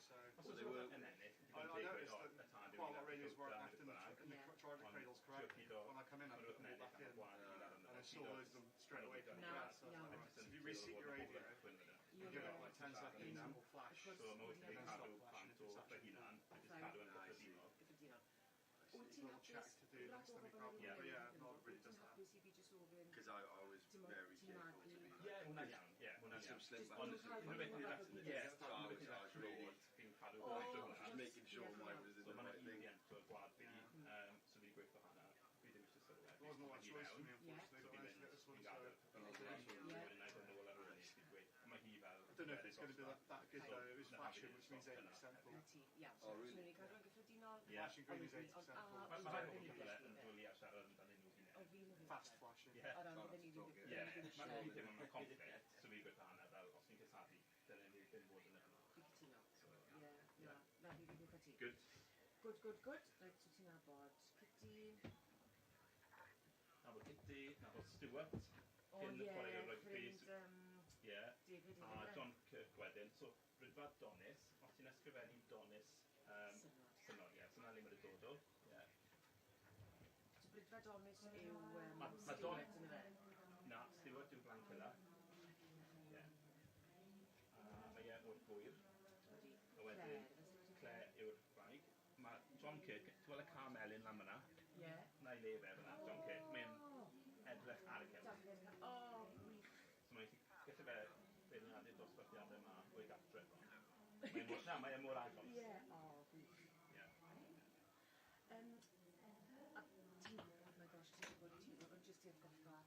So Os So oes they were- rhywbeth yn ennill, I noticed that quite a lot of radios weren't left in the, in the driver cradles correctly. When I come in, I put them all back in, and I saw loads of them straight away from the No, grass. So I no. was like, right. So if you reseat your radio, You're give it there. like 10 seconds, it will flash. Because So mae we wedi have cadw plant o fy hunan, a jyst cadw yn I see. gyffredinol. Gyffredinol. It's Wyt a ti'n little check hapus? to do next time you grab one. Yeah. But yeah, no, it really Wyt ti'n does that. hapus i fi jyst ofyn? Because I was Ti'n very ti'n careful to be magu? Ie, hwnna'n iawn. Ie, hwnna'n Some iawn. slim Just back Ond Ond unrhyw beth unrhyw i'n beth Ie, So I was really fi'n cadw Oh, gwaith hwnna. just making sure mine was in So the mae'n right un thing. rhiant o'r gwlad fi, Yeah. so fi wedi gweithio hwnna. Fi ddim eisiau sylwebu. There wasn't a lot of choice for me, Yeah. unfortunately, So but I fi'n managed to mynd, get this one. fi'n So gadael. Oh, the last one. Yeah. Wedyn na'i ddod nôl ar ôl i fi dweud. Mae hi fel... I don't know if it's going to be that good though. It was flashing, which means 80% full. Na ti, iawn. Oh, really? So ni'n cadw'n gyffredinol. Ie. Flashing green is Ond- 80% full. ond- Mae a- rhai pobl yn dwlu a siarad amdanyn nhw O, hunain. fi'n hoffi Fast fe. flashing. Ie. O ran bydden ni ddim Ie, ddim mae'n eisiau. fi ddim yn conflict, so fi'n gweithio hwnna fel, os ni'n cysadu, dylen ni ddim bod yn yno. Fi cytuno. So, Ie, na, na, fi fi'n ti. Good. Good, good, good. Reit, so ti'n nabod Kitty. Nabod Kitty, nabod Stuart, O cyn ie, chwaraewr rygbi. ffrind Ie. David A Ingram. John Kirk wedyn. So, Rydfa Donis, os ti'n ysgrifennu Donis. Synod. Synod, ie. So, na le mae'n dod o. Ie. So Brydfa Donis yw Ma Stuart, Don- yndyfe? Na, Stuart yw Blancilla. Ie. A mae e o'r gwyr. Odi. A wedyn, Claire, fe Stuart Claire yw'r wraig. Mae John Kirk, ti'n gweld y car melyn lan fyna? Ie. Na i le fe fyna, John Kirk. Mae'n O, edrych ar y cefn. Dafydd. O, gwych. So mae'n gallu fe beirniadu'r dosbarthiadau yma o'i gartref. Mae'n mor, na, mae e mor agos. Ie, o, gwych. Ie. A ti'n gwybod, my gosh, ti'n gwybod, ond jyst i atgoffa,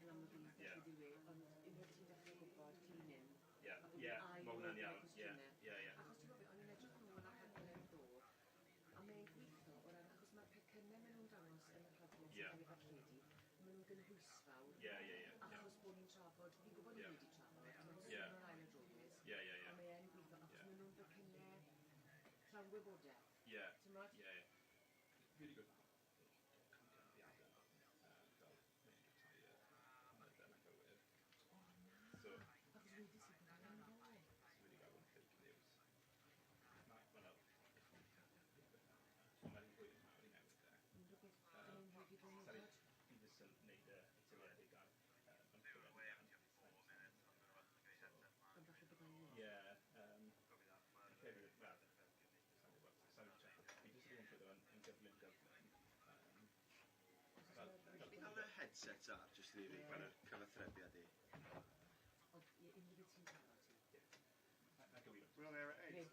yn amlwg i beth yw e, ond unwaith ti'n dechrau gwybod clean in, Ie, a bod ie, ni'n ail mae hwnna'n ofyn y iawn. Ie, cwestiynau. ie, ie. Achos ti'n gwybod beth, o'n i'n edrych nôl ar rhaglen ddo, a mae'n gweithio o ran, achos mae'r pecynnau maen nhw'n dangos yn y rhaglen sy'n cael ei ddarlledu, maen nhw'n gynhwysfawr, Ie, ie, ie. achos bod ni'n trafod, fi'n gwybod ni wedi trafod, ond mae'n sôn o'r ail adroddus, Ie, ie, ie. a mae e'n gweithio, achos maen nhw'n becynnau llawn gwybodaeth. Ie. T'mod? Ie, ie. Fi wedi gweud camgymeriadau yma, fel mae'n retired, hwnna dyna gywir. O, na. So, Achos wedi si bod yn ddo. so wedi gael yn fake news. Na, ma' nhw. Ond mae'n hwyr mawr i newid e. Unrhyw beth dyn nhw'n hoffi bod Sorry, nhw'n fi jyst yn neud y tyliedig ar yn ffilm. Ond falle byddai ni. Ie, credu, wel, sa'n gwybod, sa'n check. Fi jyst wedi bod yn yn gyflym gyflym. Fi cael y headset ar, jyst i fi cael y cyfathrebiad i. Ond ie, unrhyw beth ti'n cael ti. Na gywir. We're on air at 8. Grêt.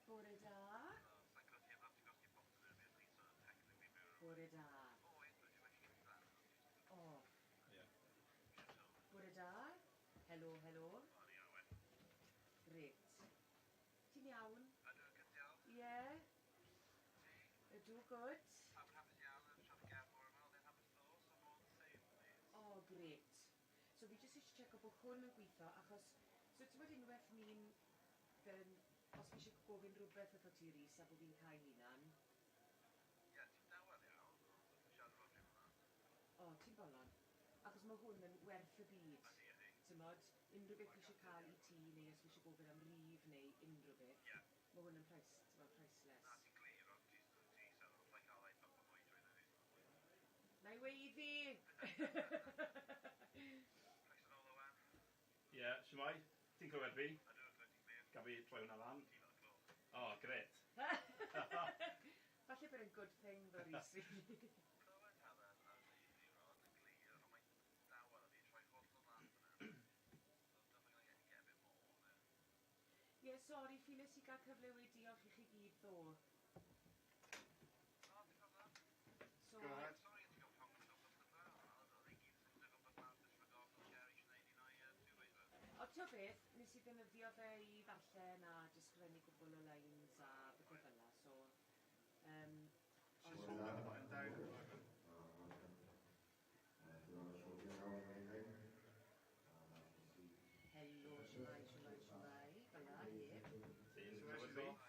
Bore da. Bore da. O, Ie. Bore da. Helo, helo. Grêt. Ti'n iawn? Ie? Ydw, good. O, grêt. So fi jyst eisiau checo bod hwn yn gweithio, achos... So ti'n bod unwaith ni'n... Fel, os fi eisiau gofyn rhywbeth wrtho ti, Rhys, a bod fi'n cael hunan. O, ti'n bolon. Achos mae hwn yn werth y byd. T'mod, unrhyw beth fi eisiau cael i ti, neu os fi eisiau gofyn am rif, neu unrhyw beth. Mae hwn yn price, t'mod, priceless. Na i weiddi! Ie, shwmae? Ti'n clywed fi? Gaf fi troi hwnna lan? O, grêt. Falle bod e'n good thing ddo, Rhys. Ie, sori, ffiles i gael cyfle i diolch i chi gyd ddo. So, Go ahead. O, ti'n beth, nes i ddefnyddio fe i ddarllen a jyst sgrifennu gwbl o lines a bethau fel 'na, so. She's holding the button down at the moment. Helo, shwmae, shwmae, shwmae, fel 'na, ie. Ti'n So now clywed she's fi? off.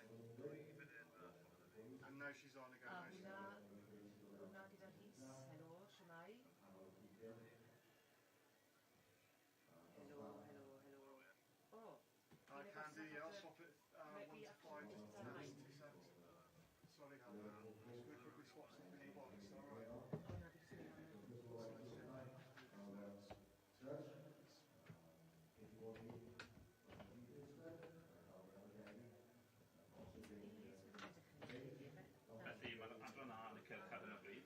And now she's on again. A Now she's hwnna, on. hwnna gyda Rhys, helo, shwmae. Helo. swap something in the box. Is that all right? O na, fi jyst yn mynd am. Felly mae'r adran A yn y cylch ar hyn o bryd.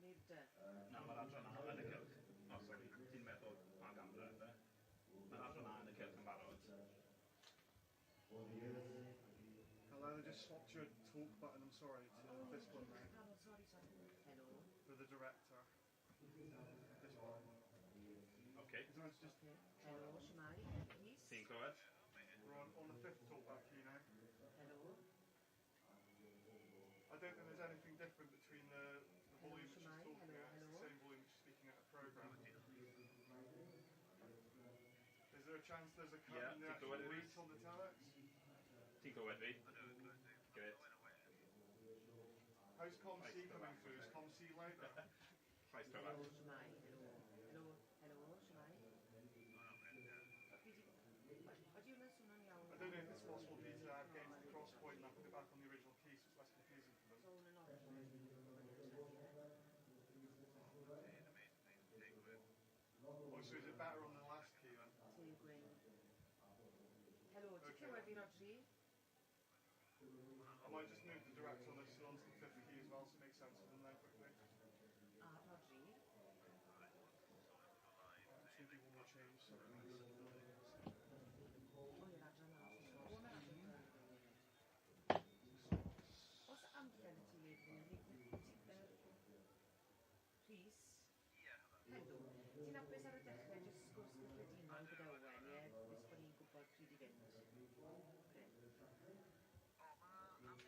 Neu'r D. Na, mae'r adran A yn y cylch. O, sori, ti'n meddwl pa gamera yna? Mae'r adran A yn y cylch yn barod. Hello, I just swapped your talk button, I'm sorry, to this one now. Canol, sorry, sorry. Helo. For the director. This one. OK, Is there just Okay. Helo, shwmae? Rhys? ti'n clywed? we're on the fifth talkback key now. Helo. I don't think there's anything different between the volume which Shemai. is talking Hello, at. It's hello. the same volume which is speaking at a program. Is there a chance there's a cut Yeah, in the ti'n actual clywed fi, route Rhys? on the telex? Ti'n clywed fi? Grêt. How's Com Right, C go coming back, through? Is okay. Com C louder? Llais Helo, cryfach. shwmae? Helo. Helo, helo, shwmae? O, fi 'di... Odi hwnna'n swnio'n iawn? I don't know if it's possible for you to add gain to the cross point and I put it back on the original key so it's less confusing for them. So hwn yn opsiwn. Oh, so is it better on the last key then? Te gwyn. Helo, ti'n Okay. clywed fi, Rodri? I might just move the director on this onto the fifth key as well so it makes sense for them then quickly. A, Rodri? Just gonna do one more change, sorry. O, i'r adran A. O, mae'r adran D. Oes amlen y ti iddyn nhw? Rhys? Helo. Ti'n hapus ar y dechrau, jyst sgwrs gyffredinol gyda Owen, ie? Nes bod ni'n gwybod pryd i fynd. Bryn.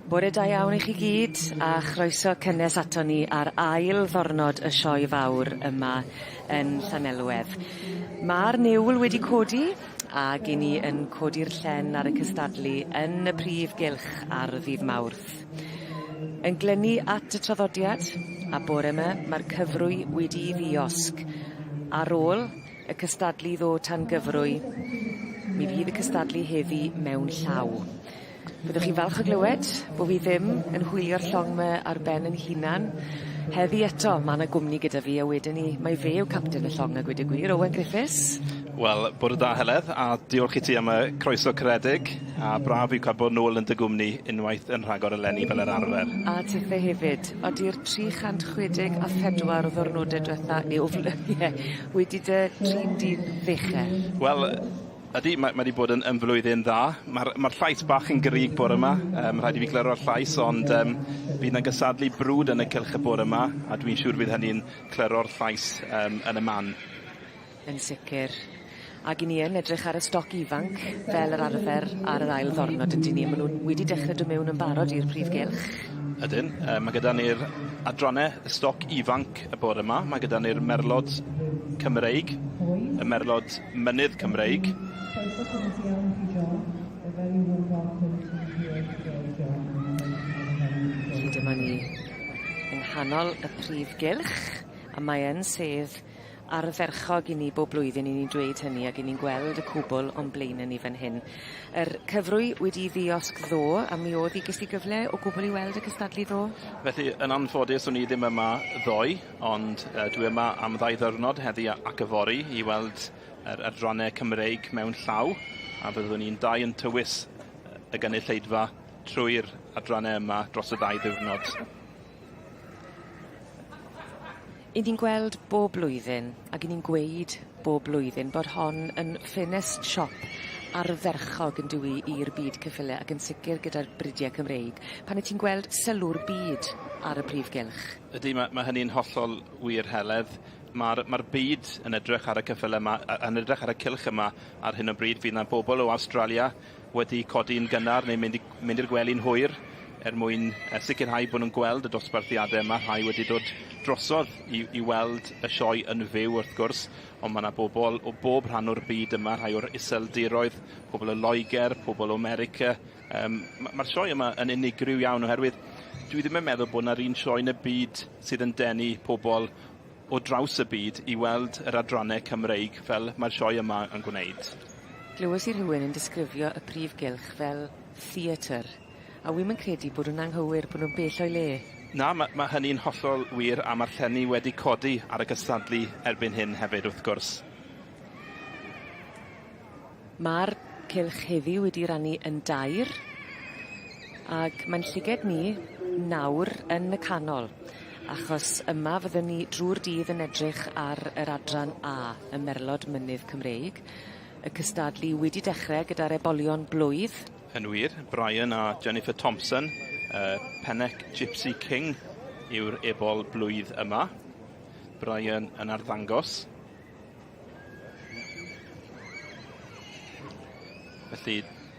Bore da iawn i chi gyd a chroeso cynnes aton ni ar ail ddornod y sioe fawr yma yn Llanelwedd. Ma'r niwl wedi codi ag 'yn ni yn codi'r llen ar y cystadlu yn y prif gylch ar ddydd Mawrth. Yn glynu at y traddodiad a bore 'ma ma'r cyfrwy wedi'i ddiosg ar ôl y cystadlu ddo tan gyfrwy mi fydd y cystadlu heddi mewn llaw. Byddwch chi'n falch o glywed bo' fi ddim yn hwylio'r llong 'ma ar ben 'yn hunan. Heddi eto ma' 'na gwmni gyda fi a wedyn 'ny mai fe yw capten y llong a gweud y gwir, Owen Griffiths. Wel, bore da Heledd, a diolch i ti am y croeso caredig, a braf yw cael bod nôl yn dy gwmni unwaith yn rhagor eleni fel yr arfer. A tithe hefyd. Odi'r 364 o ddwrnode dwetha, neu o fl- ie, wedi dy trin di'n fechel? Wel, ydy, mae, mae wedi bod yn, yn flwyddyn dda. Mae'r mae llais bach yn gryg bore yma, um, rhaid i fi glyro'r llais, ond um, bydd yna gysadlu brwd yn y cylch y bore yma, a dwi'n siŵr bydd hynny'n clyro'r llais um, yn y man. Yn sicir. Ag 'yn ni yn edrych ar y stoc ifanc fel yr arfer ar yr ail ddornod yndyn ni? Ma' nw wedi dechre do' mewn yn barod i'r prif gylch. Ydyn yy ma' gyda ni'r adranne y stoc ifanc y bore 'ma. Ma' gyda ni'r merlod Cymreig, y merlod mynydd Cymreig. Felly dyma ni yng nghanol y prif gylch a mae yn sedd ardderchog i ni bob blwyddyn 'yn ni'n dweud hynny ag 'yn ni'n gweld y cwbwl o'n blaene ni fan hyn. Yr cyfrwy wedi ddiosg ddo a mi o'dd 'i ges di gyfle o gwbwl i weld y cystadlu ddo? Felly yn anffodus o'n i ddim yma ddoe ond yy dwi yma am ddau ddiwrnod heddi a- ac yfory i weld yr adrannau Cymreig mewn llaw a fyddwn ni'n dau yn tywys y gynulleidfa trwy'r adrannau yma dros y ddau ddiwrnod. 'Yn ni'n gweld bob blwyddyn ag 'yn ni'n gweud bob blwyddyn bod hon yn ffenest siop ardderchog yndyw 'i i'r byd ceffyle ac yn sicir gyda'r bridie Cymreig. Pan 'yt ti'n gweld sylw'r byd ar y prif gylch. Ydi ma' ma' hynny'n hollol wir Heledd. Ma'r ma'r byd yn edrych ar y ceffyle 'ma yy yn edrych ar y cylch yma ar hyn o bryd. Fydd 'na bobol o Awstralia wedi codi'n gynnar neu mynd i mynd i'r gwely'n hwyr er mwyn yy sicirhau bo' nw'n gweld y dosbarthiade yma, rhai wedi dod drosodd i i weld y sioe yn fyw wrth gwrs, ond ma' 'na bobol o bob rhan o'r byd yma, rhai o'r Iseldiroedd, pobol o Loeger, pobol o America, yym ma' ma'r sioe yma yn unigryw iawn oherwydd dwi ddim yn meddwl bo' 'na'r un sioe yn y byd sydd yn denu pobol o draws y byd i weld yr adrannau Cymreig fel mae'r sioe yma yn gwneud. Glywes i rhywun yn disgrifio y prif gylch fel theatr, a wi'm yn credu bod nhw'n anghywir, bod nhw'n bell o'i le. Na, ma' ma' hynny'n hollol wir, a ma'r llenni wedi codi ar y cystadlu erbyn hyn hefyd wrth gwrs. Ma'r cylch heddi wedi rannu yn dair, ag mae'n llyged ni nawr yn y canol, achos yma fyddwn ni drw'r dydd yn edrych ar yr adran A, y Merlod Mynydd Cymreig, y cystadlu wedi dechre gyda'r ebolion blwydd. Yn wir, Brian a Jennifer Thompson, uh, Pennec Gypsy King yw'r ebol blwydd yma. Brian yn arddangos. Felly,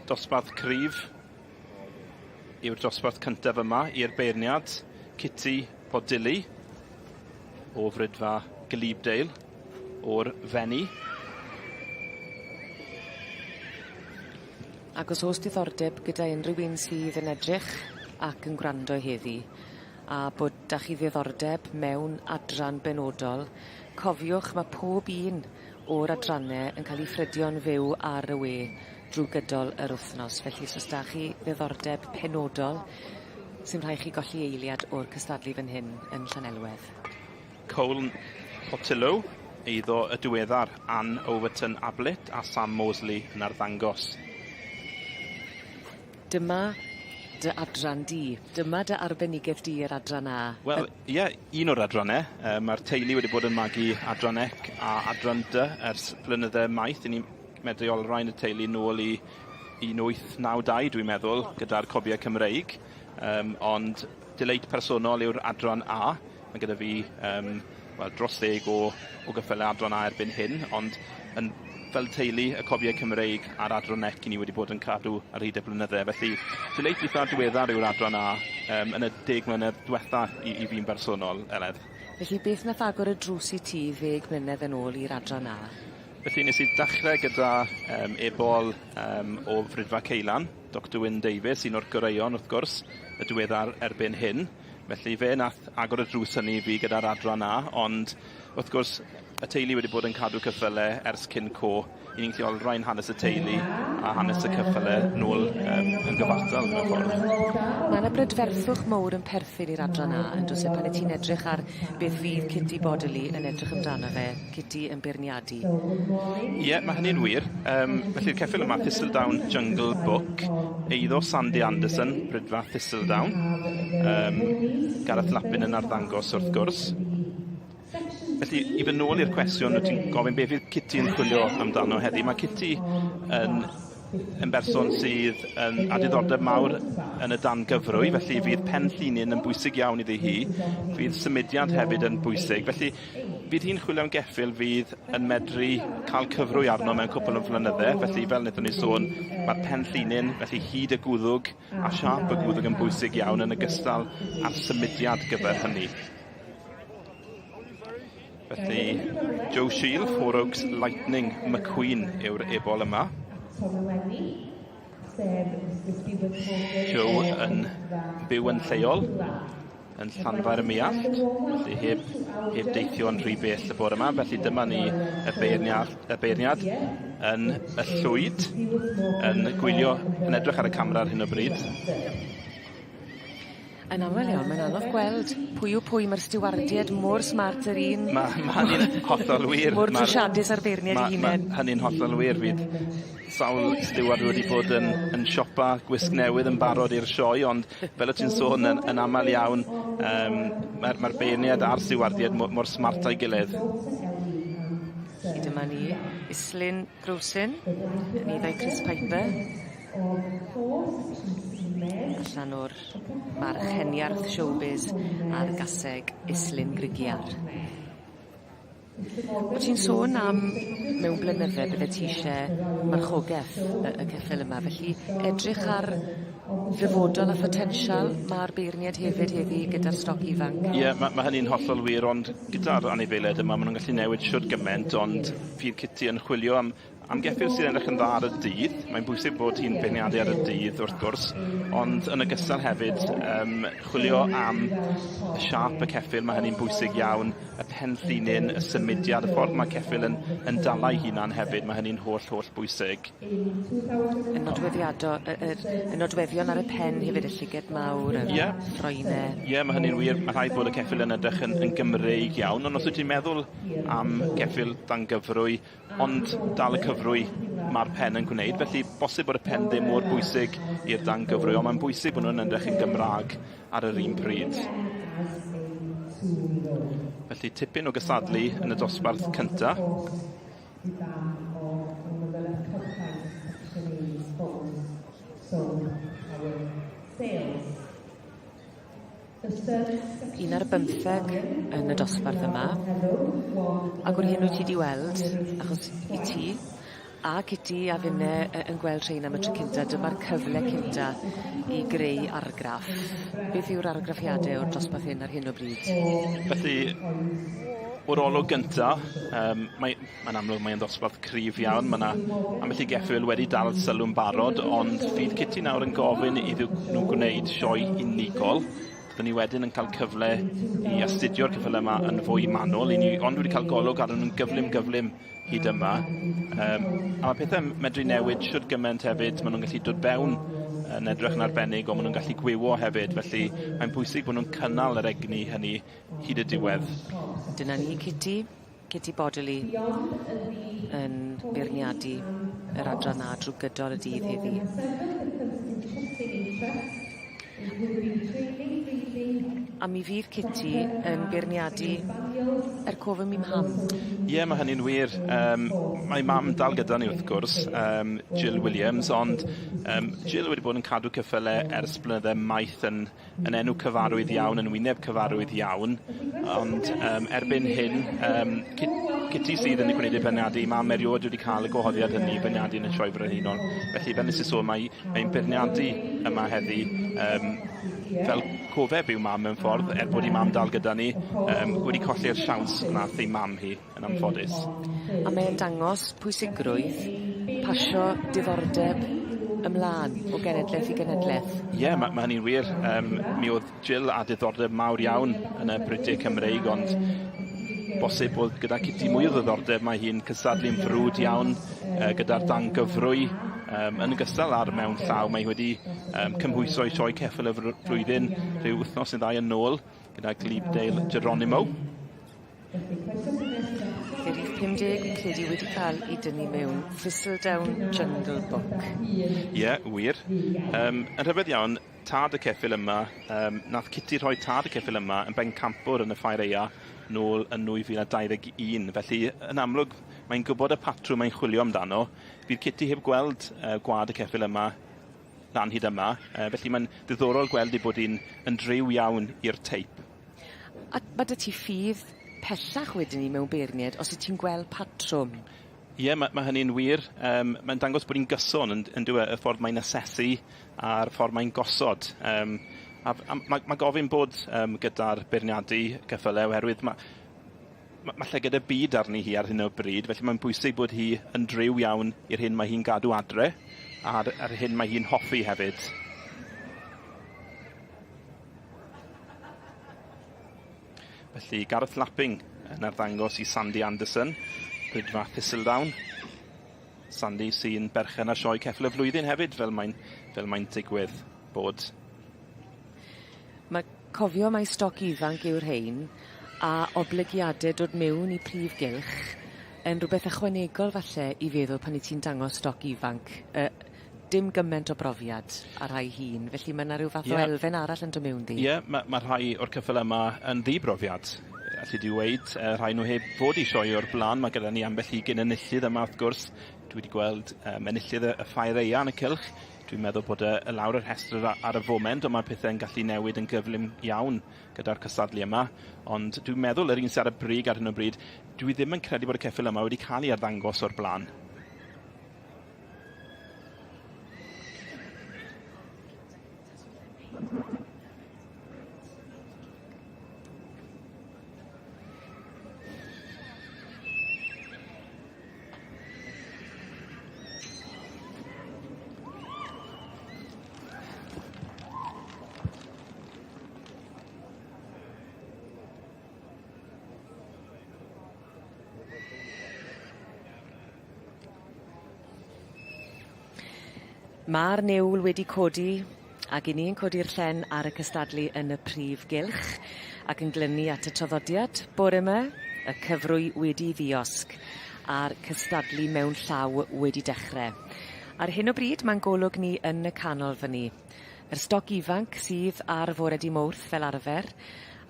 dosbarth cryf yw'r dosbarth cyntaf yma i'r beirniad, Kitty Podilly o Fridfa Glebedale o'r Fenni. Ac os o's diddordeb gyda unrhyw un sydd yn edrych ac yn gwrando heddi a bod 'dach chi ddiddordeb mewn adran benodol, cofiwch ma' pob un o'r adranne yn ca'l 'u ffrydio'n fyw ar y we drw gydol yr wthnos, felly os o's 'da chi ddiddordeb penodol sim rhai' chi golli eiliad o'r cystadlu fan hyn yn Llanelwedd. Coln Potillo, eiddo y diweddar Ann Overton Ablett a Sam Mosley yn arddangos. Dyma dy adran di. Dyma dy arbenigedd di yr adran A. Wel, ie, un o'r adrannau. Yy ma'r teulu wedi bod yn magu adran C a adran D ers blynydde maith. 'Yn ni'n medru olrhain y teulu nôl i 1892 dwi'n meddwl, gyda'r cobiau Cymreig. Yym ond deleit personol yw'r adran A. Mae gyda fi yym wel dros ddeg o o geffyle adran A erbyn hyn, ond yn fel teulu y cobiau Cymreig a'r adran C 'yn ni wedi bod yn cadw ar hyd y blynydde. Felly deleit itha diweddar yw'r adran A yym yn y deg mlynedd dwetha i i fi'n bersonol, Eledd. Felly beth nath agor y drws i ti ddeg mlynedd yn ôl i'r adran A? Felly nes i dachre gyda yym ebol yym o Fridfa Ceulan, Doctor Wyn Davies, un o'r goreuon wrth gwrs, y diweddar erbyn hyn. Felly fe nath agor y drws hynny i fi gyda'r adran A, ond wrth gwrs y teulu wedi bod yn cadw cyffyle ers cyn co. 'Y ni'n gallu olrhain hanes y teulu a hanes y cyffyle nôl yym yn gyfartal mewn ffordd. Ma' 'na brydferthwch mowr yn perthyn i'r adran A yndo's e pan 'yt ti'n edrych ar beth fydd Kitty Bodilly yn edrych amdano fe, Kitty yn beirniadu. Ie, ma' hynny'n wir. Yym felly'r ceffyl yma Thistledown Jungle Book, eiddo Sandy Anderson, Brydfa Thistledown. Yym Gareth Lappin yn arddangos wrth gwrs. Felly, i fy nôl i'r cwestiwn, wyt ti'n gofyn beth fydd Kitty yn chwilio amdano heddi. Mae Kitty yn, yn berson sydd yn, â diddordeb mawr yn y dan gyfrwy, felly fydd pen llinyn yn bwysig iawn iddi hi. Fydd symudiad hefyd yn bwysig. Felly, fydd hi'n chwilio am geffyl fydd yn medru cael cyfrwy arno mewn cwpl o flynydde. Felly, fel wnaethon ni sôn, mae'r pen llinyn, felly hyd y gwddwg a siâp y gwddwg yn bwysig iawn yn ogystal â'r symudiad gyfer hynny. Felly, Joe Shield, Four Oaks Lightning McQueen yw'r ebol yma. Joe yn byw yn lleol, yn Llanfair y Muallt, felly heb, heb deithio yn rhy bell y bore yma. Felly dyma ni y beirniad, y beirniad yn y llwyd, yn gwylio, yn edrych ar y camera ar hyn o bryd. Yn aml iawn mae'n anodd gweld pwy yw pwy ma'r stiwardied mor smart yr un... Ma' ma' hynny'n hollol wir. Mor drwsiadus â'r beirniaid 'u hunen. Ma' hynny'n hollol wir fydd sawl stiward wedi bod yn yn siopa gwisg newydd yn barod i'r sioe ond fel o't ti'n sôn yn yn amal iawn yym ma'r ma'r beirniaid a'r stiwardied mo- mor smart â'i gilydd. Felly dyma ni Islyn Grosyn yn eiddo i Chris Piper. Allan o'r march heniarth showbiz a'r gaseg Islyn Grugiar. Wt ti'n sôn am mewn blynydde bydde ti isie marchogeth y y ceffyl yma felly edrych ar ddyfodol a photensial ma'r beirnied hefyd heddi gyda'r stoc ifanc. Ie ma' ma' hynny'n hollol wir ond gyda'r anifeiliaid yma ma' nw'n gallu newid shwd gyment ond fydd Kitty yn chwilio am Am geffyl sydd edrych yn dda ar y dydd, mae'n bwysig bod hi'n beirniadu ar y dydd wrth gwrs, ond yn ogystal hefyd yym chwilio am y siâp y ceffyl, mae hynny'n bwysig iawn, y penllinyn, y symudiad, y ffordd mae ceffyl yn yn dala ei hunan hefyd, mae hynny'n holl holl bwysig. Y nodweddiado- y yr y nodweddion ar y pen hefyd, y llyged mawr, yr... Ie. Ffroene. Ie, ma' hynny'n wir, ma' rhaid bod y ceffyl yn edrych yn yn Gymreig iawn, ond os wyt ti'n meddwl am geffyl dan gyfrwy, Ond dal y cyfrwy ma'r pen yn gwneud, felly bosib bod y pen ddim mor bwysig i'r dan gyfrwy, ond mae'n bwysig bod nhw'n edrych yn Gymraeg ar yr un pryd. Felly tipyn o gysadlu yn y dosbarth cynta. Un ar bymtheg yn y dosbarth yma. Ag o'r hyn wyt ti 'di weld, achos i ti a Kitty a finne yy yn gweld rhein am y tro cynta dyma'r cyfle cynta i greu argraff. Beth yw'r argraffiade o'r dosbarth hyn ar hyn o bryd? Felly o'r olwg gynta yym mae Mae'n amlwg mae e'n ddosbarth cryf iawn. Mae 'na ambell i geffyl wedi dal sylw'n barod, ond fydd Kitty nawr yn gofyn iddyn nhw gwneud sioe unigol. Byddwn ni wedyn yn cael cyfle i astudio'r ceffylau yma yn fwy manwl. I ni ond wedi cael golwg arnyn nhw'n gyflym gyflym hyd yma. Um, a mae pethau'n medru newid shwd gymaint hefyd. Maen nhw'n gallu dod fewn yn edrych yn arbennig, ond maen nhw'n gallu gwywo hefyd. Felly mae'n bwysig bod nhw'n cynnal yr egni hynny hyd y diwedd. Dyna ni, Kitty. Kitty Bodily yn beirniadu yr adran A drw gydol y dydd heddi. A mi fydd Kitty yn beirniadu er cof am 'i mham. Ie, ma' hynny'n wir. Yym mae mam dal gyda ni wrth gwrs, yym Jill Williams, ond yym Jill wedi bod yn cadw ceffyle ers blynydde maith yn yn enw cyfarwydd iawn, yn wyneb cyfarwydd iawn, ond um, erbyn hyn, um, Kitty sydd yn gwneud ei beirniadu, mam erioed wedi cael y gwahoddiad hynny i beirniadu yn y Sioe Frenhinol. Felly, fel nes i sôn, mae, mae'n beirniadu yma heddi um, fel cofeb i'w mam mewn ffordd, er bod ei mam dal gyda ni, um, wedi colli'r siawns nath ei mam hi, yn anffodus. A mae'n dangos pwysigrwydd pasio diddordeb ymlaen o genedlaeth i genedlaeth. Ie, yeah, mae ma hynny'n wir. Um, mi oedd Jill a diddordeb mawr iawn yn y Britiau Cymreig, ond Bosib bod gyda Kitty mwy o ddiddordeb, mae hi'n cystadlu'n frwd iawn gyda'r dan gyfrwy yn ogystal â'r mewn llaw. Mae hi wedi cymhwyso i sioe ceffyl y flwyddyn rhyw wythnos neu ddau yn ôl gyda Glebedale Geronimo. Felly rhif 50 fi'n credu wedi cael ei dynnu mewn Thistledown Jungle Book. Ie, yeah, wir. Yn rhyfedd iawn, tad y ceffyl yma, nath Kitty rhoi tad y ceffyl yma yn bencampwr yn y Ffair Aea nôl yn 2021. Felly, yn amlwg, mae'n gwybod y patrwm mae'n chwilio amdano. Fydd Kitty heb gweld gwad y ceffyl yma lan hyd yma, felly mae'n ddiddorol gweld ei bod hi'n yn driw iawn i'r teip. A ma' 'dy ti ffydd pellach wedyn 'ny mewn beirnied os wyt ti'n gweld patrwm? Ie, ma' ma' hynny'n wir. Mae'n dangos bod hi'n gyson yn yndyw e, y ffordd mae'n asesu a'r ffordd mae'n gosod. A a ma' ma' gofyn bod gyda'r beirniadu ceffyle oherwydd ma' ma' ma' llygad y byd arni hi ar hyn o bryd, felly mae'n bwysig bod hi yn driw iawn i'r hyn mae hi'n gadw adre a'r a'r hyn mae hi'n hoffi hefyd. Felly Gareth Lapping yn arddangos i Sandy Anderson, Rhydfa Thistledown. Sandy sy'n berchen ar sioe ceffyl y flwyddyn hefyd, fel mae'n fel mae'n digwydd bod. Mae cofio mai stoc ifanc yw'r rhein a oblygiade dod mewn i prif gylch yn rhywbeth ychwanegol falle i feddwl pan 'yt ti'n dangos stoc ifanc yy dim gyment o brofiad â rhai hŷn felly ma' 'na ryw fath o elfen arall yn do' mewn ddi? Ie ma' ma' rhai o'r ceffyle yma yn ddibrofiad alli di weud yy rhai nw heb fod i sioe o'r bla'n ma' gyda ni ambell i gyn enillydd yma wrth gwrs. Dwi 'di gweld yym enillydd y y Ffair Aea yn y cylch. Dwi'n meddwl bod e y lawr y rhestr ar y foment ond ma' pethe'n gallu newid yn gyflym iawn gyda'r cystadlu yma. Ond dwi'n meddwl yr un sy ar y brig ar hyn o bryd, dwi ddim yn credu bod y ceffyl yma wedi cael ei arddangos o'r bla'n. Ma'r niwl wedi codi ag 'yn ni'n codi'r llen ar y cystadlu yn y prif gylch ac yn glynu at y traddodiad bore 'ma, y cyfrwy wedi ddiosg a'r cystadlu mewn llaw wedi dechre. Ar hyn o bryd ma'n golwg ni yn y canol fyn 'ny. Yr stoc ifanc sydd ar fore dy' Mowrth fel arfer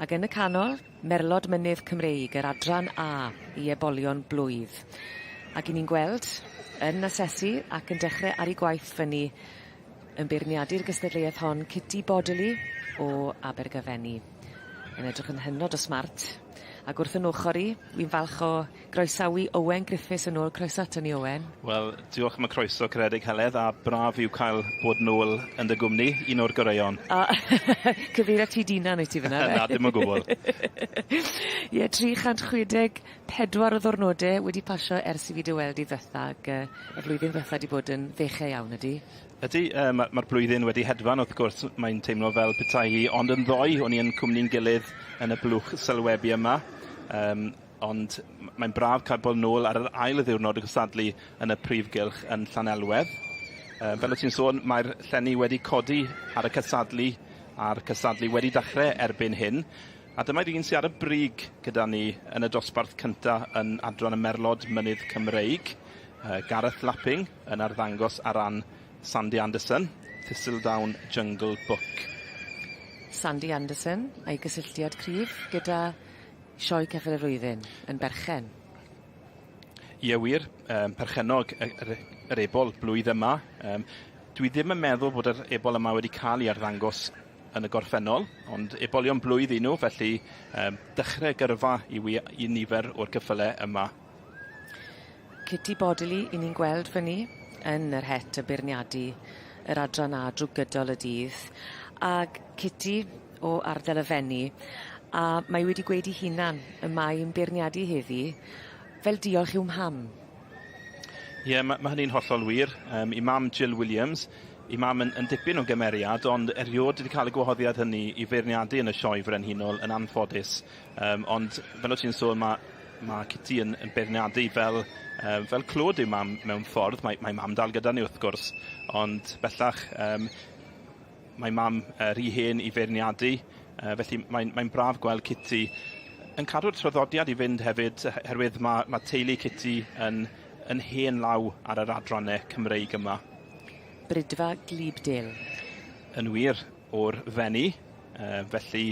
ag yn y canol Merlod Mynydd Cymreig, yr adran A i ebolion blwydd. Ac 'yn ni'n gweld yn asesu ac yn dechre ar 'i gwaith fyny yn beirniadu'r gystadleuaeth hon Kitty Bodley o Abergyfenni. Yn edrych yn hynod o smart ac wrth 'yn ochor i wi'n falch o groesawu Owen Griffiths yn ôl. Croeso aton ni Owen. Wel diolch am y croeso caredig Heledd a braf yw cael bod nôl yn dy gwmni, un o'r goreuon. A cyfeirio ti d'unan wyt ti fyn 'na yfe? Na dim o gwbwl. Ie 364 o ddwrnode wedi pasio ers i fi dy weld di ddwetha ag yy y flwyddyn ddwetha 'di bod yn feche iawn ydi? Ydi yy ma' ma'r blwyddyn wedi hedfan wrth gwrs mae'n teimlo fel petai hi ond yn ddoe o'n i yn cwmni'n gilydd yn y blwch sylwebu yma yym ond mae'n braf cael bod nôl ar yr ail ddiwrnod o gystadlu yn y prif gylch yn Llanelwedd. Fel o't ti'n sôn, mae'r llenni wedi codi ar y cystadlu, a'r cystadlu wedi dechrau erbyn hyn. A dyma'r un sydd ar y brig gyda ni yn y dosbarth cynta yn adran y Merlod Mynydd Cymreig, Gareth Lapping yn arddangos ar ran Sandy Anderson, Thistledown Jungle Book. Sandy Anderson a'i gysylltiad cryf gyda Sioe Ceffyl y Flwyddyn yn berchen. Ie wir, yym perchennog y yr yr ebol blwydd yma. Yym dwi ddim yn meddwl bod yr ebol yma wedi cael ei arddangos yn y gorffennol, ond ebolion blwydd i nhw, felly yym dechre gyrfa i wi i nifer o'r ceffyle yma. Kitty Bodley 'yn ni'n gweld fyn 'ny yn yr het y beirniadu yr adran A drw gydol y dydd ag Kitty o ardal y Fenni a mae wedi gweud 'i hunan y mae'n beirniadu heddi fel diolch i'w mham. Ie ma' ma' hynny'n hollol wir. Yym 'i mam Jill Williams 'i mam yn yn dipyn o gymeriad ond eriod wedi ca'l y gwahoddiad hynny i feirniadu yn y sioe frenhinol yn anffodus. Yym ond fel o't ti'n sôn ma' Ma' Kitty yn yn beirniadu fel yy fel clod i'w mam mewn ffordd. Mae mae mam dal gyda ni wrth gwrs, ond bellach yym mae mam yy rhy hen i feirniadu, yy felly mae'n mae'n braf gweld Kitty yn cadw'r traddodiad i fynd hefyd oherwydd ma' ma' teulu Kitty yn yn hen law ar yr adranne Cymreig yma. Brydfa Glibdale. Yn wir, o'r Fenni. Yy felly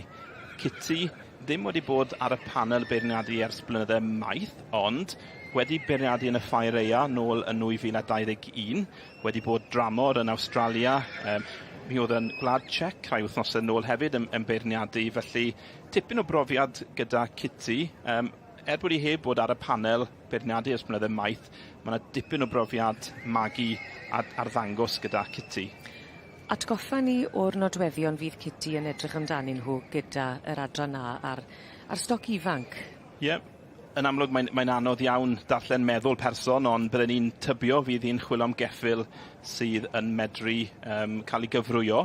Kitty ddim wedi bod ar y panel beirniadu ers blynydde maith, ond wedi beirniadu yn y Ffair Aea nôl yn 2021, wedi bod dramor yn Awstralia, yym mi o'dd yn Gwlad Czech rhai wythnose nôl hefyd yn yn beirniadu, felly tipyn o brofiad gyda Kitty, yym er bod 'i heb bod ar y panel beirniadu ers blynydde maith, ma' 'na dipyn o brofiad magu a arddangos gyda Kitty. Atgoffa ni o'r nodweddion fydd Kitty yn edrych amdanyn nhw gyda yr adran A a'r a'r stoc ifanc. Ie, yn amlwg mae'n mae'n anodd iawn darllen meddwl person ond bydden i'n tybio fydd hi'n chwilio am geffyl sydd yn medru yym ca'l 'i gyfrwyo.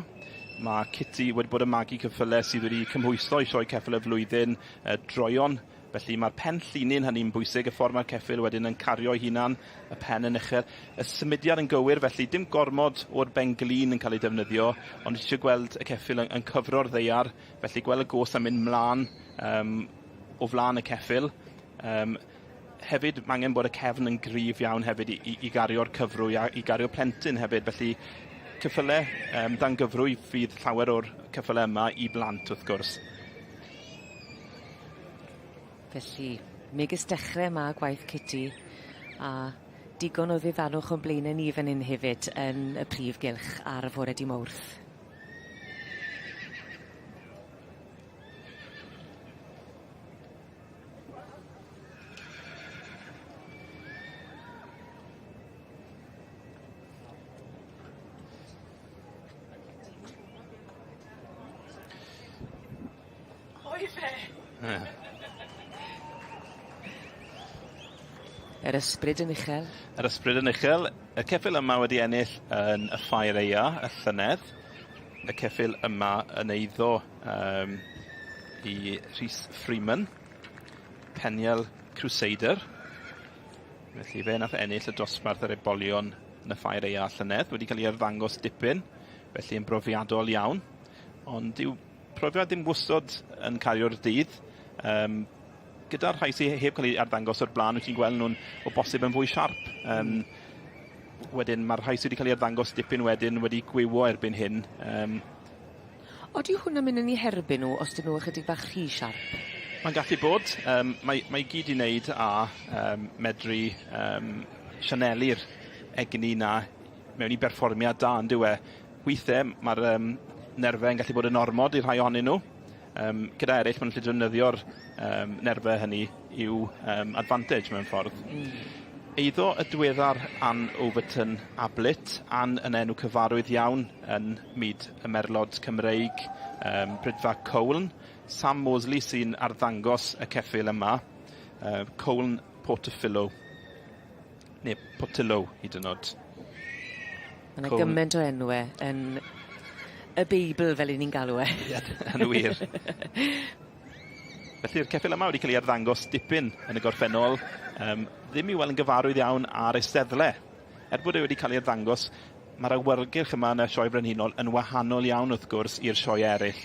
Ma' Kitty wedi bod yn magu ceffyle sydd wedi cymhwyso i Sioe Ceffyl y Flwyddyn yy droeon. Felly ma'r pen llinyn hynny'n bwysig, y ffordd mae'r ceffyl wedyn yn cario'i hunan, y pen yn uchel, y symudiad yn gywir, felly dim gormod o'r ben-glin yn cael ei defnyddio, ond eisiau gweld y ceffyl yn, yn cyfro'r ddaear, felly gweld y gos yn mynd mlaen um, o flaen y ceffyl. Um, hefyd, mae angen bod y cefn yn gryf iawn hefyd i, i, i gario'r cyfrwy a i gario plentyn hefyd, felly ceffylau um, dan gyfrwy fydd llawer o'r ceffylau yma i blant wrth gwrs. Felly, megis dechre ma' gwaith Kitty a digon o ddiddanwch o'n blaene ni fan 'yn hefyd yn y prif gylch ar fore dy' Mowrth. Oi fe! Ie. Yr ysbryd yn uchel. Yr ysbryd yn uchel. Y ceffyl yma wedi ennill yn y Ffair Aea y llynedd. Y ceffyl yma yn eiddo yym i Rhys Freeman. Peniel Crusader. Felly fe nath ennill y dosbarth yr ebolion yn y Ffair Aea llynedd. Wedi cael ei arddangos dipyn, felly yn brofiadol iawn. Ond dyw profiad ddim wastod yn cario'r dydd. Yym gyda'r rhai sy heb cael ei arddangos o'r blaen, wyt ti'n gweld nhw'n o bosib yn fwy siarp. Yym wedyn ma'r rhai sy wedi cael ei arddangos dipyn wedyn wedi gwywo erbyn hyn. Yym. Odi hwnna'n mynd yn 'u herbyn nhw os 'dyn nhw ychydig bach rhy siarp? Mae'n gallu bod. Yym mae mae i gyd i wneud â yym medru yym sianelu'r egni 'na mewn i berfformiad da on'd yw e? Weithe ma'r yym nerfe yn gallu bod yn ormod i rhai ohonyn nhw. Yym gyda eraill ma' nhw'n gallu defnyddio'r yym nerfe hynny i'w yym advantage mewn ffordd. Eiddo y diweddar Ann Overton Ablett, Ann yn enw cyfarwydd iawn yn myd y merlod Cymreig, yym Prydfa Colne. Sam Mosley sy'n arddangos y ceffyl yma, yy Colne Portofillo. Neu Portillo hyd yn o'd. Ma' 'na gyment o enwe yn y Beibl fel 'yn ni'n galw e. Ie, yn wir. Felly'r ceffyl yma wedi cael ei arddangos dipyn yn y gorffennol, yym ddim i'w weld yn gyfarwydd iawn ar eisteddle. Er bod e wedi cael ei arddangos, ma'r awyrgylch yma yn y Sioe Frenhinol yn wahanol iawn wrth gwrs i'r sioe eryll.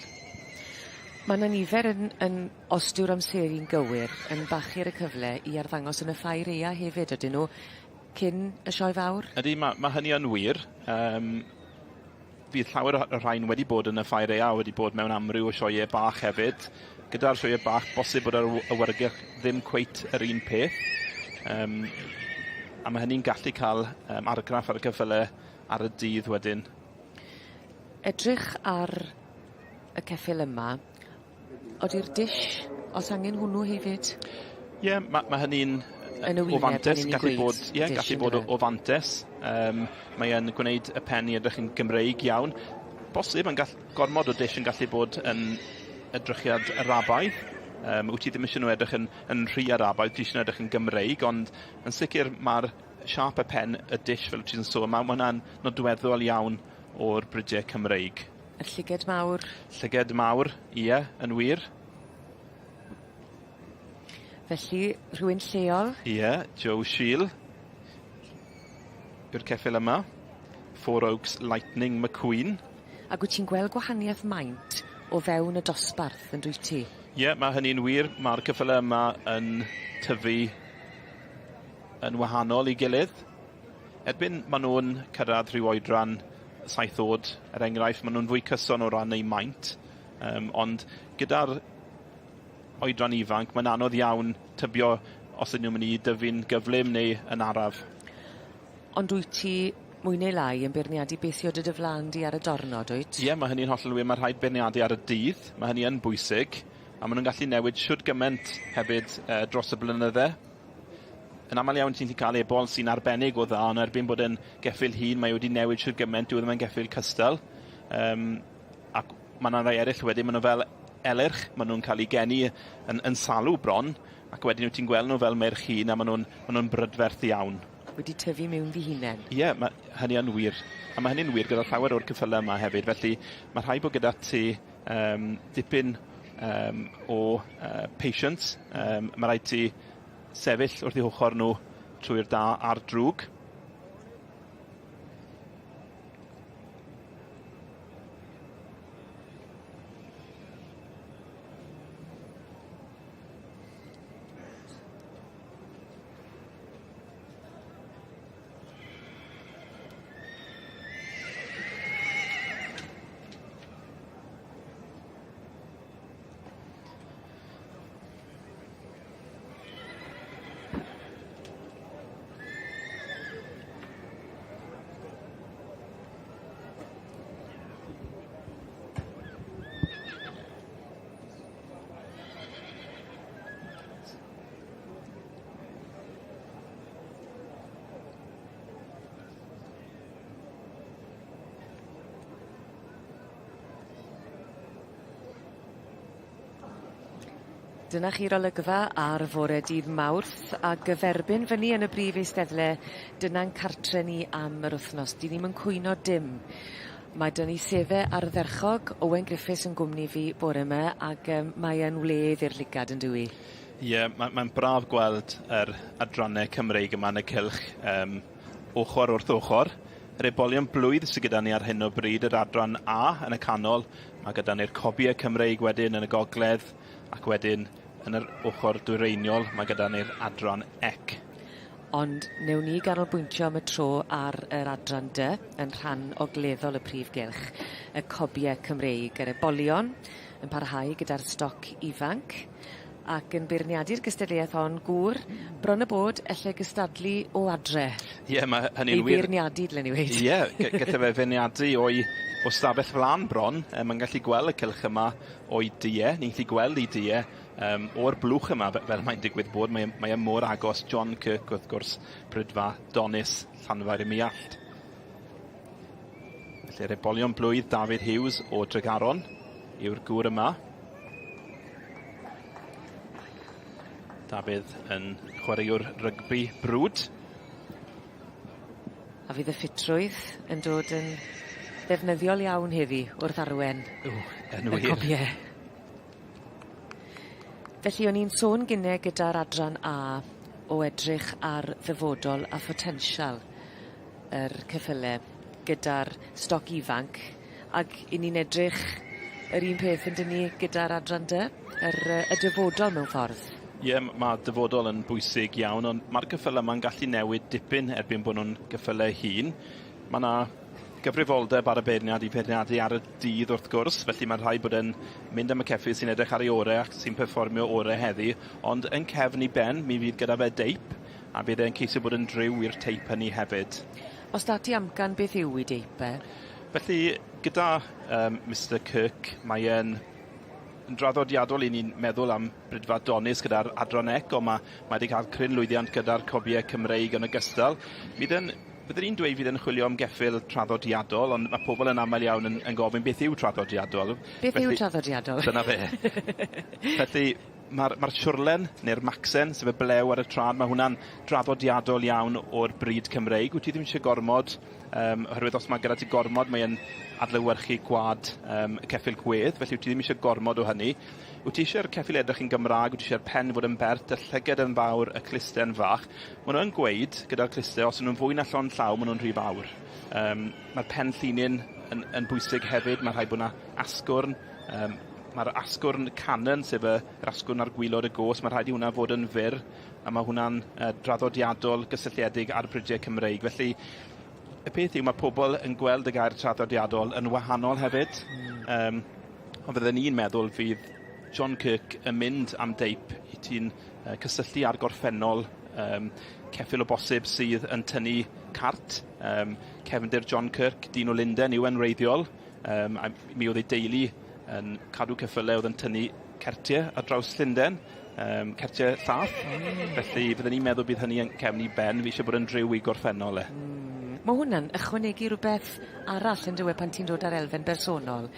Ma' 'na nifer yn yn os dyw'r amseru'n gywir, yn bachu ar y cyfle i arddangos yn y Ffair Aea hefyd ydyn nhw, cyn y Sioe Fawr? Ydy, ma' ma' hynny yn wir. Yym fydd llawer o y rhain wedi bod yn y Ffair Aea, wedi bod mewn amryw o sioeau bach hefyd. Gyda'r sioeau bach, bosib bod yr awyrgylch ddim cweit yr un peth. Yym a ma' hynny'n gallu cael yym argraff ar y ceffyle ar y dydd wedyn. Edrych ar y ceffyl yma, Odi'r dish, os angen hwnnw hefyd? Ie, ma' ma' hynny'n Yn y o wyneb fantes, pan 'yn ni'n gallu gweud bod, ie, dish gallu bod yndyfe? o o fantes. Yym mae yn gwneud y pen i edrych yn Gymreig iawn. Bosib yn gall gormod o dish yn gallu bod yn edrychiad Arabaidd. Yym wyt ti ddim isie nhw edrych yn yn rhy Arabaidd, ti isie nhw edrych yn Gymreig, ond yn sicir ma'r siâp y pen, y dish fel wyt ti'n sôn, ma' ma' hwnna'n nodweddol iawn o'r brydie Cymreig. Yr llyged mawr. Llyged mawr, ie, yn wir. Felly, rhywun lleol? Ie, Joe Shiel yw'r ceffyl yma. Four Oaks Lightning McQueen. Ac wyt ti'n gweld gwahaniaeth maint o fewn y dosbarth yn dwyt ti? Ie, mae hynny'n wir. Mae'r ceffylau yma yn tyfu yn wahanol i gilydd. Erbyn maen nhw'n cyrraedd rhyw oedran saith oed, er enghraifft, maen nhw'n fwy cyson o ran eu maint. Um, ond gyda'r oedran ifanc, mae'n anodd iawn tybio os ydyn nhw'n mynd i dyfu'n gyflym neu yn araf. Ond wyt ti mwy neu lai yn beirniadu beth sydd o dy flaen di ar y dornod, wyt? Ie, mae hynny'n hollol wir. Mae rhaid beirniadu ar y dydd. Mae hynny yn bwysig. A maen nhw'n gallu newid shwd gymaint hefyd dros y blynydde. Yn aml iawn ti'n gallu cael ebol sy'n arbennig o dda, ond erbyn bod e'n geffyl hŷn, mae wedi newid shwd gymaint, dyw e ddim yn geffyl cystal. Um, ac mae yna rai eraill wedyn, maen nhw fel elyrch, maen nhw'n cael eu geni yn, yn salw bron, ac wedyn wyt ti'n gweld nhw fel meirch hŷn a maen nhw'n maen nhw'n brydferth iawn. Wedi tyfu mewn fy hunain. Ie, yeah, mae hynny yn wir. A mae hynny'n wir gyda llawer o'r ceffylau yma hefyd, felly mae rhaid bod gyda ti um, dipyn um, o uh, patience. Um, mae rhaid ti sefyll wrth eu hochr nhw trwy'r da a'r drwg. Dyna chi'r olygfa ar fore dydd Mawrth a gyferbyn fyny yn y brif eisteddle dyna'n cartre ni am yr wythnos. Dyn ni'm yn cwyno dim. Mae 'da ni sedde ardderchog, Owen Griffiths yn gwmni fi bore 'ma ag yym mae e'n wledd i'r llygad yndyw 'i? Ie, ma' mae'n braf gweld yr adranne Cymreig yma yn y cylch yym ochor wrth ochor. Yr ebolion blwydd sy gyda ni ar hyn o bryd, yr adran A yn y canol, mae gyda ni'r cobie Cymreig wedyn yn y gogledd, ac wedyn yn yr ochr dwyreiniol mae gyda ni'r adran ec. Ond newn ni ganolbwyntio am y tro ar yr adran dy yn rhan ogleddol y prif gylch, y cobie Cymreig, yr ebolion yn parhau gyda'r stoc ifanc ac yn beirniadu'r gystadleuaeth hon gŵr bron a bod elle gystadlu o adre. Ie ma' hynny'n wir. Ei beirniadu dylen i weud. Ie gelle fe feirniadu o'i o stafell flan bron yy ma'n gallu gweld y cylch yma o'i dŷ e, ni'n gallu gweld ei dŷ e yym o'r blwch yma fe- fel mae'n digwydd bod mae e mae e mor agos John Kirk wrth gwrs Prydfa Donys Llanfair ym Muallt. Felly'r ebolion blwydd David Hughes o Dregaron yw'r gŵr yma. Dafydd yn chwaraewr rygbi brwd. A fydd y ffitrwydd yn dod yn ddefnyddiol iawn heddi wrth arwen. O, yn wir. Y copie. Felly o'n i'n sôn gynne gyda'r adran A o edrych ar ddyfodol a photensial yr ceffyle gyda'r stoc ifanc ag 'yn ni'n edrych yr un peth yndyn ni gyda'r adran dy yr yy y dyfodol mewn ffordd. Ie ma' dyfodol yn bwysig iawn ond ma'r ceffyle 'ma'n gallu newid dipyn erbyn bo' nw'n geffyle hŷn. Ma' 'na gyfrifoldeb ar y beirniad i feirniadu ar y dydd wrth gwrs, felly mae'n rhaid bod e'n mynd am y ceffyl sy'n edrych ar ei ore ac sy'n perfformio ore heddi, ond yn cefn i ben mi fydd gyda fe deip a bydd e'n ceisio bod yn driw i'r teip hynny hefyd. Os 'da ti amcan beth yw 'i deip e? Felly gyda yym Mister Kirk mae e'n yn draddodiadol 'yn ni'n meddwl am Brydfa Donys gyda'r Adran Ec on' ma' mae 'di ca'l cryn lwyddiant gyda'r cobie Cymreig yn ogystal. Fydd yn byddwn i'n dweud fydd yn chwilio am geffyl traddodiadol ond ma' pobol yn amal iawn yn yn gofyn beth yw traddodiadol. Beth yw traddodiadol? Dyna fe. Felly Ma'r ma'r siwrlen neu'r macsen, sef y blew ar y trad, ma' hwnna'n draddodiadol iawn o'r bryd Cymreig. Wyt ti ddim isie gormod, yym oherwydd os ma' gyda ti gormod mae yn adlewyrchu gwa'd yym y ceffyl gwedd, felly wyt ti ddim isie gormod o hynny. Wyt ti isie'r ceffyl edrych yn Gymra'g, wyt ti isie'r pen fod yn bert, y llyged yn fawr, y cluste yn fach. Ma' nw yn gweud gyda'r cluste os 'yn nw'n fwy na llond llaw ma' nw'n rhy fawr. Yym ma'r pen llinyn yn yn bwysig hefyd, ma' rhaid bo' 'na asgwrn, yym ma'r asgwrn cannon, sef y yr asgwrn ar gwilod y gos, ma' rhaid i hwnna fod yn fyr, a ma' hwnna'n yy draddodiadol gysylltiedig â'r brydie Cymreig. Felly, y peth yw ma' pobol yn gweld y gair traddodiadol yn wahanol hefyd. Hmm. Yym ond fydden i'n meddwl fydd John Kirk yn mynd am deip i ti'n yy cysylltu â'r gorffennol, yym ceffyl o bosib sydd yn tynnu cart, yym cefndir John Kirk, dyn o Lunden yw e'n wreiddiol. Yym a mi o'dd ei deulu yn cadw ceffyle o'dd yn tynnu certie ar draws Llunden, yym certie llath. Hmm. Felly fydden i'n meddwl bydd hynny yn cefn i ben, fi isie bod yn driw i gorffennol e. Hmm. Ma' hwnna'n ychwanegu rwbeth arall on'd yw e pan ti'n dod â'r elfen bersonol.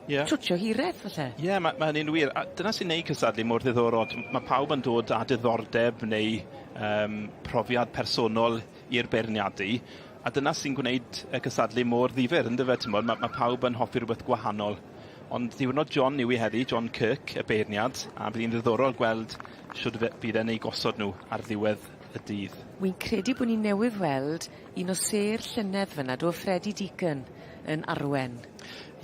Ie. Twtsh o hireth falle. Ie ma' ma' hynny'n wir a dyna sy'n neud cystadlu mor ddiddorol ma' pawb yn dod â diddordeb neu yym profiad personol i'r beirniadu a dyna sy'n gwneud y cystadlu mor ddifyr yndyfe t'mod ma' ma' pawb yn hoffi rwbeth gwahanol. Ond diwrnod John yw 'i heddi, John Kirk, y beirniad, a bydd 'i'n ddiddorol gweld shwd fe- fydd e'n eu gosod nhw ar ddiwedd y dydd. Wi'n credu bo' ni newydd weld un o sêr llynedd fyn 'na do Freddie Deacon yn arwen.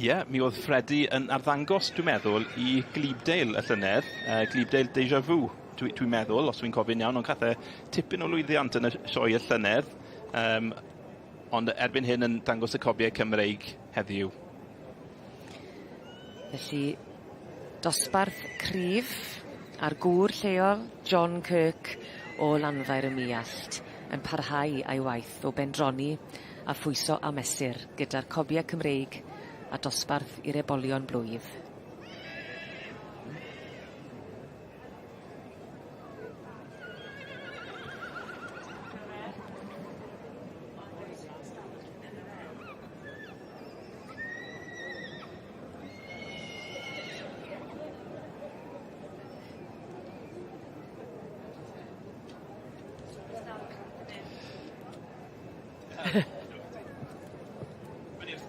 Ie, mi o'dd Freddie yn arddangos, dwi'n meddwl, i Glebedale y llynedd, yy Glebedale Deja Vu. Dwi dwi'n meddwl, os dwi'n cofio'n iawn, ond cath e tipyn o lwyddiant yn y sioe y llynedd, yym ond erbyn hyn yn dangos y cobiau Cymreig heddiw. Felly, dosbarth cryf a'r gŵr lleol, John Kirk o Lanfair ym Muallt, yn parhau â'i waith o bendroni a phwyso a mesur gyda'r cobiau Cymreig a dosbarth i'r ebolion blwydd.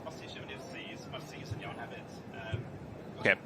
Os ti isie mynd i'r seas, ma'r seas yn iawn hefyd. Yym. Oce.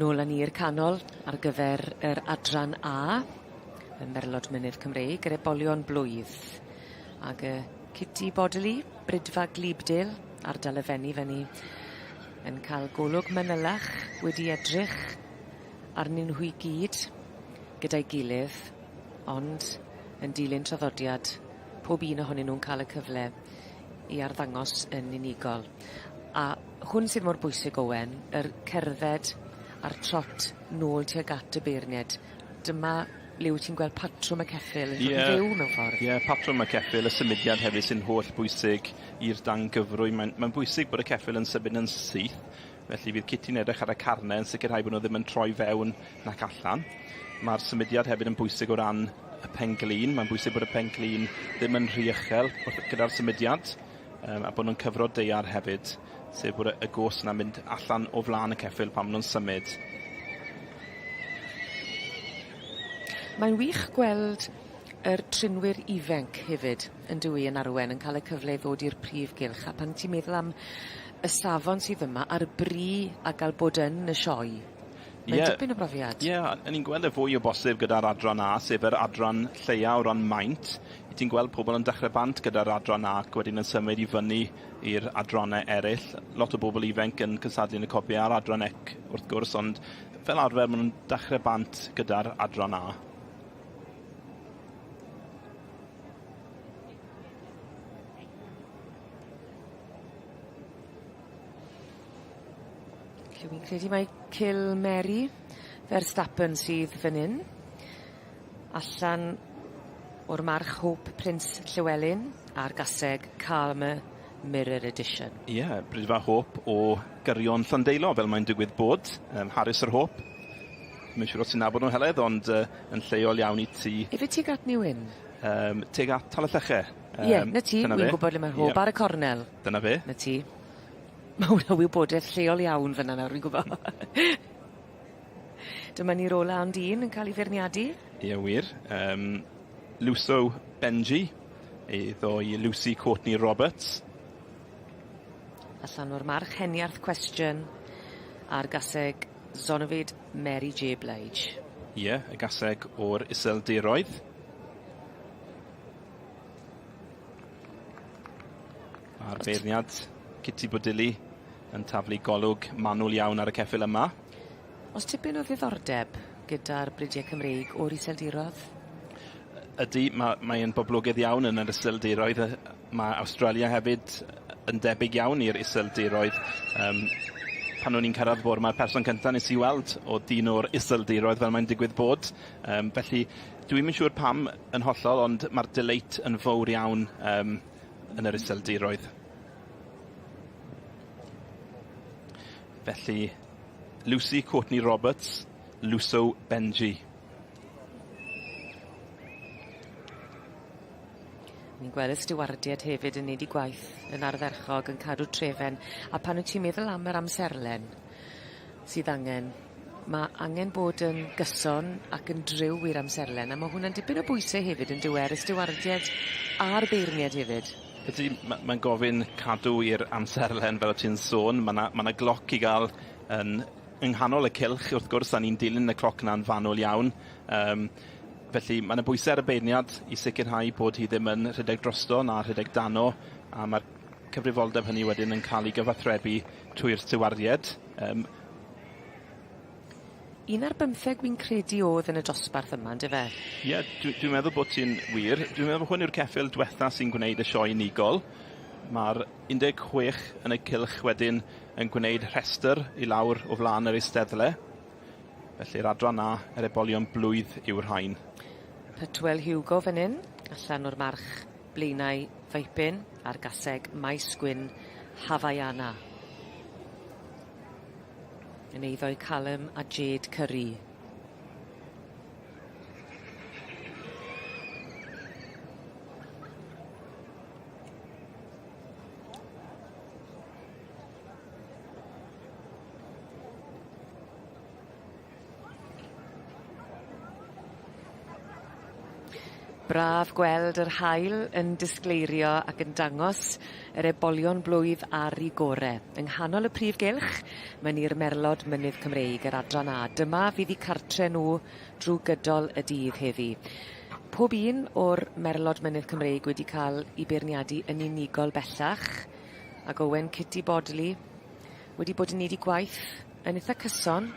Nôl â ni i'r canol ar gyfer yr adran A, y Merlod Mynydd Cymreig, yr Ebolion Blwydd, ag y Kitty Bodley, Bridfa Glebdale, ardal y Fenni fyny, yn cael golwg manylach wedi edrych arnyn nhw i gyd gyda'i gilydd, ond yn dilyn traddodiad pob un ohonyn nhw'n cael y cyfle i arddangos yn unigol. A hwn sydd mor bwysig Owen, yr cerdded a'r trot nôl tuag at y beirnied. Dyma le wyt ti'n gweld patrwm y ceffyl yn dod yn fyw mewn ffordd. Ie, patrwm y ceffyl, y symudiad hefyd sy'n holl bwysig i'r dan gyfrwy. Mae'n mae'n bwysig bod y ceffyl yn symud yn syth, felly fydd Kitty'n edrych ar y carne yn sicrhau bod nhw ddim yn troi fewn nac allan. Mae'r symudiad hefyd yn bwysig o ran y pen-glin. Mae'n bwysig bod y pen-glin ddim yn rhy uchel wrth, gyda'r symudiad, um, a bod nhw'n cyfro deiar hefyd, sef bod y, y gos yna'n mynd allan o flaen y ceffyl pan maen nhw'n symud. Mae'n wych gweld yr trinwyr ifenc hefyd yndyw 'i yn arwen yn ca'l y cyfle i ddod i'r prif gylch a pan ti'n meddwl am y safon sydd yma a'r bri a ga'l bod yn y sioe. Mae'n yeah. dipyn o brofiad. Ie, yeah, ni'n gweld y fwy o bosib gyda'r adran A, sef yr adran lleia o ran maint. Ti'n gweld pobl yn dechrau bant gyda'r adran A ac wedyn yn symud i fyny i'r adrannau eraill. Lot o bobl ifanc yn cystadlu yn y copiau a'r adran ec wrth gwrs, ond fel arfer maen nhw'n dechrau bant gyda'r adran A. Felly wi'n credu mai Cilmeri Verstappen sydd fan 'yn. Allan o'r march Hope Prince Llewelyn a'r gaseg Calmer Mirror Edition. Ie, yeah, Bridfa Hope o gyrion Llandeilo, fel mae'n digwydd bod. Um, Harris yr Hope. Mae'n siŵr os ti'n nabod nhw Heledd, ond uh, yn lleol iawn i ti. Ife tuag at New Inn? Um, tuag at Talyllyche. Ie, yeah, na ti, wy'n gwybod le mae'r Hope, yeah. ar y cornel. Dyna fe. Na ti. Ma' hwnna wybodaeth lleol iawn fynna nawr fi'n gwbo. Dyma ni'r ola ond un yn ca'l 'i feirniadu. Ie wir. Yym Luso Benji iddo i Lucy Courtney Roberts. Allan o'r march heniarth Question a'r gaseg Zonofid Mary J Blige. Ie, y gaseg o'r Iseldiroedd. A'r beirniad, Kitty Bodilly, yn taflu golwg manwl iawn ar y ceffyl yma. O's tipyn o ddiddordeb gyda'r bridiau Cymreig o'r Iseldiroedd? Ydy, ma' mae e'n boblogaidd iawn yn yr Iseldiroedd. Mae Awstralia hefyd yn debyg iawn i'r Iseldiroedd. Um, pan o'n i'n cyrraedd bore 'ma'r person cynta nes i weld o'dd dyn o'r Iseldiroedd fel mae'n digwydd bod. Um, felly dwi'm yn siŵr pam yn hollol, ond mae'r deleit yn fawr iawn um, yn yr Iseldiroedd. Felly, Lucy Courtney Roberts, Luso Benji. Ni'n gweld y stiwardiaid hefyd yn neud 'u gwaith yn ardderchog yn cadw trefen a pan wyt ti'n meddwl am yr amserlen sydd angen ma' angen bod yn gyson ac yn driw i'r amserlen a ma' hwnna'n dipyn o bwyse hefyd yndyw e ar y stiwardiaid a'r beirniaid hefyd. Ydy ma' mae'n gofyn cadw i'r amserlen fel o't ti'n sôn ma' 'na ma' 'na gloc i ga'l yn yng nghanol y cylch wrth gwrs a ni'n dilyn y cloc 'na'n fanwl iawn yym felly ma' 'na bwyse ar y beirniad i sicirhau bod hi ddim yn rhedeg drosto na rhedeg dano a ma'r cyfrifoldeb hynny wedyn yn ca'l 'i gyfathrebu trwy'r stiwardied yym Un ar bymtheg wi'n credu o'dd yn y dosbarth yma on'd yfe? Ie dwi dwi'n meddwl bod ti'n wir. Dwi'n meddwl hwn yw'r ceffyl dwetha sy'n gwneud y sioe unigol. Ma'r 16 yn y cylch wedyn yn gwneud rhestr i lawr o flaen yr eisteddle. Felly'r adran A, yr ebolion blwydd yw'r rhain. Pytwel Hugo fan 'yn, allan o'r march Blaenau Faepin a'r gaseg Maes Gwyn Hafaiana. Yn eiddo i Callum a Jade Curry. Braf gweld yr haul yn disgleirio ac yn dangos yr ebolion blwydd ar 'u gore. Yng nghanol y prif gylch ma' ni'r merlod mynydd Cymreig yr adran A. Dyma fydd 'u cartre nw drw gydol y dydd heddi. Pob un o'r merlod mynydd Cymreig wedi ca'l 'u beirniadu yn unigol bellach ag Owen Kitty Bodley wedi bod yn neud 'i gwaith yn itha cyson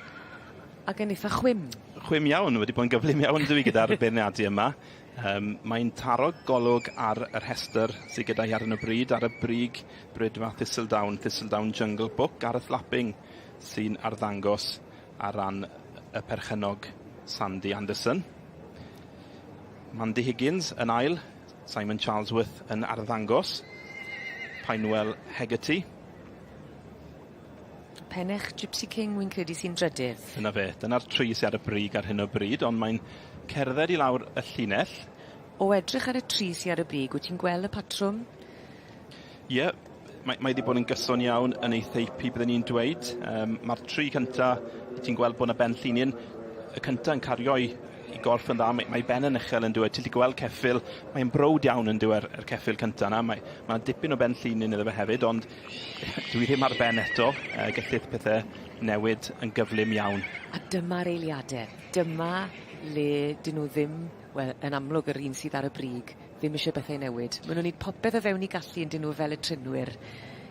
ac yn itha chwim. Chwim iawn, wedi bod yn gyflym iawn dw i gyda'r beirniadu yma. Um, mae'n taro golwg ar y rhestr sydd gyda hi ar hyn o bryd, ar y brig brydfa Thistledown, Thistledown Jungle Book, Gareth Lapping sy'n arddangos ar ran y perchennog Sandy Anderson. Mandy Higgins yn ail, Simon Charlesworth yn arddangos, Painwell Hegarty. Penech Gipsy King wi'n credu sy'n drydydd. Dyna fe, dyna'r tri sy ar y brig ar hyn o bryd, ond mae'n cerdded i lawr y llinell. O edrych ar y tri sy ar y brig, wyt ti'n gweld y patrwm? Ie, mae, mae wedi bod yn gyson iawn yn ei theipu, byddwn ni'n dweud. Um, Mae'r tri cynta, ti'n gweld bod yna ben llinyn, y cynta yn cario i, i gorff yn dda, mae, mae ben yn uchel yn dweud, ti'n gweld ceffyl, mae'n browd iawn yn dweud yr ceffyl cyntaf yna, mae, mae dipyn o ben llinyn iddo fe hefyd, ond dwi ddim ar ben eto, gellith pethau newid yn gyflym iawn. A dyma'r eiliadau, dyma le dyn nhw ddim, wel, yn amlwg yr un sydd ar y brig, ddim eisiau bethau newid. Maen nhw'n neud popeth o fewn 'u gallu yndyn nhw fel y trinwyr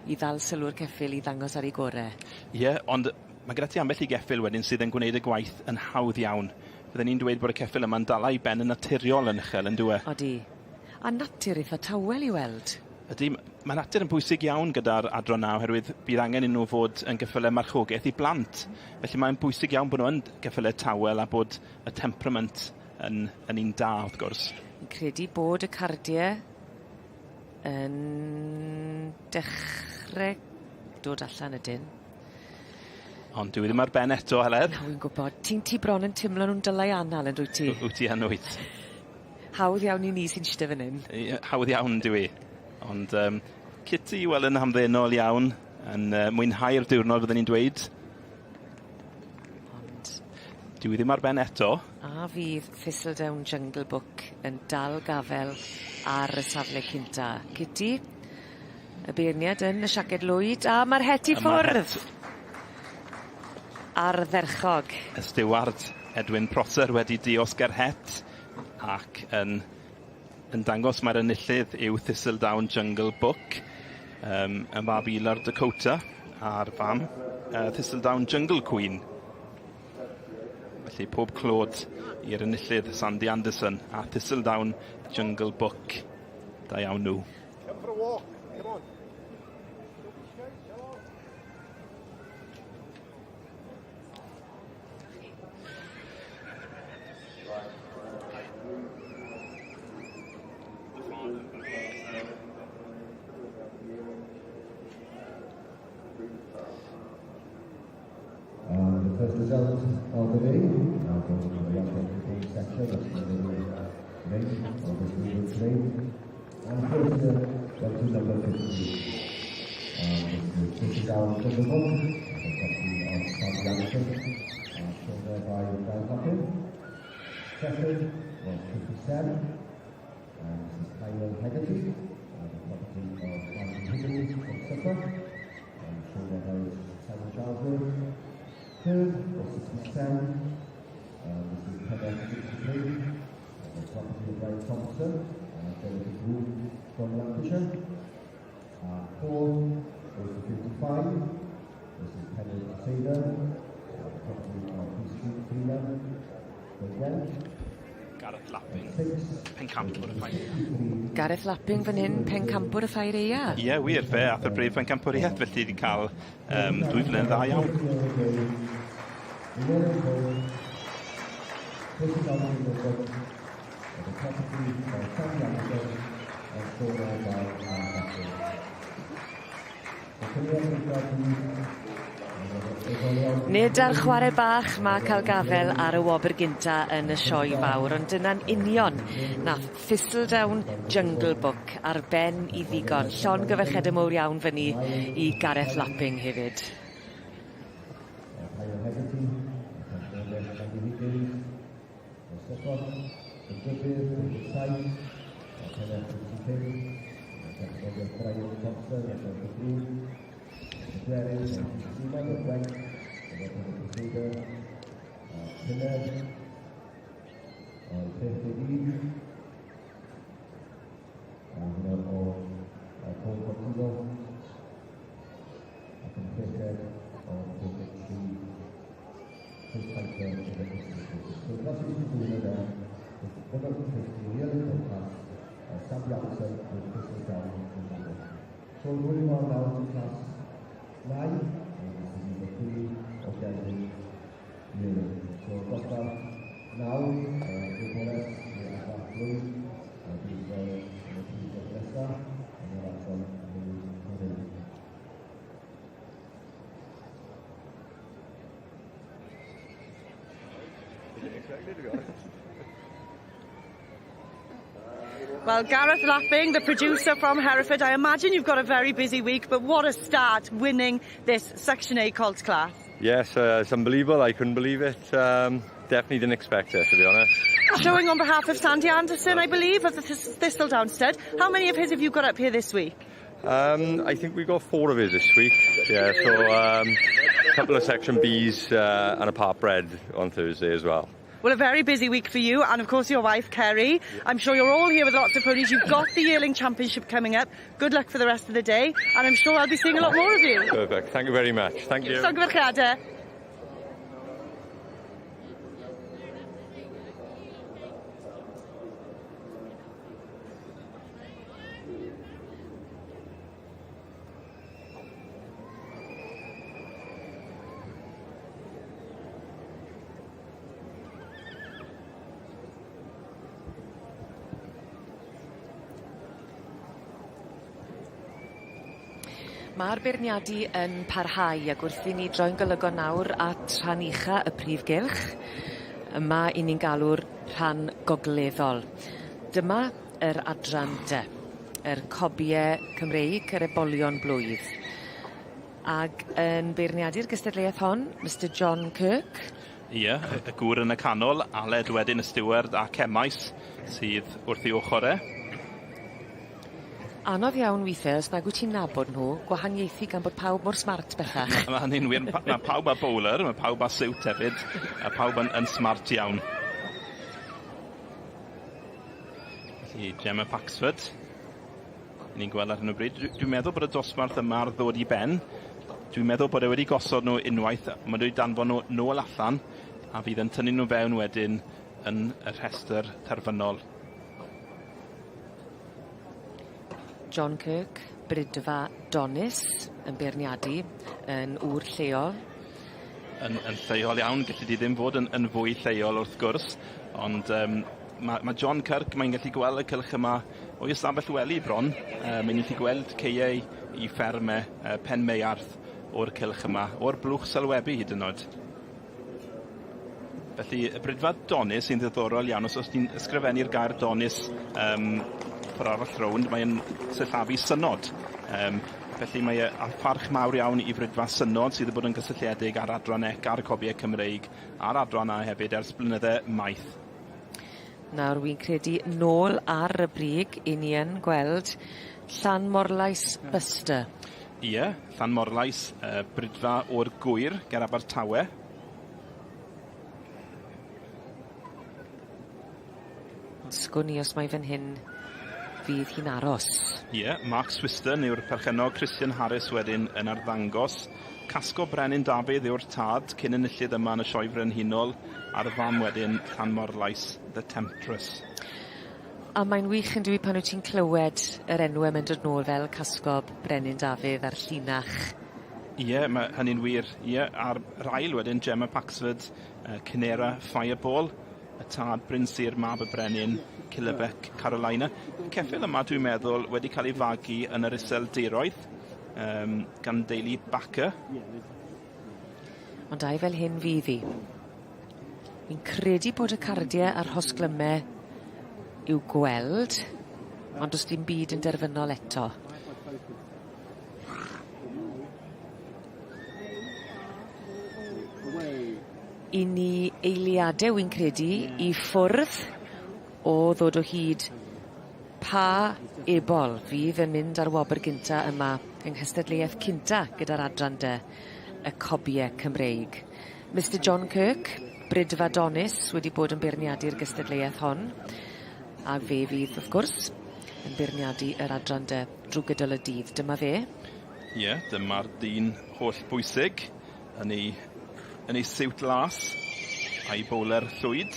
i ddal sylw'r ceffyl i ddangos ar ei gore. Ie, ond mae gyda ti ambell i geffyl wedyn sydd yn gwneud y gwaith yn hawdd iawn. Bydden i'n dweud bod y ceffyl yma'n dala 'i ben yn naturiol yn uchel yndyw e? Odi. A natur eitha tawel i weld. Ydy, mae natur yn bwysig iawn gyda'r adran 'na oherwydd bydd angen i nhw fod yn geffyle marchogaeth i blant. Felly mae'n bwysig iawn bod nhw yn geffyle tawel a bod y temperament yn, yn un da wrth gwrs. Fi'n credu bod y cardie yn dechre dod allan ydyn. Ond dyw 'i ddim ar ben eto Heledd. Na wi'n gwbod. Ti'n ti bron yn timlo nw'n dylai anal on'd wyt ti? Wyt ti yn wyt. Hawdd iawn i ni sy'n ishte fan 'yn. Ie hawdd iawn yndyw 'i. Ond yym Kitty wel yn hamddenol iawn yn yy mwynhau'r diwrnod fydden i'n dweud. Ond Dyw 'i ddim ar ben eto. A fydd Thistledown Jungle Book yn dal gafel ar y safle cynta. Kitty? Y beirniad yn y siaced lwyd a ma'r het i ffwrdd! Ardderchog. Y stiward Edwin Prosser wedi diosg yr het ac yn yn dangos mai'r enillydd yw Thistledown Jungle Book yym y mab i Lord Dakota a'r fam Thistledown Jungle Queen. Felly pob clod i'r enillydd Sandy Anderson a Thistledown Jungle Book. Da iawn nhw. Come for a walk. Come on. And the first result of the day now goes to the 1.8 section of the ring of this movement today. And first went to number 50. And this is Thistledown Jungle Book, the property of Sandy Anderson, and shown there by Gareth Lappin. Second was 57, and this is Kyle Hegarty, and the property of Andrew Higgins from Suffolk, and shown there by Simon Charlesworth. Third was 67, and this is Heather 63, and the property of Brian Thompson, and Jonathan Groom from Lancashire. Fourth goes to 55, this is Penny Taylor, and the property of East Street Freeman from Gwent. Gareth Lapping, pencampwr y ffair. Gareth Lapping fan hyn, pencampwr y ffair aea. Ie, yeah, wir, fe ath y brif pencampwriaeth, felly wedi cael 2 flynedd dda iawn. The yellow coat, Thistledown Jungle Book, and the property of Sandy Anderson, and shown there by Anne Patrick. So coming up, Nid ar chwarae bach ma' ca'l gafel ar y wobr gynta yn y sioe fawr ond dyna'n union nath Thistledown Jungle Book ar ben 'i ddigon. Llongyfarchiade mowr iawn fyny i Gareth Lapping hefyd. Kyle Hegarty, Andy Higgins, Suffolk, y Drydydd, 57, a Pennaeth 55, a Brian Thompson, a Jonathan Green, y Pedwerydd, Seaman o'r Gwent, y Pennaeth Crusader, a Pumed, o'r 61, a hwnna o Paul Portugal, ac yn chweched o 53, Chris Piper gyda Chris. So class 62 winner there with 150 yellow coat class, Sandy Anderson with Thistledown Jungle. So we're moving on now to class 9, and this is number 3 o Gelvin Yearling. So dosbarth 9, Gwyboles neu Adran Lwyd, a bydd yn y prif nesaf yn yr adran Lwyd Cymreig. Didn't expect it, to be honest. Well, Gareth Lapping, the producer from Hereford, I imagine you've got a very busy week, but what a start winning this Section A Colt class. Yes, it's unbelievable. I couldn't believe it. Definitely didn't expect it, to be honest. Showing on behalf of Sandy Anderson, I believe, of the Thistledown Stud. How many of his have you got up here this week? I think we got four of his this week. Yeah, so a couple of Section Bs and a part bred on Thursday as well. Well, a very busy week for you and, of course, your wife, Kerry. I'm sure you're all here with lots of ponies. You've got the Yearling Championship coming up. Good luck for the rest of the day, and I'm sure I'll be seeing a lot more of you. Perfect. Thank you very much. Thank you. Llongyfarchiadau. Ma'r beirniadu yn parhau ag wrth i ni droi'n golygon nawr at rhan ucha y prif gylch yma 'yn ni'n galw'r rhan gogleddol. Dyma yr adran dy, yr cobie Cymreig, yr ebolion blwydd. Ag yn beirniadu'r gystadleuaeth hon, Mister John Kirk. Ie, y gŵr yn y canol, Aled wedyn y stiward a Cemais sydd wrth ei ochr e. Anodd iawn withe os nag wyt ti'n nabod nhw, gwahaniaethu gan bod pawb mor smart bellach. Ma' hynny'n wir ma' pawb â bowler, ma' pawb â siwt hefyd, a pawb yn yn smart iawn. Felly Gemma Paxford. Ni'n gweld ar hyn o bryd. Dwi'n meddwl bod y dosbarth yma ar ddod i ben. Dwi'n meddwl bod e wedi gosod nhw unwaith, mae wedi danfon nhw nôl allan a fydd yn tynnu nhw fewn wedyn yn y rhestr terfynol. John Kirk, Bridfa Donis yn beirniadu yn ŵr lleol. Yn lleol iawn, gallu di ddim fod yn fwy lleol wrth gwrs, ond ma' John Kirk, mae'n gallu gweld y cylch yma o'i ystafell wely bron, mae'n gallu gweld caeau i fferme Penmeiarth o'r cylch yma, o'r blwch sylwebu hyd yn oed. Felly, y Bridfa Donis sy'n ddiddorol iawn, os ti'n ysgrifennu'r gair Donis ffordd arall rownd, mae'n sillafu synod. Felly mae e a pharch mawr iawn i Fridfa Synod sydd wedi bod yn gysylltiedig â'r adran ec a'r cobiau Cymreig a'r adran A hefyd ers blynydde maith. Nawr wi'n credu nôl ar y brig 'yn ni yn gweld Llanmorlais Buster. Ie, Llanmorlais, Bridfa o'r Gŵyr ger Abertawe. Ond sgwn i os mai fan hyn fydd hi'n aros. Ie, Mark Swiston yw'r perchennog, Christian Harris wedyn yn arddangos. Casgo Brenin Dafydd yw'r tad, cyn enillydd yma yn y Sioe Frenhinol, a'r fam wedyn Llanmorlais The Temptress. A mae'n wych yn dyw 'i pan wyt ti'n clywed yr enwe 'ma'n dod nôl fel Casgob, Brenin Dafydd a'r llinach. Ie, mae hynny'n wir. Ie, a'r yr ail wedyn, Gemma Paxford, Cynera Fireball, y tad Bryn Sir, mab y Brenin, Cilybec, Carolina. Y ceffyl yma, dwi'n meddwl, wedi cael ei fagu yn yr Iseldiroedd, gan deulu Backer. Ond ai fel hyn fydd hi? Fi'n credu bod y cardie a'r rhosglyme i'w gweld, ond do's dim byd yn derfynol eto. I ni eiliade wi'n credu i ffwrdd o ddod o hyd pa ebol fydd yn mynd ar wobr gynta yma yng nghystadleuaeth cynta gyda'r adran dy y cobie Cymreig. Mister John Kirk, Bridfa Donis wedi bod yn beirniadu'r gystadleuaeth hon a fe fydd wrth gwrs yn beirniadu yr adran dy drw gydol y dydd. Dyma fe. Ie, dyma'r dyn holl bwysig yn ei siwt las a'i bowler llwyd.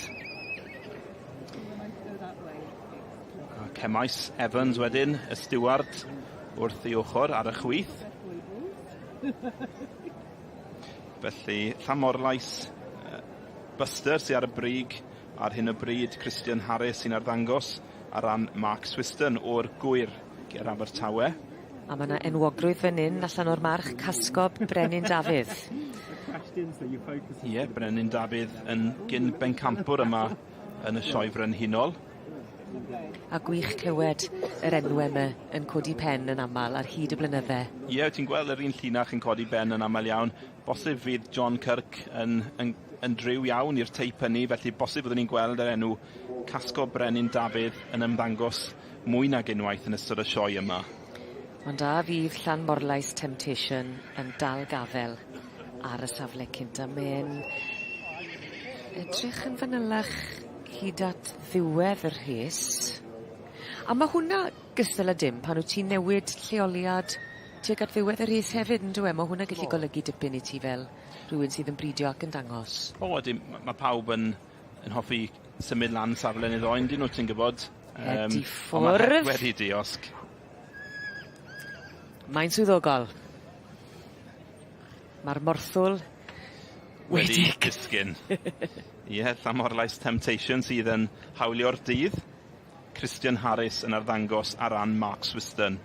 A Cemais Evans wedyn, y stiward wrth ei ochr ar y chwith. Felly, Llanmorlais, Buster sy ar y brig ar hyn o bryd, Christian Harris sy'n arddangos ar ran Mark Swiston o'r Gŵyr ger Abertawe. A ma' 'na enwogrwydd fan 'yn allan o'r march Casgob Brenin Dafydd. Ie, Brenin Dafydd yn gyn bencampwr yma yn y Sioe Frenhinol. A gwych clywed yr enwe 'my yn codi pen yn amal ar hyd y blynydde. Ie, ti'n gweld yr un llinach yn codi ben yn amal iawn. Bosib fydd John Kirk yn yn driw iawn i'r teip hynny, felly bosib byddwn ni'n gweld yr enw Casgo Brenin Dafydd yn ymddangos mwy nag unwaith yn ystod y sioe yma. Ond a fydd Llanmorlais Temptation yn dal gafel ar y safle cynta. Mae'n edrych yn fanylach hyd at ddiwedd y rhes. A ma' hwnna gystal â dim pan wt ti'n newid lleoliad tuag at ddiwedd y rhes hefyd on'd yw e? Ma' hwnna gallu golygu dipyn i ti fel rhywun sydd yn bridio ac yn dangos. O ydi ma' pawb yn yn hoffi symud lan safle neu ddoi on'd 'yn nw ti'n gwbod? Het i ffwrdd. Wedi diosg. Mae'n swyddogol. Ma'r morthwl wedi disgyn. Ie, Llanmorlais Temptation sydd yn hawlio'r dydd. Christian Harris yn arddangos ar ran Mark Swiston.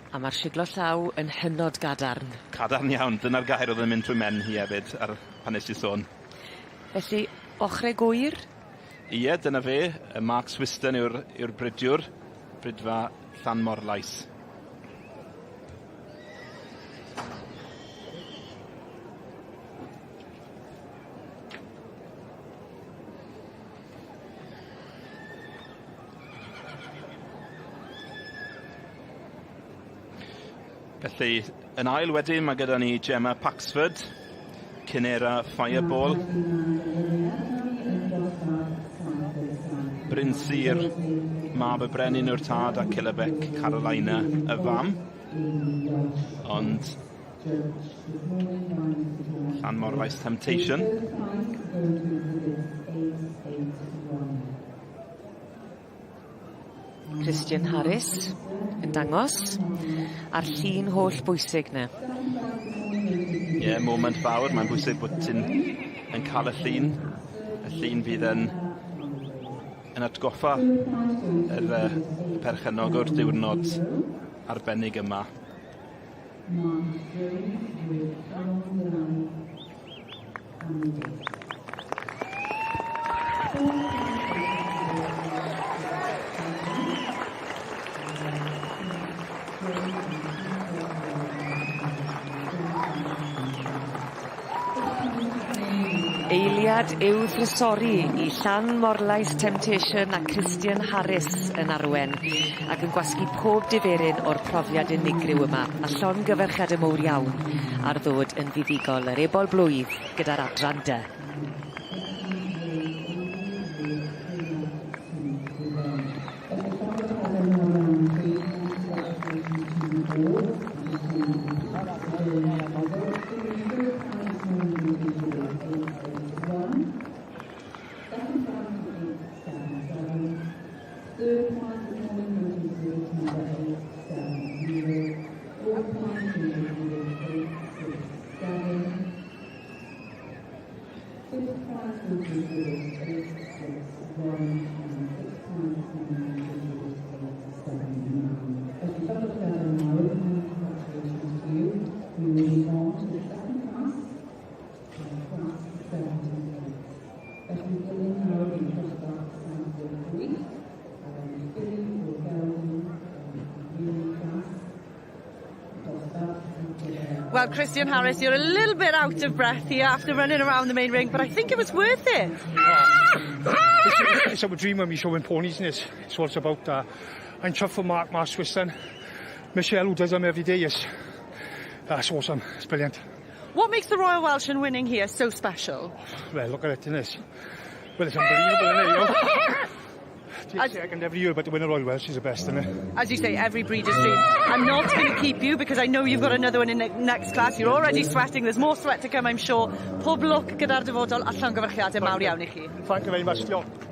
A ma'r siglo llaw yn hynod gadarn. Cadarn iawn, dyna'r gair o'dd yn mynd trwy mhen i hefyd ar pan nes i sôn. Felly, ochre gŵyr? Ie, dyna fe, y Mark Swiston yw'r yw'r bridiwr, bridfa Llanmorlais. Felly, yn ail wedyn, mae gyda ni Gemma Paxford, Cinera Fireball. Bryn Sir, mab y brenin yw'r tad a Cilabec Carolina y fam. Ond Llanmorlais Temptation. Christian Harris yn dangos a'r llun holl bwysig 'na. Ie, yeah, moment fawr, mae'n bwysig bod ti'n yn cael y llun. Y llun fydd yn yn atgoffa yr uh, perchennog o'r diwrnod arbennig yma. Eiliad i'w thrysori i Llanmorlais Temptation a Christian Harris yn arwen ac yn gwasgu pob diferyn o'r profiad unigryw yma a llongyfarchiade mowr iawn ar ddod yn fuddugol yr ebol blwydd gyda'r adran dy. Well, Christian Harris, you're a little bit out of breath here after running around the main ring, but I think it was worth it. It's our dream when we showing ponies, and it's what it's about. I'm chuffed for Mark, Mark Swiston. Michelle, who does them every day, is that's awesome. It's brilliant. What makes the Royal Welsh and winning here so special? Well, look at it, isn't it? Well, it's unbelievable, isn't it, you know? As, second every year, but to win a Royal Welsh is the best, isn't it? As you say, every breeder's dream. I'm not going to keep you because I know you've got another one in the next class. You're already sweating. There's more sweat to come, I'm sure. Pob lwc gyda'r dyfodol a llongyfarchiadau mawr iawn i chi. Thank you very much, Diolch.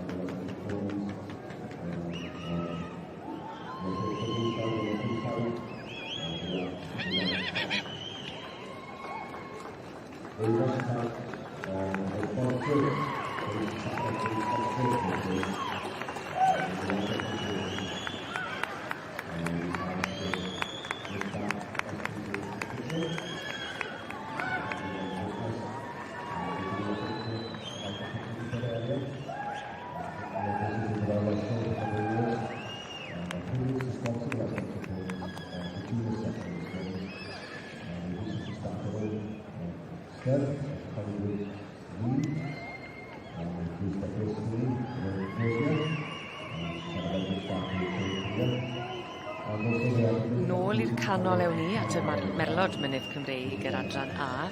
Stud, Hollywood Reed, and the Brewster 3, Rosia, and Caravan Starting here. And also we have Nôl i'r canol ewn ni at y Merlod Mynydd Cymreig yr adran A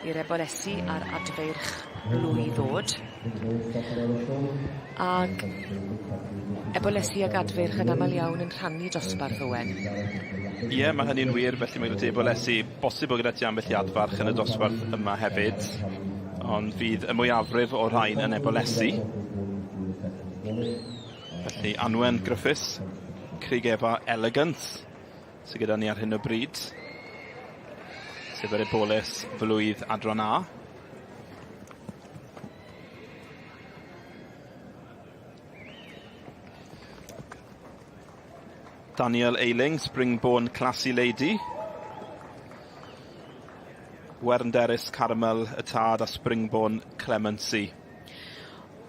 i'r ebolesi a'r adfeirch blwy ddod. Ag ebolesi ag adfeirch yn amal iawn yn rhannu dosbarth Owen. Ie, yeah, mae hynny'n wir, felly mae gyda ti ebolesi, bosib bod gyda ti ambell i adfarch yn y dosbarth yma hefyd, ond fydd y mwyafrif o'r rhain yn ebolesi. Felly Anwen Griffiths, Craig Efa Elegant, sydd gyda ni ar hyn o bryd, sef yr eboles flwydd adran A. Daniel Eiling, Springborn Classy Lady. Wernderis Caramel y tad a Springborn Clemency.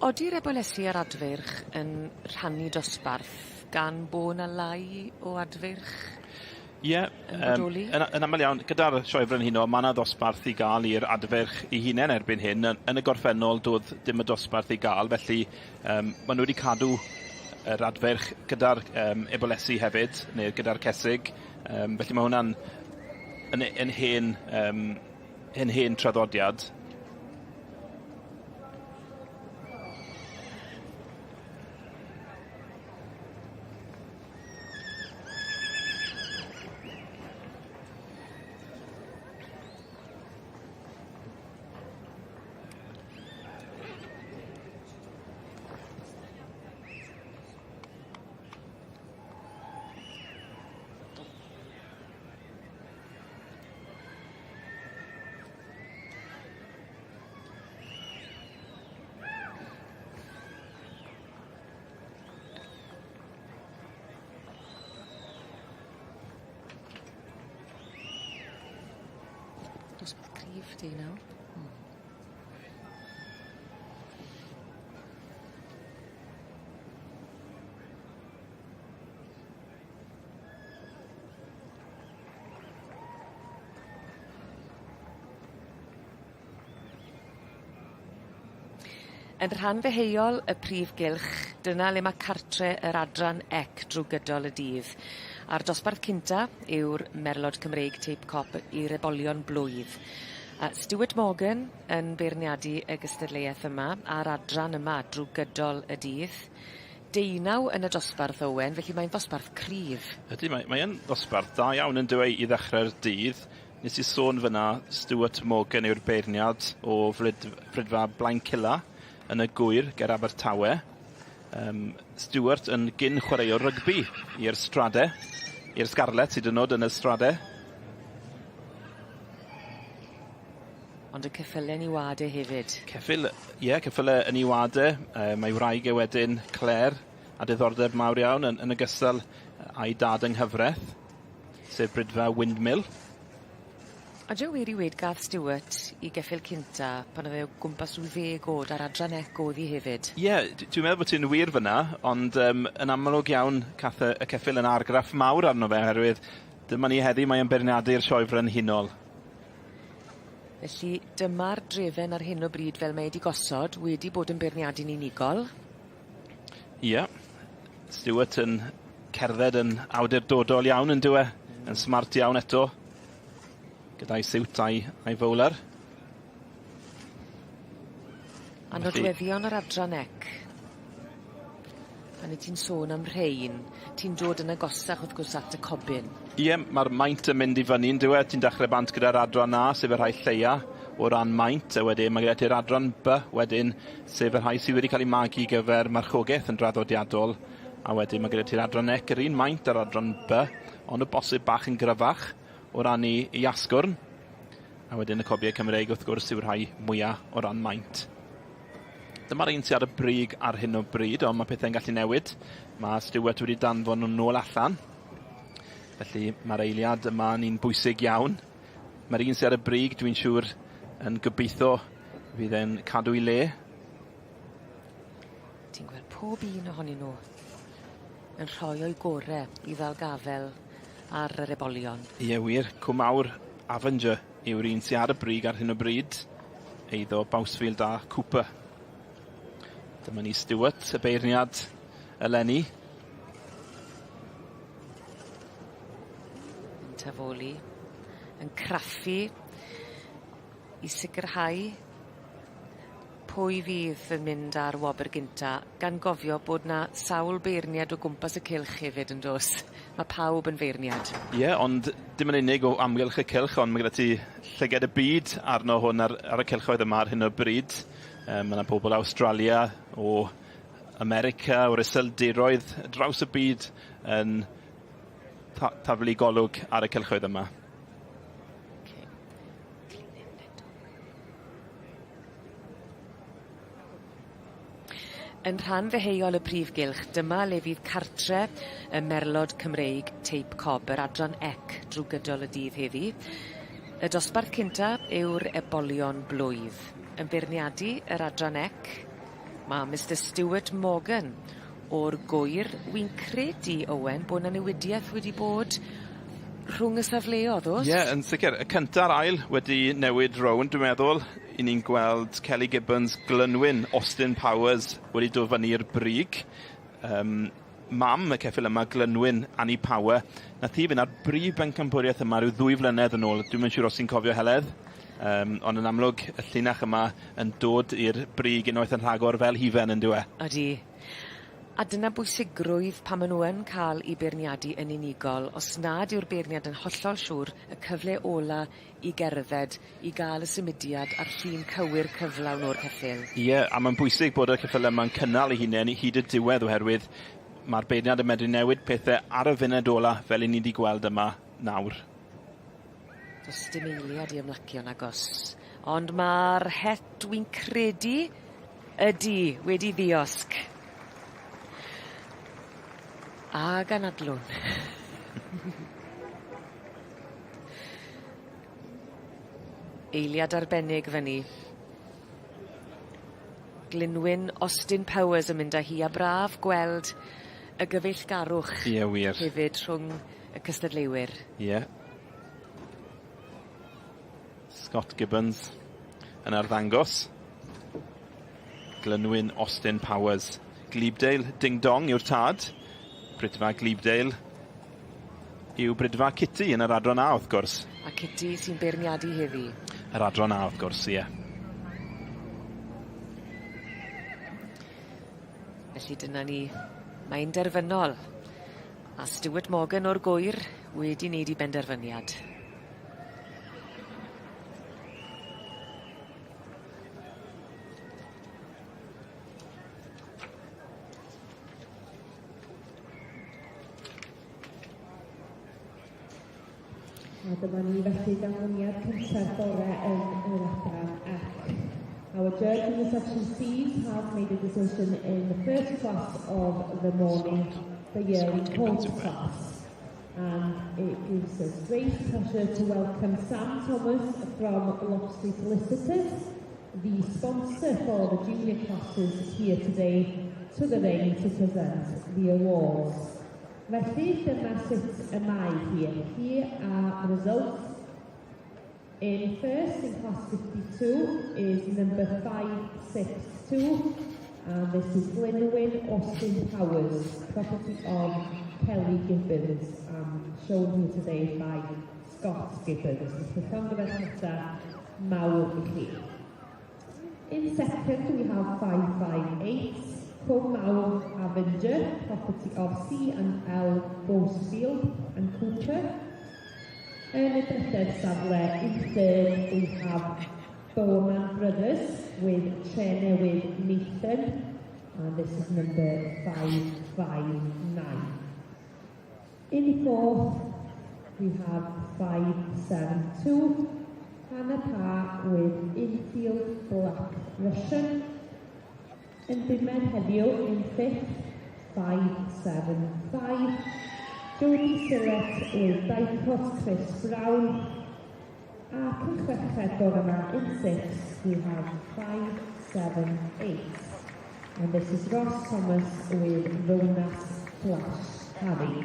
Odi'r ebolesi a'r adfeirch yn rhannu dosbarth gan bo' 'na lai o adfeirch? Ie, Yn bodoli? yn aml iawn, gyda'r Sioe Frenhinol, ma' 'na ddosbarth i ga'l i'r adfeirch 'u hunen erbyn hyn. Yn y gorffennol, do'dd dim y dosbarth i ga'l, felly ma' nw wedi cadw yr adfeirch gyda'r ebolesi hefyd, neu gyda'r cesig. Felly ma' hwnna'n yn hen hen traddodiad. Dosbarth cryf 'di nawr. Yn rhan ddeheuol y prif gylch, dyna le ma' cartre yr adran ec drw gydol y dydd. A'r dosbarth cynta yw'r Merlod Cymreig teip cop i'r ebolion blwydd. Stuart Morgan yn beirniadu y gystadleuaeth yma a'r adran yma drw gydol y dydd. 19 yn y dosbarth Owen, felly mae'n ddosbarth cryf. Ydy, mae yn ddosbarth da iawn yn dyw e i ddechrau'r dydd. Nes i sôn fyna, Stuart Morgan yw'r beirniad o Fridfa Blaencilla yn y Gŵyr ger Abertawe. Stuart yn gyn chwaraewr rygbi i'r Strade, i'r Scarlets hyd yn oed yn y Strade. Ond y ceffyle yn 'i wad e hefyd. Ceffyl, ie, ceffyle yn 'i wad e. Mae wraig e wedyn, Claire, a diddordeb mawr iawn yn ogystal â'i dad yng nghyfraith, sef Bridfa Windmill. A Joe wir i weud gath Stuart 'i geffyl cynta pan o'dd e o gwmpas rhyw ddeg o'd a'r adran ec o'dd 'i hefyd. Ie, dwi'n meddwl bod ti'n wir fynna, ond yn amlwg iawn cath y ceffyl yn argraff mawr arno fe oherwydd dyma ni heddi mae e'n beirniadu'r Sioe Frenhinol. Felly dyma'r drefen ar hyn o bryd fel mae e 'di gosod wedi bod yn beirniadu'n unigol. Ie. Stuart yn cerdded yn awdurdodol iawn yn dyw e? Yn smart iawn eto. Gyda'i siwt a'i fowler. A nodweddion yr adran ec. Pan wyt ti'n sôn am rhein, ti'n dod yn agosach wrth gwrs at y cobyn. Ie, ma'r maint yn mynd i fyny yn dyw e? Ti'n dechre bant gyda'r adran A, sef y rhai lleia o ran maint, a wedyn mae gyda ti'r adran B wedyn, sef y rhai sydd wedi cael eu magu i gyfer marchogaeth yn draddodiadol, a wedyn mae gyda ti'r adran C, yr un maint â'r adran B, ond o bosib bach yn gryfach o ran i asgwrn. A wedyn y cobiau Cymreig wrth gwrs yw'r rhai mwyaf o ran maint. Dyma'r un sydd ar y brig ar hyn o bryd, ond mae pethau'n gallu newid. Mae Stuart wedi danfon nhw nôl allan. Felly mae'r eiliad yma yn un bwysig iawn. Mae'r un sydd ar y brig, dwi'n siŵr, yn gobeithio fydd e'n cadw ei le. Ti'n gweld pob un ohonyn nhw yn rhoi o'i gore i ddal gafel ar yr ebolion. Ie wir, Cwm Mawr Avenger yw'r un sy'n ar y brig ar hyn o bryd, eiddo Bowsfield a Cooper. Dyma ni Stewart, y beirniad eleni. Yn tafoli, yn craffu i sicrhau pwy fydd yn mynd ar wobr gynta, gan gofio bod 'na sawl beirniad o gwmpas y cylch hefyd yndos? Ma' pawb yn feirniad. Ie, ond dim yn unig o amgylch y cylch, ond ma' gyda ti llyged y byd arno hwn ar ar y cylchoedd yma ar hyn o bryd. Yym ma' 'na pobol o Awstralia, o America, o'r Iseldiroedd, draws y byd yn taflu golwg ar y cylchoedd yma. Yn rhan ddeheuol y prif gylch, dyma le fydd cartre y merlod Cymreig teip cob, yr adran ec drw gydol y dydd heddi. Y dosbarth cynta yw'r ebolion blwydd. Yn beirniadu yr adran ec, ma' Mister Stuart Morgan o'r Gŵyr. Wi'n credu, Owen, bo' 'na newidieth wedi bod rhwng y safleodd, o's? Ie, yn sicir. Y cynta a'r ail wedi newid rownd, dwi'n meddwl. 'Yn ni'n gweld Kelly Gibbons, Glynwyn, Austin Powers wedi dod fyny i'r brig. Yym mam y ceffyl yma, Glynwyn, Annie Power, nath hi fynd ar brif bencampwriaeth yma ryw ddwy flynedd yn ôl. Dwi'm yn siŵr os ti'n cofio Heledd. Yym ond yn amlwg y llinach yma yn dod i'r brig unwaith yn rhagor fel hufen on'd yw e? Odi. A dyna bwysigrwydd pan ma' nw yn ca'l 'u beirniadu yn unigol os nad yw'r beirniad yn hollol siŵr y cyfle ola i gerdded i ga'l y symudiad a'r llun cywir cyflawn o'r ceffyl. Ie a ma'n bwysig bod y ceffyle yma'n cynnal eu hunen hyd y diwedd oherwydd ma'r beirniad yn medru newid pethe ar y funud ola fel 'yn ni 'di gweld yma nawr. Do's dim eiliad i ymlacio nagos. Ond ma'r het wi'n credu ydi wedi ddiosg. Ag anadlwn. Eiliad arbennig fyn 'ny. Glynwyn Austin Powers yn mynd â hi a braf gweld y gyfeillgarwch. Ie wir. Hefyd rhwng y cystadleuwyr. Ie. Scott Gibbons yn arddangos. Glynwyn Austin Powers. Glebedale Ding Dong yw'r tad. Brydfa Glebedale yw Brydfa Kitty yn yr adran A wrth gwrs. A Kitty sy'n beirniadu heddi. Yr adran A wrth gwrs, ie. Felly dyna ni. Mae'n derfynol. A Stuart Morgan o'r Gŵyr wedi neud 'i benderfyniad. A dyma ni felly ganlyniad cynta'r bore yn yr adran F. Our judge in the section C's have made a decision in the first class of the morning, the yearly quarter class. And it gives us great pleasure to welcome Sam Thomas from Loxley Solicitors, the sponsor for the junior classes here today, to the ring to present the awards. Felly, dyma sut y mae hi. Here are the results. In first, in class 52, is number 562, and this is Glynwyn Austin Powers, property of Kelly Gibbons, and shown here today by Scott Gibbons. Felly llongyfarchiadau mawr i chi. In second, we have 558, Cwm Mawr Avenger, property of C and L Bosfield and Cooper. Yn y drydedd safle, in third, we have Bowman Brothers with Trenewydd Nathan, and this is number 559. In fourth, we have 572, Hannah Parr with Infield Black Russian. Yn bumed heddiw, in fifth, 575, Jodie Sillett with Dicot Chris Brown. Ac yn chweched bore yma, in sixth, we have 578. And this is Ross Thomas with Ronas Flash Harry.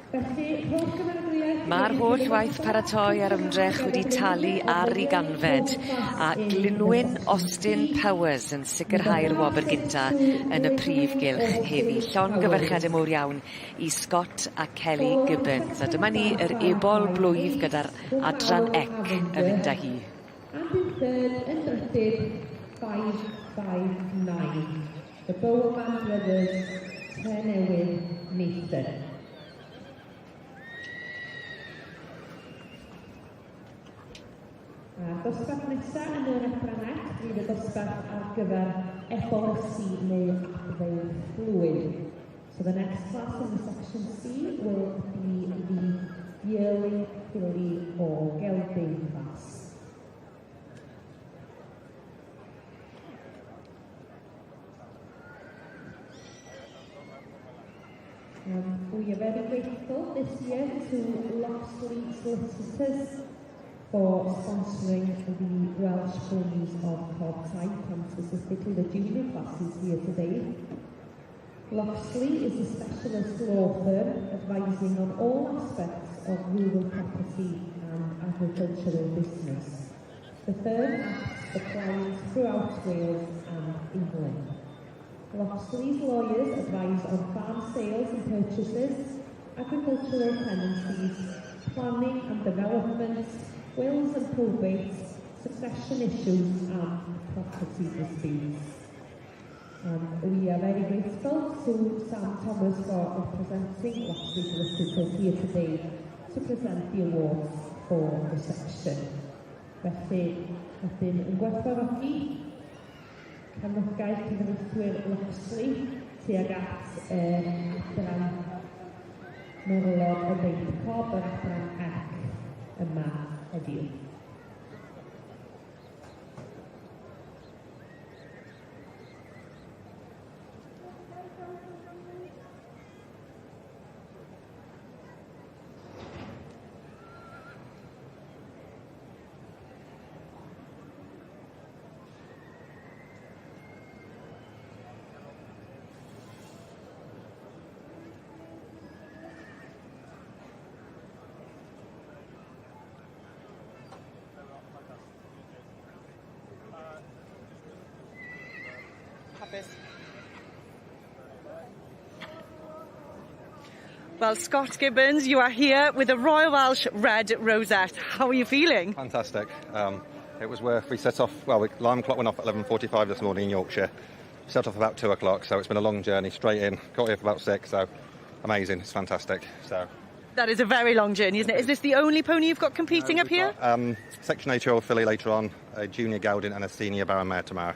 Felly, rhowch gymeradwyaeth Ma'r holl waith paratoi a'r ymdrech wedi talu ar 'i ganfed a Glynwyn Austin Powers yn sicirhau'r wobr gynta yn y prif gylch heddi. Llongyfarchiade mowr iawn i Scott a Kelly Gibbons. A dyma ni yr ebol blwydd gyda'r adran ec yn mynd â hi. And in third, yn drydydd, 559, the Bowerman Brothers, Tŷ Newydd, Nathan. A'r dosbarth nesaf yn yr adran C fydd y dosbarth ar gyfer ebolesi neu adfeirch blwydd. So the next class in the section C will be the yearling filly or gelding class. We are very grateful this year to Loxley Solicitors for sponsoring the Welsh Ponies of Cob Type and specifically the junior classes here today. Loxley is a specialist law firm advising on all aspects of rural property and agricultural business. The firm acts for clients throughout Wales and England. Loxley's lawyers advise on farm sales and purchases, agricultural tenancies, planning and development, wills and probate, succession issues and property disputes. And we are very grateful to Sam Thomas for representing Loxley Solicitors here today to present the awards for the section. Felly, rydym yn gwerthfawrogi cefnogaeth cyfreithwyr Loxley tuag at yr adran merlod y beirdd cob, yr adran C yma heddiw. Hapus. Well, Scott Gibbons, you are here with the Royal Welsh Red Rosette. How are you feeling? Fantastic. It was worth, we set off, well, the alarm clock went off at 11:45 this morning in Yorkshire. Set off about 2 o'clock, so it's been a long journey, straight in. Got here for about 6, so amazing, it's fantastic. So That is a very long journey, isn't it? Is this the only pony you've got competing up here? Section 8-year-old filly later on, a junior gelding and a senior barren mare tomorrow.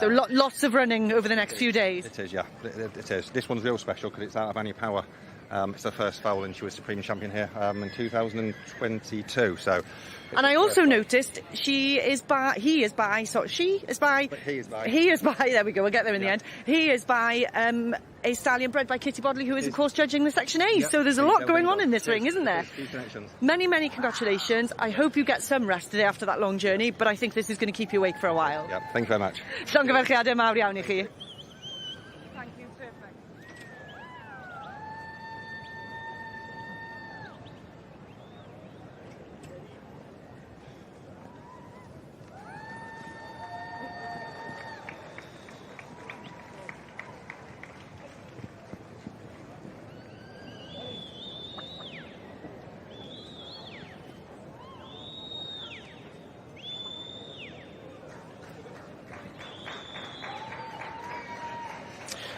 So lots of running over the next few days. It is, yeah, it is. This one's real special because it's out of Annie Power. It's her first foal and she was Supreme Champion here in 2022, so... And I also noticed she is by, he is by, so she is by, He is by. He is by, there we go, we'll get there in the end. He is by a stallion bred by Kitty Bodley, who is of course judging the Section A. So there's a lot going on in this ring, isn't there? Few connections. Many, many congratulations. I hope you get some rest today after that long journey, but I think this is going to keep you awake for a while. Yeah, thank you very much. Llongyfarchiadau mawr iawn i chi. Thank you, perfect.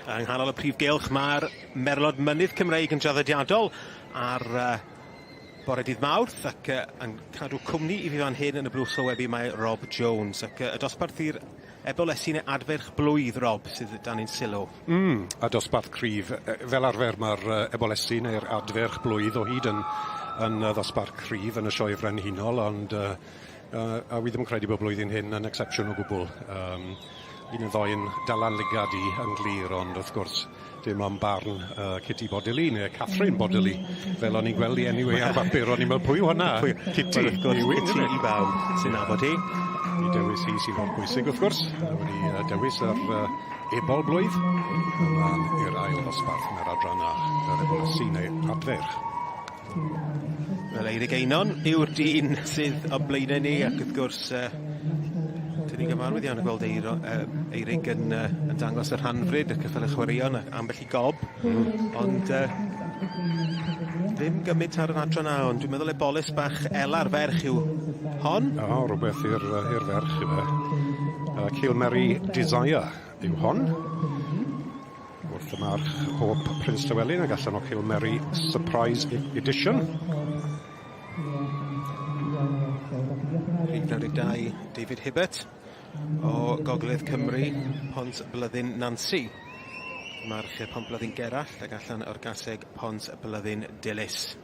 Yng nghanol y prif gylch mae'r Merlod Mynydd Cymreig yn draddodiadol ar bore dydd Mawrth ac yn cadw cwmni i fi fan hyn yn y blwch sylwebu mae Rob Jones ac y dosbarth i'r ebolesi neu adferch blwydd, Rob, sydd dan ein sylw. A dosbarth cryf. Fel arfer mae'r ebolesi neu'r adferch blwydd o hyd yn ddosbarth cryf yn y sioe frenhinol, ond a wi ddim yn credu bod blwyddyn hyn yn exception o gwbl. Un yn ddoi yn dala'n lygad i yn glir, ond wrth gwrs dim ond barn Kitty Bodily neu Catherine Bodily, fel o'n i'n gweld i enw ar bapur, o'n i'n meddwl pwy yw hwnna? Kitty. Wel, wrth gwrs, Kitty i bawb sy'n nabod hi. I dewis hi sy'n holl bwysig wrth gwrs. Wedi dewis yr ebol blwydd ymlaen i'r ail ddosbarth yn yr adran A, yr ebolesi neu adferch. Wel, Eirig Einon yw'r dyn sydd o blaenau ni, ac wrth gwrs, dyn ni'n gyfarwydd iawn o gweld Eiro, Eirig yn, yn dangos y rhanfryd, y cyffelyb chwaraeon ac ambell i gob, ond ddim gymaint ar yr adran A, ond dwi'n meddwl eboles bach Ela'r ferch yw hon. O, rhywbeth i'r i'r ferch yw e. Cilmeri Desire yw hon. Wrth y march Hope Prince Llywelyn ag allan o Cilmeri Surprise Edition. Rhif 92 David Hibbert o Gogledd Cymru, Pont Blyddyn Nancy. March Pont Blyddyn Gerallt ag allan o'r gaseg Pont Blyddyn Dilys.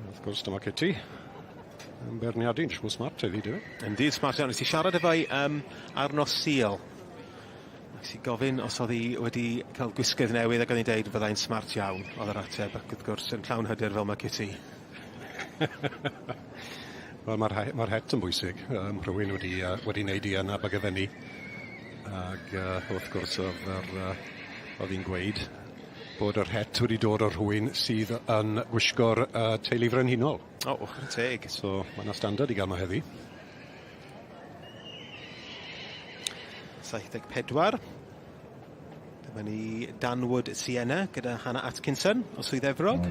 Wrth gwrs, dyma Kitty. Yn beirniadu'n siŵr smart heddi, dyw e? Yndi, smart iawn. Nes i siarad efo hi ar nos Sul. Nes i gofyn os oedd hi wedi cael gwisgoedd newydd ac oedd hi'n deud fyddai'n smart iawn, oedd yr ateb, ac wrth gwrs yn llawn hyder fel mae Kitty. Wel, mae'r ma het yn bwysig. Rhywun wedi, wedi wneud i yn Abergavenny. Ac wrth gwrs oedd, yr, oedd hi'n gweud bod yr het wedi dod o rhywun sydd yn gwisgo'r teulu frenhinol. O, oh, teg. So, mae yna standard i gael yma heddi. 74. Dyma ni Danwood Sienna gyda Hannah Atkinson o Swydd Efrog.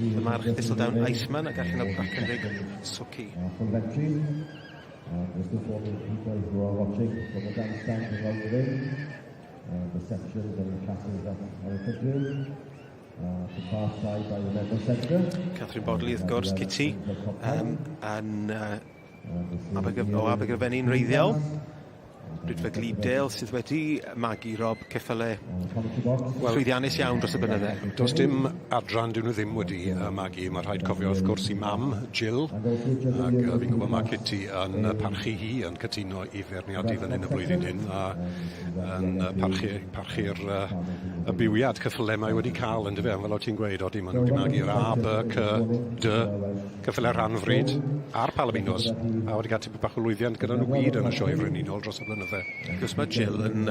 Y march Thistledown Iceman ac allan o Brackenrig Swci. Just informing people who are watching from the grandstand around the ring, the sections and the classes that are in front of you. The far side by the member sector. Catherine Bodley, wrth gwrs, Kitty, yn o Abergavenny'n wreiddiol. Rydfa Glebdale sydd wedi magu Rob ceffyle llwyddiannus iawn dros y blynydde. Does dim adran dyn nhw ddim wedi magu. Mae rhaid cofio wrth gwrs i mam, Jill, ac fi'n gwybod mae Kitty yn parchu hi, yn cytuno i feirniadu fan hyn y blwyddyn hyn, a yn parchu'r y bywiad ceffyle mae wedi cael, yn dyfe, fel o ti'n gweud, odi, maen nhw wedi magu'r A, B, C, D, ceffyle rhan fryd, a'r Palominos, a wedi cael tipyn bach o lwyddiant gyda nhw gyd yn y sioe frenhinol dros y blynydde. Wrth gwrs mae Jill yn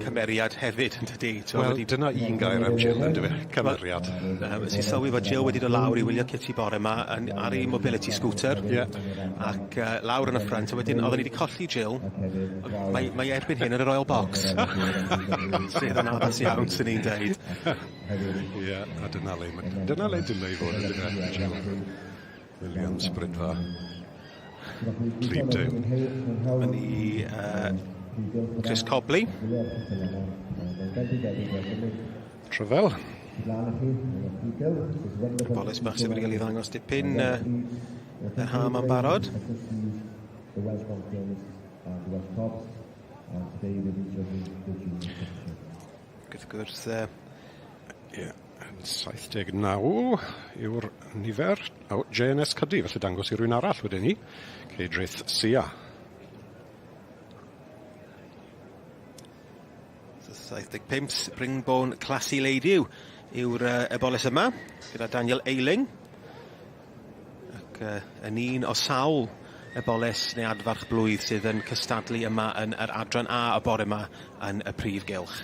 cymeriad hefyd, yn dydi? Wel, dyna un gair am Jill, yn dyfe? Cymeriad. Nes i sylwi fod Jill wedi dod lawr i wylio Kitty bore yma yn, ar ei mobility scooter. Ac lawr yn y ffrynt, a wedyn oedden ni wedi colli Jill. Mae erbyn hyn yn y Royal Box. Sydd yn addas iawn, sy'n ni'n deud. Ie, a dyna le, dyna le dyle i fod, yn dyfe, Jill Williams, Brydfa. Glebdale. Mae ni Chris Cobley. Tryfel. Boles bach sydd wedi cael ei ddangos dipyn yr ha yma'n barod. Wrth gwrs... Ie, 79 yw'r nifer. O, JNS Cuddy, felly dangos i rywun arall wedyn ni. Ceidrith Sia. 75, Springbone Classy Lady yw'r eboles yma, gyda Daniel Eiling. Ac yn un o sawl eboles neu adfarch blwydd sydd yn cystadlu yma yn yr adran A y bore yma yn y prif gylch.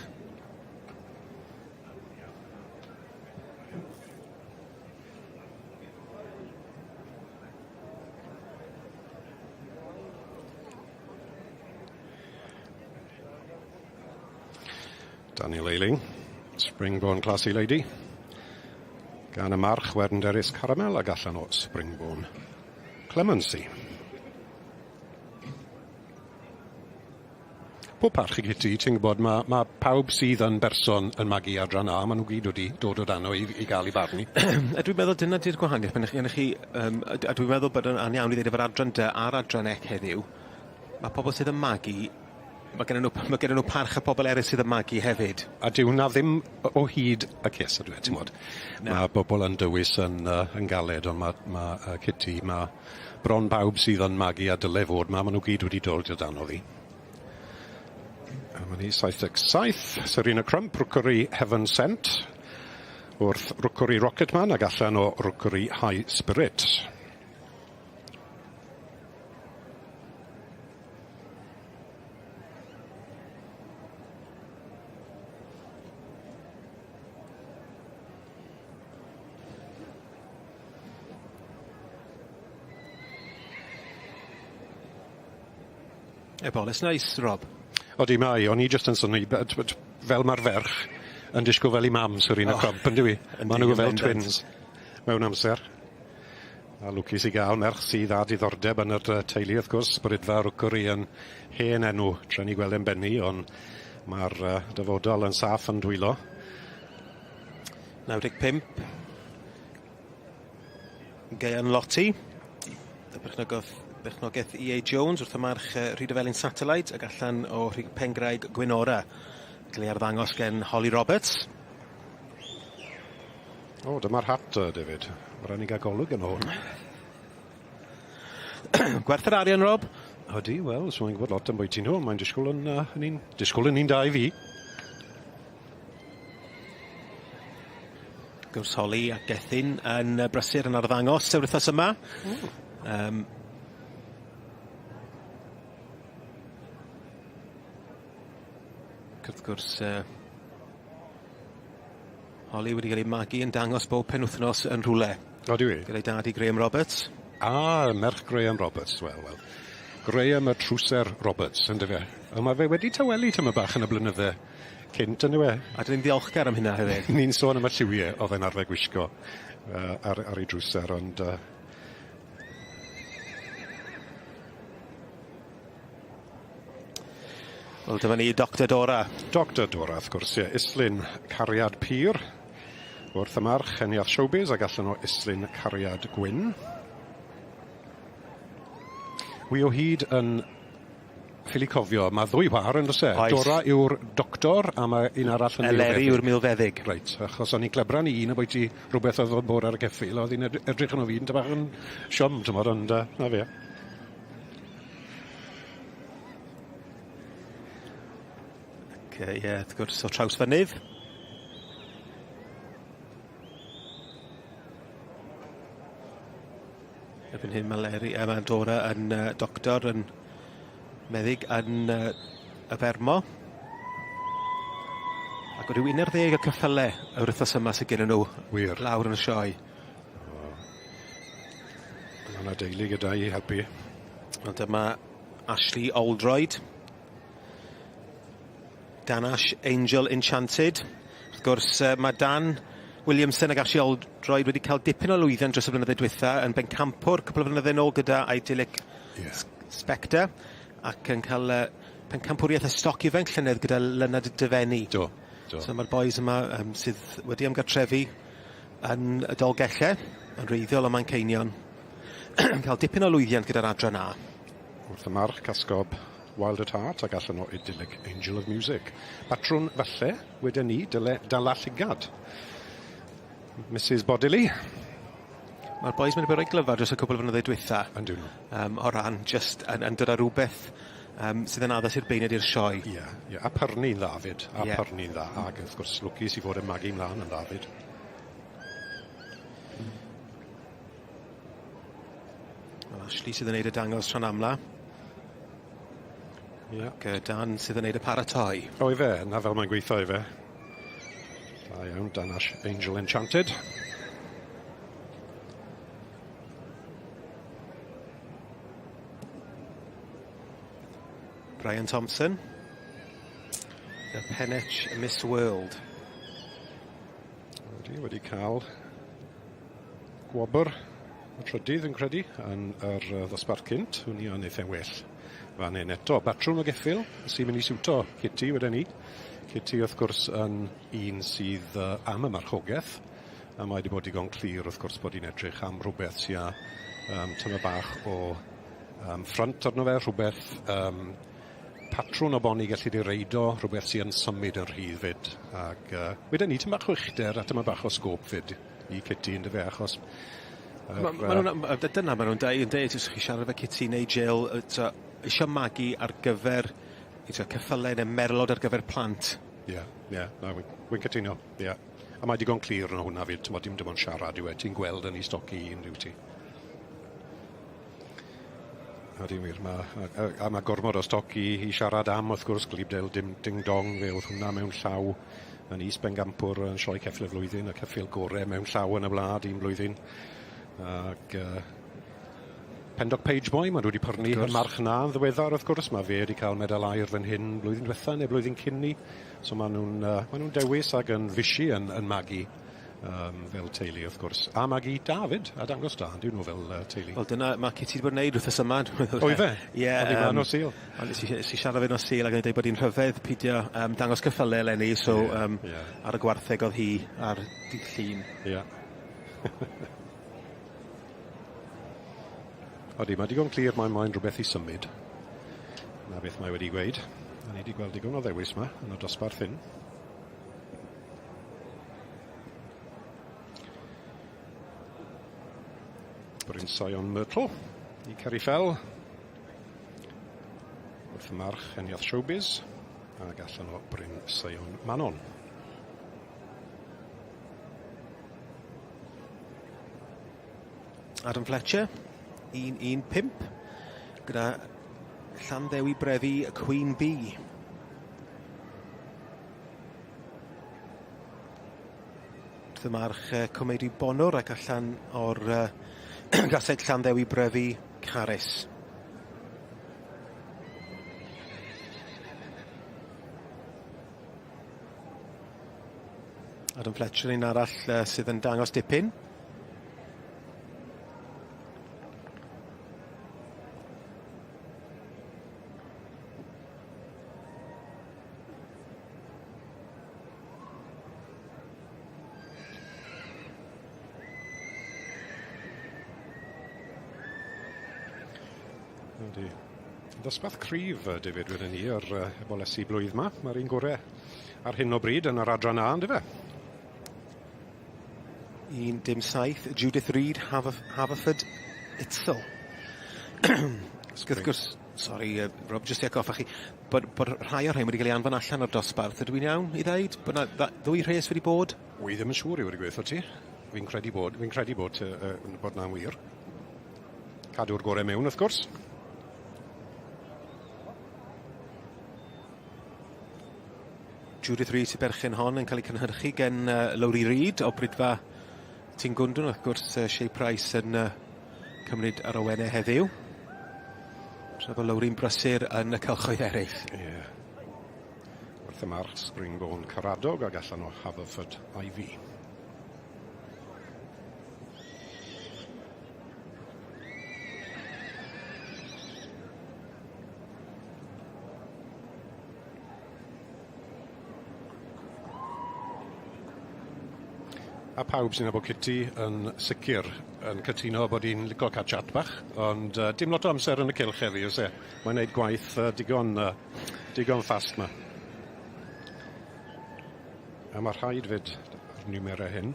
Daniel Eiling, Springbourne Classy Lady. Gan y march Wernderis Caramel ag allan o Springbourne Clemency. Pob parch i Kitty, ti'n gwybod, mae pawb sydd yn berson yn magu adran A, maen nhw gyd wedi dod o dano i gael eu barn i. A dwi'n meddwl dyna di'r gwahaniaeth, pan chi, a dwi'n meddwl bod yn aniawn i ddweud efo'r adran D a'r adran C heddiw, mae pobl sydd yn magu, mae gen nhw parch y pobl eraill sydd yn magu hefyd. A dyw hwnna ddim o hyd y ces, ydw i, ti'n gwybod. Mae bobl yn dewis yn galed, ond mae Kitty, mae bron bawb sydd yn magu a dyle fod, maen nhw gyd wedi dod o dano ddi. A ma' ni 77, Serena Crump, Rookery Heaven Sent, wrth Rookery Rocketman ag allan o Rookery High Spirit. Eboles neis, Rob. Odi mae, o'n i jyst yn synnu fel ma'r ferch yn disgwl fel 'i mam Serena oh. Crump yndyw 'i? Ma' nw fel twins mewn amser. A lwcus i ga'l merch sydd â diddordeb yn yr yy teulu wrth gwrs, Brydfa Rwcwri yn hen enw, trueni gweld e'n bennu, ond ma'r yy dyfodol yn saff yn dwylo. 95. Gaean Lotti. Y berchnogodd berchnogaeth EA Jones wrth y march uh, Rhydyfelin Satellite ac allan o Pengraig Gwynora. Gael ei arddangos gen Holly Roberts. O, dyma'r hat, David. Ma' rai' ni ga'l golwg arno hwn. Gwerth yr arian, Rob? Ydi, wel, so i'n gwybod lot ambwyty nhw, mae'n disgwyl yn, uh, yn un, disgwyl yn un da i fi. Gwrs Holly a Gethin yn brysur yn arddangos yr wythnos yma. Mm. Um, wrth gwrs, uh, Holly wedi cael ei magu yn dangos bob penwythnos yn rhywle. Odi wir? Gyda'i dad i Graham Roberts. Ah, merch Graham Roberts, wel, wel. Graham y Trwser Roberts, yndyfe? A mae fe wedi tawelu tyma bach yn y blynydde cynt, yndyw e? A dyn ni'n ddiolchgar am hynna hefyd. Ni'n sôn am y lliwie oedd e'n arfer gwisgo uh, ar, ar ei drwser, ond uh, Wel, dyma ni Doctor Dora. Doctor Dora, wrth gwrs, ie. Islyn Cariad Pur. Wrth y march, Heniath Showbiz, ac allan o Islyn Cariad Gwyn. Wi o hyd yn ffili cofio, mae ddwy whar yn does e? Oes. Dora yw'r doctor a mae un arall yn Eleri yw'r milfeddyg. Reit, achos o'n i'n clebran i un ambwyty rhywbeth oedd o'n bod ar y ceffyl, oedd hi'n edrych arno fi yn bach yn siom, t'mod, ond uh, na fe. Ac yy ie, wrth gwrs o Trawsfynydd. Erbyn hyn ma' Leri yy ma' Dora yn yy doctor yn meddyg yn yy y Bermo. Ac o ryw 11 o ceffyle yr wythnos yma sy gennyn nhw. Wir. Lawr yn y sioe. Ma' 'na deulu gyda i helpu. Wel dyma Ashley Oldroyd. Dan Ash Angel Enchanted. Wrth gwrs yy ma' Dan Williamson ag Ashley Oldroyd wedi cael dipyn o lwyddiant dros y blynyddoedd dwytha yn bencampwr cwpwl o flynydde nôl gyda Idyllic Ie. Spectre ac yn cael yy pencampwriaeth y stoc ifanc llynedd gyda Lynad Dyfenni. Do, do. So ma'r bois yma yym sydd wedi ymgartrefu yn y Dolgelle, yn wreiddiol o Manceinion, yn cael dipyn o lwyddiant gyda'r adran A. Wrth y march, Casgob, Wild at Heart ac allan o Idyllic Angel of Music. Batrwn falle, weden ni, dyle dala llygad. Mrs Bodily. Mae'r bois wedi bod reit glyfar dros y cwpl o flynyddoedd dwytha. Yndyn nhw. Um, o ran just yn, yn dod â rhywbeth um, sydd yn addas i'r beirniaid i'r sioe. Ie, yeah, yeah. a pyrnu'n dda fyd. A yeah. pyrnu'n dda. Ac wrth gwrs, lwcus i fod yn magu mlaen yn dda fyd. Wel, Ashley sydd yn neud y dangos rhan amla. Ie. Ac Dan sydd yn neud y paratoi. O, ife, na fel mae'n gweithio ife. Da iawn, Dan Ash Angel Enchanted. Brian Thompson. The Penetch Miss World. Wedi, wedi cael gwobr y trydydd yn credu yn yr ddosbarth cynt. Hwn i yn eitha well fan hyn eto. Batrwm o geffyl sy'n mynd i siwto Kitty wedyn ni. Kitty wrth gwrs yn un sydd am y marchogaeth a mae wedi bod digon clir wrth gwrs bod hi'n edrych am rhywbeth sy'n â um, tyma bach o um, ffrynt arno fe, rhywbeth um, patrwn o boni gallu di reido, rhywbeth sy'n yn symud yn rhydd fyd. Ac uh, wedyn ni, tyma bach o uchder a tyma bach o sgôp fyd i Kitty yndyfe, achos... Ma' ma' nw'n dyna ma' nw'n deu yn deud os chi siarad efo Kitty neu Jill yy t'o' isio magu ar gyfer i t'o' ceffyle ne' merlod ar gyfer plant. Ie, ie, na, wi'n wi cytuno, ie. A mae digon clir yn hwnna fyd, t'mod, dim dim ond siarad yw e, ti'n gweld yn ei stoc i un, yw ti. Ydy wir, ma' a a a ma' gormod o stoc i i siarad am wrth gwrs, Glibdale dim ding dong, fe o'dd hwnna mewn llaw yn is bengampwr yn Sioe Ceffyl y Flwyddyn, y ceffyl gore mewn llaw yn y wlad un blwyddyn. Ac yy Pendock Page Boy, maen nhw wedi prynu y march 'na yn ddiweddar wrth gwrs, mae fe wedi cael medal aur fan hyn blwyddyn diwetha neu blwyddyn cyn 'ny. So maen nhw'n maen nhw'n dewis ac yn fishi yn yn magu fel teulu wrth gwrs. A magu da 'fyd, a dangos da on'd yw nhw fel teulu. Wel dyna ma' Kitty 'di bod yn neud wthnos yma dwi'n meddwl. Oedd e? Ie. O'dd 'i 'ma nos Sul. Ond nes i siarad 'fo 'i nos Sul ag o'n i'n deud bod 'i'n rhyfedd pidio dangos ceffyle eleni so ar y gwartheg o'dd hi ar dydd Llun. Ie. Odi, mae digon clir mae moyn rhywbeth i symud. Na beth mae wedi gweud. A ni wedi gweld digon o ddewis yma yn y dosbarth hyn. Bryn Sion Myrtle i Ceri Fell. Wrth y march Heniath Showbiz ac allan o Bryn Sion Manon. Adam Fletcher, 1-1-5, gyda Llanddewi Brefi Queen Bee. Wrth y march Comedi Bonwr ac allan o'r gaseg Llanddewi Brefi Caris. Adam Fletcher un arall sydd yn dangos dipyn. Yndi. Ddosbarth cryf, David, wedyn ni, yr ebolesi blwydd 'ma. Mae'r un gore ar hyn o bryd yn yr adran A, yndyfe? 1-7, Judith Reid, Haverford, Itzel. Wrth gwrs, sori, Rob, jyst i atgoffa chi, bod rhai o'r rhain wedi cael ei anfon allan o'r dosbarth. Ydw i'n iawn i ddeud bod 'na ddwy rhes wedi bod? Wi ddim yn siŵr i weud y gwir wrthot ti. Fi'n credu bod, fi'n credu bod, bod 'na'n wir. Cadw'r gorau mewn, wrth gwrs. Judith Reid sy'n berchen hon yn cael ei cynhyrchu gen Lowri Reid o Bridfa Tingwndwn, wrth gwrs Shea Price yn cymryd yr awenau heddiw. Tra bod Lowri'n brysur yn y cylchoedd eraill. Ie. Yeah. Wrth y march Springborn Caradog ag allan o Haverford Ivy. A pawb sy'n nabod Kitty yn sicr yn cytuno bod hi'n lico cael chat bach, ond dim lot o amser yn y cylch heddi, oes e? Mae'n neud gwaith digon, digon fast 'ma. A mae rhaid fyd yr niwmerau hyn.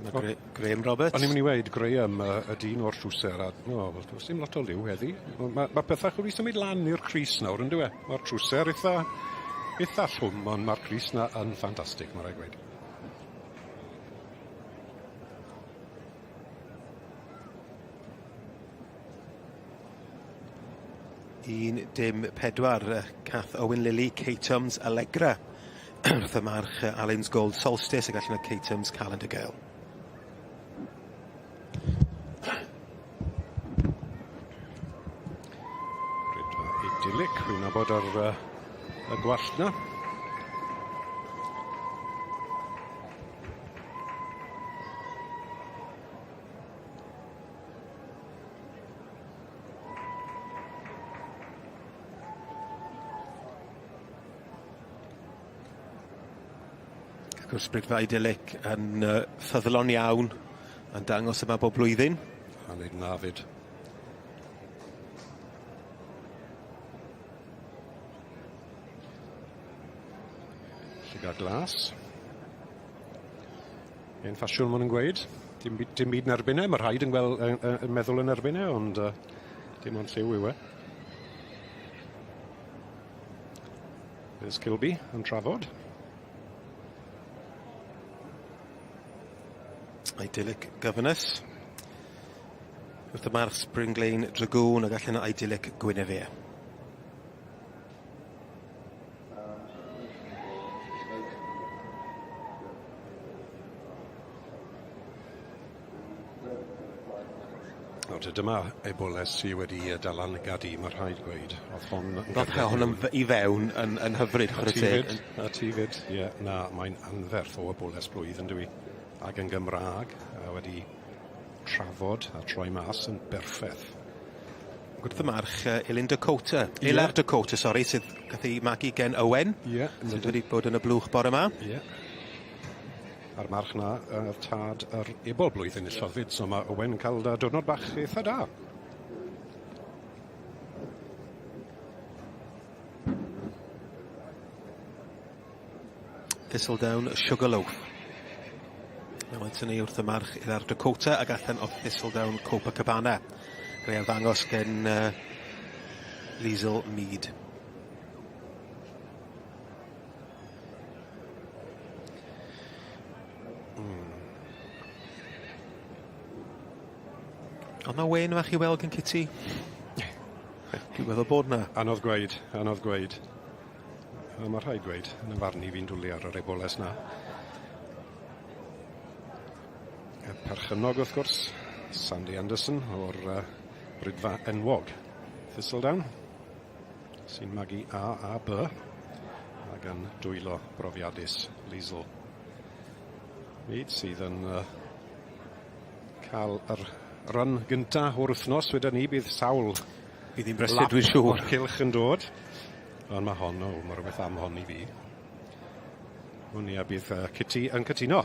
Dyma Graham Roberts. O'n i'n mynd i weud Graham, y dyn o'r trwser, a o, wel, does dim lot o liw heddi. Mae ma pethau wedi symud lan i'r crys nawr, yn dyw e? Mae'r trwser eitha, eitha llwm, ond mae'r crys na yn ffantastig, mae rhaid gweud. 1-4, Cath Owen Lilly, Catums Allegra. Wrth y march Alun's Gold Solstice ac allan o Catums Calendar Girl. Rydfa idyllic, rwy'n nabod ar y gwallt na. Wrth gwrs, Brigfa Idyllic yn ffyddlon iawn, yn dangos yma bob blwyddyn. A wneud yn dda 'fyd. Llygad glas. Hen ffasiwn ma' nw'n gweud. Dim byd dim byd yn erbyn e, ma' rhaid yn gwel- yn meddwl yn erbyn e, ond dim ond lliw yw e. Liz Kilby yn trafod. Idyllic Governess. Wrth y march Spring Lane Dragoon ac allan o Idyllic Guinevere. Nawr te dyma eboles sy wedi dala'n gad i, ma' rhaid gweud. O'dd hon yn Ro'dd hon yn i fewn yn yn hyfryd chware teg. A ti 'fyd, ie, na, mae'n anferth o eboles blwydd yndyw 'i? Ac yn Gymra'g, a wedi trafod a troi mas yn berffeth. Gwrth y march Elin Dakota. Yeah. Elar Dakota, sori, sydd gath ei magu gen Owen. Ie. Yeah, sydd wedi bod yn y blwch bore yma. Ie. Yeah. A'r march na, tad yr ebol blwydd enillodd fyd, so mae Owen yn cael diwrnod bach eitha da. Thistledown Sugarloaf. Mae'n tynnu wrth y march i'r Dakota ac allan o Thistledown Copacabana. Gael ei arddangos gen Liesl Mead. Ond na wen fach i weld gen Kitty? Dwi'n meddwl bod na. Anodd gweud, anodd gweud. Mae rhaid gweud, yn y farn i fi'n dwlu ar yr eboles na. Y perchennog wrth gwrs, Sandy Anderson o'r Bridfa enwog Thistledown, sy'n magu A a B, a gan dwylo brofiadus Liesl Mead sydd yn cael yr run gynta o'r wythnos weda ni, bydd sawl Bydd hi'n brysur dwi'n siŵr. o'r cylch yn dod. Ond mae hon, o, mae rhywbeth am hon i fi. Wn i a bydd Kitty yn cytuno.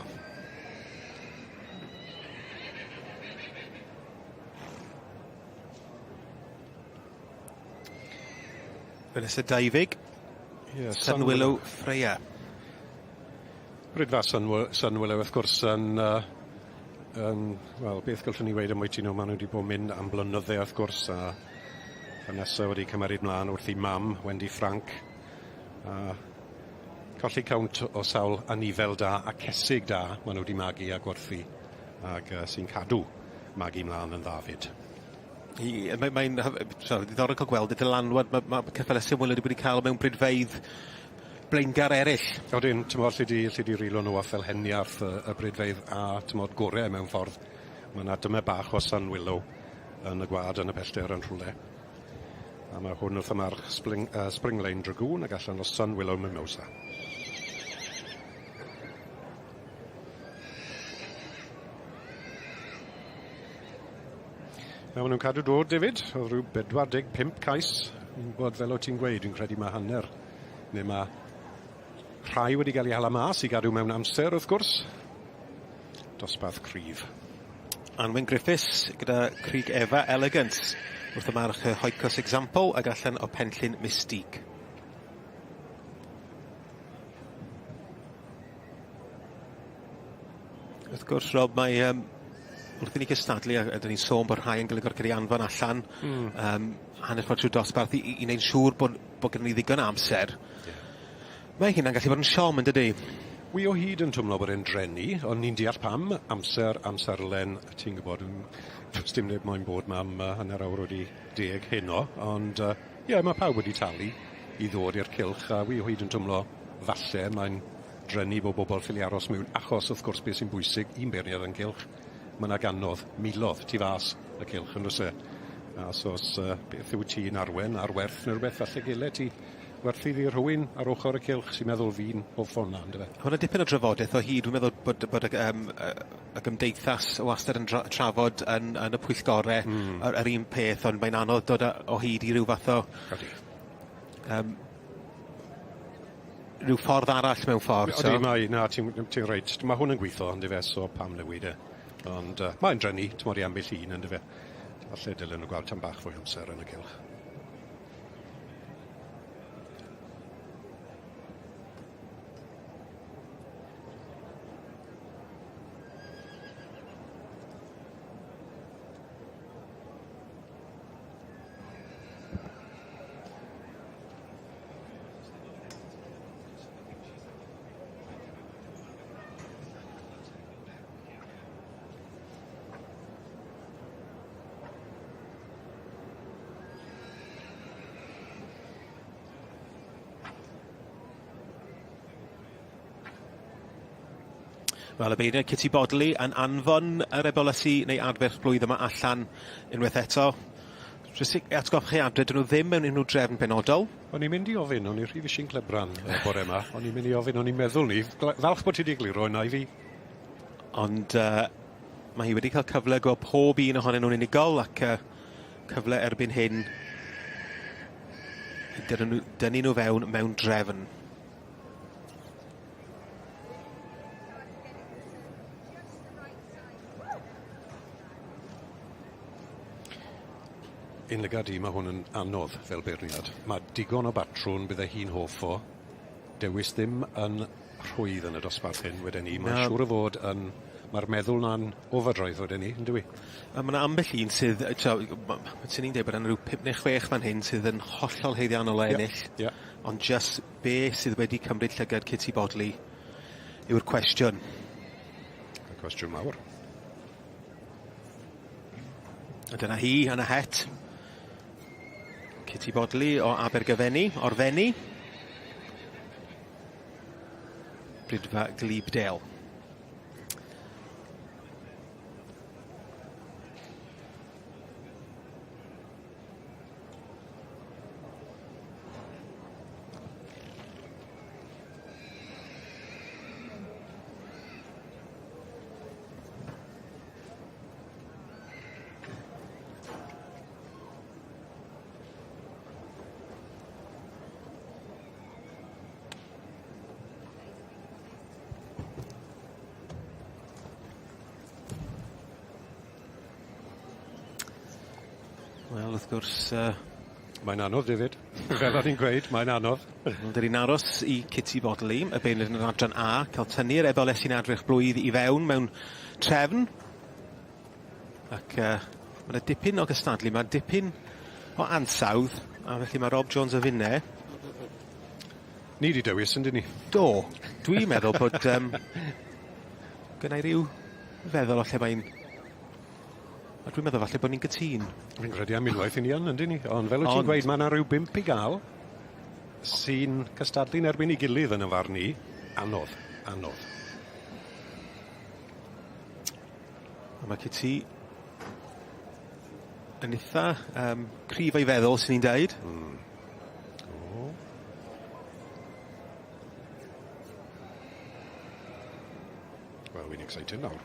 Vanessa Daifig. Yeah, Sun Willow Freya. Rydfa Sun, Sun Willow wrth gwrs yn, yn wel, beth gallwn ni weud am wyt nhw, maen nhw wedi bod mynd am blynydde wrth gwrs, a Vanessa wedi cymeryd mlaen wrth i mam, Wendy Frank, a colli cawnt o sawl anifel da a cesig da maen nhw wedi magu a gwerthu, ac sy'n cadw magu mlaen yn dda fyd. Mae'n mae ddiddorol cael gweld y dylanwad mae, mae ceffylau syml wedi bod wedi cael mewn bridfeydd blaengar eraill. Odyn, t'mod, lle di, lle di rilo nhw off fel heniarth y, y bridfeydd a t'mod gore mewn ffordd. Mae yna dyma bach o Sun Willow yn y gwad yn y pellter yn rhywle. A mae hwn wrth y march Spring, Spring Lane Dragoon ac allan o Sun Willow Mimosa. Na, maen nhw'n cadw dod, David. Oedd rhyw 45 cais. Fi'n gwybod, fel o ti'n gweud, dwi'n credu mae hanner, neu mae rhai wedi cael eu hala mas i gadw mewn amser, wrth gwrs. Dosbarth cryf. Anwen Griffiths gyda Crig Efa Elegance wrth y march Hoikos Example ac allan o Penllyn Mystique. Wrth gwrs, Rob, mae wrth i ni gystadlu, a ydyn ni'n sôn bod rhai yn cael ei anfon allan hanner ffordd trwy'r dosbarth i wneud siŵr bod gennym ni ddigon o amser. Yeah. Mae hynna'n gallu bod yn siom, yn dydy? Wi o hyd yn twmlo bod e'n dreni, ond ni'n deall pam. Amser, amserlen, ti'n gwybod, does dim neb moyn bod 'ma am 10:30 heno, ond ie, yeah, mae pawb wedi talu i ddod i'r cylch, a wi o hyd yn twmlo falle mae'n dreni bod bobl ffili aros mewn, achos wrth gwrs beth sy'n bwysig i'n beirniad yn cylch, mae yna gannodd, milodd tu fas y cylch yn does e? A so os beth yw ti'n arwen ar werth neu rhywbeth, falle gele ti werthu ddi rhywun ar ochr y cylch sy'n meddwl fi'n hoff hwnna, yndyfe? Hwna dipyn o drafodaeth o hyd, dwi'n meddwl bod y gymdeithas wastad yn trafod yn y pwyllgorau yr un peth, ond mae'n anodd dod o hyd i ryw fath o rhyw ffordd arall mewn ffordd. Odi, mae, na, ti'n ti reit. Mae hwn yn gweithio, ond ife, so pam newid e. Ond mae'n dreni, ti'n i ambell un, ond ife. Falle dylen nhw gweld tam bach fwy amser yn y cylch. Wel, y beirniaid Kitty Bodley yn anfon yr ebolysu neu adferch blwydd yma allan unwaith eto. Jyst i atgoffa chi adre, dyn nhw ddim mewn unrhyw drefn benodol. O'n i'n mynd i ofyn, o'n i rhy fisi'n clebran y bore yma, o'n i'n mynd i ofyn, o'n i'n meddwl 'ny, falch bod ti 'di egluro hynna i fi. Ond uh, mae hi wedi cael cyfle gweld pob un ohonyn nhw'n unigol ac uh, cyfle erbyn hyn i dynnu nhw, dynnu nhw fewn mewn drefn. Yn lygad i, mae hwn yn anodd fel beirniad. Mae digon o batrwn bydde hi'n hoff o. Dewis ddim yn rhwydd yn y dosbarth hyn, weden i. Mae'n siŵr o fod yn... Mae'r meddwl 'na'n overdrive, weden i, yndyw i? A ma' 'na ambell un sydd, t'o', swn i'n dweud bod yna rhyw 5 neu 6 fan hyn sydd yn hollol haeddiannol o ennill. Ie. Ond jyst be sydd wedi cymryd llygad Kitty Bodley yw'r cwestiwn. Y cwestiwn mawr. A dyna hi yn y het. Kitty Bodley o Abergyfenni, o'r Fenni. Brydfa Glebe Dale. Wel, wrth gwrs... Mae'n anodd, David. Fel o'n i'n gweud, mae'n anodd. Wel, dyn ni'n aros i Kitty Bodley, y beirniad yn yr adran A, cael tynnu'r ebolesyn adrych blwydd i fewn mewn trefn. Ac mae yna dipyn o gystadlu, mae dipyn o ansawdd, a felly mae Rob Jones a finne. Ni 'di dewis, yndyn ni? Do. Dwi'n meddwl bod gynna i ryw feddwl o lle mae'n... A dwi'n meddwl falle bod ni'n gytûn. Fi'n credu am unwaith i ni yn, yndyn ni? Ond fel wyt ti'n gweud, mae yna rhyw bump i gael sy'n cystadlu'n erbyn ei gilydd yn y farn i. Anodd, anodd. A mae Kitty yn eitha cryf o'i feddwl, sy'n ni'n deud. O. Wel, fi'n excited nawr.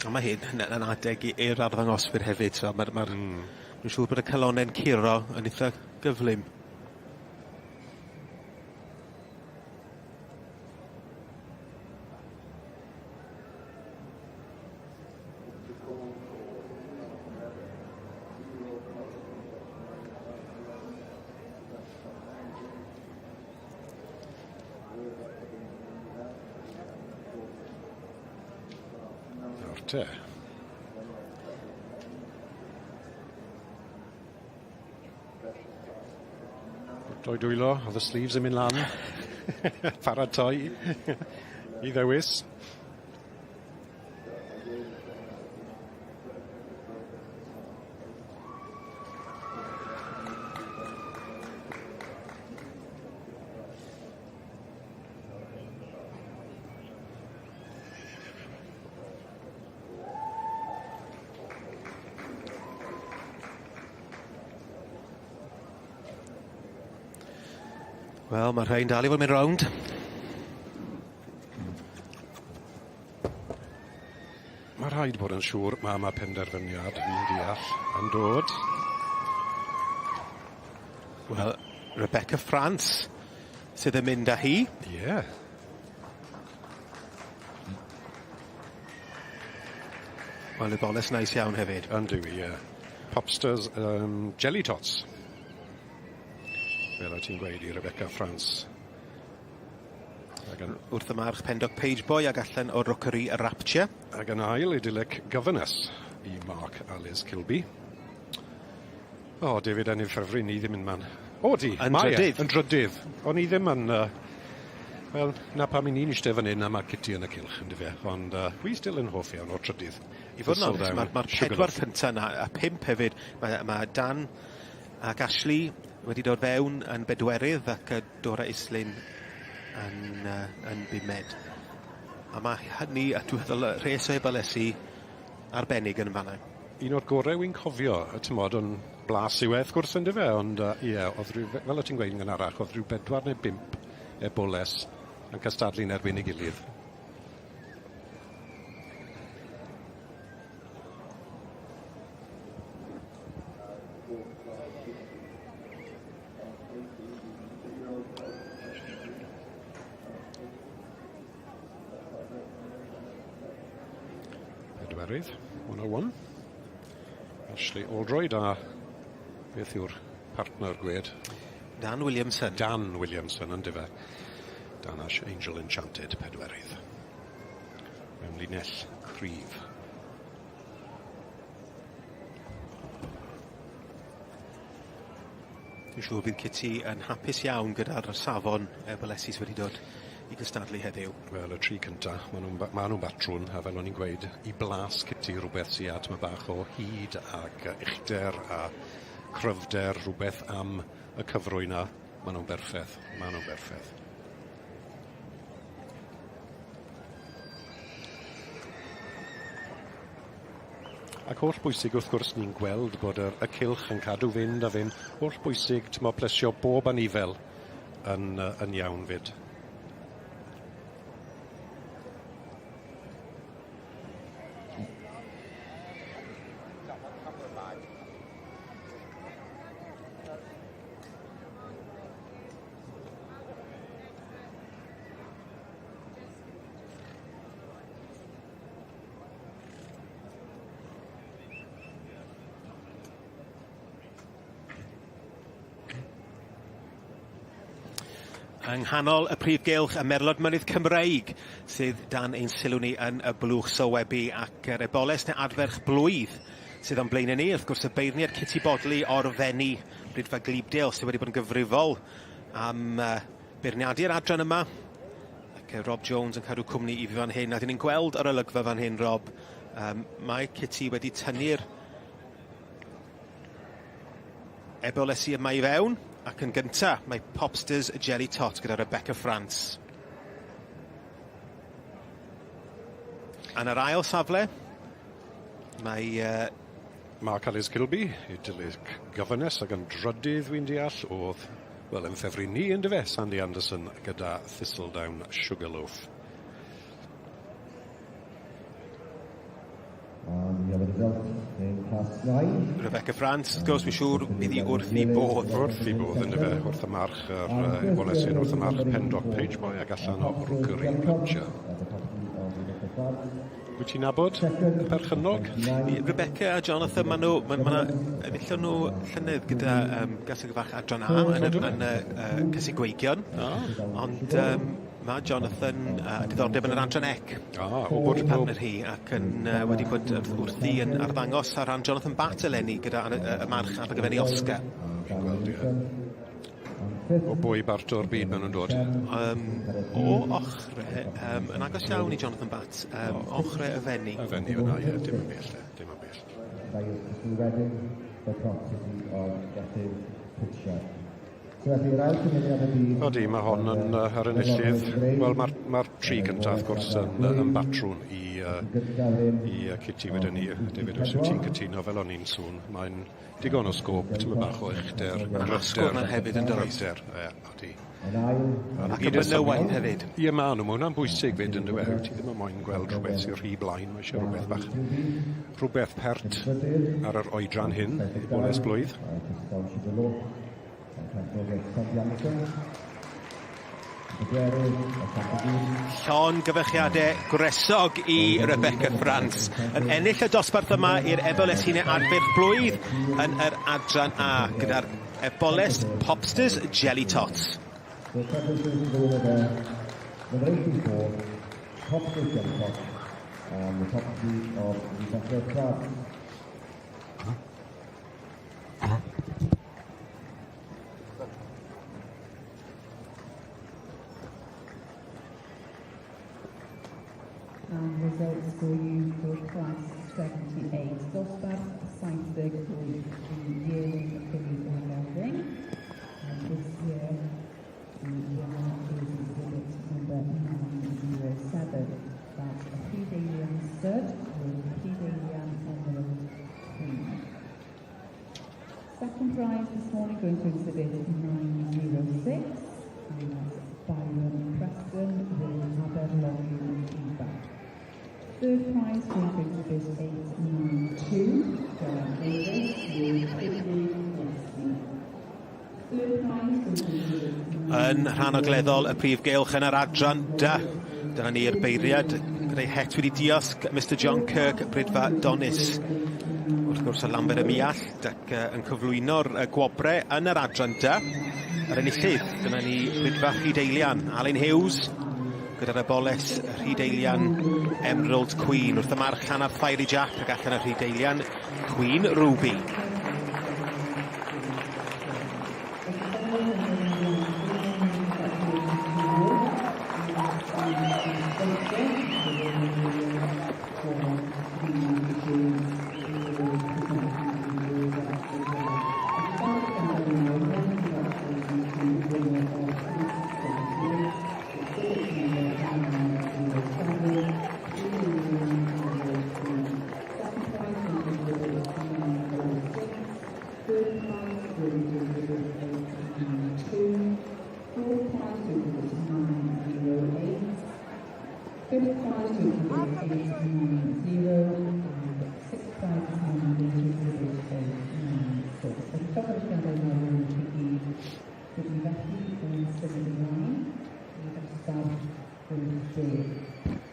A mae hyn yn, yn adeg i'r arddangoswyr hefyd, so mae'r... Ma Dwi'n siŵr bod y calonnau'n curo yn eitha gyflym. Nawr te. Doi dwylo, oedd y sleeves yn mynd lan. Paratoi i ddewis. Wel, mae rhain dal i fod yn mynd rownd. Mae rhaid bod yn siŵr mae yma penderfyniad, fi'n deall, yn dod. Wel, Rebecca France sydd yn mynd â hi. Ie. Yeah. Wel, y boles neis iawn hefyd. Yndw, ie. Yeah. Popsters Jelly Tots. Fel o ti'n gweud i Rebecca France. Ac yn... Wrth y march Pendock Page Boy ag allan o Rookery Rapture. Ac yn ail Idyllic Governess i Mark a Liz Kilby. O, David, yn ei ffefryn ni ddim yn man. O, di, Yn mae e, drydydd. Yn drydydd. O'n i ddim yn... Wel, na pam i ni'n eistedd fan hyn a mae Kitty yn y cylch, yn dyfe. Ond wi still yn hoff iawn o'r trydydd. I fod yn onest, mae'r ma pedwar cynta yna, a pump hefyd, mae, ma Dan ac Ashley wedi dod fewn yn bedwerydd ac Dora Islyn yn bumed. A mae hynny, a dwi'n meddwl, rhes o ebolesi arbennig yn fanna. Un o'r gorau wy'n cofio, ti'mod, yn blas yw e, wrth gwrs, yn dyfe, ond ie, oedd rhyw, fel o ti'n gweud yn gynharach, oedd rhyw bedwar neu bump eboles yn cystadlu'n erbyn ei gilydd. Pedwerydd, 101. Ashley Oldroyd a beth yw'r partner gwed? Dan Williamson. Dan Williamson, yndyfe. Dan Ash Angel Enchanted, pedwerydd. Mewn linell cryf. Dwi'n siŵr bydd Kitty yn hapus iawn gyda'r safon ebolesi sydd wedi dod i gystadlu heddiw. Wel, y tri cynta, maen nhw'n ma nhw batrwn, a fel o'n i'n gweud, i blas Kitty rhywbeth sydd â tyma bach o hyd ac uchder a cryfder, rhywbeth am y cyfrwy 'na. Maen nhw'n berffeth, maen nhw'n berffeth. Ac holl bwysig wrth gwrs ni'n gweld bod y cylch yn cadw fynd a fynd. Holl bwysig, t'mo', plesio bob anifel yn iawn fyd. Yng nghanol y prif gylch, y Merlod Mynydd Cymreig sydd dan ein sylw ni yn y blwch sylwebu ac yr eboles neu adferch blwydd sydd o'n blaenau ni. Wrth gwrs, y beirniad Kitty Bodley o'r Fenni, Rhydfa Glibdale, sydd wedi bod yn gyfrifol am beirniadu'r adran yma. Ac Rob Jones yn cadw cwmni i fi fan hyn. A dyn ni'n gweld yr olygfa fan hyn, Rob. Mae Kitty wedi tynnu'r ebolesi yma i fewn, ac yn gynta mae Popsters Jelly Tot gyda Rebecca France. Yn yr ail safle, mae Mark Alice Kilby, Idyllic Governess, ac yn drydydd wy'n deall, oedd, wel, yn ffefryn ni, yndyfe, Sandy Anderson gyda Thistledown Sugarloaf. And the other result in class 9. Rebecca France, wrth gwrs, fi'n siŵr bydd hi wrth ei bodd. Wrth ei bodd, yndyfe, wrth y march, yr Ebolesyn, wrth y march Pendock Page Boy ac allan o Rookery Culture. Wyt ti'n nabod y perchennog? Rebecca a Jonathan, maen nhw, ma enillon nhw llynedd gyda gaseg fach adran A yn y Cysig Gweigion. Ond mae Jonathan diddordeb yn yr adran ec. O bod partner hi ac yn wedi bod wrthi yn arddangos ar ran Jonathan Batt eleni gyda y march Abergavenny Oscar. Fi'n gweld, ie. O bwy bart o'r byd maen nhw'n dod? O ochre, yn agos iawn i Jonathan Batt, ochre y Fenni. Y Fenni fyna, ie, dim yn bell, dim yn bell. Odi, mae hon yn yr enillydd. Wel, mae'r ma tri cyntaf, wrth gwrs, yn batrwn i Kitty wedyn ni. David, os wyt ti'n cytuno, fel o'n i'n sôn, mae'n digon o sgôp, tyma bach o uchder, gryfder. Hefyd yn does? Gryfder, ie, odi. Ac y benywaidd hefyd. Ie, ma' nhw, mae hwnna'n bwysig fyd yn dyw e. Ti ddim yn moyn gweld rhywbeth sy'n rhy blaen, mae eisiau rhywbeth bach, rhywbeth pert ar yr oedran hyn, eboles blwydd. Llongyfarchiadau gwresog i Rebecca France yn ennill y dosbarth yma i'r ebolesine adferch blwydd yn yr adran A gyda'r eboles Popsters Jelly Tots. Number 84, Popsters Jelly Tots, and the top speed of Rebecca France. And results for you for class 78. Dosbarth 78, the yearling fillies and gelding. Second prize this morning going to exhibit 906, and that's Byron Preston with Aberloyw Feedback. Third prize going to exhibit 892, John Davis with Whitley Wesley. Third prize going to exhibit Yn rhan ogleddol y prif gylch yn yr adran D. Dyna ni'r beirniad gyda'i het wedi diosg, Mr John Kirk, Brydfa Donis. Wrth gwrs o Lambert y Miallt ac yn cyflwyno'r gwobre yn yr adran D. Yr enillydd, dyna ni Brydfa Rhydeilian, Alun Hughes, gyda'r eboles Rhydeilian Emerald Queen. Wrth y march Llanarth Fiery Jack ac allan y Rhydeilian Queen Ruby.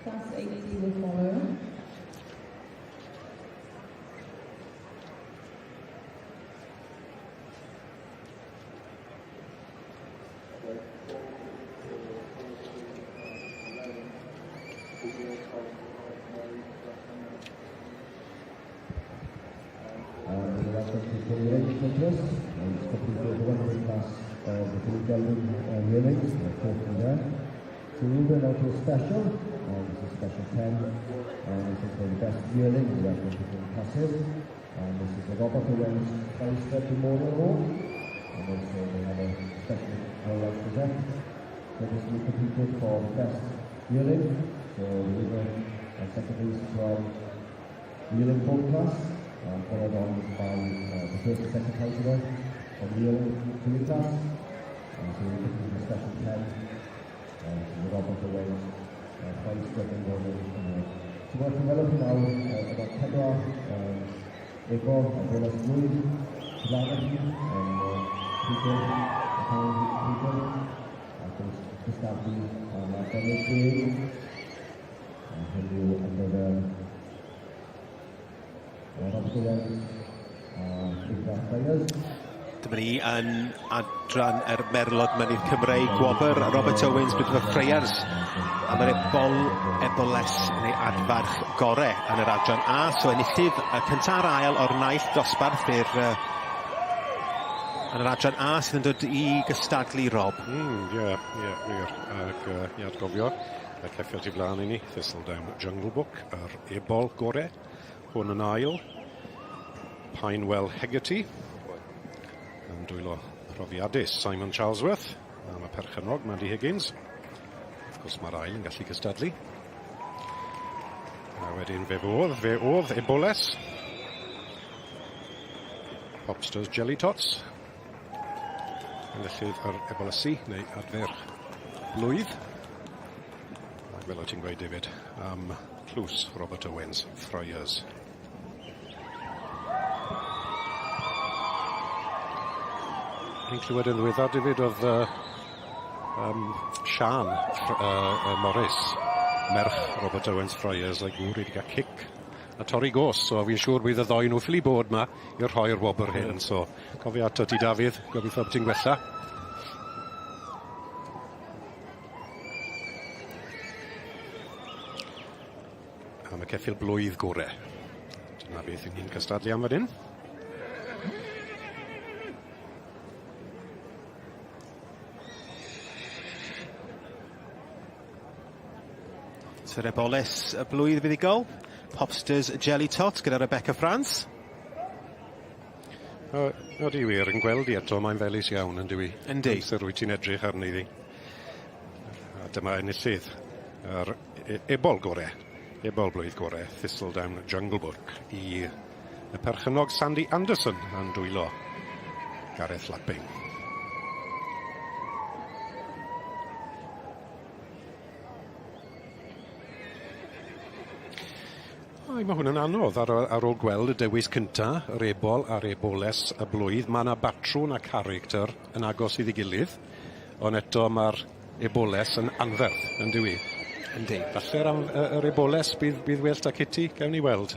Class 80 will follow. And welcome to 48 interest. And it's completed the 100 class of the Blue Gelvin yearlings, the fourth from there. So we're moving on to a special, and this is special 10, and this is for the best yearling in the Welsh classes. And this is the Robert Owens Prize Memorial Award. And also they have a special Royal Welsh Gazette that is being completed for best yearling. So the winner and second place from yearling fourth class, and followed on by the first and second prize winner from the yearling filly class. And so we're looking for the special 10, this is the Robert Owens Prize Memorial Award. So we're developing now about pedwar efo y boles blwydd Tlana hi yn Rhugl, y rhan Rhugl, ac yn cystadlu am arbennig deg, a hynny yw ar gyfer Robert Owens a Rhydfa Friars. Dyma ni yn adran yr Merlod Mynydd Cymreig, gwobr Robert Owens Brydfa Friars am yr ebol, eboles neu adfarch gore yn yr adran A. So enillydd y cynta a'r ail o'r naill dosbarth i'r yn yr adran A sydd yn dod i gystadlu, Rob. Ie, wir. Ac i atgofio, y ceffyl tu flaen i ni, Thistledown Jungle Book, yr ebol gore. Hwn yn ail. Pinewell Hegarty. Yn dwylo profiadus Simon Charlesworth. A mae perchennog Mandy Higgins. Wrth gwrs mae'r ail yn gallu cystadlu. A wedyn fe oedd Eboles. Popsters Jelly Tots. Enillydd yr Ebolesu, neu adferch blwydd. Ac fel o ti'n gweud, David, am tlws Robert Owens, Friars. Ni'n clywed yn ddiweddar, David, oedd Sian Morris, merch Robert Owens Friars, a'i gŵr wedi cael cic a torri gos, so fi'n siŵr bydd y ddoi nhw ffili bod ma i'r rhoi'r wobr hyn, so cofio ato ti, Dafydd, gobeithio bod ti'n gwella. Am y ceffyl blwydd gore. Dyna beth ni'n cystadlu am fan hyn. Sir Eboles y blwydd fuddugol. Popsters Jelly Tot gyda Rebecca France. O, odi wir, yn gweld i eto, mae'n felys iawn, yn dywi? Yndi. Amser wyt ti'n edrych arni ddi. A dyma enillydd yr ebol gore, ebol blwydd gore, Thistledown Jungle Book, i y perchennog Sandy Anderson yn dwylo. Gareth Lapping. Ai, mae hwn yn anodd ar ôl gweld y dewis cynta, yr ebol a'r eboles y blwydd. Mae yna batrwn a character yn agos iddi gilydd, ond eto mae'r eboles yn anferth, yn dyw i? Yndi. Falle'r yr eboles bydd well da Kitty, gewn ni weld.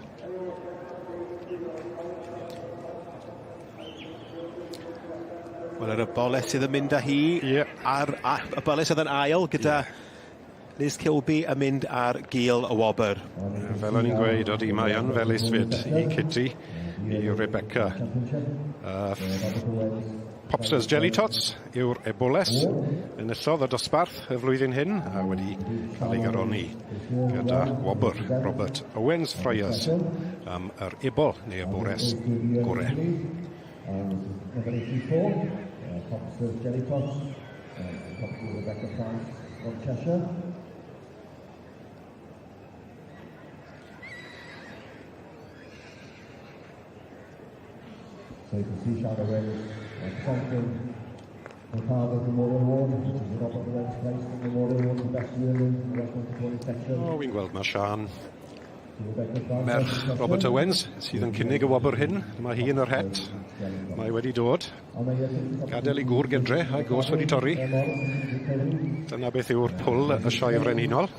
Wel, yr eboles sydd yn mynd â hi, a'r eboles oedd yn ail gyda Liz Kilby yn mynd ar gil y wobr. Fel o'n i'n gweud, odi, mae yn felys fyd i Kitty, i Rebecca. Popsters Jelly Tots yw'r eboles enillodd y dosbarth y flwyddyn hyn a wedi cael ei garoni gyda wobr Robert Owens Fryers am yr ebol neu y bores gore. Number 84, Popsters Jelly Tots, Rebecca France from Cheshire. So you can see Shadow Owens presenting her father's Memorial Award, which is the Robert Owens Prize Memorial Award for Best Yearling in the Welsh Mountain Pony section. O, wi'n gweld mae Sian, merch Robert Owens, sydd yn cynnig y wobr hyn. Mae hi yn yr het. Mae wedi dod. Gadael i gŵr gydre, a'i gos wedi torri. Dyna beth yw'r pwl y sioe frenhinol.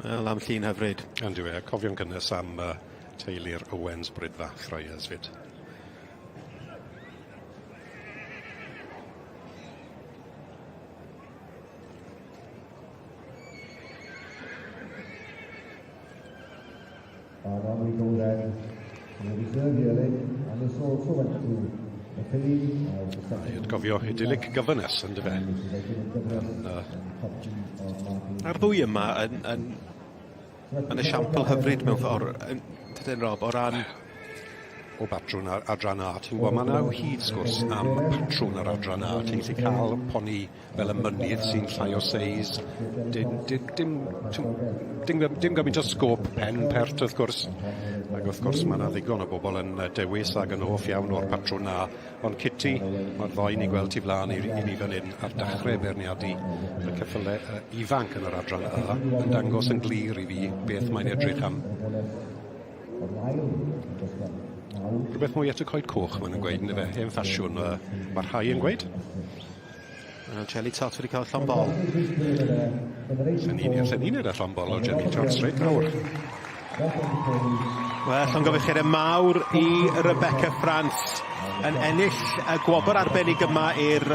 Wel, am llun hyfryd. Yndyw e, cofion cynnes am teulu'r Owens Brydfa Friars fyd. And on we go then to the reserve yearling, and this also went to the filly. Rhaid gofio idyllic governess, yn dyfe? A'r ddwy yma yn esiampl hyfryd mewn ffordd, tydyn Rob, o ran o batrwn ar adran A. Ti'n gwybod, mae yna o hyd sgwrs am patrwn ar adran A. Ti'n gallu cael poni fel y mynydd sy'n llai o seis. Dim gymaint o sgôp pen pert, wrth gwrs. Ac wrth gwrs, mae yna ddigon o bobl yn dewis ac yn hoff iawn o'r patrwn A. Ond Kitty, mae'r ddoi ni'n gweld tu flaen i ni fan hyn ar dechrau beirniadu y ceffylau ifanc yn yr adran A yn dangos yn glir i fi beth mae'n edrych am. Rhywbeth mwy at y coed coch, maen nhw'n gweud, yndyfe? Hen ffasiwn, mae rhai yn gweud. Wel, Jelly Tot wedi cael llond bol. Allen ni wneud llond bol o Jelly Tots reit nawr. Wel, llongyfarchiadau mawr i Rebecca France yn ennill y gwobr arbennig yma i'r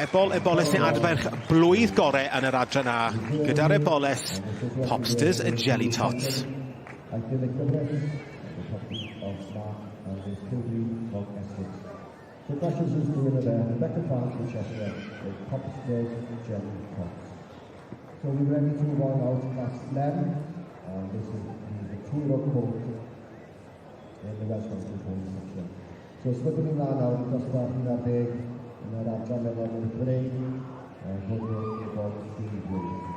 ebol eboles neu adferch blwydd gore yn yr adran A gyda'r eboles Popsters y Jelly Tots. So congratulations to the winner there, Rebecca France from Cheshire, with Popsters Jelly Tots. So we're ready to move on now to class 11, and this is the two-year-old colt in the Welsh Mountain Pony section. So symudwn ni mlaen nawr i dosbarth 11 yn yr adran Merlod Cymreig, hwn yw'r ebol dwy flwydd.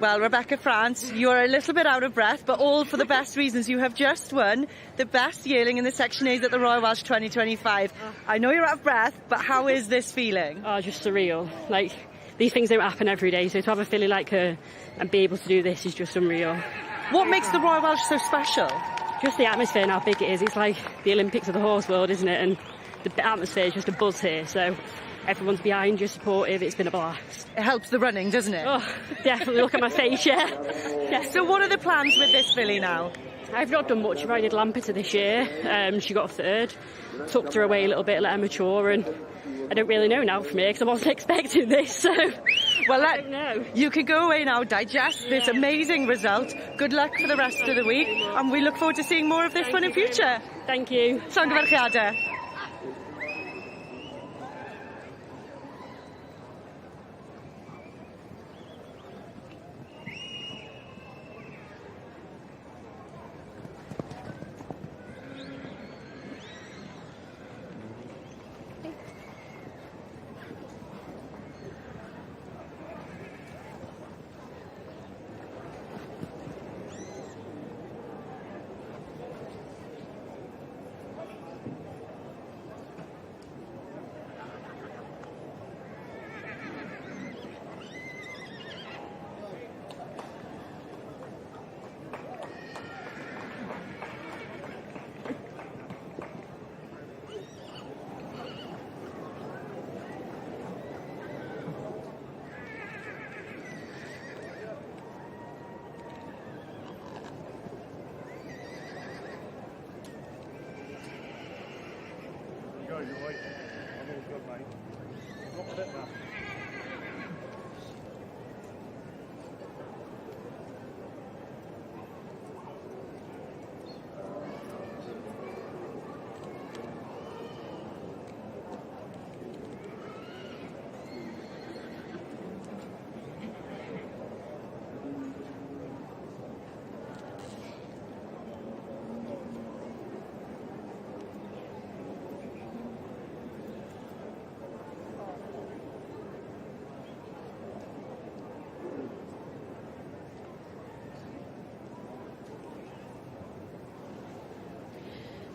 Well, Rebecca France, you're a little bit out of breath, but all for the best reasons. You have just won the best yearling in the Section A's at the Royal Welsh 2025. I know you're out of breath, but how is this feeling? Oh, just surreal. Like, these things don't happen every day, so to have a filly like her and be able to do this is just unreal. What makes the Royal Welsh so special? Just the atmosphere and how big it is. It's like the Olympics of the horse world, isn't it? And the atmosphere is just a buzz here, so Everyone's behind you, supportive. It's been a blast. It helps the running, doesn't it? Oh, definitely. Look at my face, yeah. So what are the plans with this filly now? I've not done much. I did Lampeter this year. She got third. Tucked her away a little bit, let her mature, and I don't really know now from here because I wasn't expecting this. So, well, I don't know. You can go away now, digest this amazing result. Good luck for the rest of the week, and we look forward to seeing more of this Thank one in you very future. much. Thank you. Llongyfarchiadau.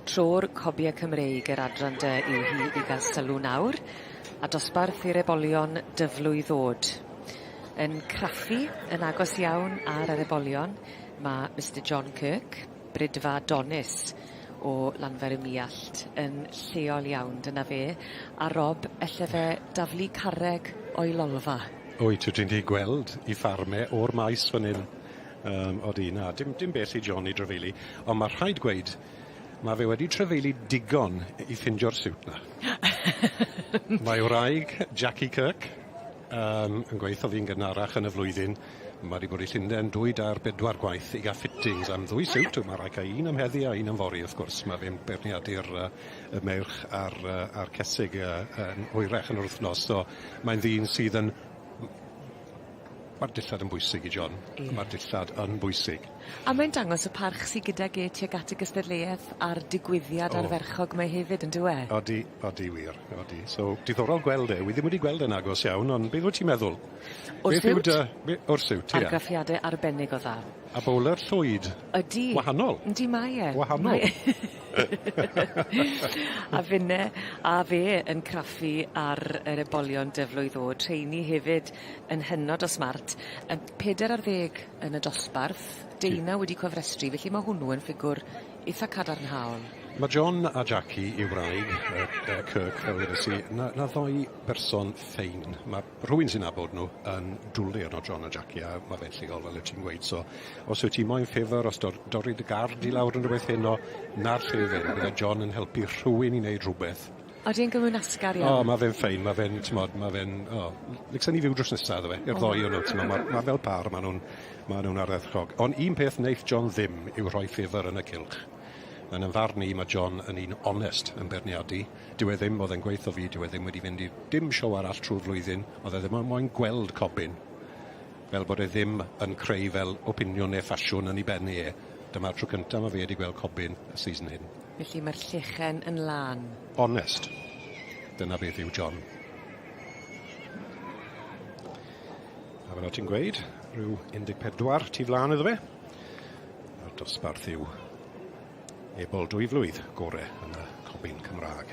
Tro'r Cobiau Cymreig yr adran dy yw hi i ga'l sylw nawr, a dosbarth i'r ebolion dyflwy ddod. Yn craffu yn agos iawn ar yr ebolion ma' Mr John Kirk, Brydfa Donis o Lanfair ym Muallt yn lleol iawn dyna fe, a Rob elle fe daflu carreg o'i lolfa. Wyt wyt ti'n gallu gweld 'i ffarm e o'r maes fan 'yn. Yym odi na dim dim bell i John i drafeili on' ma' rhaid gweud ma' fe wedi trafeili digon i ffindio'r siwt 'na. Mae wraig Jackie Kirk yym yn gweitho fi'n gynharach yn y flwyddyn ma' 'di bod i Llunden dwy dair bedwar gwaith i ga'l fittings am ddwy siwt, ma' rai' ca' un am heddi a un am fory wrth gwrs ma' fe'n beirniadu'r yy y meirch a'r yy a'r cesig yy yn hwyrach yn yr wthnos so mae'n ddyn sydd yn Ma'r dillad yn bwysig i John. Ie. Ma'r dillad yn bwysig. A mae'n dangos y parch sy gydag e tuag at y gystadleueth a'r digwyddiad O. ardderchog mae hefyd on'd yw e? Odi, odi wir, odi. So diddorol gweld e, wi ddim wedi gweld e'n agos iawn, ond beth wyt ti'n meddwl? O'r Beth yw siwt? dy be- o'r siwt, ie. Argraffiade arbennig o dda. A bowler llwyd. Ydi. Wahanol. Yndi mae e. Wahanol. Mae A finne a fe yn craffu ar yr ebolion dyflwydd o rheini hefyd yn hynod o smart yn 40 yn y dosbarth, deunaw wedi cofrestru, felly ma' hwnnw yn ffigwr itha cadarnhaol. Ma' John a Jackie 'i wraig yy yy Kirk fel wedes i, 'na 'na ddoi berson ffein. Ma' rhywun sy'n nabod nw yn dwli arno John a Jackie a ma' fe'n lleol fel wyt ti'n gweud so os wyt ti moyn ffefr os dor- dorri dy gard i lawr yn rwbeth heno, 'na'r lle i fynd bydde John yn helpu rhywun i neud rhwbeth. Odi e'n gymwynasgar iawn? O ma' fe'n ffein ma' fe'n t'mod ma' fe'n o licsen i fyw drws nesa iddo fe i'r ddoi o nw t'mo' ma' ma' fel pâr ma' nw'n ma' nw'n ardderchog. On' un peth neiff John ddim yw rhoi ffefr yn y cylch. Yn 'yn farn i ma' John yn un onest yn beirniadu. Dyw e ddim o'dd e'n gweutho fi dyw e ddim wedi fynd i dim show arall trw'r flwyddyn o'dd e ddim on' moyn gweld cobyn. Fel bod e ddim yn creu fel opiniwn ne' ffasiwn yn 'i ben e. Dyma'r tro cynta ma' fe 'di gweld cobyn y season hyn. Felly ma'r llechen yn lân. Onest. Dyna beth yw John. A fel o' ti'n gweud, rhyw 14 tu flan iddo fe. A'r dosbarth yw ebol dwy flwydd gore yn y cobyn Cymra'g.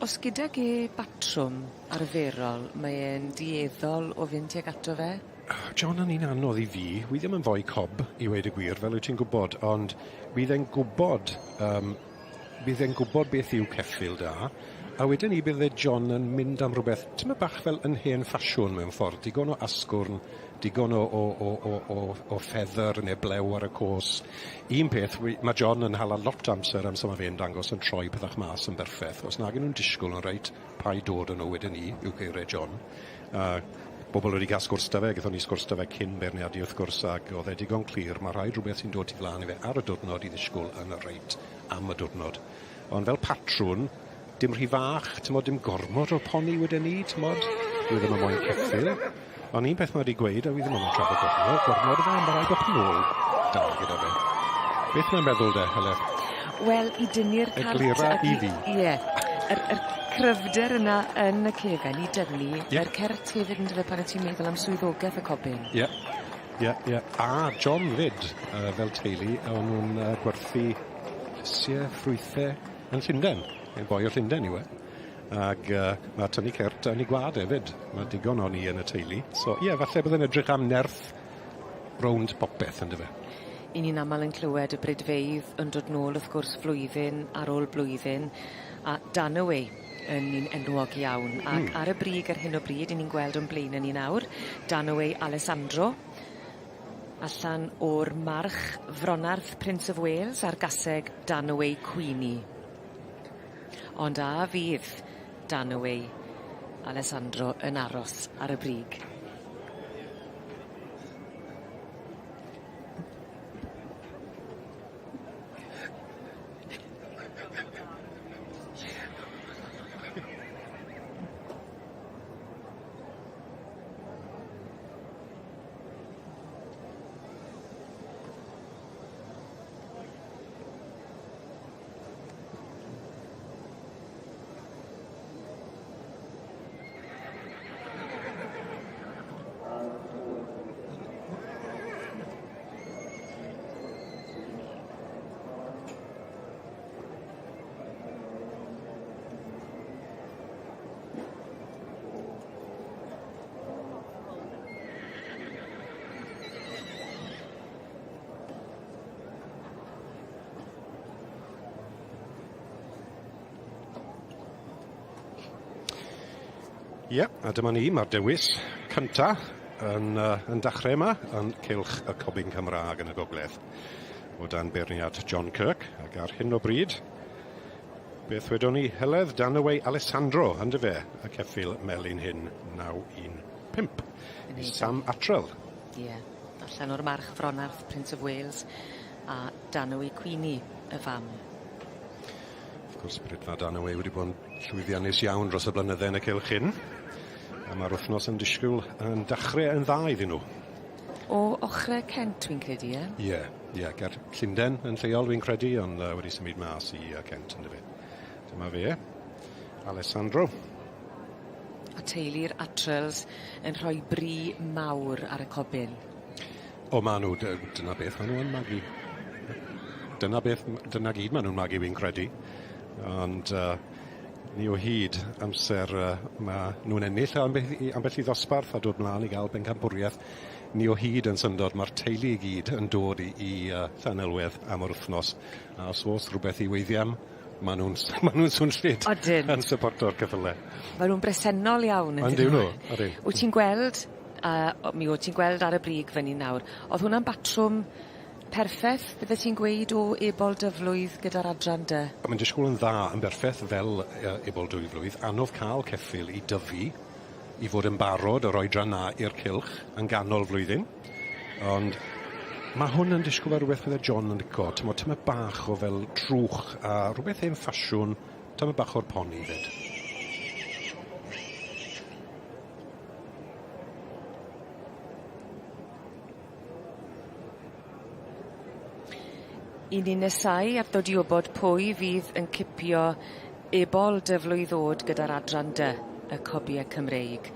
Os gydag e batrwm arferol mae e'n dueddol o fynd tuag ato fe? John yn un anodd i fi. Wi ddim yn foi cob i weud y gwir fel wyt ti'n gwbod ond fydd e'n gwbod yym bydd e'n gwbod beth yw ceffyl da A wedyn 'ny bydde John yn mynd am rwbeth tymed bach fel yn hen ffasiwn mewn ffordd, digon o asgwrn, digon o o o o o o feather ne' blew ar y cos. Un peth wi... Ma' John yn hala lot o amser amser ma' fe'n dangos yn troi pethach mas yn berffeth. Os nag 'yn nw'n disgwl yn reit, paid dod â nw wedyn 'ny, yw geire John. A bobol wedi ca'l sgwrs 'da fe, gethon ni sgwrs 'da fe cyn beirniadu wrth gwrs, ag o'dd e digon clir, ma' rhaid rwbeth sy'n dod tu flan i fe ar y diwrnod i ddisgwl yn reit am y diwrnod. Ond fel patrwn, dim rhy fach, t'mod, dim gormod o poni weden i, t'mod? Dwi ddim yn moyn ceffyl. Ond un peth ma' 'di gweud, a wi ddim yn moyn trafod gormod, gormod o fe, ond ma' raid bod penôl da gyda fe. Beth mae'n meddwl de, Heledd? Wel, i dynnu'r cart... Eglura i fi. Ie. Yr yr cryfder yna yn y cefen i dynnu... Ie. ...yr cert hefyd on'd yfe pan wt ti'n meddwl am swyddogaeth y cobyn. Ie. Ie, ie. A John 'fyd, yy fel teulu, o'n nw'n yy gwerthu llysie, ffrwythe yn Llunden. Hen boi o Llunden yw e. Ag yy ma' tynnu cert yn 'i gwlad efyd. Ma' digon o ni yn y teulu. So ie, falle bydd e'n edrych am nerth rownd popeth on'd yfe? 'Yn ni'n amal yn clywed y bridfeydd yn dod nôl wrth gwrs flwyddyn ar ôl blwyddyn a Danaway yn un enwog iawn ac ar y brig ar hyn o bryd 'yn ni'n gweld o'n blaene ni nawr Danaway Alessandro allan o'r march Fronarth Prince of Wales a'r gaseg Danaway Queenie. Ond a fydd Danaway Alessandro yn aros ar y brig? Ie, a dyma ni, mae'r dewis cynta yn, uh, yn dachrau yma, yn cylch y Cobyn Cymraeg yn y Gogledd, o dan beirniad John Kirk, ac ar hyn o bryd, beth wedon ni, Heledd Danaway Alessandro, ynddo fe, y ceffyl melyn hyn, 915, i Sam Attrell. Ie, yeah, allan o'r march Fronarth, Prince of Wales, a Danaway Queenie, y fam. Wrth gwrs, Bridfa Danaway wedi bod yn llwyddiannus iawn dros y blynydde yn y cylch hyn. A mae'r wythnos yn disgwyl yn dachrau yn dda iddyn nhw. O ochre Kent fi'n credu, ie? Ie, ie, ger Llundain yn lleol fi'n credu, ond uh, wedi symud mas i uh, Kent yn dyfe. Dyma fe, Alessandro. A teulu'r Attrells yn rhoi bri mawr ar y cobyn. O, ma' nhw, dyna beth maen nhw yn magu. Dyna beth, dyna gyd maen nhw'n magu fi'n credu. Ond uh, ni o hyd amser uh, mae nhw'n ennill ambell i, ambell i ddosbarth a dod mlaen i gael bencampwriaeth. Ni o hyd yn syndod, mae'r teulu i gyd yn dod i, i uh, Llanelwedd am yr wythnos. A os oes rhywbeth i weiddi am, maen nhw'n ma nhw swnllyd. Odyn. Yn supporto'r ceffylau. Maen nhw'n bresennol iawn. Ydyn nhw, odyn. Wyt ti'n gweld, a mi wyt ti'n gweld ar y brig fyny nawr, oedd hwnna'n batrwm perffeth, byddet ti'n gweud, o ebol dyflwydd gyda'r adran dy? Mae'n disgwyl yn dda, yn berffeth fel uh, ebol dwyflwydd. Anodd cael ceffyl i dyfu, i fod yn barod yr oedran na i'r cylch yn ganol flwyddyn. Ond mae hwn yn disgwyl fel rhywbeth bydde John yn lico. T'mod, tymed bach o fel drwch a rhywbeth hen ffasiwn, tymed bach o'r poni fyd. I ni nesau at ddod i wbod pwy fydd yn cipio ebol dyflwydd ddod gyda'r adran dy, y Cobie Cymreig.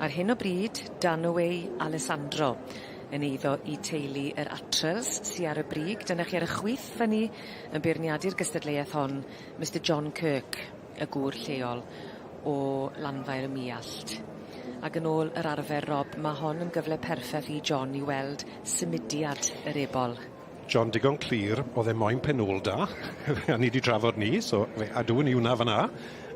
Ar hyn o bryd, Danaway Alessandro yn eiddo i teulu yr Attrells sy ar y brig. Dyna chi ar y chwith fyny yn beirniadu'r gystadleuaeth hon, Mister John Kirk, y gŵr lleol o Lanfair ym Muallt. Ac yn ôl yr arfer, Rob, ma' hon yn gyfle perffeth i John i weld symudiad yr ebol. John digon clir, o'dd e moyn pen ôl da, a ni 'di trafod 'ny, so fe adwn ni wnna fan 'na.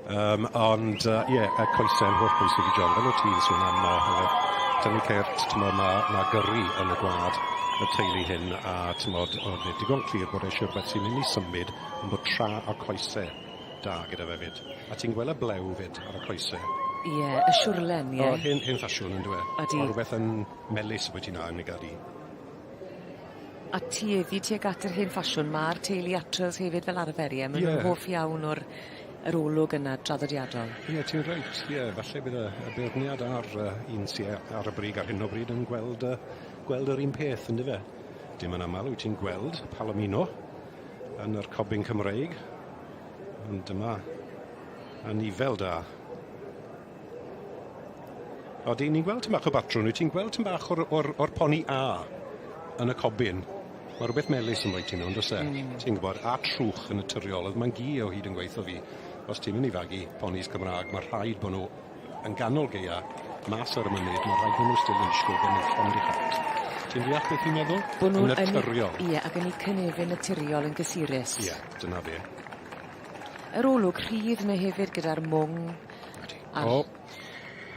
Ond ie, y coesau'n holl bwysig i John, fel o ti'n sôn am Heledd, tynnu cert, t'mod, ma' gyrru yn y gwlad y teulu hyn, a t'mod, o'dd e digon clir bod e eisiau rhywbeth sy'n mynd i symud, ond bod tra a coesau da gyda fe 'fyd. A ti'n gweld y blew 'fyd ar y coesau. Ie, y siwrlen, ie. O, hen ffasiwn yndyw e? Odi. Ma' rwbeth yn melys ambwyty 'na yn 'i gad i. A tueddu tuag at yr hen ffasiwn ma'r teulu Attwells hefyd fel arfer ie? Ma' nw'n hoff iawn o'r yr olwg yna draddodiadol. Ie ti'n reit ie falle bydd y beirniad a'r un sy ar y brig ar hyn o bryd yn gweld gweld yr un peth yndyfe? Dim yn amal wyt ti'n gweld Palomino yn yr cobyn Cymreig ond dyma anifel da. Odi, ni'n gweld tipyn bach o batrwn. Wyt ti'n gweld tipyn bach o'r, or, or poni A yn y cobyn? Mae rhywbeth melys yn ti mewn, does e? Ti'n gwybod, a trwch yn naturiol. Oedd mae'n gi o hyd yn gweithio fi. Os ti'n mynd i fagu ponis Cymraeg, mae rhaid bod nhw yn ganol gaea, mas ar y mynydd, mae rhaid bod nhw still yn disgwyl bod nhw'n llond i het. Ti'n deall beth fi'n meddwl? Bod nhw'n yn naturiol. Ie, ac yn eu cynefin naturiol yn gysurus. Ie, dyna fe. Yr olwg rhydd 'ny hefyd gyda'r mwng. A'r... O!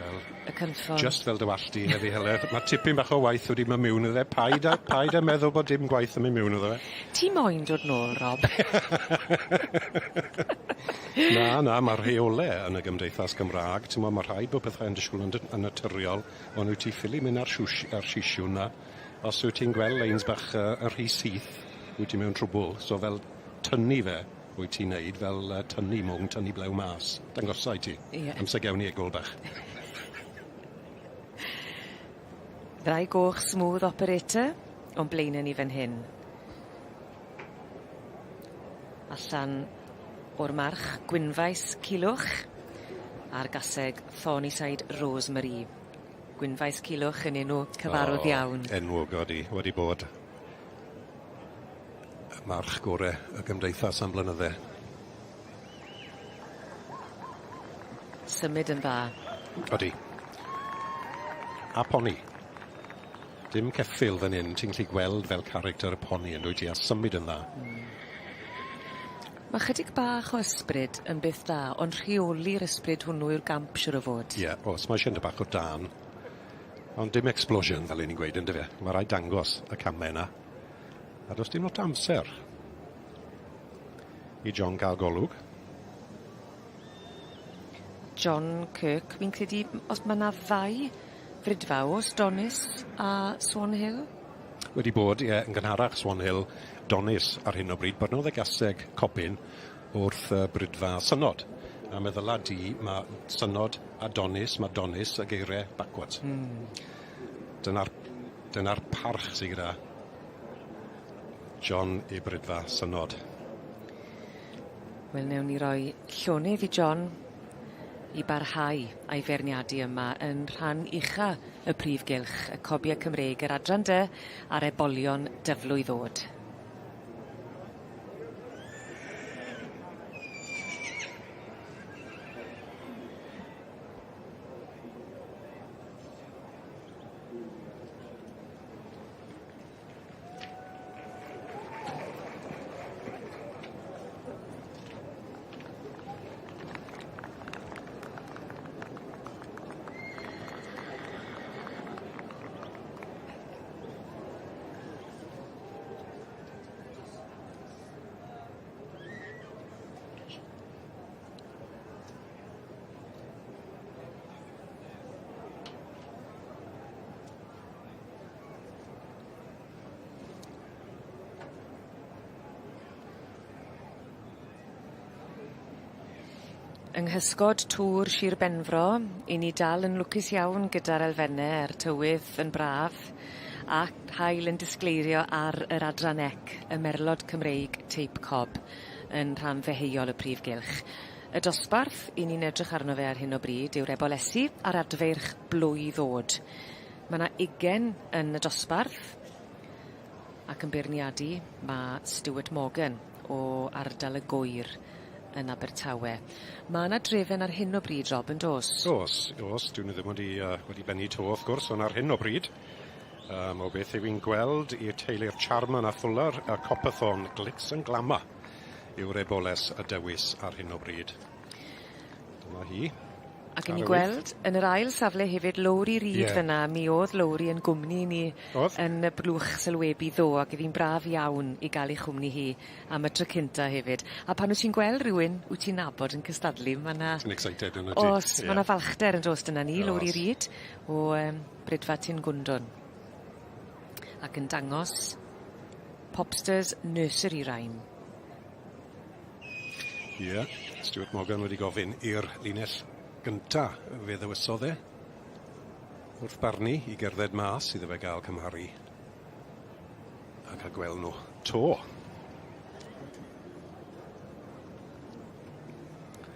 Wel... Y cynffon. Jyst fel dy wallt di heddi Heledd ma' tipyn bach o waith wedi myn' miwn iddo fe paid â paid â meddwl bod dim gwaith yn myn' miwn iddo fe. Ti moyn dod nôl Rob? Na na ma' rheole yn y gymdeithas Gymra'g t'mo' ma' rhaid bod pethau yn disgwl yn dy- yn naturiol on' wyt ti ffili myn' ar shwsh ar sisiwn 'na os wyt ti'n gweld leins bach yn rhy syth wyt ti mewn trwbwl so fel tynnu fe wyt ti'n neud fel yy tynnu mwng, tynnu blew mas. Dangosa i ti. Ie. Amser gewn ni egwyl bach. Ddau goch smooth operator o'n blaene ni fan hyn. Allan o'r march Gwynfaes Culwch a'r gaseg Thornyside Rose Marie. Gwynfaes Culwch yn enw cyfarwydd iawn. Enwog odi, wedi bod. Y march gore y gymdeithas am blynydde. Symud yn dda. Odi. A poni. Dim ceffyl fan 'yn, ti'n gallu gweld fel character y poni yndwyt ti a symud yn dda. Ma' chydig bach o ysbryd yn beth da, ond rheoli'r ysbryd hwnnw yw'r gamp siŵr o fod. Ie, o's, ma' isie bach o dân. Ond dim explosion fel 'yn ni'n gweud yndyfe? Ma' raid dangos y came 'na. A do's dim lot o amser i John ga'l golwg. John Kirk, fi'n credu os ma' 'na ddau Frydfa o's, Donis a Swan Hill? Wedi bod, ie, yn gynharach Swan Hill, Donis ar hyn o bryd, byrnodd y gaseg copyn wrth Brydfa Synod. A meddyla di, ma' Synod a Donis, ma' Donis y geire backwards. Dyna'r dyna'r parch sy gyda John i Brydfa Synod. Wel newn ni roi llonydd i John i barhau a'i feirniadu yma yn rhan ucha y prif gylch, y cobie Cymreig, yr adran dy a'r ebolion dyflwydd o'd. Yng nghysgod tŵr Shir Benfro, 'yn ni dal yn lwcus iawn gyda'r elfenne a'r tywydd yn braf ac haul yn disgleirio ar yr adran ec, y merlod Cymreig teip cob yn rhan ddeheuol y prif gylch. Y dosbarth 'yn ni'n edrych arno fe ar hyn o bryd yw'r ebolesi a'r adfeirch blwydd o'd. Ma' 'na ugen yn y dosbarth ac yn beirniadu ma' Stuart Morgan o ardal y Gŵyr yn Abertawe. Ma' 'na drefen ar hyn o bryd Rob yndos? O's o's dyw nw ddim wedi wedi bennu 'to wrth gwrs on' ar hyn o bryd yym o beth yw i'n gweld i'r teulu'r Charman a Fuller y Copperthorn Glitz and Glamour yw'r eboles y dewis ar hyn o bryd. Dyma hi. Ac 'yn ni gweld yn yr ail safle hefyd Lowri Reid fyn 'na mi o'dd Lowri yn gwmni i ni yn y blwch sylwebu ddo ac o'dd 'i'n braf iawn i ga'l 'i chwmni hi am y tro cynta hefyd. A pan wt ti'n gweld rywun wyt ti'n nabod yn cystadlu ma' 'na... Ti'n excited yndwt ti? O's ma' 'na falchder yndos dyna ni Lowri Reid o Brydfa Tyn Gwndwn. Ac yn dangos Popsters Nursery Rhyme. Ie, Stuart Morgan wedi gofyn i'r linell gynta, fe ddewisodd e wrth barnu i gerdded mas iddo fe gael cymharu a cael gweld nhw 'to.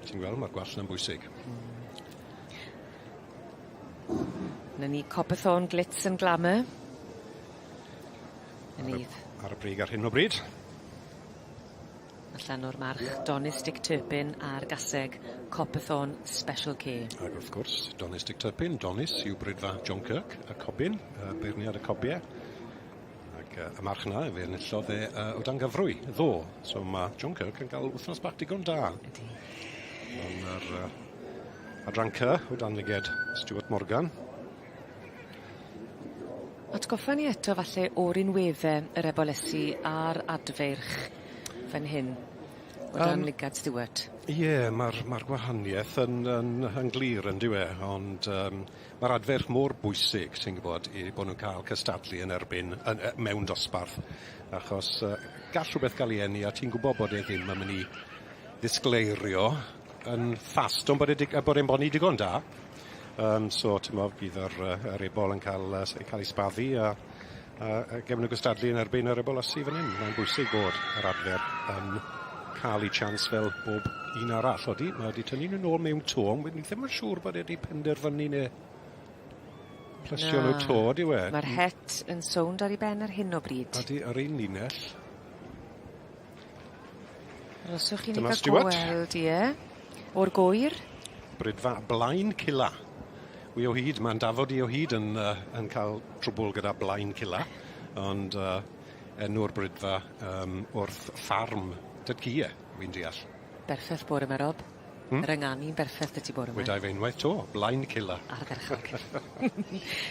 Ti'n gweld, mae'r gwallt 'na'n bwysig. 'Na ni Copperthorn Glitz and Glamour. Yn nydd. Ar y brig ar hyn o bryd. Allan o'r march Donis Dick Turpin a'r gaseg Copperthorn Special K. Ac wrth gwrs, Donis Dick Turpin, Donis yw brydfa John Kirk, y cobyn, y beirniad y cobie. Ac y march 'na, fe enillodd e o dan gyfrwy, ddo. So ma' John Kirk yn cael wythnos bach digon da. Ydi. Yn yr adran C o dan lyged Stuart Morgan. Atgoffa ni eto falle o rinwedde yr ebolesi a'r adfeirch fan hyn o dan lygad Stuart. Ie, ma'r ma'r gwahanieth yn yn yn glir yndyw e ond ma'r adferch mor bwysig ti'n gwbod i bo' nw'n ca'l cystadlu yn erbyn yn mewn dosbarth achos gall rhwbeth ga'l 'i eni a ti'n gwbo bod e ddim yn myn' i ddisgleirio yn fast ond bod e dig- bod e'n boni digon da. So t'mo' bydd yr yr ebol yn ca'l cael ei sbaddu a a gewn nhw gystadlu yn erbyn yr ebolasi fan 'yn. Mae'n bwysig bod yr adfer yn cael ei chance fel bob un arall. Odi, mae wedi tynnu nhw nôl mewn to, ond ni ddim yn siŵr bod e wedi penderfynu ne plesio nhw to, ydyw e? Mae'r het yn sownd ar ei ben ar hyn o bryd. Odi, yr un linell. Aroswch i ni gael gweld, ie. O'r gwyr. Brydfa Blaen Cila. Wi o hyd, mae'n dafod i o hyd yn, yn cael trwbwl gyda Blaen Cila, ond enw'r brydfa wrth ffarm Dad-cu e, wi'n deall. Berffeth bore 'ma, Rob. Yr ynganu'n berffeth 'dy ti bore 'ma. Wedai fe unwaith 'to, Blaen Cila. Ardderchog.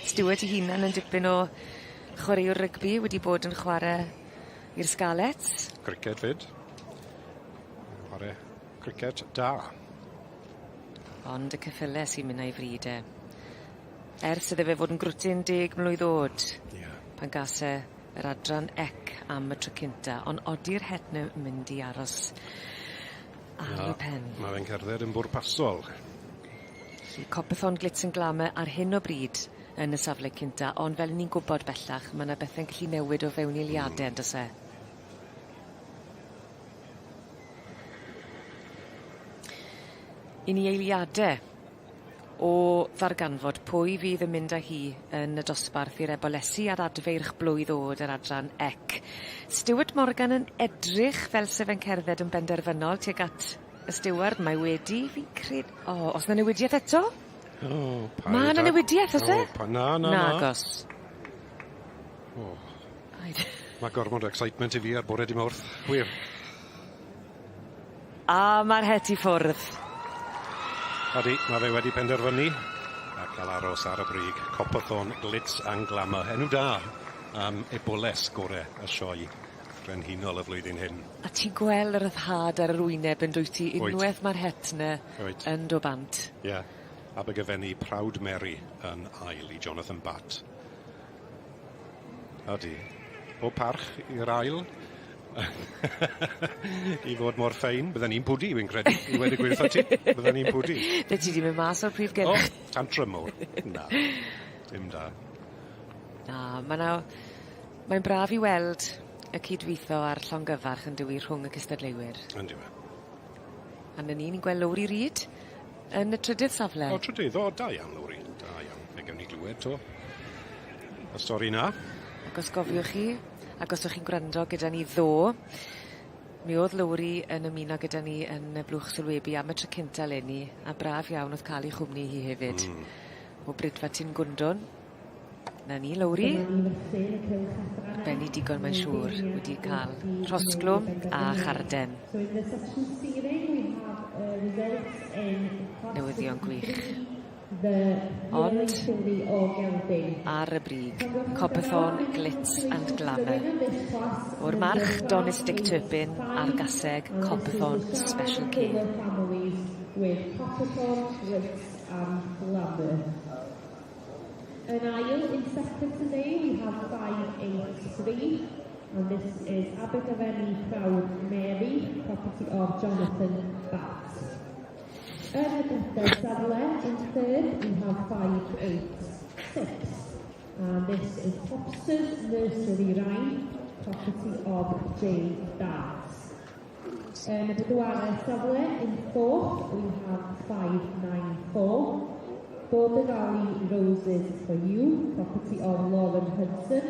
Stuart 'i hunan yn dipyn o chwaraewr rygbi, wedi bod yn chware i'r Scarlets. Criced 'fyd. Chware criced da. Ond y ceffyle sy'n mynd â'i fryd e. Ers iddo fe fod yn grwtyn 10 mlwydd o'd. Ie. Pan gas e yr adran ec am y tro cynta, ond odi'r het 'ny mynd i aros ar ei pen. Ma' fe'n cerdded yn bwrpasol. Felly Copperthorn Glitz and Glamour ar hyn o bryd yn y safle cynta, ond fel 'yn ni'n gwbod bellach, ma' 'na bethe'n gallu newid o fewn eiliade on'd o's e? I ni eiliade o ddarganfod pwy fydd yn mynd â hi yn y dosbarth i'r ebolesi a'r adfeirch blwydd o'd yr adran ec. Stuart Morgan yn edrych fel se fe'n cerdded yn benderfynol tuag at y stiward mae wedi fi'n cred- o o's 'na newidieth eto? O paid Ma' 'na newidieth o's e? O pa- na na na. Nagos. O. Paid. Ma' gormod o excitement i fi ar bore dy' Mawrth. Wir. A ma'r het i ffwrdd. Odi, ma' fe wedi penderfynu a ca'l aros ar y brig. Copperthorn Glitz and Glamour. Enw da am eboles gore y sioe frenhinol y flwyddyn hyn. A ti'n gweld y ryddhad ar yr wyneb yn dwyt ti unweth ma'r het 'ny yn do bant. Ie. Abergavenny Proud Mary yn ail i Jonathan Batt. Odi. Pob parch i'r ail. I fod mor ffein. Bydden i'n pwdu, fi'n credu, i weud y gwir wrtho ti. Bydden i'n pwdu. Bydde ti 'di mynd mas o'r prif gylch. O, tantrum mowr. Na. Dim da. Na, ma' 'na mae'n braf i weld y cydwitho a'r llongyfarch yndyw 'i rhwng y cystadleuwyr. On'd yw e? A 'na ni ni'n gweld Lowri Reid yn y trydydd safle. O trydydd, o da iawn Lowri, da iawn. Fe gewn ni glywed 'to. Y stori 'na. Ac os gofiwch chi, ac os o'ch chi'n gwrando gyda ni ddo, mi o'dd Lowri yn ymuno gyda ni yn y blwch sylwebu am y tro cynta leni, a braf iawn o'dd ca'l 'i chwmni hi hefyd. O Brydfa Tyn Gwndwn. 'Na ni Lowri. Arbenni digon mae'n siŵr wedi ca'l rhosglwm a charden. So in the section C ring we have Newyddion gwych. Ond ar y brig, Copperthorn Glitz and Glamour. O'r march Donis Dick Turpin a'r gaseg Copperthorn Special K. With Copperthorn Glitz and Glamour. Yn ail, in second today, we have 583, and this is Abergavenny Proud Mary, property of Jonathan Batt. Yn y drydedd safle, in third, we have 586, and this is Hobson's Nursery Rhyme, property of J. Dart. Yn y bedwaredd safle, in fourth, we have 594, Border Valley Roses for You, property of Lauren Hudson.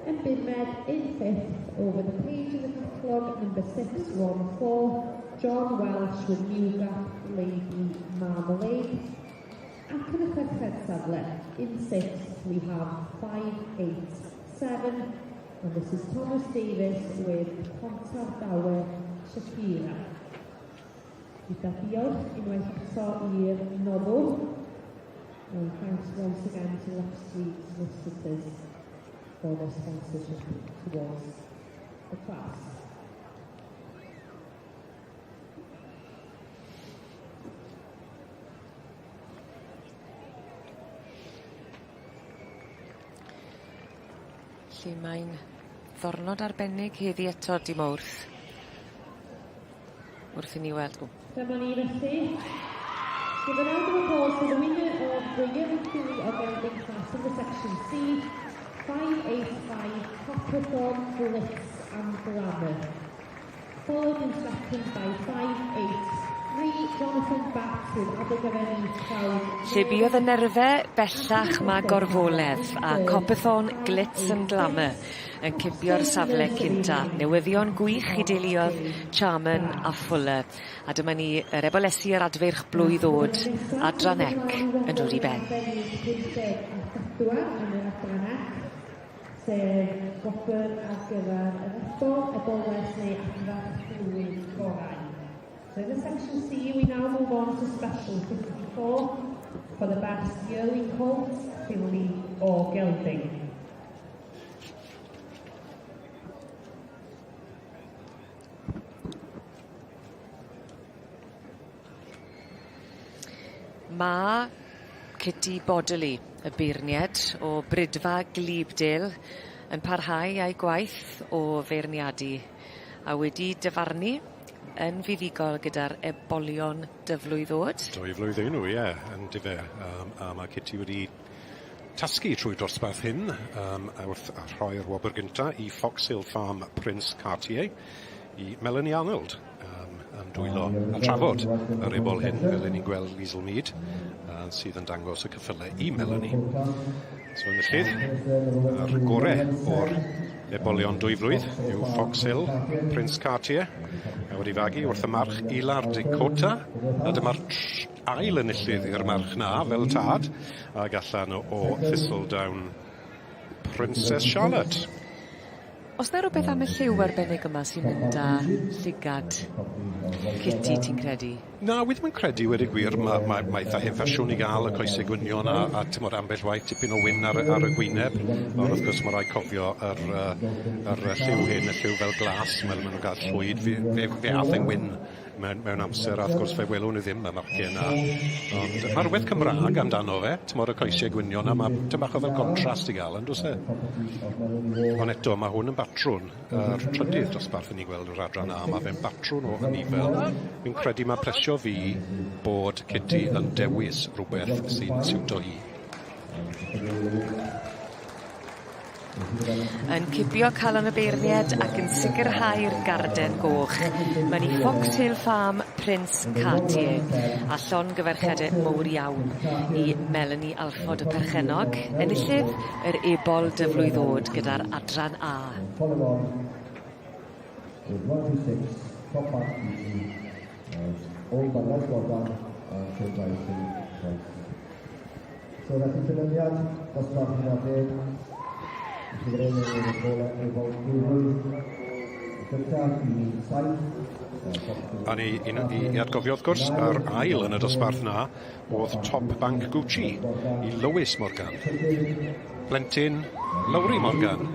And bumed in fifth, over the page in the catalogue, number 614, John Welsh with New Gap Lady Marmalade. Ac yn y chweched safle, in sixth, we have 587, and this is Thomas Davis with Pontardawe Shakira. Gyda diolch unwaith eto i'r noddwr. And thanks once again to Lock Street Solicitors for their sponsorship towards the class. Felly mae'n ddwrnod arbennig heddi eto dy' Mawrth. Wrth i ni weld... O. Dyma ni felly. Give a round of applause to the winner of the Yearling Filly or Gelding class in the section C, 585 Copperthorn Glitz and Glamour. Followed in second by 583 Jonathan Batt with Abergavenny Proud. Lle buodd y nerfe bellach mae gorfoledd a Copperthorn Glitz and Glamour yn cipio'r safle cynta. Newyddion gwych i deuluodd Charman a Fuller. A dyma ni yr ebolesi a'r adfeirch blwydd oed adran C yn dod i ben. 54 yn yr adran C, sef gwobr ar gyfer yr ebol, eboles neu adferch blwydd gorau. So in the section C, we now move on to special 54 for the best yearling colt, filly or gelding. Ma' Kitty Bodley, y beirnied o Bridfa Glibdale, yn parhau â'i gwaith o feirniadu a wedi dyfarnu yn fuddugol gyda'r ebolion dyflwydd oed. 2 flwydd nhw, ie, yn dyfe. A mae Kitty wedi tasgu trwy dosbarth hyn a wrth rhoi'r wobr gynta i Fox Hill Farm Prince Cartier i Melanie Arnold yn dwylo a trafod yr ebol hyn fel ni'n gweld Liesl Mead sydd yn dangos y ceffylau i Melanie. So enillydd yr gore o'r ebolion 2 flwydd yw Fox Hill Prince Cartier a wedi fagu wrth y march Ilar Dakota a dyma'r ail enillydd i'r march na fel tad ag allan o Thistledown Princess Charlotte. Oes 'na rwbeth am y lliw arbennig yma sy'n mynd â llygad Kitty ti'n credu? Na, wi ddim yn credu wedi gwir. Ma eitha hen ffasiwn i gael y coesau gwynion a t'mod ambell waith tipyn o wyn ar y gwyneb. Ond wrth gwrs ma' raid cofio yr lliw hyn, y lliw fel glas, ma' nhw'n gael llwyd, fe ath e'n wyn mewn amser, a wrth gwrs fe welwn ni ddim y marciau yna. Ond ma' rhywbeth Cymraeg amdano fe, t'mod y coesau gwynion 'na, ma' tym bach o fel contrast i gael, on'd o's e? Ond eto, mae hwn yn batrwn, yr trydydd dosbarth i ni gweld yr adran A, mae fe'n batrwn o anifail. Fi'n credu mae plesio fi bod Kitty yn dewis rhywbeth sy'n siwto hi. Yn cipio calon y beirnied ac yn sicrhau'r garden goch. Mae'n i Fox Hill Farm Prince Cartier a llongyfarchiade mowr iawn i Melanie Alford y perchennog, enillydd yr ebol dyflwydd oed gyda'r adran A. Follow on with 126, Top Hat Beauty, owned by Les Morgan and trained by Phil Price. So felly canlyniad dosbarth 11, i chi fan hyn yn y bole ebol 2 flwydd. Gyntaf, 17. A ni i, i, i atgofio wrth gwrs, yr ail yn y dosbarth na oedd Top Bank Gucci i Lewis Morgan. Blentyn Lowri Morgan.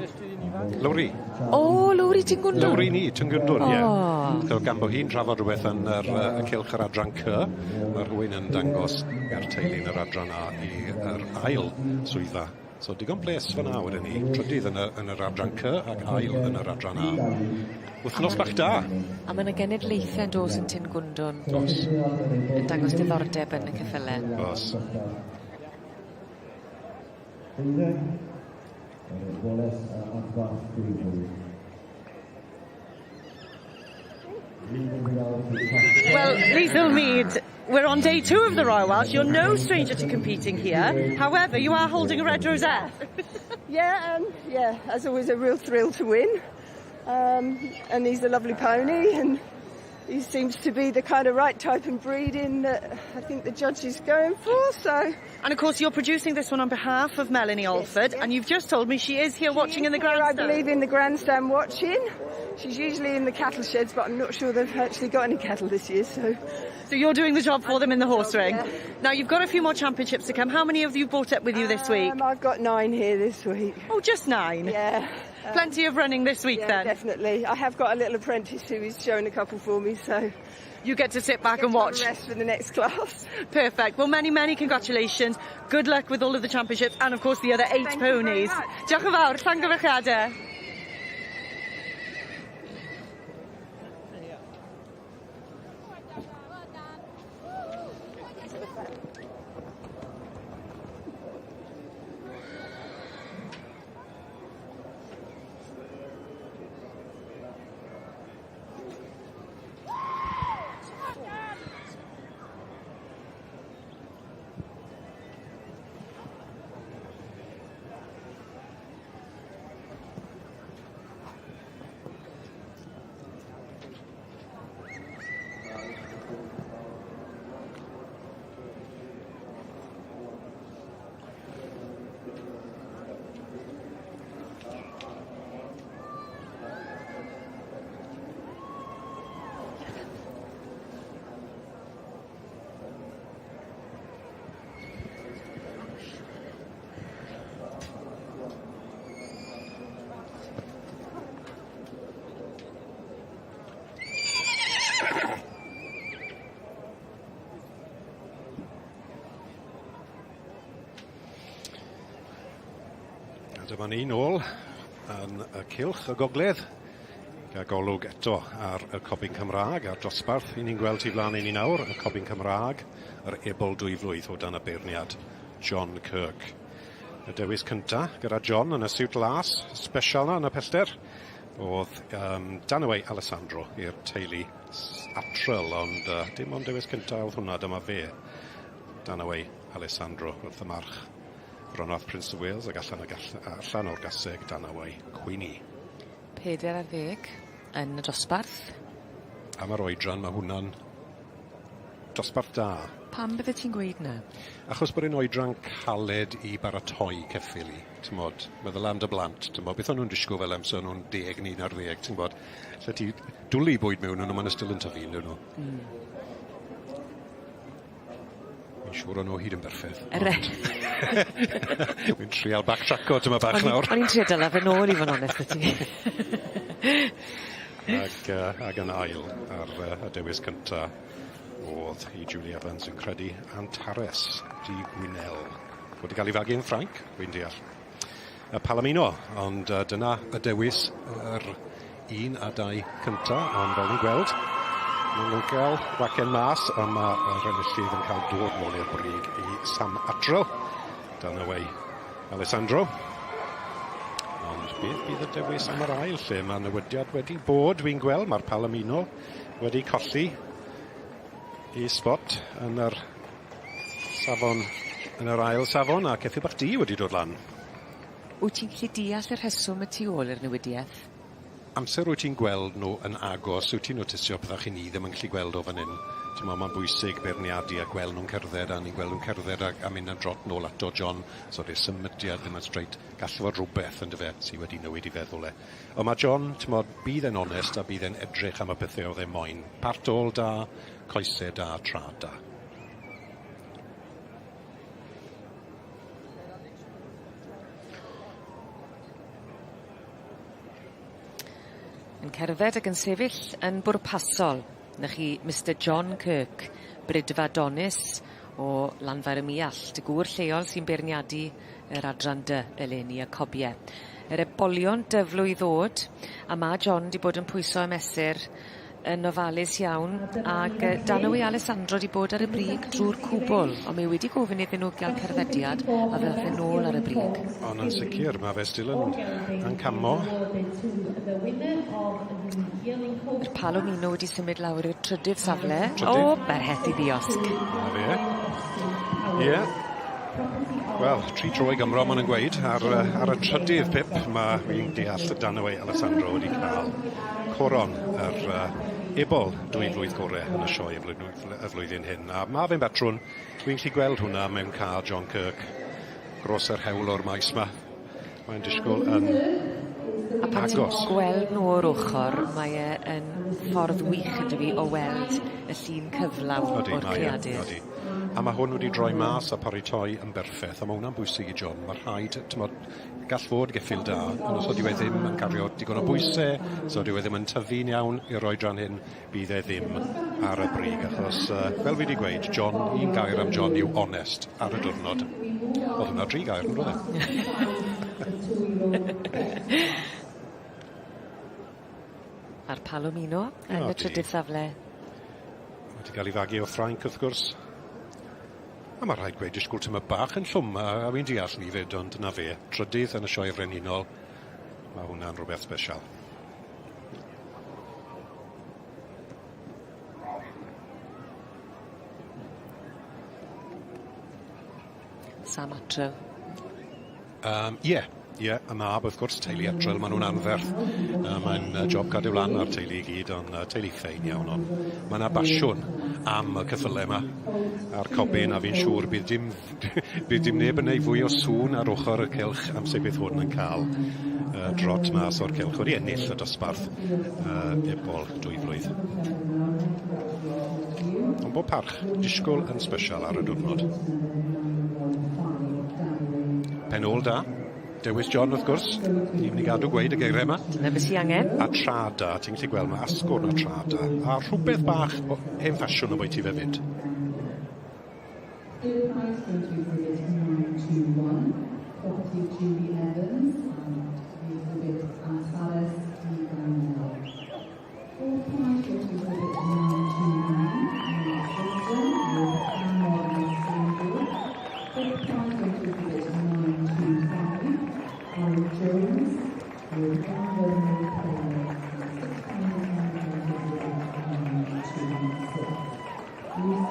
Lowri. O, Lowri Ty'n Gwndwn. Lowri ni, Ty'n Gwndwn, ie. So gan bo hi'n trafod rhywbeth yn yr, y cylch yr adran C, mae rhywun yn dangos i'r teulu yn yr adran A i yr ail swyddfa. So digon ples fyna wedyn ni, trydydd yn, y, yn yr adran C ac ail yn yr adran A. Wythnos bach da. A mae yna genedlaethau yn dos yn Tyn Gwndwn. Dos. Yn dangos diddordeb yn y ceffyle. Dos. Well, Liesl Mead, we're on day two of the Royal Welsh. You're no stranger to competing here. However, you are holding a red rosette. Yeah, as always, a real thrill to win. And he's a lovely pony, and he seems to be the kind of right type and breeding that I think the judge is going for. So, And of course, you're producing this one on behalf of Melanie Alford, yes. and you've just told me she is here watching She in the is here, grandstand. I believe in the grandstand watching. She's usually in the cattle sheds, but I'm not sure they've actually got any cattle this year. So, So you're doing the job for them in the horse job, ring. yeah. Now you've got a few more championships to come. How many have you brought up with you this week? I've got 9 here this week. Oh, just 9. Yeah. Plenty of running this week yeah, then. Definitely. I have got a little apprentice who is showing a couple for me, so You get to sit back get and to have watch. a rest for the next class. Perfect. Well, many, many congratulations. Good luck with all of the championships and, of course, the other 8 Thank you very ponies. much. Diolch yn fawr. Llongyfarchiadau. A dyma ni nôl yn y cylch y gogledd. Gael golwg eto ar y cobyn Cymraeg a'r dosbarth i ni'n gweld tu flaen i ni nawr, y cobyn Cymraeg, yr ebol dwy flwydd o dan y beirniad John Kirk. Y dewis cynta gyda John yn y siwt las, special na yn y pellter, oedd Danaway Alessandro i'r teulu Atril, ond dim ond dewis cynta oedd hwnna, dyma fe, Danaway Alessandro wrth y march. Bronwaith Prince of Wales ac allan, allan o'r gaseg Danaway Queenie. 40 yn y dosbarth. Am yr oedran, mae hwnna'n dosbarth da. Pam bydde ti'n gweud na? Achos bod e'n oedran caled i baratoi ceffyl i, t'mod, meddwl am dy blant, t'mod, beth o'n nhw'n disgwyl fel amser nhw'n 10 neu 11, ti'n gwbod, lle ti dwlu bwyd mewn nhw, maen nhw still yn tyfu, yndyn nhw. Fi'n siŵr o'n nhw hyd yn berffeth. Wi'n trial backtracko tyma bach nawr. O'n i'n trio dyla fe nôl i fod yn onest 'da ti. Ac yn ail ar y dewis cynta oedd i Julie Evans yn credu Antares di Gwynel. Wedi cael ei fagu yn Ffrainc, wy'n deall. Y Palomino, ond dyna y dewis yr 1 a 2 cynta, ond fel ni'n gweld, maen nhw'n cael wacen mas, a mae'r enillydd yn cael dod nôl i'r brig i Sam Atro. Danaway Alessandro. Ond beth bydd y dewis am yr ail lle? Mae newidiad wedi bod, dwi'n gweld, mae'r Palomino wedi colli i spot yn yr safon, yn yr ail safon, a ceffyl bach du wedi dod lan. Wyt ti'n gallu deall y rheswm y tu ôl i'r newidiaeth? Amser wyt ti'n gweld nhw yn agos, wyt ti'n notisio pethau chi ni ddim yn gallu gweld o fan hyn. T'mo' ma'n bwysig beirniadu a gweld nhw'n cerdded a ni'n gweld nhw'n cerdded a, a mynd am drot nôl ato John. So di'r symudiad ddim yn straight. Gall fod rhywbeth yndyfe sy wedi newid 'i feddwl e. Ond ma' John, t'mod, bydd e'n onest a bydd e'n edrych am y pethe o'dd e moyn. Part ôl da, coese da, trad da. Yn cerdded ac yn sefyll yn bwrpasol. 'Na chi Mister John Kirk, Brydfa Donis o Lanfair ym Muallt, y gŵr lleol sy'n beirniadu yr adran dy eleni y cobie. Yr ebolion dyflwydd ddod, a ma' John 'di bod yn pwyso a mesur yn ofalus iawn ag yy Danowy Alessandro 'di bod ar y brig drw'r cwbwl on' mae wedi gofyn iddyn nhw ga'l cerddediad a fe ddath e nôl ar y brig. On' yn sicir ma' fe still yn yn camo. Yr Palomino wedi symud lawr i'r trydydd safle. Trydydd. O ma'r het i ddiosg. 'Na fe. Ie. Wel, tri tro i Gymro ma' nw'n gweud ar yy ar y trydydd pip ma' fi'n deall y Danaway Alessandro wedi ca'l coron yr yy ebol dwy flwydd gore yn y sioe y flwy- y flwyddyn hyn a ma' fe'n batrwn dwi'n gallu gweld hwnna mewn car John Kirk dros yr hewl o'r maes 'ma. Mae'n disgwl yn A pan ti'n agos. gweld nhw o'r ochor mae e yn ffordd wych yndyw 'i o weld y llun cyflawn Odi o'r mae e creadur. odi. A ma' hwn wedi droi mas a paratoi yn berffeth a ma' hwnna'n bwysig i John ma' rhaid t'mod gall fod geffyl da ond os ydyw e ddim yn cario digon o bwyse so dyw e ddim yn tyfu'n iawn i'r oedran hyn bydd e ddim ar y brig achos yy fel fi 'di gweud John un gair am John yw onest ar y diwrnod. O'dd hwnna dri gair on'd o'dd e? A'r Palomino yn y trydydd safle. Wedi ga'l 'i fagu o Ffrainc wrth gwrs. A ma' rhaid gweud disgwl tymed bach yn llwm a a wi'n deall 'ny 'fyd ond 'na fe. Trydydd yn y Sioe Frenhinol. Ma' hwnna'n rwbeth sbesial. Sam Attrell. Yym ie ie y mab wrth gwrs teulu Attrell ma' nw'n anferth. Yy mae'n yy job cadw lan â'r teulu i gyd on' yy teulu ffein iawn on' ma' 'na basiwn am y ceffyle 'ma a'r cobyn a fi'n siŵr bydd dim bydd dim neb yn neud fwy o sŵn ar ochor y cylch am se bydd hwn yn ca'l yy drot mas o'r cylch wedi ennill y dosbarth yy ebol dwy flwydd. Ond bob parch, disgwl yn sbesial ar y diwrnod. Pen ôl da. Dewis John wrth gwrs. Ni mynd i gadw gweud y geiriau yma. Dyna be' sy angen. A tra da, ti'n gallu gweld ma' asgwrn a tra da. A rhwbeth bach o hen ffasiwn obwyty fe 'fyd. Third prize goes to exhibit 921, property of Julie Evans and the exhibit Antares D. Daniel. Fourth prize goes to exhibit 929, Mark Wilson with Anne Andrew. Fifth prize goes to exhibit 925, Aaron Jones with Anne Polo. And sixth prize is now going to exhibit 926.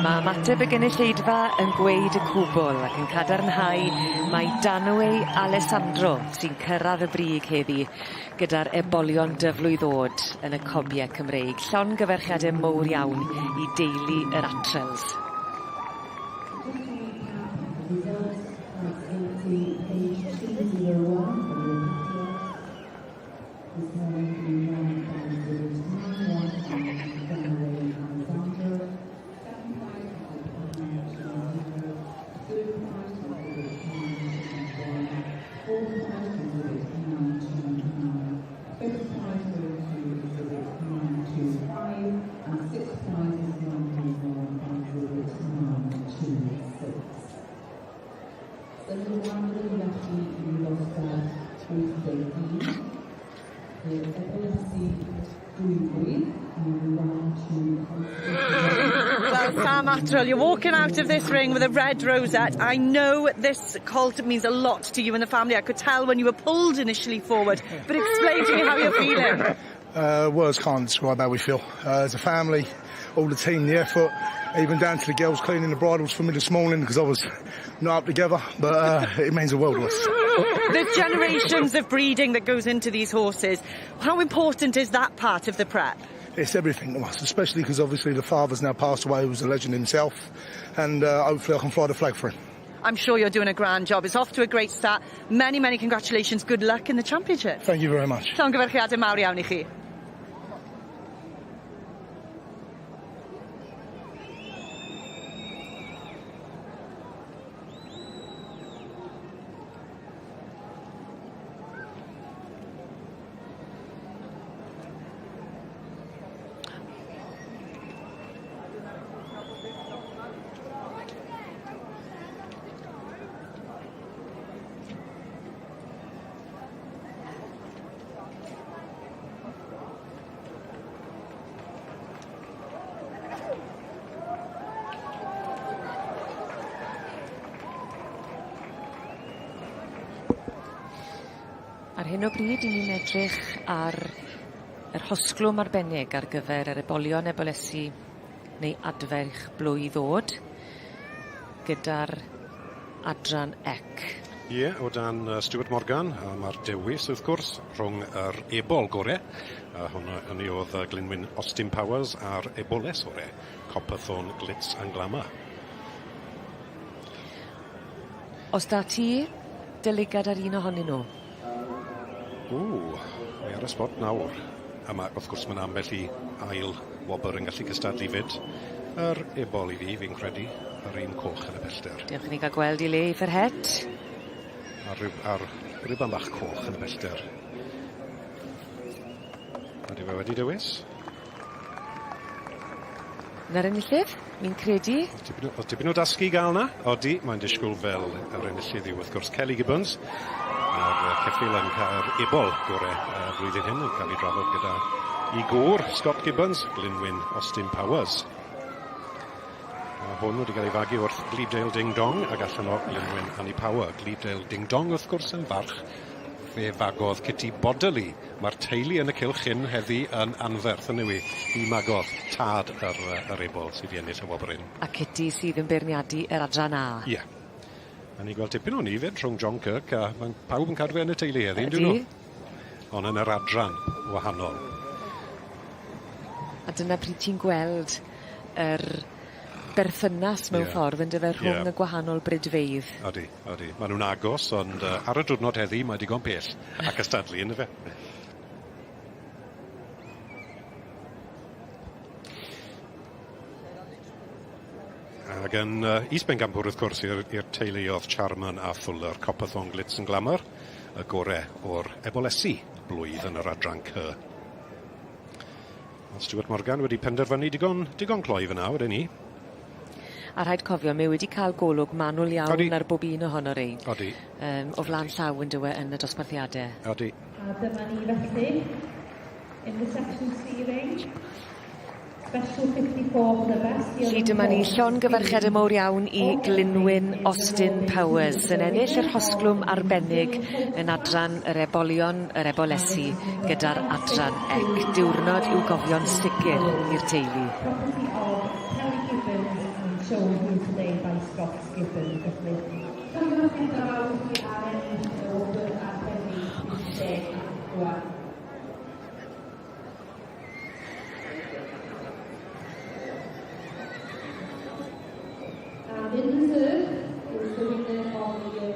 Mae ymateb y gynulleidfa yn gweud y cwbl ac yn cadarnhau mai Danway Alessandro sy'n cyrradd y brig heddi gyda'r ebolion dyflwydd o'd yn y cobie Cymreig. Llongyfarchiade mowr iawn i deulu yr Attrells. This morning we won by exhibit 918 Dunaway Alexandra, second prize exhibit 920, third prize exhibit 921, fourth prize exhibit 929, fifth prize goes to exhibit 925, and sixth prize is 931 by exhibit 926. Symud ymlaen felly i ddosbarth 81. The epilepsy dwy Well, Sam Attrell, you're walking out of this ring with a red rosette. I know this colt means a lot to you and the family. I could tell when you were pulled initially forward, but explain to me how you're feeling. Words can't describe how we feel. As a family, all the team, the effort, even down to the girls cleaning the bridles for me this morning because I was not up together, but it means the world to us. The generations of breeding that goes into these horses, how important is that part of the prep? It's everything to us, especially because obviously the father's now passed away, who was a legend himself, and hopefully I can fly the flag for him. I'm sure you're doing a grand job. It's off to a great start. Many, many congratulations. Good luck in the championship. Thank you very much. Llongyfarchiadau mawr iawn i chi. Ar hyn o bryd 'yn ni'n edrych ar yr hosglwm arbennig ar gyfer yr ebolion ebolesi neu adferch blwydd o'd gyda'r adran ec. Ie, o dan Stuart Morgan, a ma'r dewis wrth gwrs rhwng yr ebol gore, a hwnna hynny o'dd Glynwyn Austin Powers a'r eboles ore, Copperthorn Glitz and Glamour. O's 'da ti dy lygad ar un ohonyn nw? Ww, mae ar y spot nawr. A ma' wrth gwrs ma' 'na ambell i ail wobr yn gallu cystadlu 'fyd. Yr ebol i fi, fi'n credu, yr un coch yn y pellter. Dewch i ni ga'l gweld 'i le i ffer het. A'r ryw a'r riban bach coch yn y pellter. Ydy fe wedi dewis? 'Na'r enillydd, fi'n credu. O'dd tipyn o o'dd tipyn o dasg i ga'l 'na. Odi, mae'n disgwyl fel yr enillydd yw wrth gwrs Kelly Gibbons. A'r ceffyl yn ca'l ebol gore y flwyddyn hyn yn ca'l 'i drafod gyda 'i gŵr Scott Gibbons, Glynwyn Austin Powers. A hwn wedi cael ei fagu wrth Glebedale Ding Dong ag allan o Glynwyn Annie Power. Glebedale Ding Dong wrth gwrs yn farch fe fagodd Kitty Bodley. Mae'r teulu yn y cylch hyn heddi yn anferth yn yw 'i? Hi magodd tad yr yy yr ebol sydd 'di ennill y wobr hyn. A Kitty sydd yn beirniadu yr adran A. Ie. A ni'n gweld tipyn o ni 'fyd rhwng John Kirk a ma'n pawb yn cadw fe yn y teulu heddi on'd 'yn nw? Ond yn yr adran wahanol. A dyna pryd ti'n gweld yr berthynas mewn Ie. ffordd on'd yfe rhwng Ie. y gwahanol bridfeydd. Odi, odi. Ma' nw'n agos ond yy ar y diwrnod heddi mae digon pell a cystadlu on'd yfe? Ag yn yy is-bencampwr wrth gwrs i'r i'r teuluodd Charman a Fuller Copperthorn Glitz and Glamour y gore o'r ebolesi blwydd yn yr adran C. Ond Stuart Morgan wedi penderfynu digon digon cloi fyn 'na weden i. A rhaid cofio mae wedi ca'l golwg manwl iawn Odi. ar bob un ohono rein. Odi. Yym o flan llaw on'd yw e yn y dosbarthiade. Odi. A dyma ni felly in the section C range. Special 54 for the best Felly dyma ni llongyfarchiade mowr iawn i Glynwyn Austin Powers yn ennill yr hosglwm arbennig yn adran yr ebolion yr ebolesi gyda'r adran ec. Diwrnod i'w gofio'n sicir i'r teulu. Property of Kelly Gibbons and shown here today by Scott Gibbons. Felly, llongyfarchiadau mawr i chi ar ennill y wobr arbennig 54. And in reserve is the winner of the year.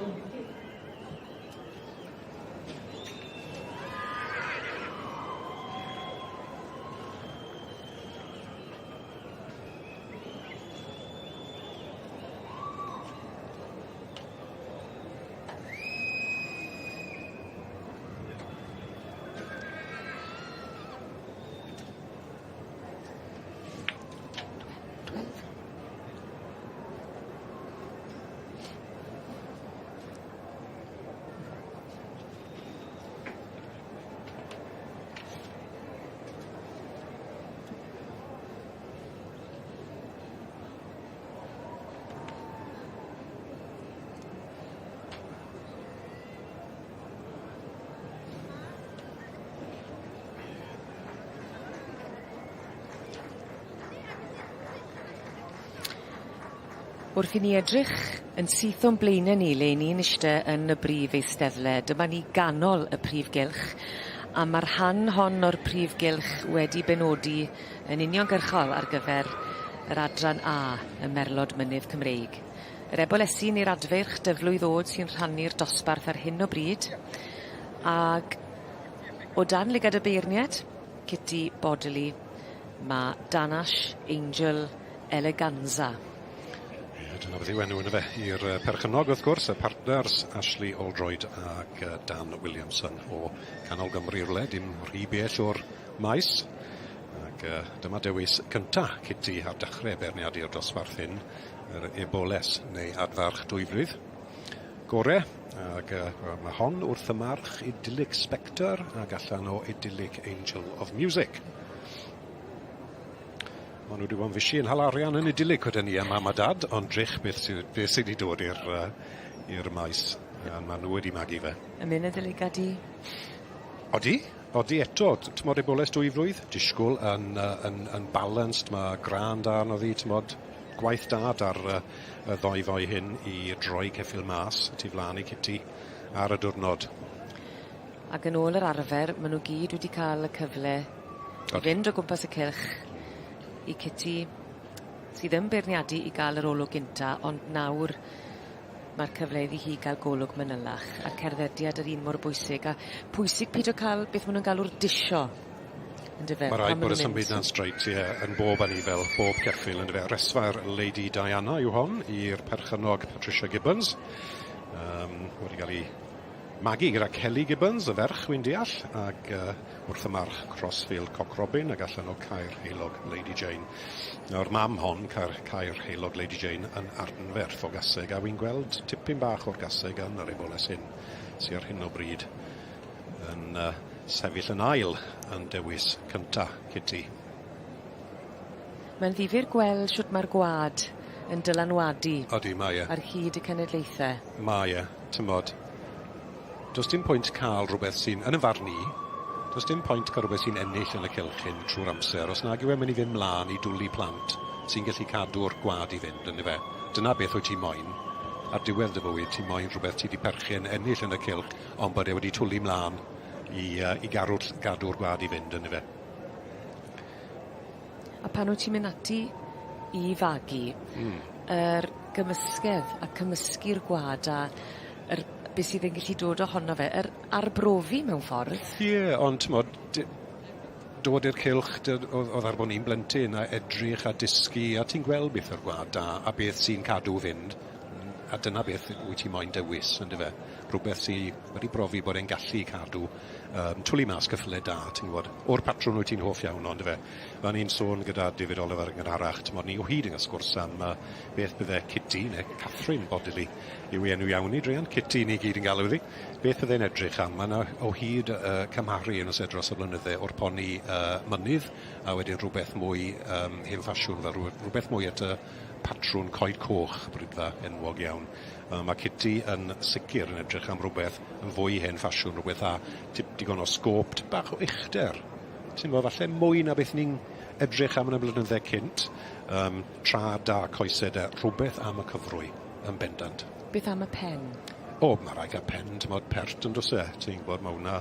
Wrth i ni edrych yn syth o'n blaene ni le 'yn ni'n iste yn y brif eisteddle dyma ni ganol y prif gylch a ma'r rhan hon o'r prif gylch wedi benodi yn uniongyrchol ar gyfer yr adran A y Merlod Mynydd Cymreig. Yr ebolesi neu'r adfeirch dyflwydd o'd sy'n rhannu'r dosbarth ar hyn o bryd ag o dan lygad y beirnied, Kitty Bodley, ma' Danash Angel Eleganza. Ie, dyna beth yw enw yndyfe? I'r perchennog wrth gwrs, y partners Ashley Oldroyd ag Dan Williamson o Canol Gymru rywle, dim rhy bell o'r maes. Ac dyma dewis cynta Kitty ar dechrau beirniadu'r dosbarth hyn, yr Eboles neu Adfarch Dwyflwydd. Gore, ac mae hon wrth y march Idyllic Spectre ac allan o Idyllic Angel of Music. Maen nhw wedi bod yn fishi yn hala arian yn idyllic wedyn ni a mam a dad, ond drych beth sydd beth sydd wedi dod i'r uh, i'r maes. A maen nhw wedi magu fe. Yn mynd yn dy lygad di? Odi, odi eto. T'mod eboles dwy flwydd, disgwyl yn uh, yn yn balanced, mae gran da arno ddi, t'mod, gwaith da da'r uh, y ddoi foi hyn i droi ceffyl mas tu flaen i Kitty ar y diwrnod. Ac yn ôl yr arfer, maen nhw gyd wedi cael y cyfle i fynd o gwmpas y cylch i Kitty sydd yn beirniadu i gael yr olwg gynta, ond nawr mae'r cyfle iddi hi gael golwg manylach a'r cerddediad yr un mor bwysig a pwysig pido cael beth maen nhw'n galw'r disio. Yndyfe? Mae rhaid bod y symud na'n straight, ie, yn bob anifel, bob ceffyl, yndyfe. Resfa'r Lady Diana yw hon i'r perchennog Patricia Gibbons. Um, wedi cael ei magu gyda Kelly Gibbons, y ferch, wy'n deall, ac uh, wrth y march Crossfield Cock Robin ac allan o Caer Heulog Lady Jane. Nawr mam hon, Caer, Caer Heulog Lady Jane, yn arnferth o gaseg, a wy'n gweld tipyn bach o'r gaseg yn yr eboles hyn, sy'n ar hyn o bryd yn uh, sefyll yn ail yn dewis cynta Kitty. Mae'n ddifyr gweld shwt mae'r gwad yn dylanwadu. Odi, mae e. Ar hyd y cenedlaethau. Mae e, tymod. Does dim pwynt cael rhywbeth sy'n, yn y farn i, does dim pwynt cael rhywbeth sy'n ennill yn y cylch hyn trwy'r amser, os nag yw e'n mynd i fynd mlaen i dwlu plant sy'n gallu cadw'r gwad i fynd, yndyfe? Dyna beth wyt ti moyn. Ar diwedd dy fywyd, ti moyn rhywbeth ti 'di perchen ennill yn y cylch, ond bod e wedi twlu mlaen i, uh, i garw'r, gadw'r gwad i fynd, yndyfe? A pan wyt ti'n mynd ati i fagu, mm. yr gymysgedd a cymysgu'r gwad a yr be' sydd yn gallu dod ohono fe, yr arbrofi mewn ffordd. Ie, yeah, ond t'mod, dod i'r cylch, oedd ar bod ni'n blentyn a edrych a dysgu, a ti'n gweld beth yw'r gwlad da a beth sy'n cadw fynd, a dyna beth wyt ti moyn dewis, yndyfe? Rhywbeth sy wedi brofi bod e'n gallu cadw um, twlu mas cyffyle da, ti'n gwybod, o'r patrwn wyt ti'n hoff iawn o, yndyfe? O'n i'n sôn gyda David Oliver yn gynharach, t'mod, ni o hyd yn cael sgwrs am uh, beth bydde Kitty, neu Catherine Bodily, yw ei enw iawn i, druan, Kitty ni gyd yn galw iddi, beth bydde'n edrych am? Mae yna o hyd uh, cymharu yn oes dros y blynydde o'r poni uh, mynydd, a wedyn rhywbeth mwy um, hen ffasiwn, fel rhywbeth mwy at y patrwn coed coch, bridfa enwog iawn. Mae Kitty yn sicr yn edrych am rhywbeth yn fwy hen ffasiwn, rhywbeth â tip digon o sgôp, tip bach o uchder. Ti'n gwybod, falle mwy na beth ni'n edrych am yn y blynydde cynt, um, tra da coesau de, rhywbeth am y cyfrwy yn bendant. Beth am y pen? O, mae rhaid cael pen, ti'n bod, pert yn does e? Ti'n gwybod, mae hwnna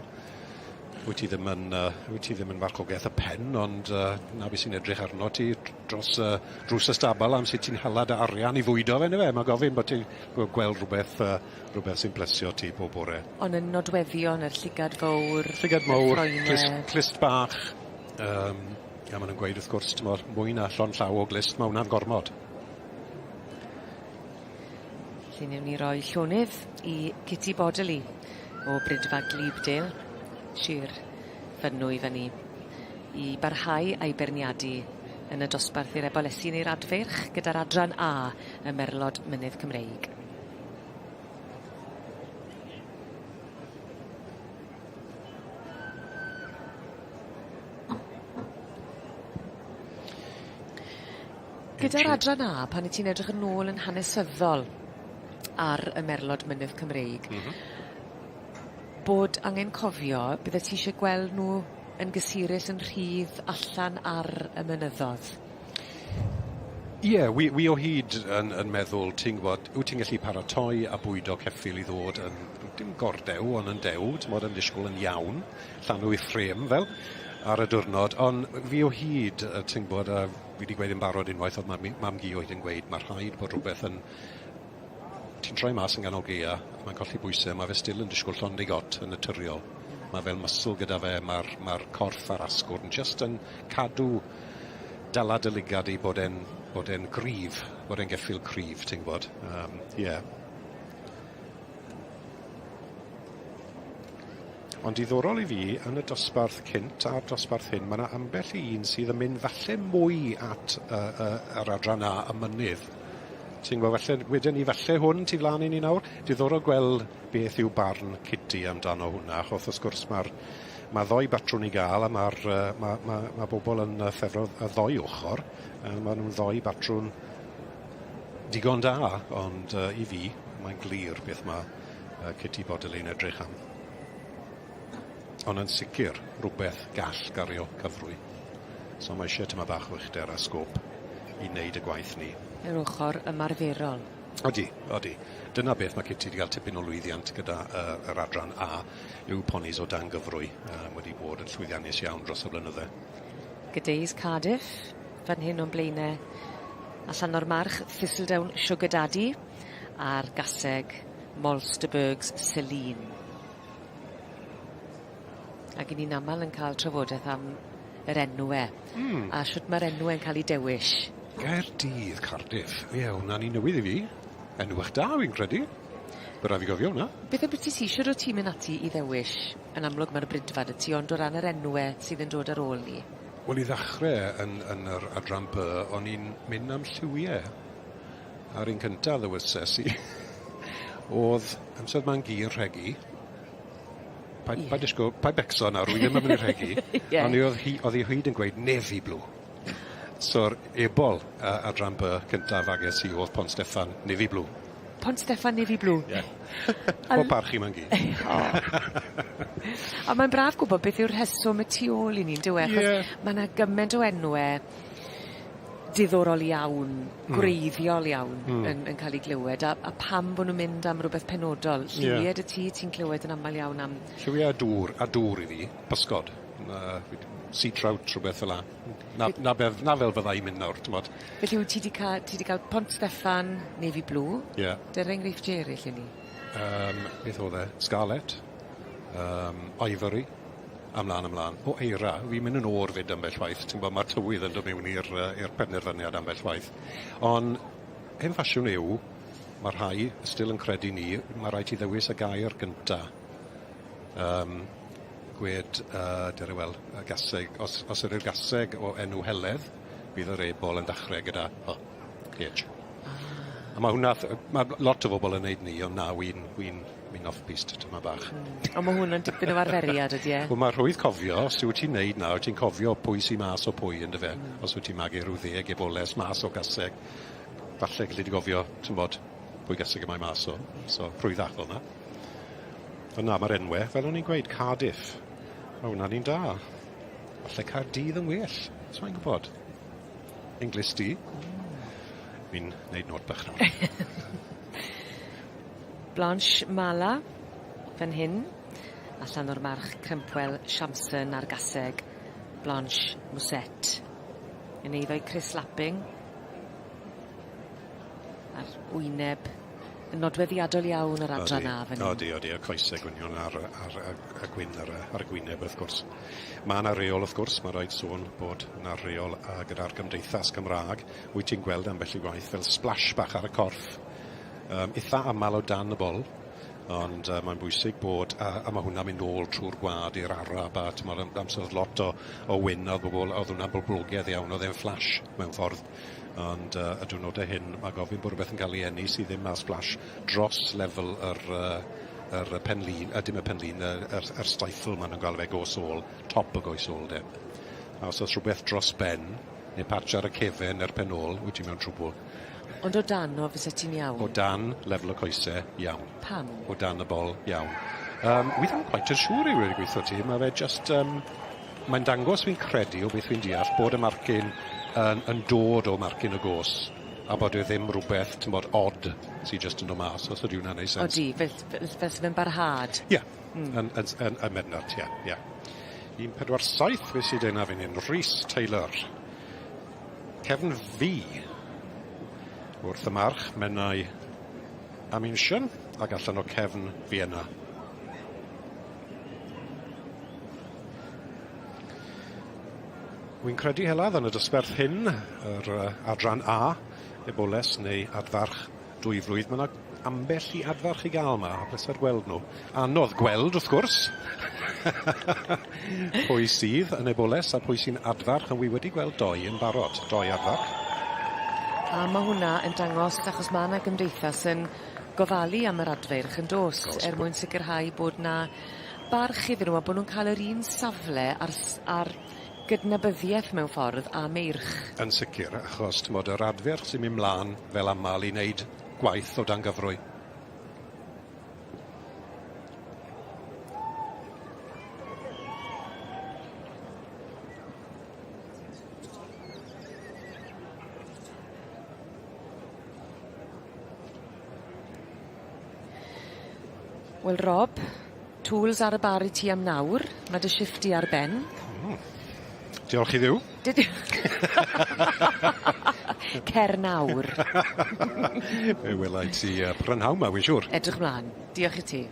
Wyt ti ddim yn uh, wyt ti ddim yn farchogaeth y pen, ond uh, na beth sy'n edrych arno ti dros uh, drws y stabal am sut ti'n hala dy arian i fwydo fe, fe? Mae gofyn bod ti'n gweld rhywbeth, uh, rhywbeth sy'n plesio ti pob bore. Ond yn nodweddion, yr llygad fawr, llygad mawr, clust, clust bach. Um, a maen nhw'n gweud wrth gwrs, ti'n mwy na llond llaw o glust, mae hwnna'n gormod. Felly newn ni roi llonydd i Kitty Bodley o Bridfa Glebdale, Sir Fynwy fyny, i barhau a'i beirniadu yn y dosbarth i'r ebolesi neu'r adfeirch gyda'r adran A y Merlod Mynydd Cymreig. Gyda'r adran A, pan 'yt ti'n edrych yn ôl yn hanesyddol ar y Merlod Mynydd Cymreig... M-hm. ...bod angen cofio byddet ti isie gweld nw yn gysurus yn rhydd allan ar y mynyddo'dd. Ie, wi o hyd yn meddwl, ti'n gwbod, wyt ti'n gallu paratoi a bwydo ceffyl i ddod yn, dim gordew, ond yn dew, t'mod, yn disgwyl yn iawn, llanw i ffrêm fel, ar y diwrnod, ond fi o hyd, ti'n gwbod, a fi 'di gweud yn barod unwaith, o'dd mam-gu o hyd yn gweud, ma' rhaid bod rhywbeth yn ti'n troi mas yn ganol gaea, mae'n colli bwyse, ma' fe still yn disgwyl llond ei got yn naturiol. Ma' fel muscle gyda fe, ma'r ma' corff a'r asgwrn jyst yn cadw dala dy lygad i bod e'n gryf, bod e'n geffyl cryf, ti'n gwbod. Ie. Ond diddorol i fi, yn y dosbarth cynt a'r dosbarth hyn, mae yna ambell i un sydd yn mynd falle mwy at yr adran A, y mynydd. Ti'n gwybod, falle, wedyn ni, falle hwn tu flaen i ni nawr. Diddorol gweld beth yw barn Kitty amdano hwnna, achos wrth gwrs mae ddou batrwn i gael a mae'r ma bobl yn ffefro y ddou ochr. Maen nhw'n ddou batrwn digon da, ond i fi, mae'n glir beth mae Kitty Bodley'n edrych am. Ond yn sicr, rhywbeth gall gario cyfrwy. So mae eisiau tyma bach o uchder a sgôp i wneud y gwaith ni. Yr ochr ymarferol. Odi, odi. Dyna beth mae Kitty wedi cael tipyn o lwyddiant gyda yr adran A, yw ponis o dan gyfrwy, wedi bod yn llwyddiannus iawn dros y blynydde. Godays Cardiff, fan hyn o'n blaenau, allan o'r march Thistledown Sugar Daddy a'r gaseg Molsterbergs Celine. Ac 'yn ni'n aml yn cael trafodaeth am yr enwe. A shwt ma'r enwe'n cael eu dewis. Gaerdydd, Cardiff. Ie, hwnna'n un newydd i fi. Enw bach da, fi'n credu. By' rai' fi gofio hwnna. Beth ambyti ti, shwd o't ti'n mynd ati i ddewis? Yn amlwg ma'r brydfa 'dy ti, ond o ran yr enwe sydd yn dod ar ôl ni. Wel, i ddechrau yn yr adran B, o'n i'n mynd am lliwiau. A'r un cynta ddewises i oedd amser ma'n gur rhegi. Paid, paid disgwyl, paid becso nawr, wi ddim yn mynd i rhegi. Ond oedd hi hyd yn gweud navy blue. So'r ebol adran B cyntaf fages i oedd Pont Steffan navy blue. Pont Steffan navy blue? Ie. Pob parch i mam-gu. A mae'n braf gwbod beth yw'r rheswm y tu ôl i ni on'd yw e? Achos ma' 'na gyment o enwe diddorol iawn, gwreiddiol iawn yn ca'l 'u glywed a pam bo' nw'n mynd am rwbeth penodol. Lliwie 'dy ti, ti'n clywed yn amal iawn am Lliwie a dŵr i fi, pysgod. Sea trout, rhywbeth fel 'a. Na fel fydda i'n mynd nawr, t'mod. Felly wyt ti 'di ca' ti 'di ga'l Pont Steffan navy blue. Ie. Dy'r enghreifftie eryll i ni. Beth o'dd e? Scarlet, Ivory, a mlan a mlan. O, eira, fi'n mynd yn o'r fyd ambell waith, ti'n gwbod, ma'r tywydd yn dod mewn i'r penderfyniad ambell waith. Ond hen ffasiwn yw, ma' rhai still yn credu ni, ma' raid ti ddewis y gair gynta. Gwed, dere wel, y gaseg, os ydy'r gaseg o enw Heledd, bydd yr ebol yn dechrau gyda H, H. A ma' hwnna, ma' lot o bobl yn neud ni, ond na, wi'n off-piste tyma bach. Ond ma' hwn yn dipyn o arferiad ydi e? Wel, ma' rhwydd cofio, os wyt ti'n neud nawr, ti'n cofio pwy sy mas o pwy, on'd yfe? Os wyt ti'n magu rhyw 10 eboles mas o gaseg, falle galli di gofio, ti'n bod, pwy gaseg y mae mas o. So, rhwyddach fel 'na. Ond na, ma'r enwe, fel o'n i'n gweud, Cardiff. Ma' hwnna'n un da. Falle Caerdydd yn well, sai'n gwbod. English di. Fi'n neud nod bach nawr. Blanche Mala, fan hyn, allan o'r march Crempwell Shamson a'r gaseg Blanche Musette. Yn eiddo i Chris Lapping. A'r wyneb yn nodweddiadol iawn o'r adran A fan hyn. Odi, odi, y coesau gwynion a'r gwyn ar y gwyneb, wrth gwrs. Mae yna reol, wrth gwrs, mae rhaid sôn bod yna reol gyda'r Gymdeithas Gymraeg. Wyt ti'n gweld ambell i waith fel splash bach ar y corff. Itha aml o dan y bol, ond mae'n bwysig bod, a mae hwnna'n mynd nôl trwy'r gwlad i'r Arab, a t'mod, amser oedd lot o wyn a bobl, oedd hwnna'n boblogaidd iawn, oedd e'n flash mewn ffordd. Ond y diwrnodau hyn, mae gofyn bod rhywbeth yn cael ei eni sydd ddim â splash dros lefel yr penlin, dim y penlin, yr stifle maen nhw'n galw fe, goes ôl, top y goes ôl de. A os oes rhywbeth dros ben, neu patch ar y cefen neu'r pen ôl, wyt ti mewn trwbl. Ond o dan o, fysa ti'n iawn? O dan lefel y coesau, iawn. Pam? O dan y bol, iawn. Wi ddim quite yn siŵr i wedi gweithio ti, mae fe just... Mae'n dangos fi'n credu o beth fi'n deall bod y marcyn yn, yn dod o marcyn y gos a bod e ddim rhywbeth, ti'n bod, odd sydd jyst yn dod mas, os ydy hwnna'n neud sens. Odi, fel, fel, fel sydd yn barhad. Ie, yeah. Yn, yn, yn, yn bendant, ie, ie. 147, fe sydd yna fan hyn, Rhys Taylor. Cefn fi wrth y march, Menai Amintion, ac allan o cefn Vienna. Wy'n credu Heledd yn y dosbarth hyn, yr adran A, eboles neu adfarch 2 flwydd, mae yna ambell i adfarch i gael yma, a pleser gweld nhw. Anodd gweld, wrth gwrs, pwy sydd yn eboles a pwy sy'n adfarch, ond wi wedi gweld doi yn barod, doi adfarch. A ma' hwnna yn dangos, achos ma' 'na gymdeithas yn gofalu am yr adfeirch yn dos, er mwyn sicrhau bod 'na barch iddyn nhw a bo' nw'n ca'l yr un safle a'r ar gydnabyddiaeth mewn ffordd a meirch. Yn sicr, achos t'mod yr adferch sy'n mynd mlaen fel amal i wneud gwaith o dan gyfrwy. Wel Rob, tools ar y bar i ti am nawr, ma' dy shifft di ar ben. Diolch i Dduw. Cer nawr. Fe welai ti prynhawn 'ma, wi'n siŵr. Edrych mlaen. Diolch i ti.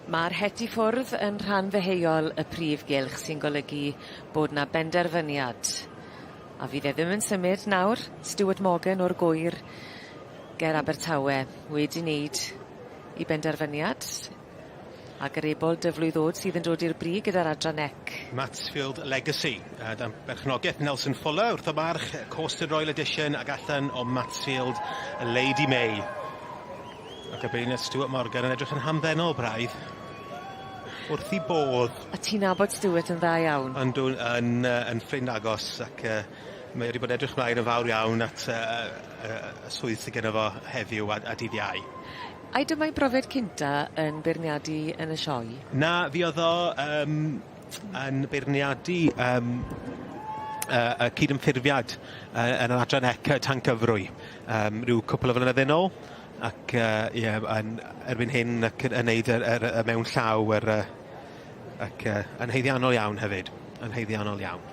Ma'r het i ffwrdd yn rhan ddeheuol y prif gylch sy'n golygu bod 'na benderfyniad. A fydd e ddim yn symud nawr, Stuart Morgan o'r Gwyr ger Abertawe wedi wneud 'i benderfyniad. Ag yr ebol dyflwydd o'd sydd yn dod i'r brig gyda'r adran C. Matsfield Legacy, dan berchnogaeth Nelson Fuller wrth y march, Coastal Royal Edition ac allan o Matsfield Lady May. Ac y beirniad Stuart Morgan yn edrych yn hamddenol braidd. Wrth 'i bodd. A ti'n nabod Stuart yn dda iawn. Yndw yn ffrind agos ac mae wedi bod edrych mlaen yn fawr iawn at y swydd sy gynno fo heddiw a dydd Iau. Ai dyma'i brofiad cynta yn beirniadu yn y sioe? Na, fuodd o yn beirniadu y cydymffurfiad yn yr adran C tan cyfrwy ryw cwpl o flynydde nôl ac ie yn erbyn hyn ac yn neud yr yr y mewn llaw yr ac yn haeddiannol iawn hefyd, yn haeddiannol iawn.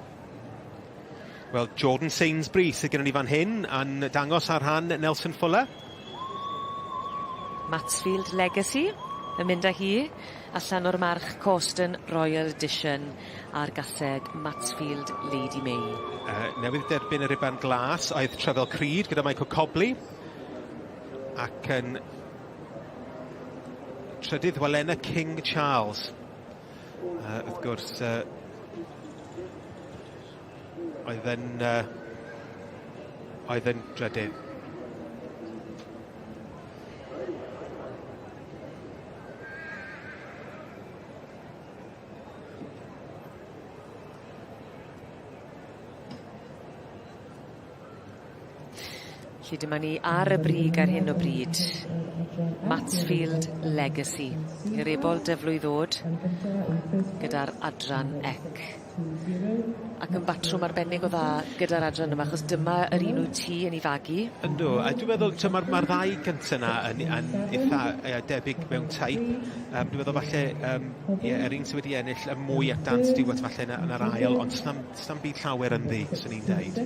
Wel, Jordan Sainsbury sydd gennym ni fan hyn yn dangos ar rhan Nelson Fuller. Matsfield Legacy yn mynd â hi allan o'r march Cawston Royal Edition a'r gaseg Matsfield Lady May. Newydd derbyn y riban glas oedd Trefel Creed gyda Michael Cobley ac yn trydydd Walena King Charles. Wrth gwrs, oedd yn, oedd yn drydydd. Felly dyma ni ar y brig ar hyn o bryd. Mansfield Legacy. I'r ebol dyflwydd ddod gyda'r adran ec. Ac yn batrwm arbennig o dda gyda'r adran yma, achos dyma yr un wyt ti yn ei fagu. Yndw, a dwi'n meddwl, mae'r ma ddau gynta yna yn, yn eitha debyg mewn teip. Dwi'n meddwl falle, ie, yr un sydd wedi ennill y mwy at Dan Stewart falle yn, yn yr ail, ond snam, snam byd llawer ynddi, swn i'n deud.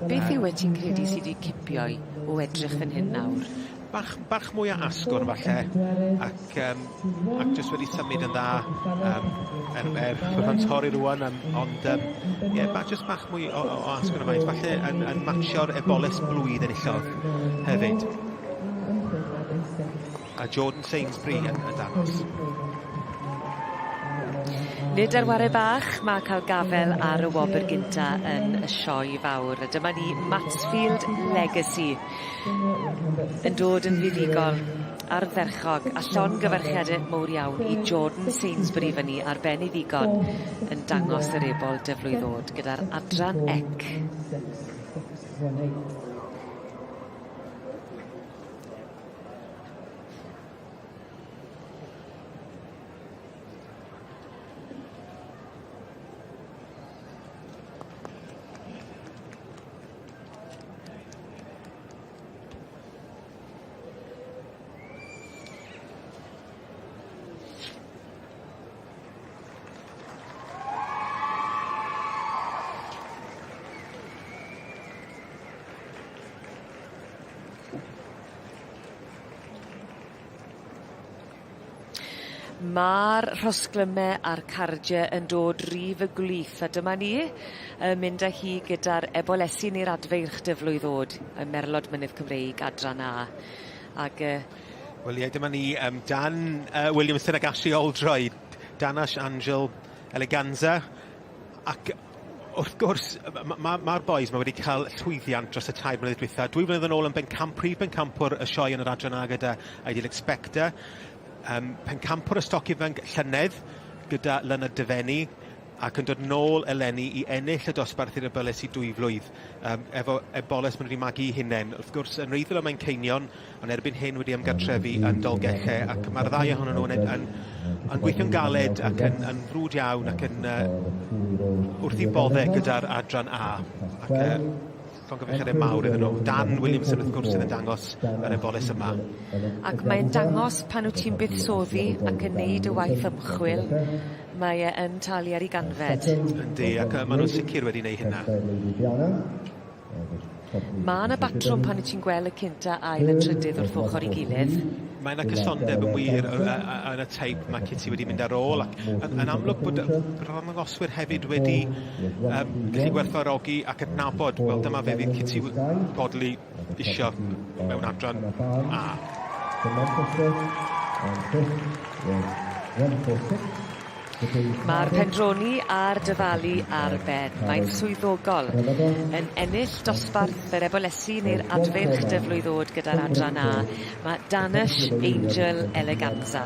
Beth yw e ti'n credu sydd wedi cipio i o edrych fan hyn nawr? Bach, bach mwy o asgwrn falle, ac, ac jyst wedi symud yn dda, er, er bod torri rwan, ond ie, yeah, jyst bach mwy o, o, o asgwrn yma, falle yn, yn matchio'r eboles blwydd enillodd hefyd. A Jordan Sainsbury yn, yn dangos. Nid ar ware bach, mae cael gafel ar y wobr gynta yn y sioe fawr. A dyma ni Mansfield Legacy yn dod yn fuddugol ardderchog a llongyfarchiade mowr iawn i Jordan Sainsbury fyny ar ben ei ddigon yn dangos yr ebol dyflwydd ddod gyda'r adran ec. Ma'r rhosglyme a'r cardie yn dod rif y gwlith a dyma ni yn mynd â hi gyda'r ebolesi neu'r adfeirch dyflwydd ddod y Merlod Mynydd Cymreig adran A. Ag yy Wel ie, dyma ni Dan Williamson ac Ashley Oldroyd, Danash Angel Eleganza ac wrth gwrs ma'r ma bois 'ma wedi cael llwyddiant dros y 3 mlynedd dwytha. 2 flynedd yn ôl yn prif bencampwr y sioe yn yr adran A gyda Ideal Expector. Pencampwr y stoc ifanc llynedd gyda Leonard Defenni ac yn dod nôl eleni i ennill y dosbarth i'r eboles i 2 flwydd. Efo eboles maen nhw wedi magu eu hunain. Wrth gwrs, yn wreiddiol o Manceinion, ond erbyn hyn wedi ymgartrefu yn Dolgellau, ac mae'r ddau ohonyn nhw yn, yn, yn gweithio'n galed ac yn, yn frwd iawn ac yn wrth i boddau gyda'r adran A. Ac llongyfarchiadau mawr iddyn nhw. Dan Williamson, wrth gwrs, sydd yn dangos yr eboles yma. Ac mae'n dangos pan wyt ti'n buddsoddi ac yn neud y waith ymchwil, mae e yn talu ar ei ganfed. Yndi, ac maen nhw'n sicr wedi wneud hynna. Ma' 'na batrwm pan wyt ti'n gweld y cynta, ail a trydydd wrth ochr ei gilydd. Mae 'na cysondeb yn wir yn y teip mae Kitty wedi mynd ar ôl ac yn, yn amlwg bod yr arddangoswyr hefyd wedi gallu gwerthfawrogi ac adnabod, wel dyma fe fydd Kitty Bodley isio mewn adran A. Mae'r pendroni a'r dyfalu ar ben. Mae'n swyddogol yn ennill dosbarth yr ebolesi neu'r adfeirch dyflwydd ddod gyda'r adran A. Mae Danish Angel Eleganza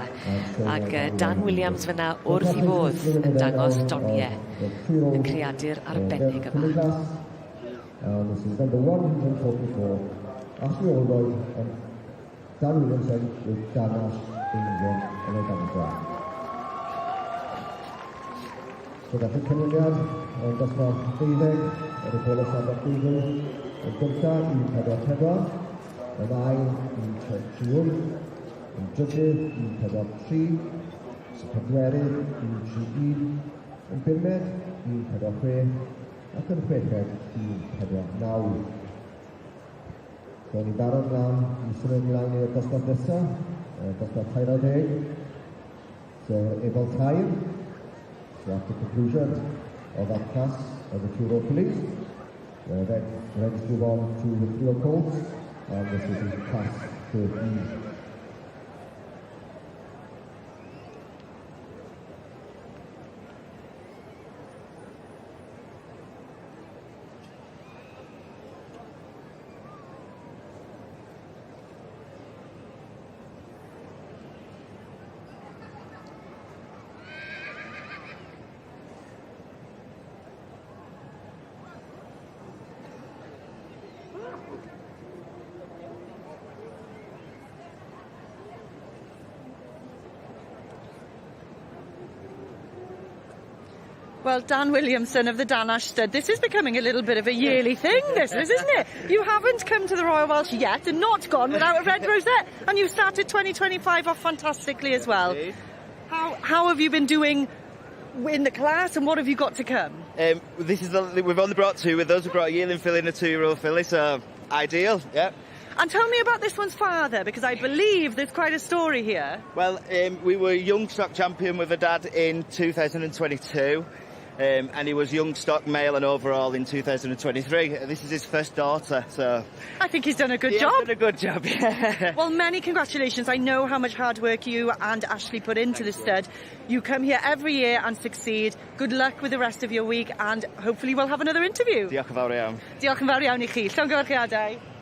ac Dan Williams fyna wrth i fodd yn dangos doniau y creadur arbennig yma. And this is number 144, Ashley Oldroyd and Dan Williamson with Danash Angel Eleganza. So dath y canlyniad yn dosbarth 12, yr eboles Adolf Davies, yn gyntaf 144, yn ail 138, yn drydydd 143, yn pedwerydd 131, yn bumed 146, ac yn chweched 149. So ni'n barod mlaen i symud ymlaen i'r dosbarth nesaf, dosbarth 30. So ebol tair. So after conclusion of that class of the 2-year-old fillies, we're ready to move on to the 3-year-old colts, and this is class 13. Well, Dan Williamson of the Danash Stud, this is becoming a little bit of a yearly thing, this is, isn't it? You haven't come to the Royal Welsh yet and not gone without a red rosette, and you've started 2025 off fantastically as well. How, how have you been doing in the class and what have you got to come? Um, this is the, we've only brought two with us. We brought a yearling filly and a two-year-old filly, so ideal, yeah. And tell me about this one's father, because I believe there's quite a story here. Well, um, we were young stock champion with a dad in 2022. Um, and he was young stock male and overall in 2023. This is his first daughter, so... I think he's done a good he job. Has done a good job, yeah. Well, many congratulations. I know how much hard work you and Ashley put into the stud. You come here every year and succeed. Good luck with the rest of your week and hopefully we'll have another interview. Diolch yn fawr iawn. Diolch yn fawr iawn i chi. Llongyfarchiadau.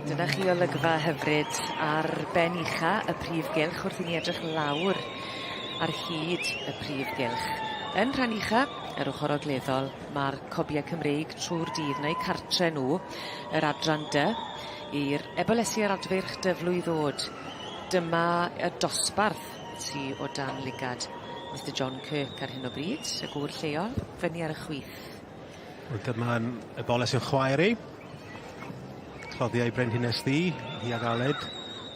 Dyna chi olygfa hyfryd ar ben ucha y prif gylch wrth i ni edrych lawr ar hyd y prif gylch. Yn rhan ucha, yr ochr ogleddol, ma'r cobie Cymreig trw'r dydd neu cartre nhw, yr adran dy, i'r ebolesi a'r adfeirch dyflwydd ddod. Dyma y dosbarth sy o dan lygad Mr John Kirk ar hyn o bryd, y gŵr lleol, fyny ar y chwith. Wel dyma'n eboles yn chwaer i. Cloddiau Brenhines Ddu, hi ag Aled,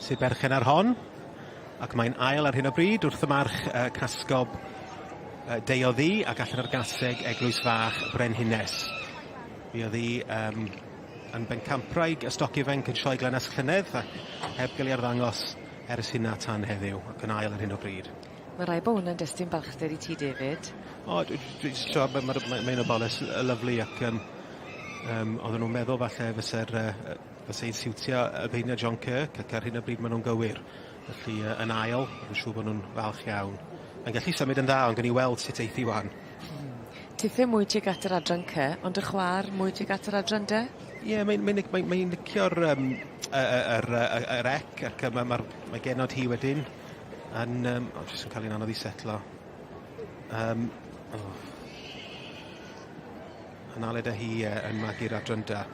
sy'n berchen ar hon. Ac mae'n ail ar hyn o bryd wrth y march uh, Casgob uh, Deio Ddu ac allan ar gaseg Eglwys Fach Brenhines. Mi oedd hi um, yn bencampwraig y stoc ifanc yn Sioe Glenas llynedd ac heb gael ei arddangos ers hynna tan heddiw ac yn ail ar hyn o bryd. Mae rai bo hwnna'n destun balchder i ti, David. O, dwi, dwi, dwi, mae'n ma, ma, ma oboles lyflu ac um, um, oedden nhw'n meddwl falle fyse'r uh, fyse hi'n siwtio y beirniad John Kirk ac ar hyn o bryd maen nhw'n gywir. Felly uh, yn ail, rwy'n siŵr bod nhw'n falch iawn. Mae'n gallu symud yn dda, ond gawn ni weld sut eith hi wan. Tithe mwy tuag at yr adran C, ond dy chwa'r mwy tuag at yr adran D? Ie, yeah, mae'n mae, mae, mae licio'r um, yr, yr, yr ec ac mae, mae, mae genod hi wedyn yn... Um, oh, jyst yn cael ein anodd i setlo. Um, oh. Yn aled â hi uh, yn magu'r adran da.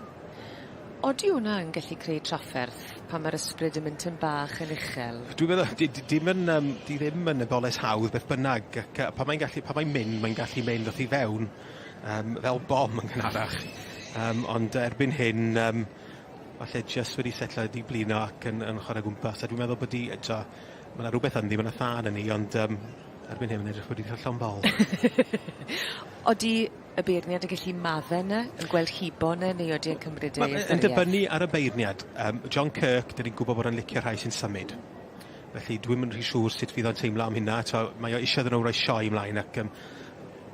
Odi hwnna yn gallu creu trafferth pan mae'r ysbryd yn mynd tym bach yn uchel? Dwi'n meddwl, di, di, dim yn, um, di ddim yn eboles hawdd beth bynnag, ac uh, pan mae'n gallu, pan mae'n mynd, mae'n gallu mynd wrth i fewn um, fel bom yn gynharach. Um, ond erbyn hyn, um, falle jyst wedi setlo di blino ac yn, yn chwarae gwmpas. A dwi'n meddwl bod di, eto, mae yna rhywbeth ynddi, mae yna thân yn ni, ond um, erbyn hyn mae'n edrych wedi cael llond bol. Odi y beirniad yn gallu madde 'ny? Yn gweld hibo 'ny neu odi e'n cymryd e i Yn dibynnu ar y beirniad. Um, John Kirk, dyn ni'n gwybod bod o'n licio rhai sy'n symud. Felly dwi'm yn rhy siŵr sut fydd o'n teimlo am hynna. Eto, mae o eisiau iddyn nhw roi sioe ymlaen ac um,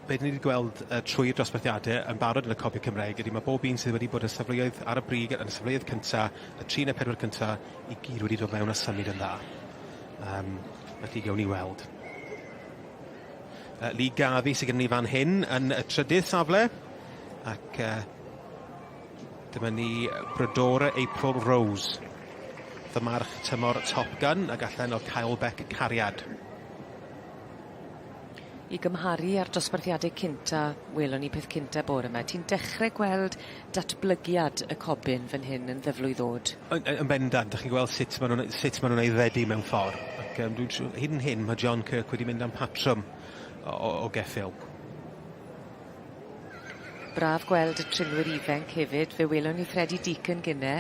be dyn ni wedi gweld uh, trwy'r dosbarthiadau yn barod yn y Copi Cymreig ydy mae bob un sydd wedi bod yn safleoedd ar y brig, yn y safleoedd cynta, y tri neu pedwar cynta, i gyd wedi dod mewn a symud yn dda. Um, felly gawn ni weld. Uh, Lee Garvey sydd gennym ni fan hyn yn y trydydd safle. Ac uh, dyma ni Brodora April Rose. Ddymarch tymor Top Gun ac allan o Kyle Beck Cariad. I gymharu â'r dosbarthiade cynta welon ni peth cynta bore 'ma ti'n dechre gweld datblygiad y cobyn fan hyn yn ddyflwydd o'd. Yn yn bendant, 'dych chi'n gweld sut ma' nw'n sut ma' nw'n aeddfedu mewn ffor ac yym dwi'n siŵr hyd yn hyn ma' John Kirk wedi mynd am patrwm o o o geffyl. Braf gweld y trinwyr ifenc hefyd. Fe welon ni Freddie Deacon gynne.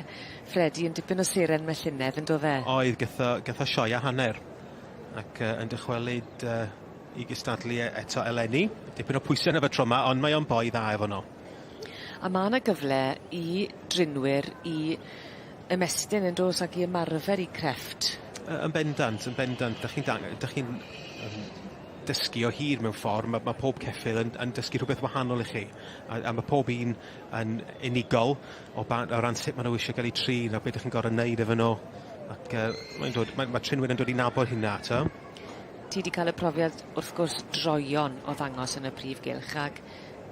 Freddie yn dipyn o seren 'ma llynedd on'd o'dd e? Oedd geth o geth o sioe a hanner ac yy yn dychwelyd yy i gystadlu e- eto eleni. Dipyn o pwyse arno fe tro 'ma ond mae o'n boi dda efo 'no. A ma' 'na gyfle i drinwyr i ymestyn yndos ac i ymarfer 'u crefft. Yy yn bendant yn bendant 'dach chi'n dang- 'dach chi'n yym dysgu o hyd mewn ffor ma' ma' pob ceffyl yn yn dysgu rhwbeth wahanol i chi a a ma' pob un yn unigol o ba o ran sut ma' nw isie ga'l 'u trin a be' 'dych chi'n gor'o' neud efo nw ac yy mae'n dod ma' ma' trinwyr yn dod i nabod hynna t'o'? Ti 'di ca'l y profiad wrth gwrs droeon o ddangos yn y prif gylch ag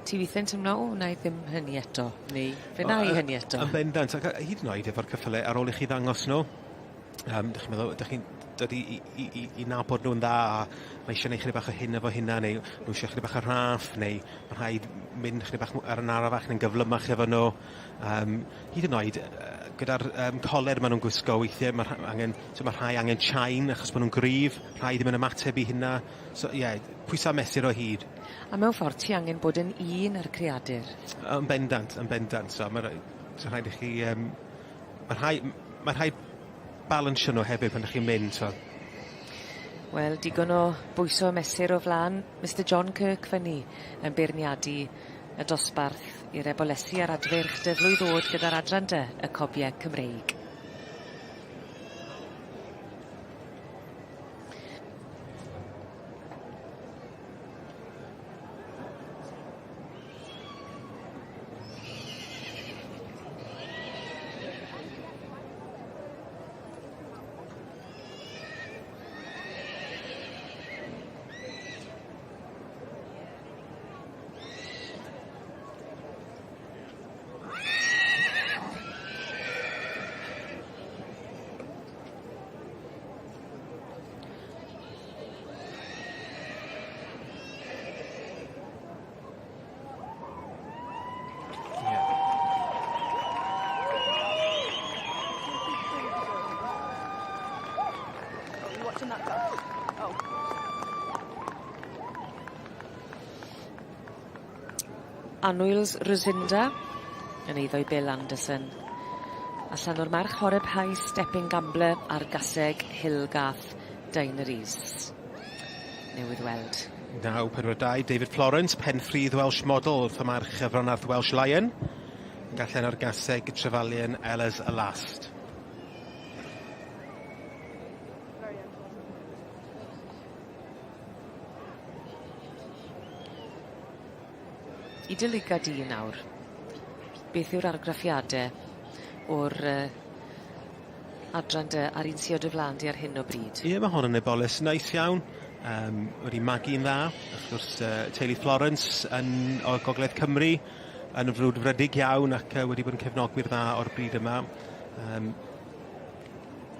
ti withe'n timlo o wnai ddim hynny eto neu fe wnai hynny eto. Yn bendant ac yy hyd yn oed efo'r ceffyle ar ôl i chi ddangos nw yym 'dych chi'n meddwl 'dych chi'n dod i i i i i nabod nw'n dda a ma' isie neu' chydig bach o hyn efo hynna neu ma' isie chydig bach o rhaff neu ma' rhaid mynd chydig bach mw- ar yn arafach neu'n gyflymach efo nw yym hyd yn oed yy gyda'r yym coler ma' nw'n gwisgo weithie ma' rha- angen so ma' rhai angen chain achos ma' nw'n gryf, rhai ddim yn ymateb i hynna so ie pwysa a mesur o hyd. A mewn ffordd ti angen bod yn un â'r creadur. Yn bendant yn bendant so ma' rai- so rhaid i chi yym ma' rhai- m- ma' rhaid balansio nw hefyd pan 'dych chi'n mynd so. Wel digon o bwyso a mesur o flan Mister John Kirk fyn 'ny yn beirniadu y dosbarth i'r ebolesi a'r adfeirch dyflwydd o'd gyda'r adran dy y cobie Cymreig. Annwyls Rosinda yn eiddo i Bill Anderson. Allan o'r march Horeb High Stepping Gambler a'r gaseg Hillgarth Dineries. Newydd weld. 942 David Florence, Penfridd Welsh Model wrth y march Fronarth Welsh Lion. Yn gallen o'r gaseg Trefalian Ella's a Last. I dy lygad di nawr, beth yw'r argraffiade o'r yy adran dy a'r un sy o dy flan di ar hyn o bryd? Ie ma' hon yn eboles neis iawn. Yym wedi magu'n dda wrth gwrs yy teulu Florence yn o Gogledd Cymru yn frwdfrydig iawn ac yy wedi bod yn cefnogwyr dda o'r bryd yma. Yym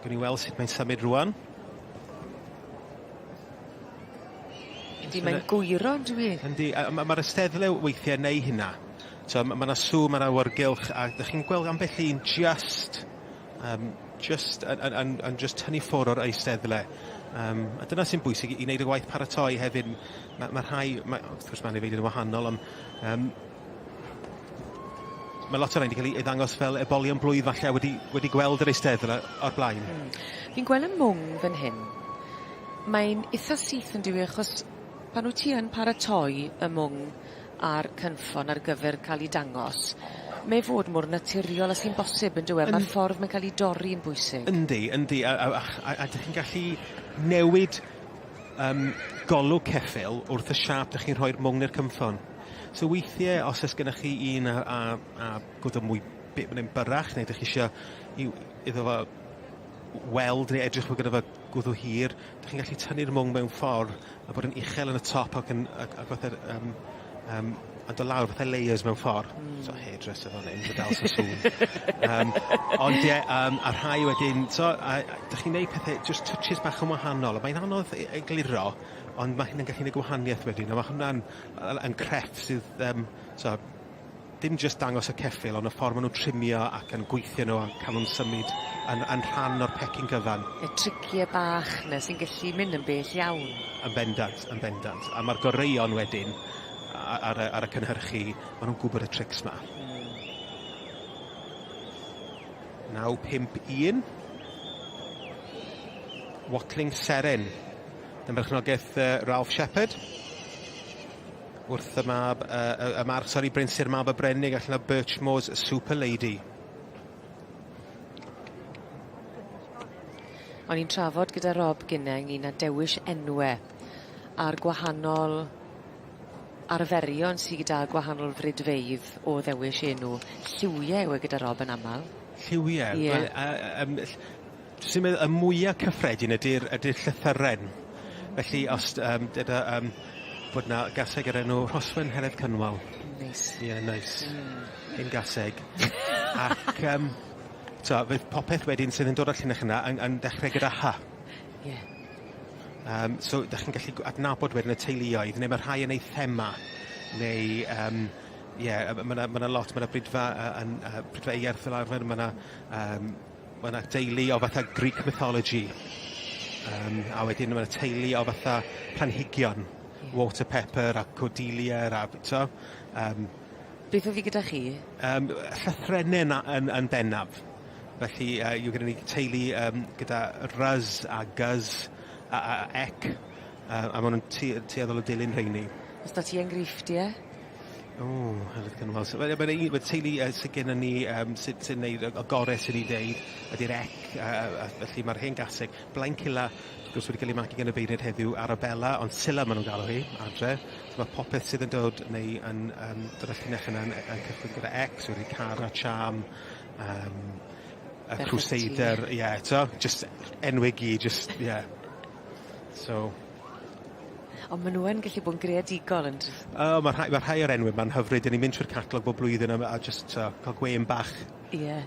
gewn ni weld sut mae'n symud rŵan. Yndi mae'n gwyro on'd yw 'i? Yndi a ma' ma'r ysteddle weithie neu' hynna. So ma' ma' 'na sŵn ma' 'na awyrgylch a 'dych chi'n gweld ambell un jyst yym jyst yn yn yn yn jyst tynnu ffwr' o'r eisteddle. Yym a dyna sy'n bwysig i i neud y gwaith paratoi hefyd m- ma' ma' rhai ma' wrth gwrs ma' anifeiliaid yn wahanol on' yym ma' lot o rain 'di ca'l 'u eu ddangos fel ebolion blwydd falle a wedi wedi gweld yr eisteddle o'r blaen. Hmm. Fi'n gwel' y mwng fan hyn. Mae'n itha syth on'd yw 'i achos pan wt ti yn paratoi y mwng a'r cynffon ar gyfer ca'l 'i dangos mae fod mor naturiol a sy'n bosib on'd yw e? Ma'r ffordd mae'n ca'l 'i dorri yn bwysig. Yndi yndi a a a ch- a a 'dych chi'n gallu newid yym golwg ceffyl wrth y siâp 'dych chi'n rhoi'r mwng ne'r cynffon. So weithie os o's gennych chi un a a a gwddw mwy by- neu'n byrrach neu 'dych chi isio i'w iddo fo weld neu edrych fod gyda fo gwddw hir, 'dych chi'n gallu tynnu'r mwng mewn ffor a bod yn uchel yn y top ac yn ac ac fatha'r yym yym a do' lawr fatha layers mewn ffor. Hmm. So hairdresser fan 'yn ma' dal sŵn. Yym ond ie yym a rhai wedyn so a a 'dych chi'n neud pethe jyst touches bach yn wahanol a mae'n anodd e- egluro ond ma' hynna'n gallu neud gwahanieth wedyn a ma' hwnna'n yy yn crefft sydd yym so dim jyst dangos y ceffyl ond y ffor ma' nw'n trimio ac yn gweithio n'w a'n ca'l nw'n symud yn yn rhan o'r pecyn gyfan. Y tricie bach 'na sy'n gallu mynd yn bell iawn. Yn bendant yn bendant a ma'r goreuon wedyn ar y cynhyrchu, maen nhw'n gwybod y trics 'ma. 9-5-1. Watling Seren. Yn berchnogaeth Ralph Shepherd. Wrth y mab, y march, sori, Bryn Sir Mab y Brenig allan o Birchmoors Super Lady. O'n i'n trafod gyda Rob gynne ynglŷn â dewis enwe a'r gwahanol arferion sy gyda gwahanol fridfeydd o ddewis enw. Lliwie yw e gyda Rob yn amal. Lliwie? Ie. Wel sy'n meddwl y mwya cyffredin ydi'r ydi'r llythyren. Felly os dyda bod 'na gaseg o'r enw Rhoswen Heledd Cynwal. Neis. Ie neis. Hen gaseg. Ac t'o' fydd popeth wedyn sydd yn dod o'r llinach yna yn dechre gyda Hy. Ie. So 'dach chi'n gallu adnabod wedyn y teuluoedd, neu ma' rhai yn eu thema, neu ie, ma' 'na lot, ma' 'na bridfa yn pridfa eirth fel arfer, ma' 'na deulu o fatha Greek mythology, a wedyn ma' 'na teulu o fatha planhigion, water pepper a cordelia a t'o' Beth o'dd 'i gyda chi? Llythrenne yn bennaf. Felly yw gyda ni teulu gyda Ruz a Guz a Ec, a ma' nw'n tueddol o dilyn rheini. O's 'da ti enghreifftie? O, Heledd Cynwal. So ma' teulu sy gennon ni sy'n neud y gore sy'n 'i deud ydi'r Ec, a felly ma'r hen gaseg Blaencilla, wrth gwrs wedi cael ei magu gan y beirniaid heddiw, Arabella, ond Silla ma' nw'n galw hi adre. So ma' popeth sydd yn dod neu yn dod â llinell yna yn cychwyn gyda Ec, so wedi Cara, Charm, y Crusader, ie, yeah, just enwe gyd, just, ie. Yeah. So. Ond maen nhw yn gallu bod yn greadigol yn O, ma' rhai o'r enwe 'ma'n hyfryd, 'dyn ni'n mynd trwy'r catalog bob blwyddyn a just cael gwên bach. Ie. Yeah.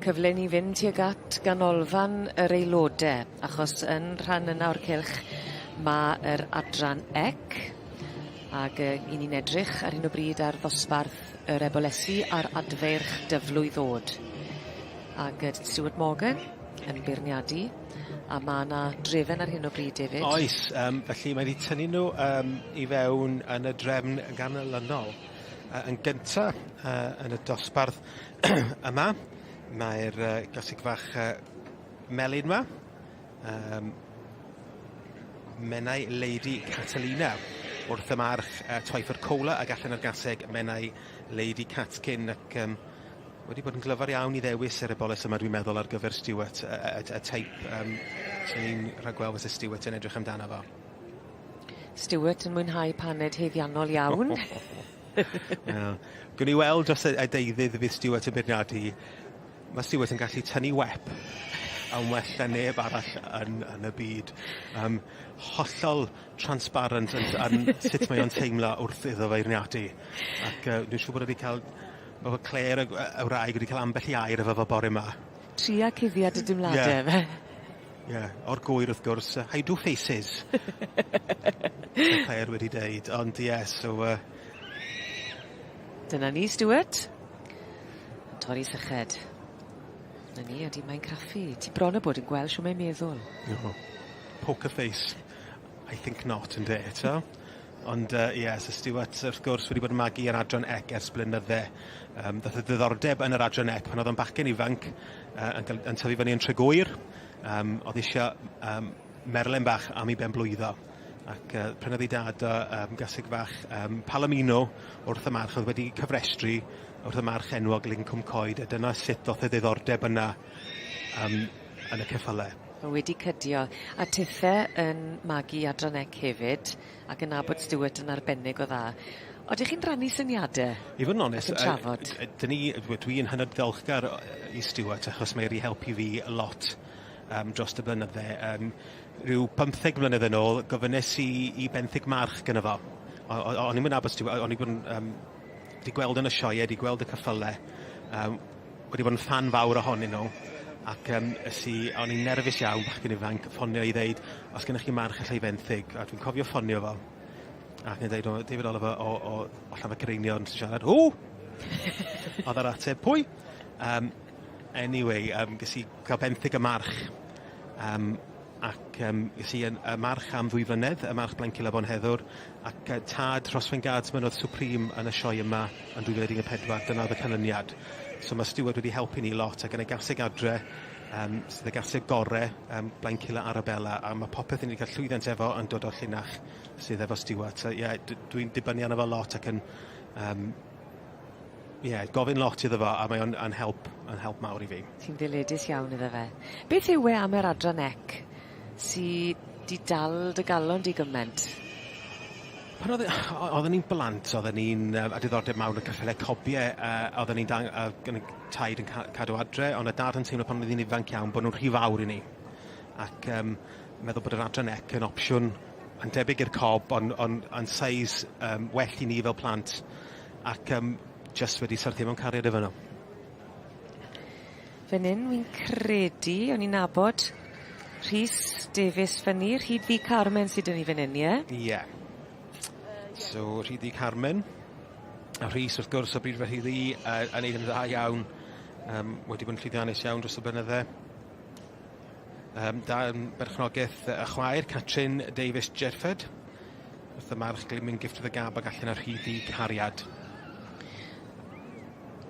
Cyfle i ni fynd tuag at ganolfan yr aelode, achos yn rhan yna o'r cylch ma' yr adran ec, ag yy 'yn ni'n edrych ar hyn o bryd ar ddosbarth yr ebolesi a'r adfeirch dyflwydd ddod. Ag yy Stuart Morgan yn beirniadu, a ma' 'na drefen ar hyn o bryd David. Oes, yym felly mae 'di tynnu nw yym i fewn yn y drefn ganlynol. Yy yn gynta yy yn y dosbarth yma, mae'r yy gaseg fach yy melyn 'ma. Yym Menai Lady Catalina wrth y march Twyford Cola ag allan o'r gaseg Menai Lady Catkin ac yym wedi bod yn glyfar iawn i ddewis yr eboles yma dwi'n meddwl ar gyfer Stuart y y y teip yym swn i'n rhagweld fyse Stuart yn edrych amdano fo. Stuart yn mwynhau paned haeddiannol iawn. Wel, gwn i weld dros y y deuddydd fydd Stuart yn beirniadu. Ma' Stuart yn gallu tynnu wep yn well na neb arall yn yn y byd. Yym hollol transparent yn yn sut mae o'n teimlo wrth iddo feirniadu. Ac yy dwi'n siŵr bod o 'di ca'l ma' fo Clare y gw- y wraig wedi ca'l ambell i air efo fo bore 'ma. Tria cuddiad dy dimlade yfe? Ie, o'r gwyr wrth gwrs, I do faces. Sa Clare wedi deud, ond ie, so yy Dyna ni, Stuart. Yn torri syched. 'Na ni, odi mae'n craffu. Ti bron a bod yn gweld shw mae'n meddwl. O. Poker face. I think not ynde eto. Ond yy ie, so Stuart wrth gwrs wedi bod yn magu yr adran ec ers blynydde. Yym dath y ddiddordeb yn yr adran ec pan o'dd o'n bachgen ifanc yy yn ga'l yn tyfu fyny yn Tregwyr. Yym o'dd isio yym merlen bach am 'i benblwydd o. Ac yy prynodd ei dad o yym gaseg fach yym Palomino wrth y march o'dd wedi cyfrestru wrth y march enwog Lincwm Coed a dyna sut ddoth y ddiddordeb yna yym yn y ceffyle. Ma' wedi cydio. A tithe yn magu adran ec hefyd ac yn nabod Stuart yn arbennig o dda. Odych chi'n rannu syniade? I fod yn onest Ac yn trafod? 'dyn ni dwi yn hynod ddiolchgar i Stuart achos mae wedi helpu fi lot yym drost y blynydde. Yym rhyw pymtheg mlynedd yn ôl gofynes i i benthyg march gynno fo. O- o- o'n i'm yn nabod Stuart o'n i bod yn yym 'di gweld yn y sioee, 'di gweld y ceffyle, yym wedi bod yn ffan fawr ohonyn nhw, ac yym es i, o'n i'n nerfus iawn, bachgen ifanc, ffonio i ddeud, os gennych chi march alla i fenthyg, a dwi'n cofio ffonio fo, ac yn deud, o, David Oliver o, o, o Llanfair Caereinion sy'n siarad, who? Oedd yr ateb, pwy? Um, anyway, ges i cael benthyg y march, ac ges i yn, y march am 2 flynedd, y march Blaencil a Bonheddwr, ac tad Rhoswen Guardsman oedd Supreme yn y sioe yma yn 2014, dyna oedd y canlyniad. So mae Stuart wedi helpu ni lot, ac yn y gaseg adre, sydd y gaseg gore, Blaencil a Arabella, a mae popeth ni wedi cael llwyddiant efo yn dod o'r llinach sydd efo Stuart. So ie, yeah, dwi'n dibynnu arno fo lot ac yn ie, yeah, gofyn lot iddo fo, a mae o'n yn help, yn help mawr i fi. Ti'n ddyledus iawn iddo fe. Beth yw e am yr adran ec sy 'di dal dy galon di gyment? Pan oedd oedden ni'n blant, oedden ni'n â diddordeb mawr yn y ceffyle cobie, oedden ni'n dang- yn y taid yn cadw adre, ond y dad yn teimlo pan oedd hi'n ifanc iawn bod nhw'n rhy fawr i ni. Ac meddwl bod yr adran ec yn opsiwn yn debyg i'r cob, ond on, on size well i ni fel plant. Ac jyst wedi syrthio mewn cariad efo nhw. Fan 'yn wi'n credu o'n i'n nabod Rhys Davies fyn 'ny, Rhyd Ddu Carmen sy 'dyn ni fan 'yn ie? Ie. So Rhyd Ddu Carmen. A Rhys wrth gwrs o bryd felly ddi yn neud yn dda iawn. Wedi bod yn llwyddiannus iawn dros y blynydde. Dan berchnogaeth y chwaer Catrin Davies Jefford. Wrth y march Glimmin Gift of the Gab ag allan ar Rhyd Ddu Cariad.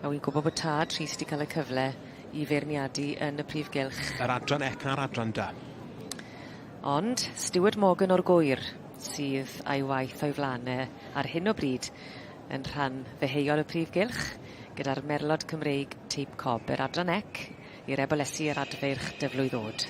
A wi'n gwybod bod tad Rhys 'di cael y cyfle i feirniadu yn y prif gylch. Yr adran ec a'r adran dy. Ond Stuart Morgan o'r Gwyr sydd a'i waith o'i flan e ar hyn o bryd yn rhan ddeheuol y prif gylch gyda'r Merlod Cymreig Teip Cob, yr adran ec i'r ebolesi yr adfeirch dyflwydd ddod.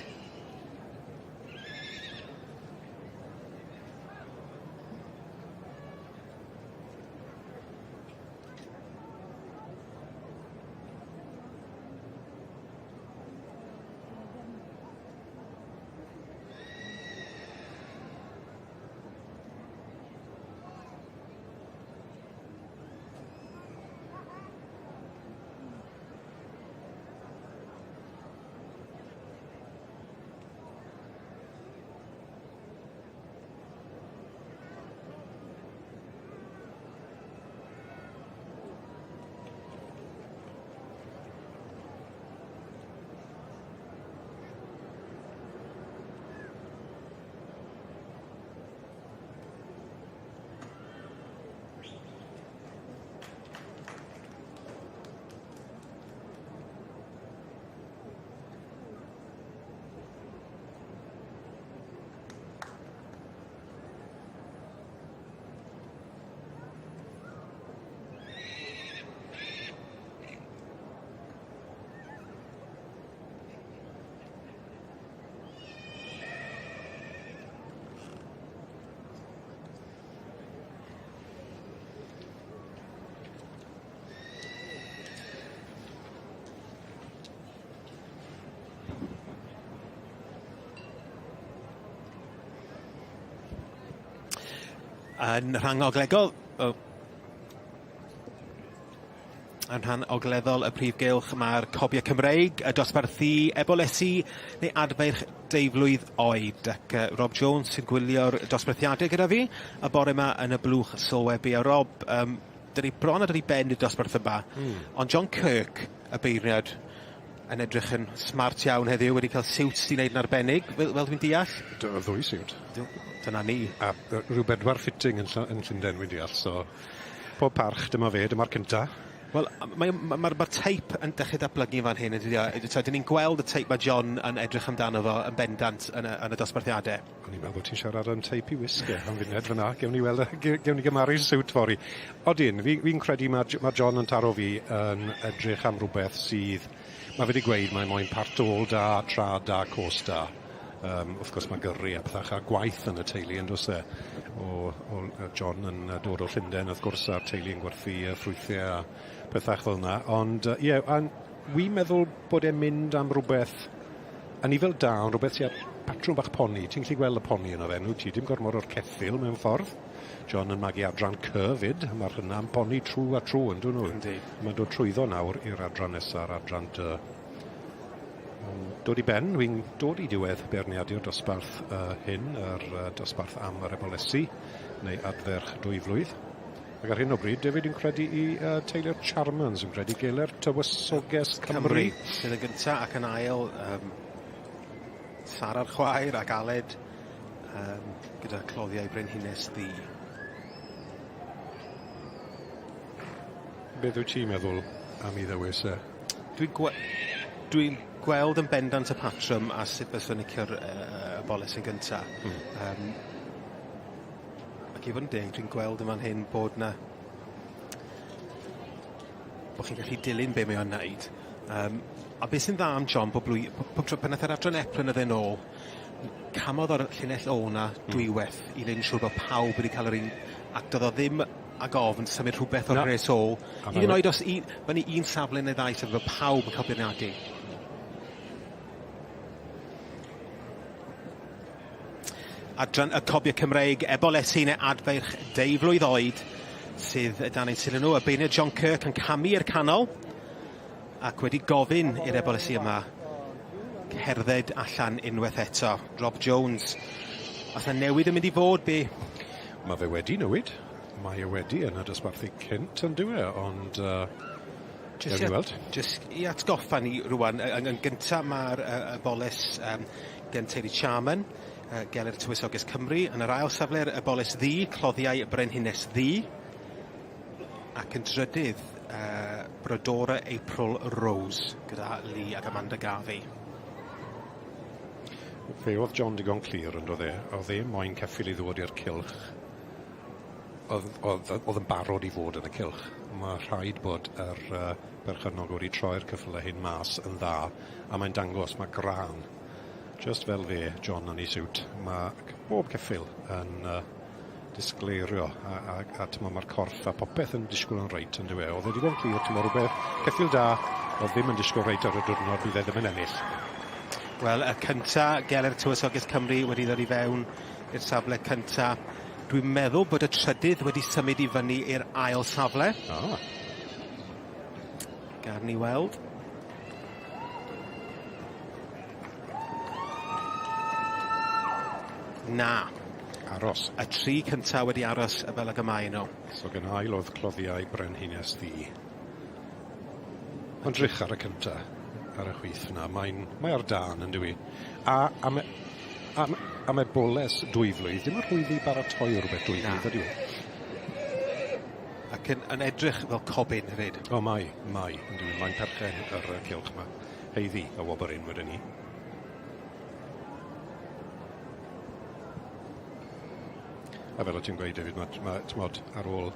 Yn rhan oglegol, oh, yn rhan ogleddol y prif gylch mae'r cobiau Cymreig, y dosbarthu ebolesi neu adfeirch deuflwydd oed. Ac Rob Jones sy'n gwylio'r dosbarthiadau gyda fi y bore yma yn y blwch sylwebu. A Rob, dyn ni bron a dod i ben i'r dosbarth yma, ond John Kirk, y beirniad, yn edrych yn smart iawn heddiw, wedi cael siwt sy'n neud yn arbennig, fel dwi'n deall. Do, ddwy siwt. Dyna ni. A rhyw bedwar fitting yn Llundain, wi'n deall, so pob parch, dyma fe, dyma'r cynta. Wel, mae'r teip yn dechrau datblygu fan hyn, yn dydi o? So, dyn ni'n gweld y teip mae John yn edrych amdano fo yn bendant yn y dosbarthiadau. O'n i'n meddwl bod ti'n siarad am teip i wisg e, am funed fyna. Gewn ni weld, gewn ni gymaru'r siwt fory. Odyn, fi credu mae John yn taro fi yn edrych am rhywbeth sydd... Mae fe wedi gweud mae moyn part ôl da, trad da, cos da. Wrth gwrs mae gyrru a pethach a gwaith yn y teulu yn does e? O John yn dod o Llundain wrth gwrs a'r teulu yn gwerthu ffrwythau a pethach fel yna. Ond ie, yeah, wi'n meddwl bod e'n mynd am rhywbeth anifail da, ond rhywbeth sy'n patrwm bach poni. Ti'n gallu gweld y poni yno fe, nhw ti dim gormod o'r ceffyl mewn ffordd. John yn magu adran C fyd, mae'r hynna'n poni trw a trw yn dyn nhw. Yndi. Mae'n dod trwyddo nawr i'r adran nesaf, yr adran D. Dod i ben, wy'n dod i diwedd beirniadu'r dosbarth hyn, yr dosbarth am yr ebolesi, neu adferch 2 flwydd. Ac ar hyn o bryd, David, yn credu i teulu'r Charmans, yn credu Geler Tywysoges Cymru. Cymru, sydd yn gyntaf ac yn ail, Sara'r chwaer ac Aled, gyda cloddiau Brenhines Ddu. Beth wyt ti'n meddwl am ei ddewis e? Dwi'n gweld yn bendant y patrwm a sut byswn i'n licio'r boles yn gynta. Ac i fod yn deg, dwi'n gweld yn fan hyn bod na... bod chi'n gallu dilyn be mae o'n wneud. A beth sy'n dda am John, bob tro pan nath yr adran E blynydde nôl, camodd o'r llinell o na dwywaith i wneud yn siŵr bod pawb wedi cael yr un, ac doedd o ddim ag ofn symud rhywbeth o'r rhes ôl. Hyd yn oed os fyny un safle neu ddau safle, bod pawb yn cael beirniadu. Adran y Cobiau Cymreig, ebolesi neu adfeirch deuflwydd oed sydd dan eu sylw nhw. Y beirniad John Kirk yn camu i'r canol ac wedi gofyn i'r ebolesi yma cerdded allan unwaith eto. Rob Jones, oes 'na newid yn mynd i fod, be? Mae fe wedi newid. Mae e wedi yn y dosbarthu cynt yn dyw e, ond Jyst gawn ni weld. Jyst i atgoffa ni rwan, yn gynta mae'r y boles gen teulu Charman, Gellir Tywysoges Cymru. Yn yr ail safle'r y boles ddu, Cloddiau Brenhines Ddu. Ac yn drydydd, Brodora April Rose, gyda Lee ac Amanda Garvey. Fe oedd John digon clir yn doedd e, oedd e moyn ceffyl i ddod i'r cylch. Oedd yn barod i fod yn y cylch. Mae rhaid bod yr berchennog wedi troi'r ceffylau hyn mas yn dda, a mae'n dangos, mae gran. Just fel fe, John yn ei siwt, mae bob ceffyl yn disgleirio, a t'mo' mae'r corff a popeth yn disgwyl yn reit yn dyw e. Oedd e digon clir, t'mo' rhywbeth ceffyl da, oedd ddim yn disgwyl reit ar y diwrnod, bydd e ddim yn ennill. Wel, y cynta, Gellir Tywysoges Cymru wedi ddod i fewn i'r safle cynta. Dwi'n meddwl bod y trydydd wedi symud i fyny i'r ail safle. Gawn ni weld. Na. Aros. Y tri cynta wedi aros fel ag y mae nhw. So gan ail oedd Cloddiau Brenhines Ddu. Ond drych ar y cynta, ar y chwith yna, mae ar dân yn dyw i. A am e boles 2 flwydd, dim yn rhwydd i baratoi rhywbeth 2 flwydd, ydyw e? Ac yn edrych fel cobyn hefyd. O, mae, yn dyw i. Mae'n perchen yr cylch yma. Heiddi, y wobr un wedyn ni. A fel o ti'n gweud, David, mae, t'mod, ar ôl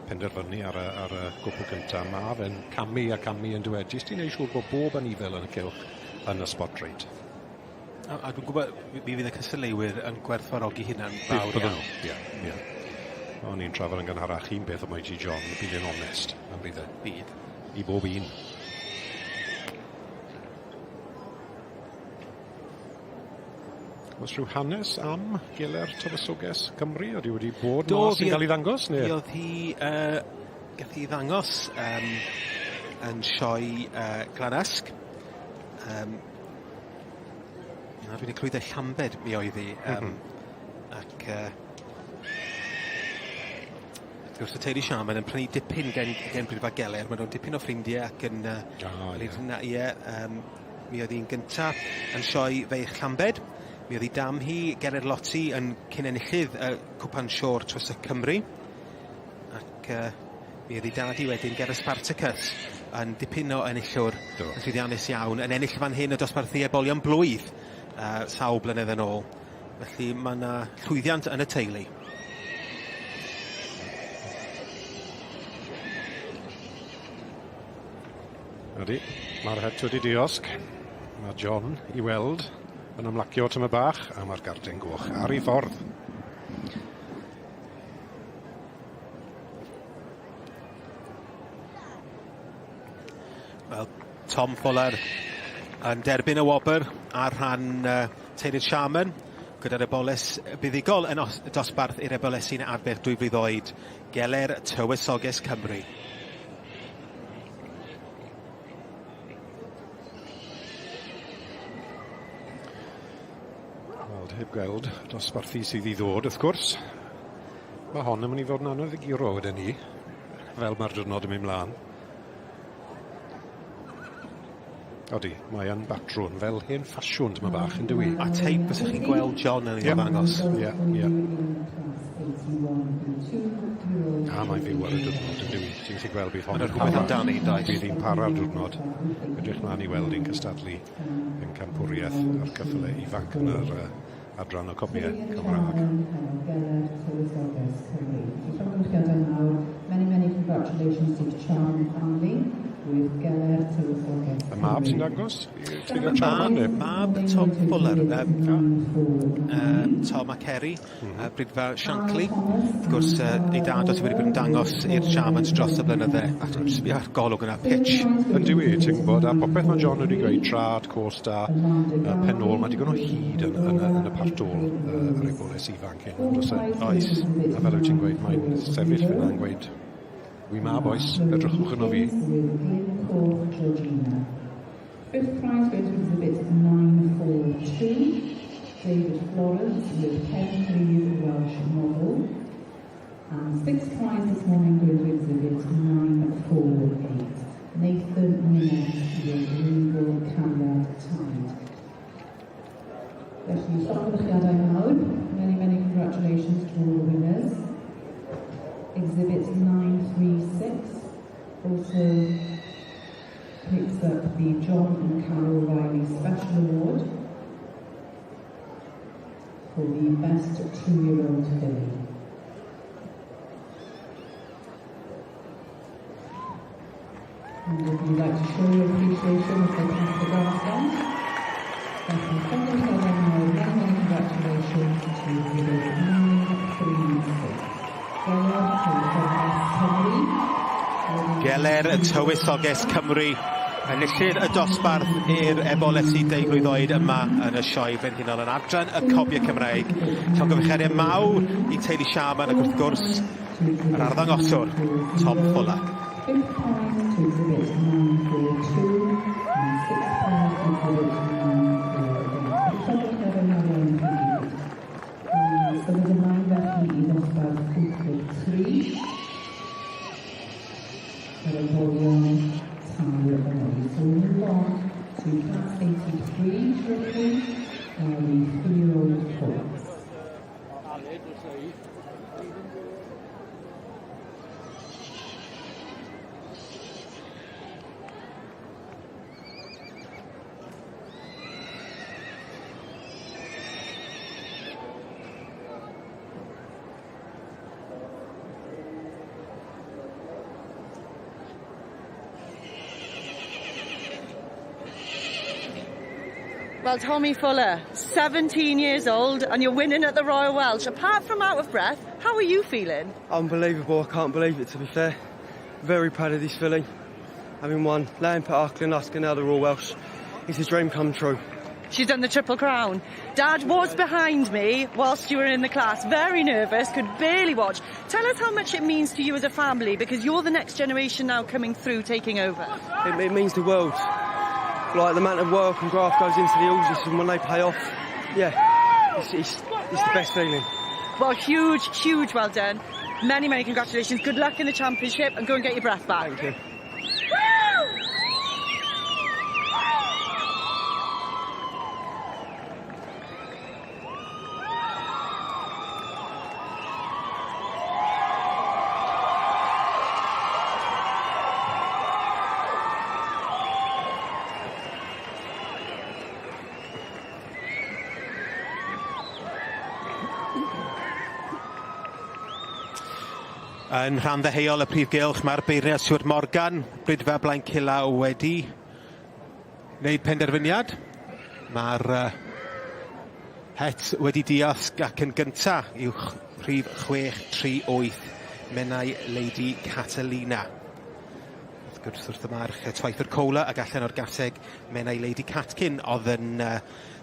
penderfynu ar y gwpl cyntaf, mae fe'n camu a camu yn dweud, jyst i wneud siŵr bod bob anifel yn y cylch yn y spot reit. A dwi'n gwybod, mi fydd y cystadleuwyr yn gwerthfawrogi hynna'n fawr Bydden iawn. nhw, ie, ie. O'n i'n trafod yn gynharach un beth o Mighty John, bydd e'n onest, yn bydd e? Bydd. I bob un. Oes rhyw hanes am Geler Tywysoges Cymru? Ydy wedi bod Do, mas yn cael ei ddangos? Neu? Mi oedd hi, gath hi ddangos yn sioe Glanasg. Na, dwi wedi clwyddo Llambed mi oedd hi. Ac wrth gwrs y teulu Sharman yn prynu dipyn gen Briffa Geler, maen nhw'n dipyn o ffrindiau ac yn... Ie, mi oedd hi'n gynta yn sioe Feirch Llambed. Mi oedd hi dam hi, Geler Lotti, yn cyn enillydd y Cwpan Siôr Tywysog Cymru. Ac mi oedd hi dad hi wedyn, Geler Spartacus, yn dipyn o enillwr, yn llwyddiannus iawn, yn ennill fan hyn y dosbarthu ebolion blwydd sawl blynedd yn ôl. Felly mae yna llwyddiant yn y teulu. Ydy, mae'r het wedi diosg. Mae John i weld yn ymlacio tyma bach a mae'r garden goch ar ei ffordd. Wel, Tom Fuller yn derbyn y wobr ar rhan teulu'r Sharman gyda'r eboles buddugol yn dosbarth i'r ebolesi'n adfer 2 flwydd oed, Geler Tywysoges Cymru. Wel, heb gweld dosbarthu sydd i ddod, wrth gwrs. Mae hon yn mynd i fod yn anodd i guro wedyn ni, fel mae'r diwrnod yn mynd mlaen. Odi, mae yn batrwn fel hen ffasiwn tyma bach, yn dywi? A teip fysa chi'n gweld John yn ei ddangos. Ie, ie. A mae'n fyw ar y diwrnod, yn dywi? Ti'n gallu gweld bydd hon yn rhywbeth amdani, does? Bydd hi'n para'r diwrnod. Edrych mlaen i weld hi'n cystadlu yn campwriaeth a'r cyffyle ifanc yn yr adran o cobiau Cymraeg. Many, many congratulations to the Charm family with Geler Tywysoges. Y mab sy'n dangos? Teulu Charman? Mab Tom Fuller, Tom a Kerry, Brydfa Shankly. Wrth gwrs, ei dad oedd wedi bod yn dangos i'r Charmans dros y blynydde. A dwi'n sbio ar golwg yna, pitch. Yn dywi, ti'n gwybod, a popeth mae John wedi gweud, trad, cos da, pen ôl, mae digon o hyd yn y part ôl yr eboles ifanc hyn, on'd oes e? Oes. A fel wyt ti'n gweud, mae'n sefyll fyna yn gweud, wi ma bois, edrychwch yno fi. Fifth prize goes to exhibit 942, David Florence with Penrhydd Welsh Model. And sixth prize this morning goes to exhibit 948, Nathan Minette with Regal Cariad Tide. Felly, llongyfarchiadau mawr. Many, many congratulations to all the winners. Exhibit 936 also picks up the John and Carol Riley Special Award for the best 2-year-old filly. And if you'd like to show your appreciation as they pass the grandstand, felly, llongyfarchiadau mawr, many, many congratulations to exhibit 936. Geler Tywysoges Cymru. Geler Tywysoges Cymru, enillydd y dosbarth i'r ebolesi 2 blwydd oed yma yn y sioe frenhinol yn adran y Cobiau Cymreig. Llongyfarchiadau mawr i teulu Sharman ac wrth gwrs yr arddangoswr Tom Fuller. Fifth prize to exhibit 942 and sixth prize to exhibit 948. Llongyfarchiadau mawr iawn i chi gyd. Symud ymlaen felly i ddosbarth 83. Yr ebolion tair oed. So we move on to class 83 shortly, the 3-year-old colts. Well, Tommy Fuller, 17 years old, and you're winning at the Royal Welsh. Apart from out of breath, how are you feeling? Unbelievable, I can't believe it, to be fair. Very proud of this filly. Having won Lampeter, Glanusk and now the Royal Welsh. It's a dream come true. She's done the Triple Crown. Dad was behind me whilst you were in the class, very nervous, could barely watch. Tell us how much it means to you as a family, because you're the next generation now coming through, taking over. It means the world. Like the amount of work and graft goes into the horses, and when they pay off, yeah, it's the best feeling. Well, huge, huge well done. Many, many congratulations. Good luck in the championship and go and get your breath back. Thank you. Yn rhan ddeheuol y prif gylch mae'r beirniad Stuart Morgan, Brydfa Blaencilla wedi wneud penderfyniad. Mae'r het wedi diosg ac yn gynta i'w rhif 638 Menai Lady Catalina. Wrth gwrs wrth y march Twyford Cola ac allan o'r gaseg Menai Lady Catkin oedd yn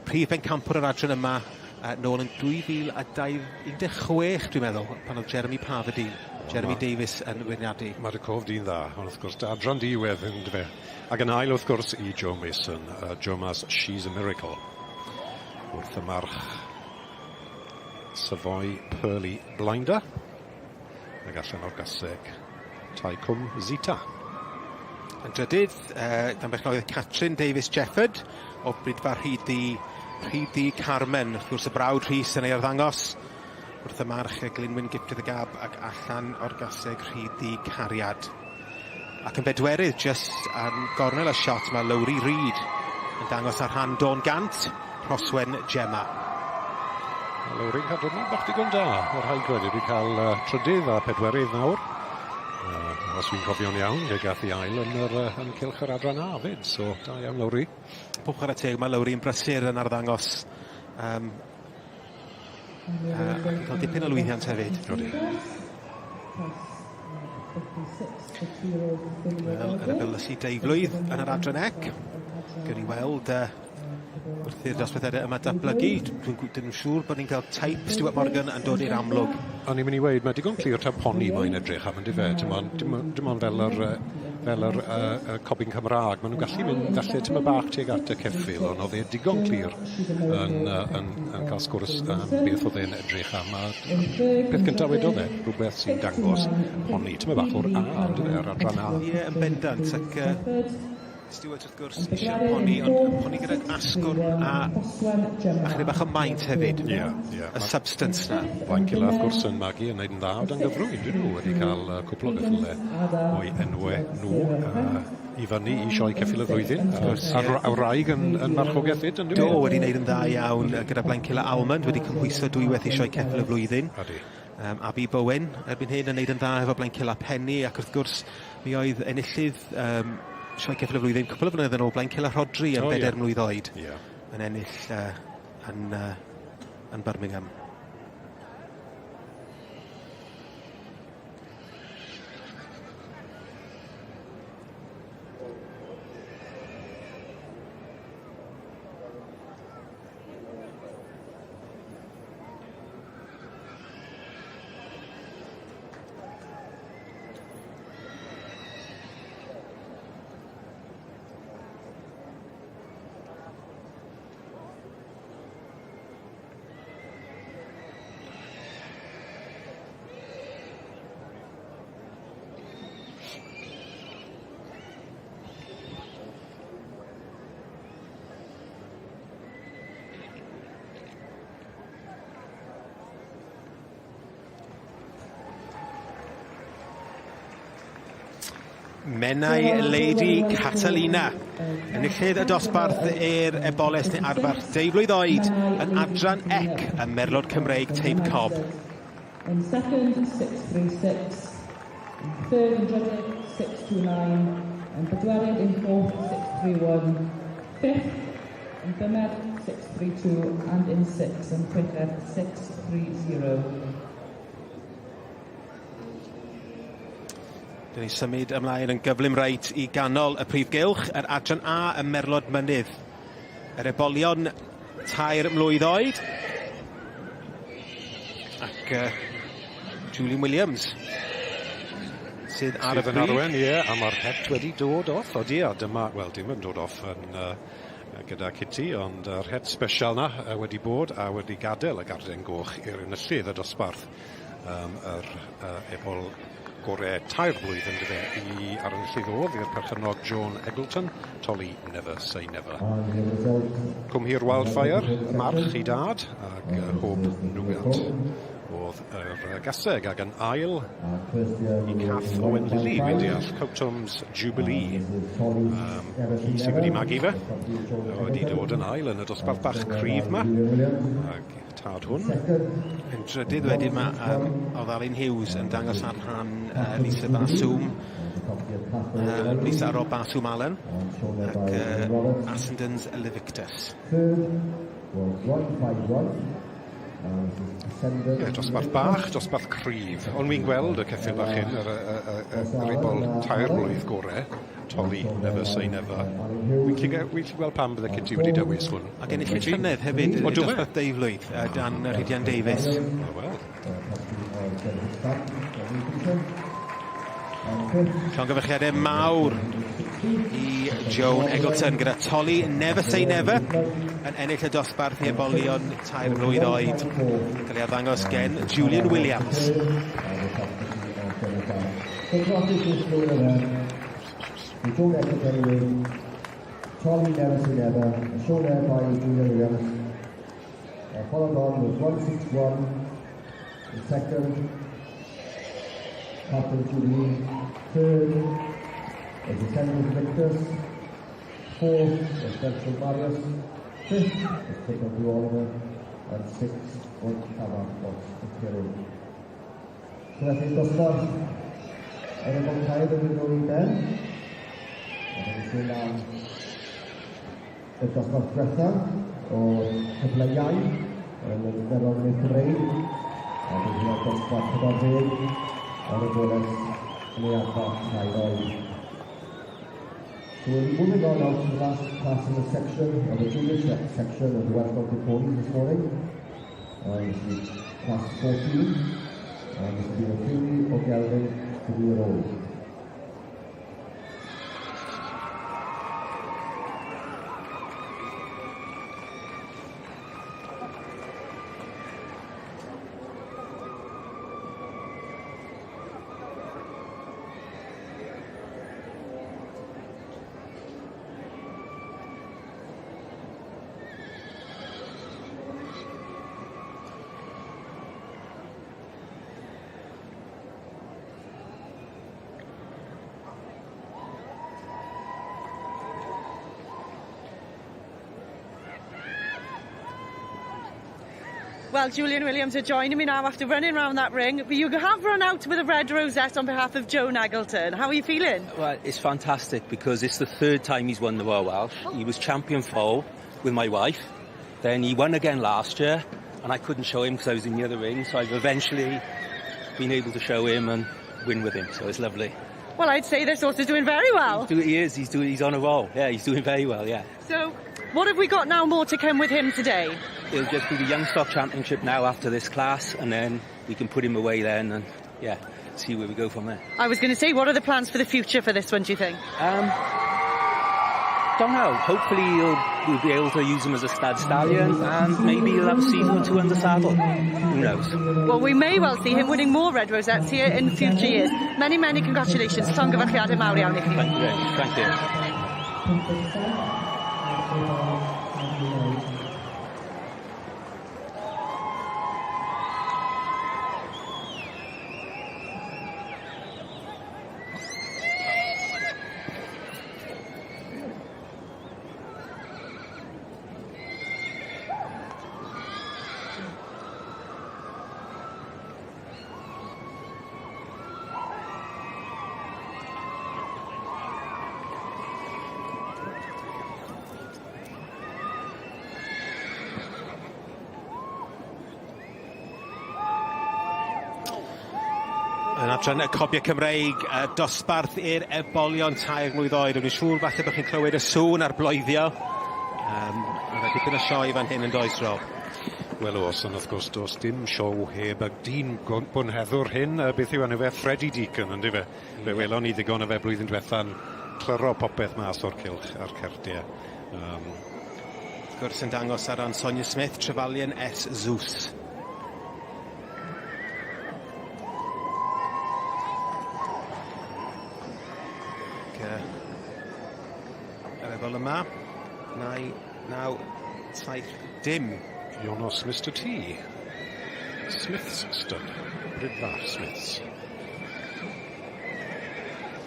prif bencampwr yr adran yma nôl yn 2016 dwi'n meddwl, pan oedd Jeremy Parvadine, Jeremy Davies yn beirniadu. Mae dy cof di'n dda, ond wrth gwrs, dy adran di yw e, yndyfe. Ac yn ail wrth gwrs i Joe Mason, Joe Mas, She's a Miracle. Wrth y march Savoy Pearly Blinder. Ac allan o'r gaseg Tai Cwm Zita. Yn drydydd, dan berchnogaeth Catrin Davies Jefford o Brydfa Rhyd Ddu Carmen. Wrth gwrs y brawd Rhys yn ei arddangos wrth y march Glynwyn Gift of the Gab ac allan o'r gaseg Rhyd Ddu Cariad. Ac yn bedwerydd, just ar gornel y shot, mae Lowri Reid yn dangos ar rhan Dawn Gant, Rhoswen Gemma. Lowri'n cael diwrnod bach digon da, mae rhaid gweud, wedi cael trydydd a pedwerydd nawr. Os fi'n cofio'n iawn, fe gath i ail yn yr yn cylch yr adran A fyd, so da iawn Lowri. Pob chwarae teg, mae Lowri'n brysur yn arddangos ac yn cael dipyn o lwyddiant hefyd. Odi. Wel, yn y Belysu deuflwydd yn yr adran ec. Gawn ni weld wrth i'r dosbarthiadau yma datblygu. Dwi'n siŵr bod ni'n cael teip Stuart Morgan yn dod i'r amlwg. O'n i'n mynd i weud, mae digon clir taw poni mae'n edrych am, yndyfe? Dim ond fel yr cobyn Cymraeg. Maen nhw'n gallu mynd falle tyma bach tuag at y ceffyl, ond oedd e digon clir yn cael sgwrs am beth oedd e'n edrych am. A peth gyntaf wedodd e, rhywbeth sy'n dangos poni. Tyma bach o'r A, yndyfe, yr adran A. Ie, yn bendant. Ac Stuart, wrth gwrs, eisiau poni, ond poni gydag asgwrn a chydig bach o maint hefyd. Ie, ie. Y substance na. Blaencilla, wrth gwrs, yn magu yn neud yn dda o dan gyfrwy. Dyn nhw wedi cael cwpl o geffylau o'i enwau nhw i fyny i sioe ceffyl y flwyddyn. Wrth gwrs, A ie. a wraig yn marchogaeth fyd, yn Do, wedi wneud yn dda iawn gyda Blaencilla Almond, wedi cymhwyso dwywaith i sioe ceffyl y flwyddyn. Ydy. Abi Bowen erbyn hyn yn neud yn dda efo Blaencilla Penny, ac wrth gwrs mi oedd enillydd sioe ceffyl y flwyddyn cwpl o flynyddoedd yn ôl, Blaencilla Rhodri yn 4 mlwydd oed. Yn ennill yn Birmingham. Menai Lady Catalina. Enillydd y dosbarth i'r eboles neu adfarch deuflwydd oed yn adran ec y Merlod Cymreig Teip Cob. In second, 636. In third and trydydd, 629. In bedwerydd, in fourth, 631. Fifth, in bumed, 632. And in sixth, in chweched, 630. Dyn ni symud ymlaen yn gyflym reit i ganol y prif gylch, yr adran A y Merlod Mynydd. yr ebolion tair mlwydd oed. Ac Julian Williams sydd ar y Sydd yn arwen, ie, a mae'r het wedi dod off, odi, a dyma, wel, dim yn dod off yn gyda Kitty, ond yr het special 'na wedi bod a wedi gadael y garden goch i'r enillydd y dosbarth, um, yr ebol gore tair blwydd yn dyfe i ar enillydd oedd i'r perchennog Joan Eggleton, Tolly Never Say Never. Cwm Hir Wildfire, y march i dad, ac Hope Nougat oedd yr gaseg, ac yn ail i Cath Owen Lilly, fi'n deall, Cowtoms Jubilee, hi sydd wedi magu fe, wedi dod yn ail yn y dosbarth bach cryf ma, ac tad hwn. Yn drydydd wedyn mae oedd Alun Hughes yn dangos ar rhan Lisa Baswm, Lisa a Rob Baswm Allen, ac Assendon's Levictus. Third was 151. Ie, dosbarth bach, dosbarth cryf. Ond wi'n gweld y ceffyl bach hyn, yr, y, y, y, yr ebol tair blwydd gore, Tolly, Never Say Never. Wi'n gallu wi gweld pam bydde Kitty wedi dewis hwn. Ac enillydd llynedd hefyd, O, do fe? dosbarth deuflwydd, dan Rhydian Davies. O, wel. Llongyfarchiadau mawr i Joan Eggleton gyda Tolly Never Say Never yn ennill y dosbarth i ebolion tair mlwydd oed. Yn cael ei arddangos gen Julian Williams. Joan Eggleton with Tolly Never Say Never, shown there by Julian Williams. Followed on with 161, the second, Captain Jubilee, third, was Ascendant Victus, fourth was Central Marius, fifth was Pickle to Oliver, and sixth was Tabar Fox Imperial. So felly dosbarth yr ebol tair yn mynd i ben. A dyna ni am y dosbarth diwetha o cyfle iau yn y Merlod Mynydd Cymreig. A bydd hwnna'n dosbarth 40 ar y boles yn ei adfa tair oed. So we'll be moving on now to the last class in the section, or the junior section of the Welsh Mounted Ponies this morning. This is class 14, and this will be the Fury o Gelvin, 3-year-old. Well, Julian Williams are joining me now after running round that ring. But you have run out with a red rosette on behalf of Joan Eggleton. How are you feeling? Well, it's fantastic because it's the third time he's won the Royal Welsh. Oh. He was champion foal with my wife. Then he won again last year, and I couldn't show him because I was in the other ring. So I've eventually been able to show him and win with him. So it's lovely. Well, I'd say this horse is doing very well. He is. He's on a roll. Yeah, he's doing very well, yeah. So what have we got now more to come with him today? It'll just be the Young Stock Championship now after this class, and then we can put him away then and, yeah, see where we go from there. I was going to say, what are the plans for the future for this one, do you think? Don't know. Hopefully we'll be able to use him as a stud stallion, and maybe he'll have a season or two under saddle. Who knows? Well, we may well see him winning more red rosettes here in future years. Many, many congratulations. Llongyfarchiadau mawr iawn i chi. Thank you very much. Thank you. Yn adran y Cobiau Cymreig, dosbarth i'r ebolion tair mlwydd oed. O'n i'n siŵr falle bod chi'n clywed y sŵn a'r bloeddio. Mae 'na dipyn o sioe fan hyn yn does, Rob? Wel o's, ond wrth gwrs do's dim siow heb y dyn bonheddwr hyn, beth yw enw fe, Freddie Deacon, on'd yfe? Fe welon ni ddigon o fe blwyddyn diwetha'n clyro popeth mas o'r cylch a'r cerdie. Wrth gwrs yn dangos ar ran Sonia Smith, Trefalion S Zeus. Ac, yr ebol yma, 9, 9, 7, dim. Jonos Mr T. Smiths Stud. Brydfa Smiths.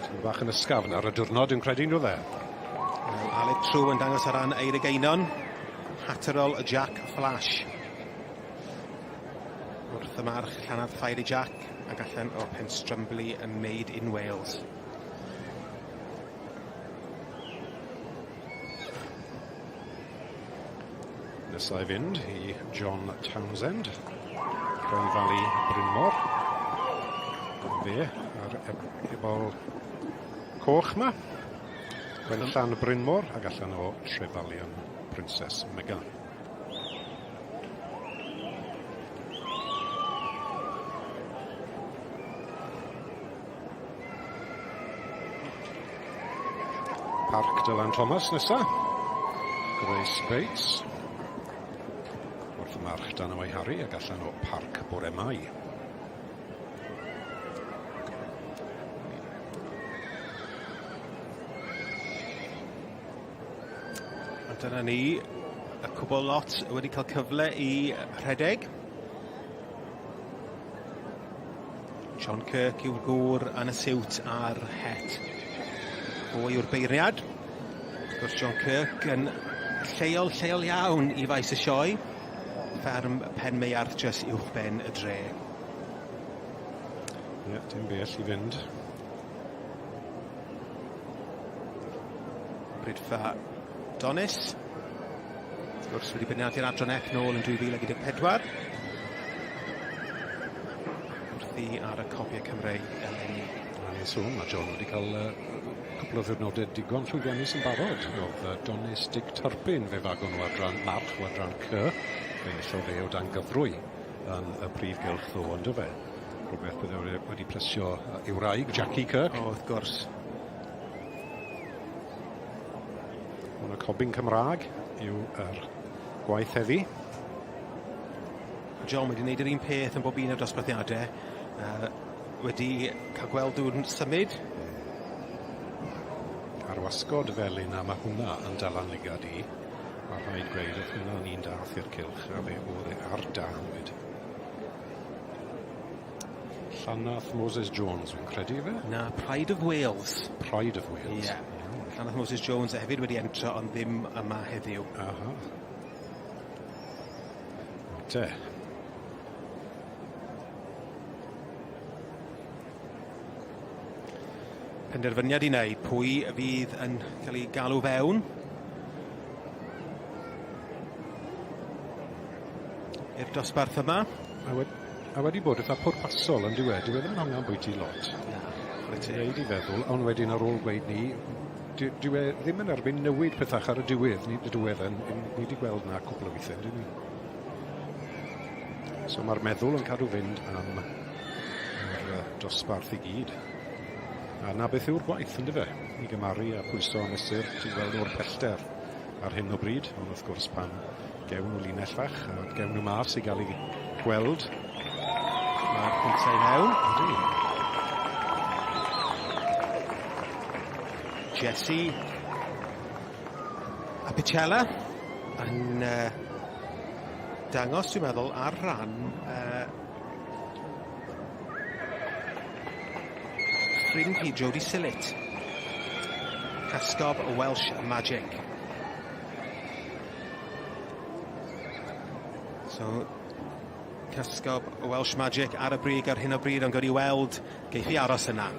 Tipyn bach yn ysgafn ar y diwrnod, dwi'n credu, on'd o'dd e? Wel, Aled True yn dangos ar ran Eirig Einon. Hatterol Jack Flash. Wrth y march Llanarth Fiery Jack ac allan o Penstrumbly yn Made in Wales. Nesa i fynd i John Townsend, Ray Valley Brynmor. Fe ar ebol coch ma. Gwenllan Brynmor ac allan o Trefalion Princess Megan. Parc Dylan Thomas nesa. Grace Bates. Wrth y march dan o'i Harry ac allan o Parc Bore Mai. A dyna ni, y cwbl lot wedi cael cyfle i rhedeg. John Kirk yw'r gŵr yn y siwt a'r het. Fo yw'r beirniad. Wrth gwrs John Kirk yn lleol, lleol iawn i faes y sioe. Fferm Penmeiarth jyst uwchben y dre. Ie, yeah, dim bell i fynd. Brydfa Donis. Wrth gwrs wedi beirniadu'r Adran F nôl yn 2014. Wrthi ar y cobiau Cymreig eleni. A ni'n sôn, mae John wedi cael cwpl o ddiwrnodau digon llwyddiannus yn barod. Oedd Donis Dick Turpin fe fagon o adran march o adran C. Fe enillodd fe o dan gyfrwy yn y prif gylch ddo, on'd fe? Rhywbeth bydde wedi plesio ei wraig, Jackie Kirk. O, wrth gwrs. Ond y cobyn Cymraeg yw yr gwaith heddi. John wedi wneud yr un peth yn bob un o'r dosbarthiadau. Wedi cael gweld nhw'n symud. Ar wasgod felyn, a mae hwnna yn dala'n lygad i. Mae rhaid gweud, oedd hwnna'n un dath i'r cylch, a fe oedd e ar dân fyd. Llanarth Moses Jones, fi'n credu fe? Na, Pride of Wales. Pride of Wales. Ie. Yeah. Llanarth Moses Jones hefyd wedi entro, ond ddim yma heddiw. Aha. Te. Penderfyniad i wneud pwy fydd yn cael ei galw fewn. I'r dosbarth yma. A wedi bod eitha pwrpasol yn dyw e, dyw e ddim yn hongian bwyty lot. Na, chwarae teg. Neud i feddwl, ond wedyn ar ôl gweud 'ny, dyw e ddim yn erbyn newid pethach ar y diwedd, ni dyw e ddim, ni wedi gweld 'na cwpl o weithiau, yndyn ni? So mae'r meddwl yn cadw fynd am yr dosbarth i gyd. A 'na beth yw'r gwaith, yndyfe? I gymaru a pwyso a mesur, ti'n gweld o'r pellter ar hyn o bryd, ond wrth gwrs pan gewn nhw linell fach a gewn nhw mas i gael ei gweld. Mae'r pwyntiau mewn. Ydy. Jesse Apicella yn dangos, dwi'n meddwl, ar ran ffrind hi, Jodie Sillett. Casgob Welsh Magic. So, Casgob Welsh Magic ar y brig ar hyn o bryd, ond gawn ni weld, geiff hi aros yna.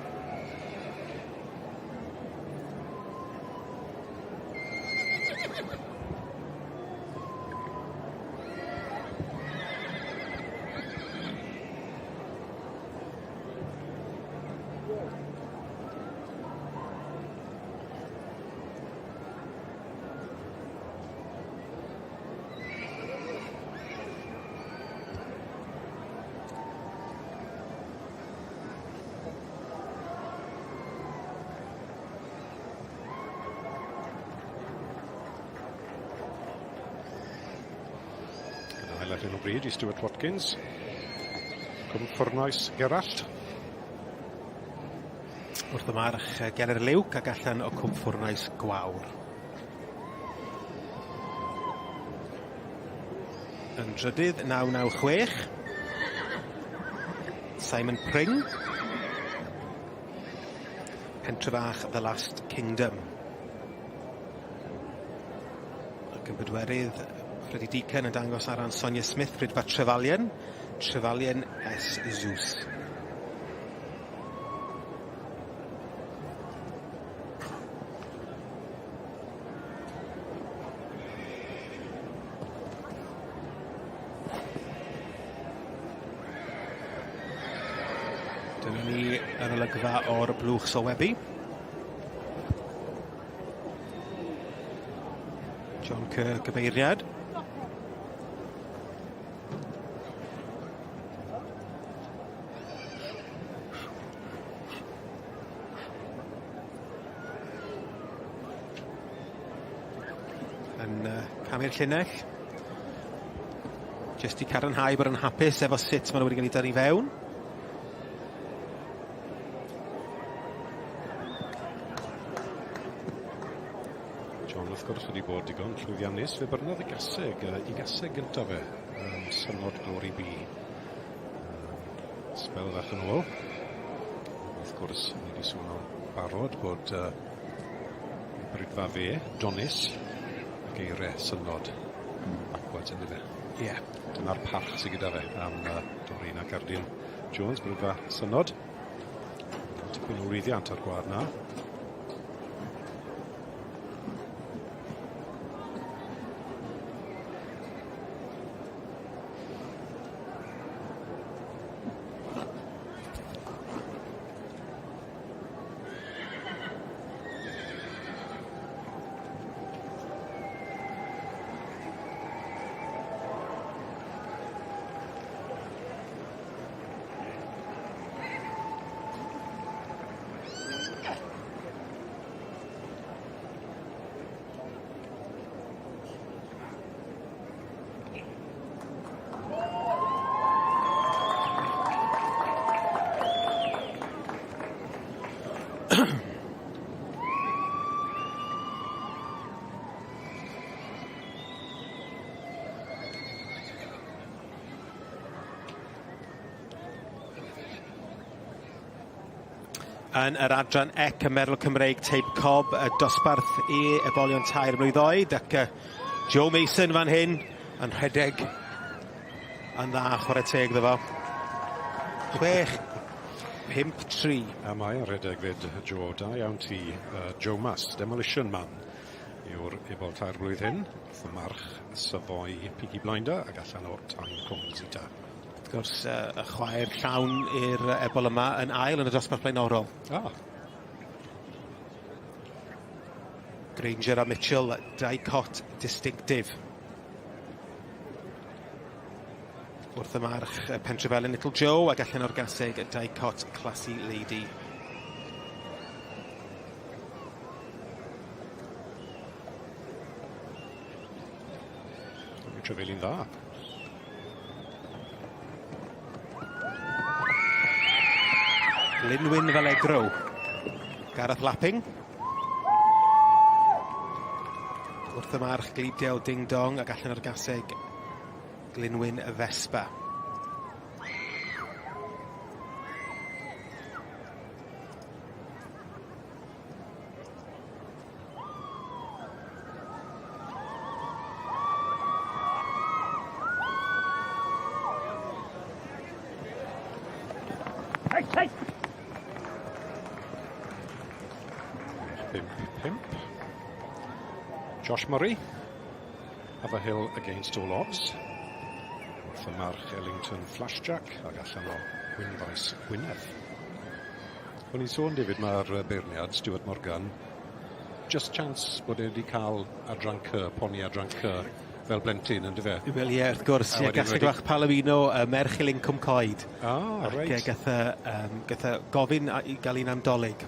ar hyn o bryd i Stuart Watkins. Cwm Ffwrnais Gerallt. Wrth y march Gelir Luke ac allan o Cwm Ffwrnais Gwawr. Yn drydydd, 996. Simon Pring. Pentrefach The Last Kingdom. Ac yn bedwerydd, Freddie Deacon yn dangos ar ran Sonia Smith, Rhydfa Trevallion, Trevallion S. Zeus. Dyna ni yr olygfa o'r blwch sylwebu. John Kerr gyfeiriad. Yn camu'r llinell. Jyst i cadarnhau bod yn hapus efo sut maen nhw wedi cael ei dynnu fewn. John wrth gwrs wedi bod digon llwyddiannus. Fe brynodd y gaseg, i gaseg gyntaf fe, Synod Glory B. Sbel fach yn ôl. Wrth gwrs, ni wedi sôn o'n barod bod brydfa fe, Donis, y geiriau synod backwards yn fe. Ie. Yeah. Dyna'r parch sydd gyda fe am Doreen ac Ardyn Jones, brydfa synod. Tipyn o lwyddiant ar gwad na. Yn yr adran ec y Merl Cymreig Teip Cob, y dosbarth E, ebolion tair mlwydd oed, ac Joe Mason fan hyn yn rhedeg yn dda, chwarae teg iddo fo. 6, 5, 3. A mae o'n rhedeg fyd, Joe. Da iawn ti, Joe Mas, Demolition Man yw'r ebol tair blwydd hyn. Wrth y march Savoy Peaky Blinder ac allan o Time Cone Zeta. Wrth gwrs, y chwaer llawn i'r ebol yma yn ail yn y dosbarth blaenorol. Granger a Mitchell, dau cot distinctive. Wrth y march Pentrefelin Little Joe ac allan o'r gaseg dau cot Classy Lady. Trefelin dda. Lynwyn Valegro. Gareth Lapping. Wrth y march Glibdale Ding Dong ac allan o'r gaseg Glynwyn Vespa. Hey, hey. 5, 5. Josh Murray. Have a hill against all odds. Wrth y march Ellington Flashjack ac allan o Gwynfaes Gwynedd. O'n i'n sôn, David, mae'r beirniad, Stuart Morgan, just chance bod e wedi cael adran C, poni adran C, fel blentyn, yn dyfe? Wel ie, wrth gwrs, ie, gaseg fach Palomino, merch i Lincwm Coed. Reit. Ac gath e gofyn i gael un am Dolig.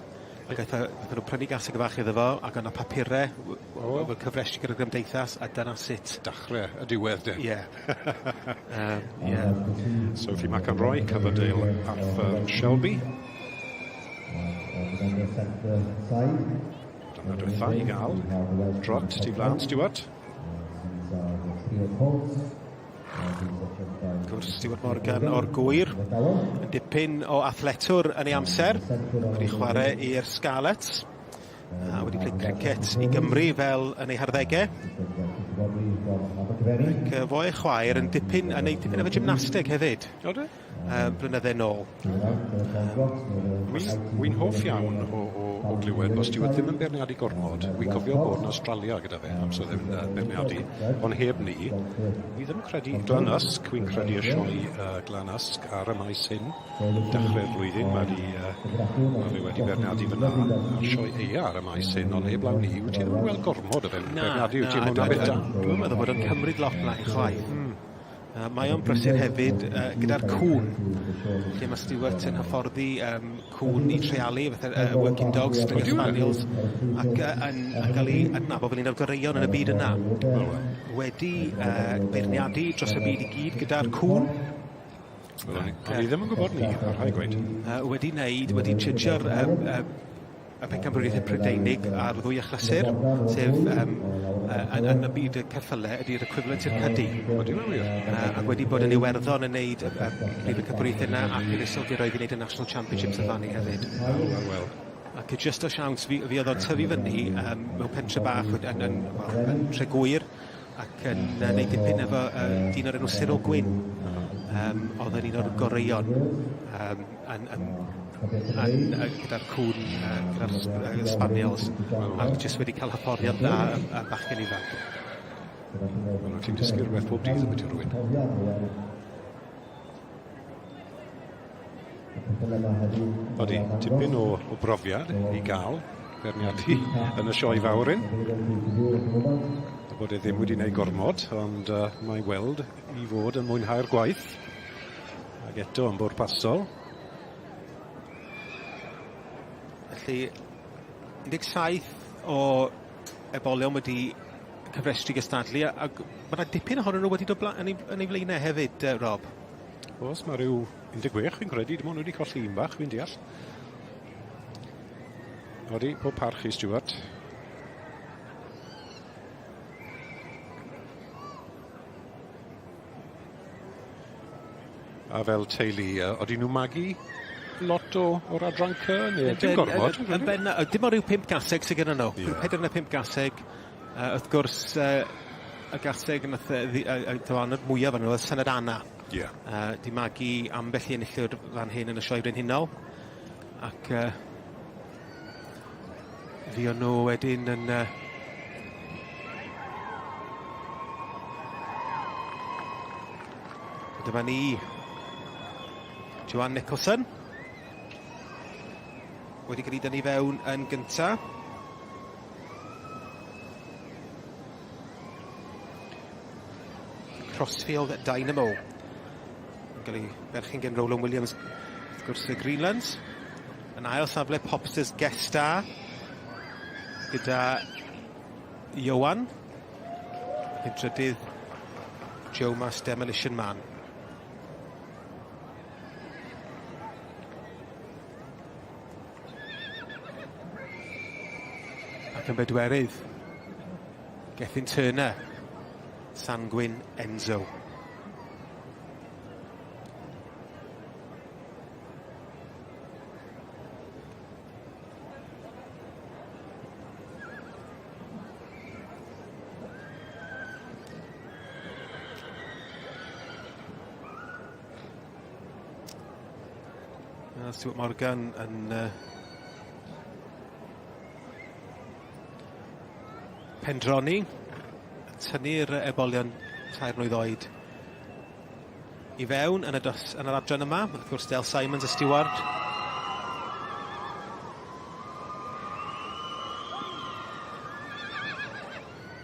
Ac aeth aethon nhw prynu gaseg fach iddo fo, ac o'na papure fel cyfrestru gyda'r gymdeithas, a dyna sut... Dachre y diwedd de. Ie. Ie. Sophie McEnroy, Coverdale, Arthur Shelby. Dyna diwetha i gael. Drot tu flaen, Stuart. Wrth gwrs, Stuart Morgan o'r Gwyr, yn dipyn o athletwr yn ei amser, wedi chwarae i'r Scarlets, a wedi play cricket i Gymru fel yn ei harddegau. Ac fo ei chwaer yn dipyn, yn ei dipyn efo gymnasteg hefyd. Ode? Blynydde nôl. Wy'n hoff iawn o glywed bod Stuart ddim yn beirniadu gormod. Wy'n cofio bod yn Australia gyda fe, amser ddim yn beirniadu, ond heb ni, wi ddim yn credu Glan Ysg, wy'n credu y sioe Glan Ysg ar y maes hyn, dechrau'r flwyddyn, mae fe wedi beirniadu fyna, a'r sioe eia ar y maes hyn, ond heb law ni, wyt ti ddim yn gweld gormod o fe'n beirniadu, wyt ti'n hwnna beth da? Dwi'n meddwl bod o'n cymryd lot na i chwaith. Mae o'n brysur hefyd gyda'r cŵn, lle mae Stuart yn hyfforddi cŵn i treialu, fatha working dogs, Springer Spaniels, ac yn cael ei adnabod fel un o'r goreuon yn y byd yna. Wedi beirniadu dros y byd i gyd gyda'r cŵn. O'n i ddim yn gwybod ni, ar rhaid gweud. Wedi wneud, wedi judgeo'r y pencampwriaethau Prydeinig ar ddwy achlysur, sef yn y byd y ceffylau ydy'r equivalent i'r Cydi. Ydy mae'n wir. Ac wedi bod yn Iwerddon yn neud y prif pencampwriaethau yna ac yn Iseldiroedd i wneud y National Championships y fanny hefyd. Wel, wel. Ac jyst o siawns, fi oedd o'n tyfu fyny mewn pentre bach well, yn Tregwyr ac yn neud dipyn efo dyn o'r enw Cyril Gwyn. Oedd yn un o'r goreuon gyda'r cŵn, gyda'r Spaniels, ac jyst wedi cael hyfforddiant dda y bachgen ifanc. Wel, ti'n dysgu rhywbeth pob dydd ambiti rhywun. Odi, tipyn o brofiad i gael beirniadu yn y sioe fawr un. A bod e ddim wedi gwneud gormod, ond mae weld i fod yn mwynhau'r gwaith. Ac eto yn bwrpasol. Felly, 17 o ebolion wedi cyfrestru gystadlu, ac mae yna dipyn ohonyn nhw wedi dod yn ei flaenau hefyd, Rob. Oes, mae rhyw 16 fi'n credu, dim ond wedi colli un bach, fi'n deall. Odi, pob parch i Stuart. A fel teulu, odi nhw magu lot o'r adran C, neu dim gormod? Yn benna, dim ond rhyw 5 gaseg sydd gyda nhw. Yeah. 4 neu 5 gaseg. Wrth gwrs, y gaseg nath dylanwad mwyaf arnyn nhw oedd Senad Anna. Di magu ambell i enillwyr fan hyn yn y sioe brenhinol. Ac fuon nhw wedyn yn... Dyma ni, Joanne Nicholson, wedi cael ei dynnu fewn yn gynta. Crossfield Dynamo. Yn cael ei berchen gen Roland Williams, wrth gwrs y Greenlands. Yn ail safle Popsters Guest Star gyda Johan. Ac yn trydydd Joe Mas Demolition Man. Ac yn bedwerydd, Gethin Turner, Sanguine Enzo. Stuart Morgan yn pendroni, tynnu'r ebolion 3 mlwydd oed i fewn yn yn yr adran yma. Wrth gwrs, Del Simons y steward.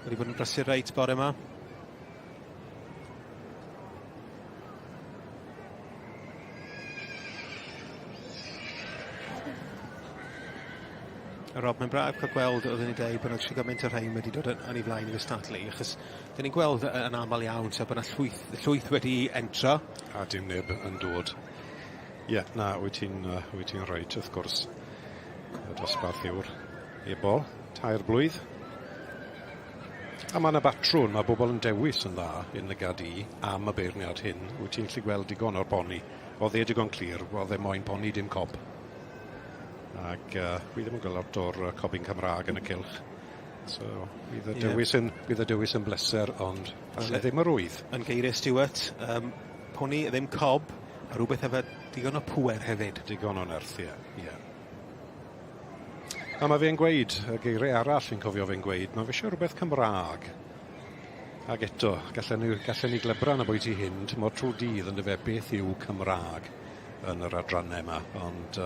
Wedi bod yn brysur reit bore yma. Rob, mae'n braf cael gweld, oedden ni'n dweud, bod yna shwd gymaint o rhain wedi dod yn ei flaen i gystadlu, achos dyn ni'n gweld yn aml iawn, so bod yna llwyth, llwyth wedi entro. A dim neb yn dod. Ie, yeah, na, wyt ti'n wyt ti'n reit, wrth gwrs. Y dosbarth yw'r ebol, 3 blwydd. A mae yna batrwn, mae bobl yn dewis yn dda yn y gad i am y beirniad hyn. Wyt ti'n gallu gweld digon o'r poni. Oedd e digon clir, oedd e moyn poni dim cob. Ac wi ddim yn gweld lot o'r cobyn Cymraeg yn y cylch. So, bydd y dewis yn, bydd y dewis yn bleser, ond falle ddim y rwydd. Yn geiriau Stuart, poni ddim cob, a rhywbeth efo digon o pŵer hefyd. Digon o nerth, ie, ie. A mae fe'n gweud, y geiriau arall fi'n cofio fe'n gweud, mae fe eisiau rhywbeth Cymraeg. Ac eto, gallen ni glebran ambwyty hyn, tymor trwy'r dydd, ond fe, beth yw Cymraeg yn yr adrannau yma, ond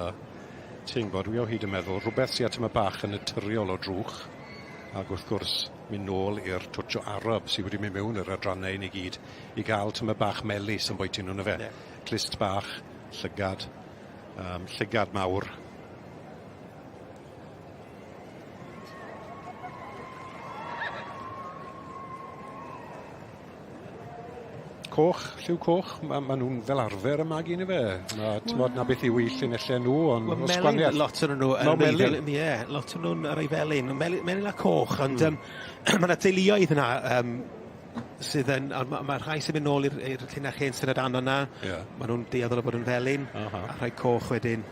ti'n gwybod, wi o hyd yn meddwl, rhywbeth sydd tamed bach yn naturiol o drwch, ac wrth gwrs, mynd nôl i'r twtsh o Arab sydd wedi mynd mewn i'r adrannau i ni gyd, i gael tamed bach melys yn bwyty nhw, na fe? Yeah. Clust bach, llygad, llygad mawr. Coch, lliw coch, ma' ma' nhw'n fel arfer yn magu yndyfe? Ma' t'mod 'na beth yw eu llinelle nhw ond Wel o's melyn gwanieth. lot o'n nhw yn Mewn melyn. Ie, lot o'n nhw'n yr ei felyn, melyn a coch, ond ma' 'na deuluoedd yna sydd yn, ond ma' rhai sy'n mynd nôl i'r llinell hen sy'n rhan yna. Ie. Ma' nhw'n dueddol o fod yn felyn. Aha. A rhai coch wedyn.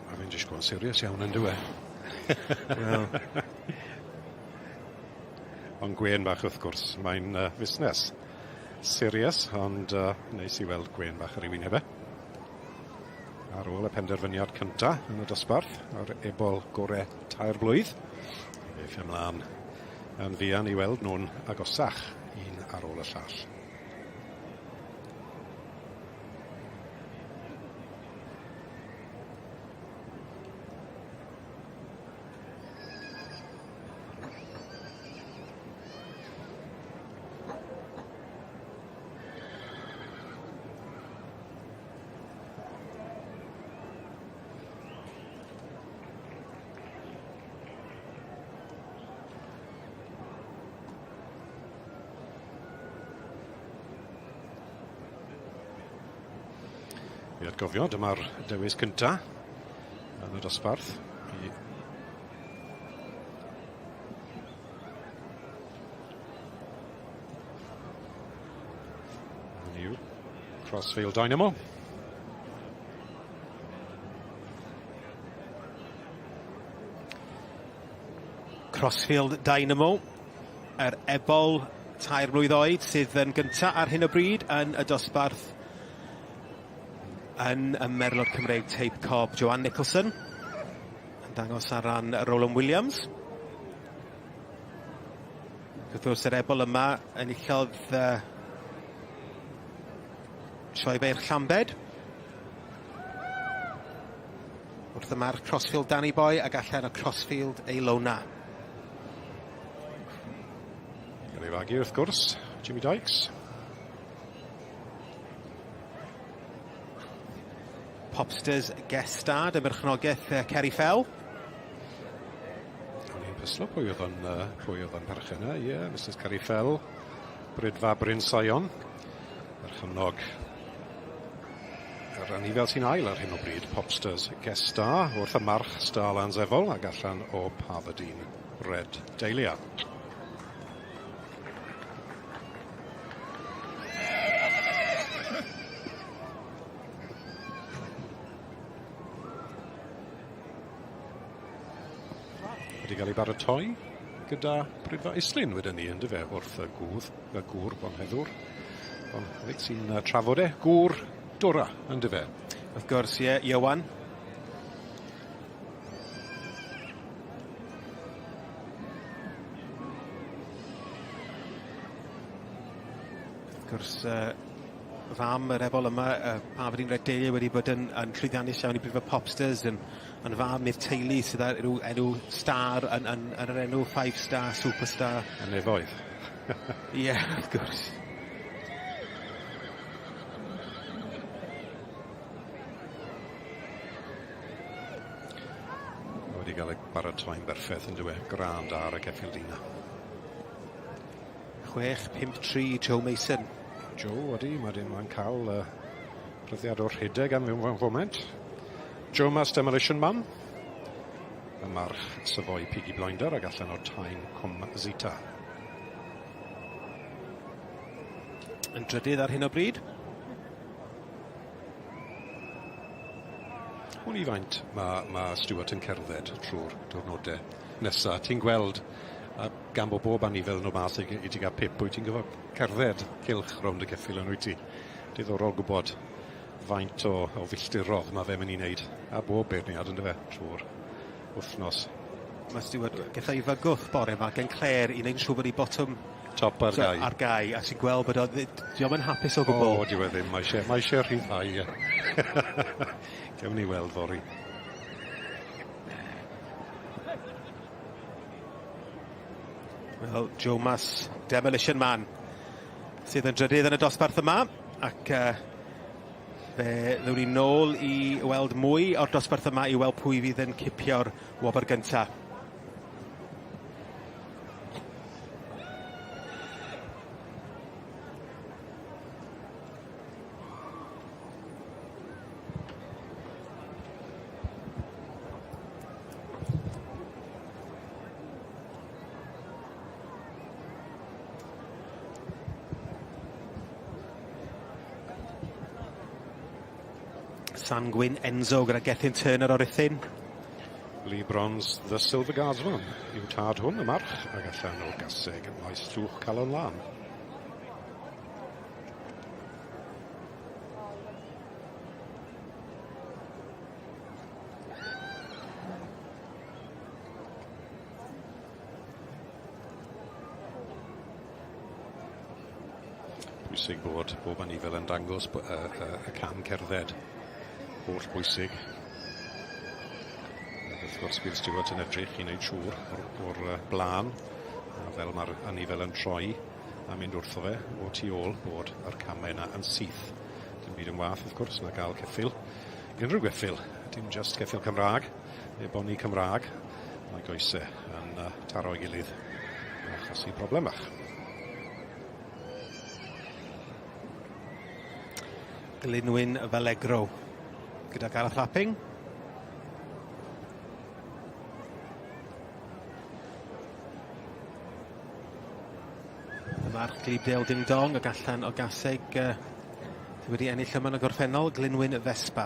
Ma' fe'n disgwyl yn serious iawn on'd yw e? Wel. Ond gwên bach wrth gwrs, mae'n fusnes serious, ond neis i weld gwên bach ar ei wyneb e. Ar ôl y penderfyniad cynta yn y dosbarth, yr ebol gore 3 blwydd, eith ymlaen yn fuan i weld nhw'n agosach un ar ôl y llall. I atgofio, dyma'r dewis cynta yn y dosbarth i New Crossfield Dynamo. Crossfield Dynamo, yr ebol 3 mlwydd oed sydd yn gynta ar hyn o bryd yn y dosbarth yn y Merlod Cymreig teip cob. Joanne Nicholson yn dangos ar ran Roland Williams. Wrth gwrs, yr ebol yma enillodd Sioe Feirch Llambed. Wrth y march Crossfield Danny Boy ac allan o Crossfield Eilona. Gael ei fagu wrth gwrs, Jimmy Dykes. Popsters guest starred ym merchnogaeth Kerry Fell. O'n i'n pyslo pwy oedd yn pwy oedd yn perchen e, ie, Mrs Kerry Fell, Brydfa Bryn Sion, perchennog yr anifail sy'n ail ar hyn o bryd, Popsters guest star, wrth y march Starlands Efol ac allan o Parvadine Red Dahlia. Wedi cael ei baratoi gyda Brifo Islyn wedyn ni, yndyfe, wrth y gŵdd, y gŵr bonheddwr. Bonheddig sy'n trafod e, gŵr Dora, yndyfe. Wrth gwrs, ie, Iwan. Wrth gwrs, fam yr ebol yma, Parvadine Red Dahlia, wedi bod yn llwyddiannus iawn i brifo Popsters, yn fam i'r teulu sydd â rhyw enw star yn yr enw 5 star, superstar. Y nefoedd. Ie, wrth gwrs. gael ei baratoi'n berffaith yn dyw e. Grân da ar y ceffyl du 'na. 6, 5, 3 Joe Mason. Joe, ydy, mae'n cael rhyddiad o'r rhedeg am ryw foment. Jomas Demolition Man. Y march Savoy Piggy Blinder ag allan o Tain Cwm Zita. Yn drydydd ar hyn o bryd. Wn i faint ma Stuart yn cerdded trwy'r diwrnodau nesa. Ti'n gweld, gan bod bob anifel yn o mas i ti gael pip, wyt ti'n gyfo cerdded cylch rownd y ceffyl yn wyt ti? Diddorol gwybod faint o filltirodd mae fe'n mynd i wneud. A bob beirniad yn fe trwy'r wythnos. Mae Stuart gath ei fygwth bore yma gen Claire i wneud yn siŵr bod ei botwm top ar gau. Ar gau, a ti'n gweld bod o, dio'm yn hapus o gwbl. O, dyw e ddim. Mae eisiau rhyddhau. Gewn ni weld fory. Wel, Joe Mas, Demolition Man, sydd yn drydydd yn y dosbarth yma, ac fe ddown ni nôl i weld mwy o'r dosbarth yma i weld pwy fydd yn cipio'r wobr gyntaf. Sanguine Enzo gyda Gethin Turner o'r Rhuthun. Lee Bronze, The Silver Guardsman yw tad hwn, y march, ac allan o gaseg maes llwch Calon Lân. Pwysig bod bob anifel yn dangos y cam cerdded. Holl bwysig. Ac wrth gwrs bydd Stuart yn edrych i wneud siŵr o'r blaen, a fel mae'r anifel yn troi a mynd wrtho fe o tu ôl bod yr camau yna yn syth. Dim byd yn wath wrth gwrs na gael ceffyl, unrhyw geffyl, dim just ceffyl Cymraeg neu boni Cymraeg, mae goesau yn taro ei gilydd a achosi problem bach. Glynwyn Valegro gyda Gareth Lapping. Y march Glibdale Ding Dong ac allan o gaseg sydd wedi ennill yma yn y gorffennol, Glynwyn Vespa.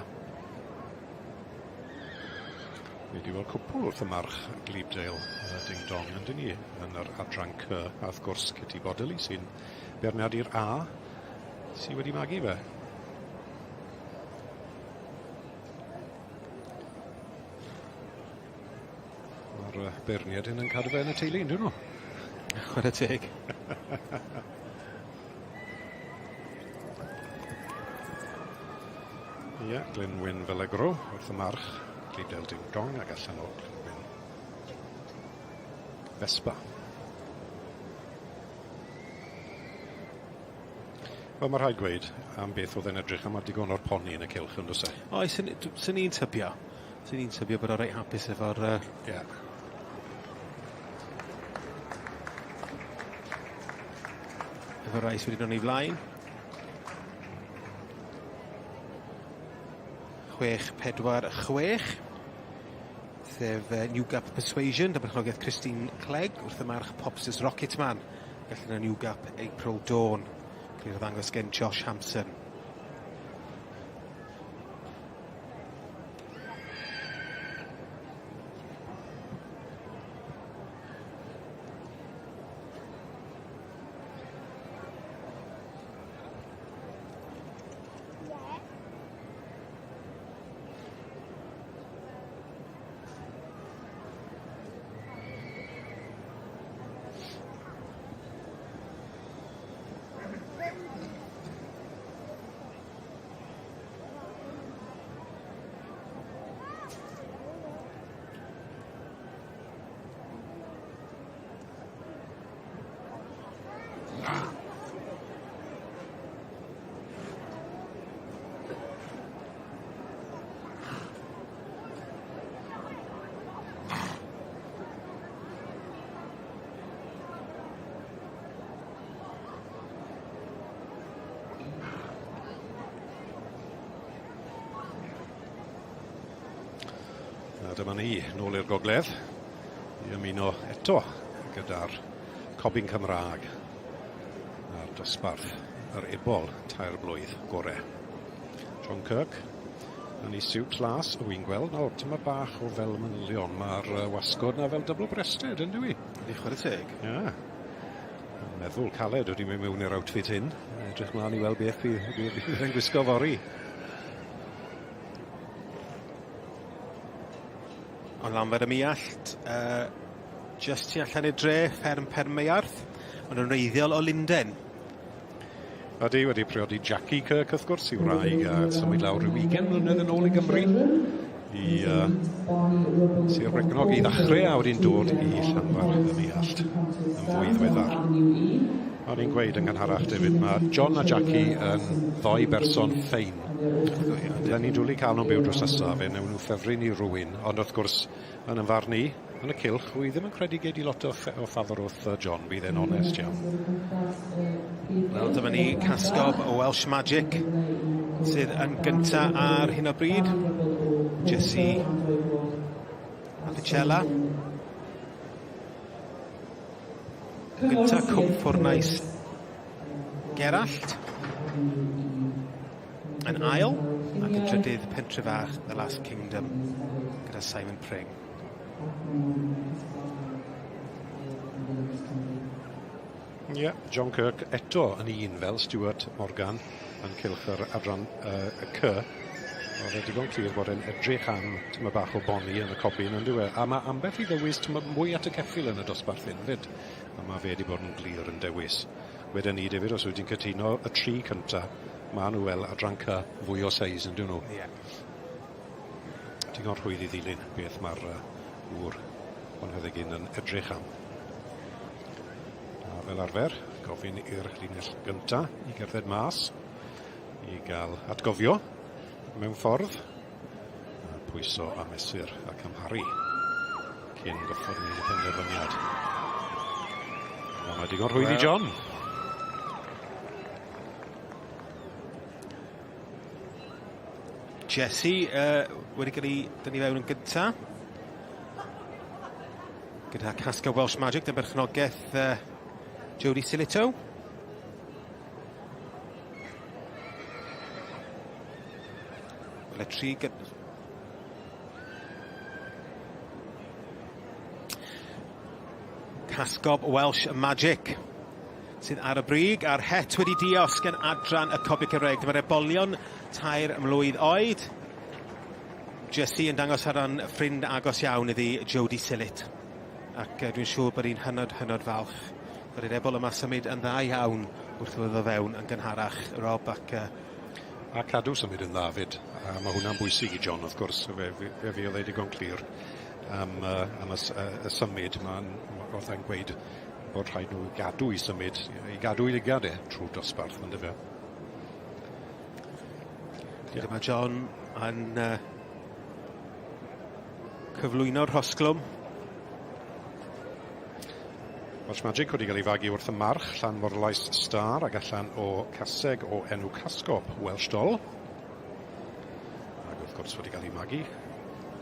Ni wedi gweld cwpl wrth y march Glibdale Ding Dong yn dyn ni yn yr adran C, a wrth gwrs Kitty Bodily sy'n beirniadu'r A sydd wedi magu fe. Mae'r beirniad hyn yn cadw fe yn y teulu, yndyn nhw? Chwarae teg. Ie, yeah, Glynwyn Felegro wrth y march, Glibdale Ding Dong ac allan o Glynwyn Vespa. Wel, mae rhaid gweud am beth oedd e'n edrych am, mae digon o'r poni yn y cylch yn does e? Oes, sy'n ni'n tybio. Sy'n ni'n tybio bod o'n reit hapus efo'r efo'r rai sydd wedi dod i flaen. 6, 4, 6. Sef New Gap Persuasion, dan berchnogaeth Christine Clegg, wrth y march Pops's Rocketman. Gallen New Gap April Dawn. Cael ei ddangos gen Josh Hampson. dyma ni, nôl i'r gogledd, i ymuno eto gyda'r Cobyn Cymraeg a'r dosbarth yr ebol tair blwydd gore. John Kirk yn ei siwt las, o wi'n gweld nawr, tyma bach o fel manylion, mae'r wasgod na fel double breasted, yn dyw i? Ydy, chwarae teg. Ie. Yeah. Meddwl caled wedi mynd mewn i'r outfit hyn. Edrych mlaen i weld beth fydd bydd, bydd yn gwisgo fory. Ond Lambert y Miallt, just tu allan i'r dre, fferm Penmeiarth, ond yn wreiddiol o Lunden. Ydy, wedi priodi Jackie Kirk, wrth gwrs, i wraig a symud lawr rhyw 20 mlynedd yn ôl i Gymru i Sir Brecknog i ddechrau a wedyn dod i Llanfair y Muallt yn fwy ddiweddar. O'n i'n gweud yn gynharach, David, mae John a Jackie yn ddoi berson ffein. Fydden ni'n dwlu cael nhw'n byw drws nesaf, fe wnawn nhw ffefryn i rywun, ond wrth gwrs, yn 'y farn i, yn y cylch, wi ddim yn credu gei di lot o, o ffafr wrth John, bydd e'n onest iawn. Wel, dyma ni Casgob o Welsh Magic sydd yn gynta ar hyn o bryd. Jesse Apicella. Gynta Cwm Ffwrnais Gerallt yn ail ac yn trydydd Pentre Fach The Last Kingdom gyda Simon Pring. Ie, yeah, John Kirk eto yn un fel Stuart Morgan yn cylch yr adran y C. Oedd e digon clir bod e'n edrych am tyma bach o boni yn y cobyn yn dyw e. A mae ambell i ddewis tyma mwy at y ceffyl yn y dosbarth hyn fyd. A mae fe wedi bod yn glir yn dewis. Wedyn ni, David, os wyt ti'n cytuno, y tri cynta, maen nhw fel adran C fwy o seis yn dyn nhw. Ie. Yeah. Digon rhwydd i ddilyn beth mae'r gŵr bonheddigyn yn edrych am. A fel arfer, gofyn i'r linell gynta i gerdded mas, i gael atgofio mewn ffordd, a pwyso a mesur a cymharu cyn goffod wneud y penderfyniad. A mae digon rhwydd i John. Jesse wedi cael ei dynnu fewn yn gynta. Gyda Casca Welsh Magic, dan berchnogaeth Jodie Silito. Wel, y tri Casgob Welsh Magic sydd ar y brig, a'r het wedi diosg yn adran y Cobi Cymreig. Dyma'r ebolion 3 mlwydd oed. Jessie yn dangos ar ran ffrind agos iawn iddi, Jodie Sillett. Ac dwi'n siŵr bod hi'n hynod, hynod falch bod yr ebol yma symud yn dda iawn wrth iddo ddod fewn yn gynharach, Rob, ac... A cadw symud yn dda 'fyd. A mae hwnna'n bwysig i John, wrth gwrs. Fe, fe, fe fuodd e digon clir am, am y, y symud. Mae'n, oedd e'n gweud bod rhaid nhw gadw i symud, i gadw i ligad e trwy'r dosbarth, ond efe. Yeah. Dyma John yn cyflwyno'r rhosglwm. Welsh Magic wedi cael ei fagu wrth y march, Llanmorlais Star, ac allan o caseg o enw Casgob, Welsh Doll. Ac wrth gwrs wedi cael ei magu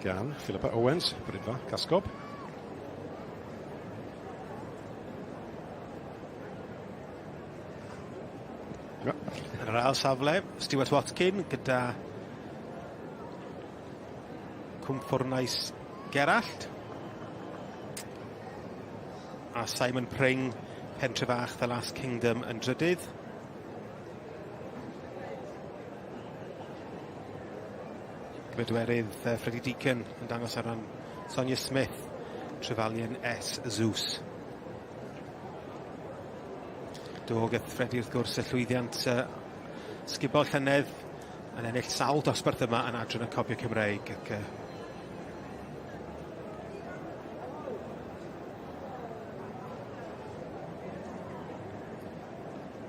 gan Philippa Owens, Brydfa Casgob. Yn yr ail safle, Stuart Watkin gyda Cwmffwrnais Gerallt. A Simon Pring, Pentre Fach, The Last Kingdom yn drydydd. Bedwerydd Freddie Deacon yn dangos ar ran Sonia Smith, Trefalion S Zeus. Do, gath Freddie wrth gwrs y llwyddiant sgubol llynedd yn ennill sawl dosbarth yma yn adran y Cobio Cymreig ac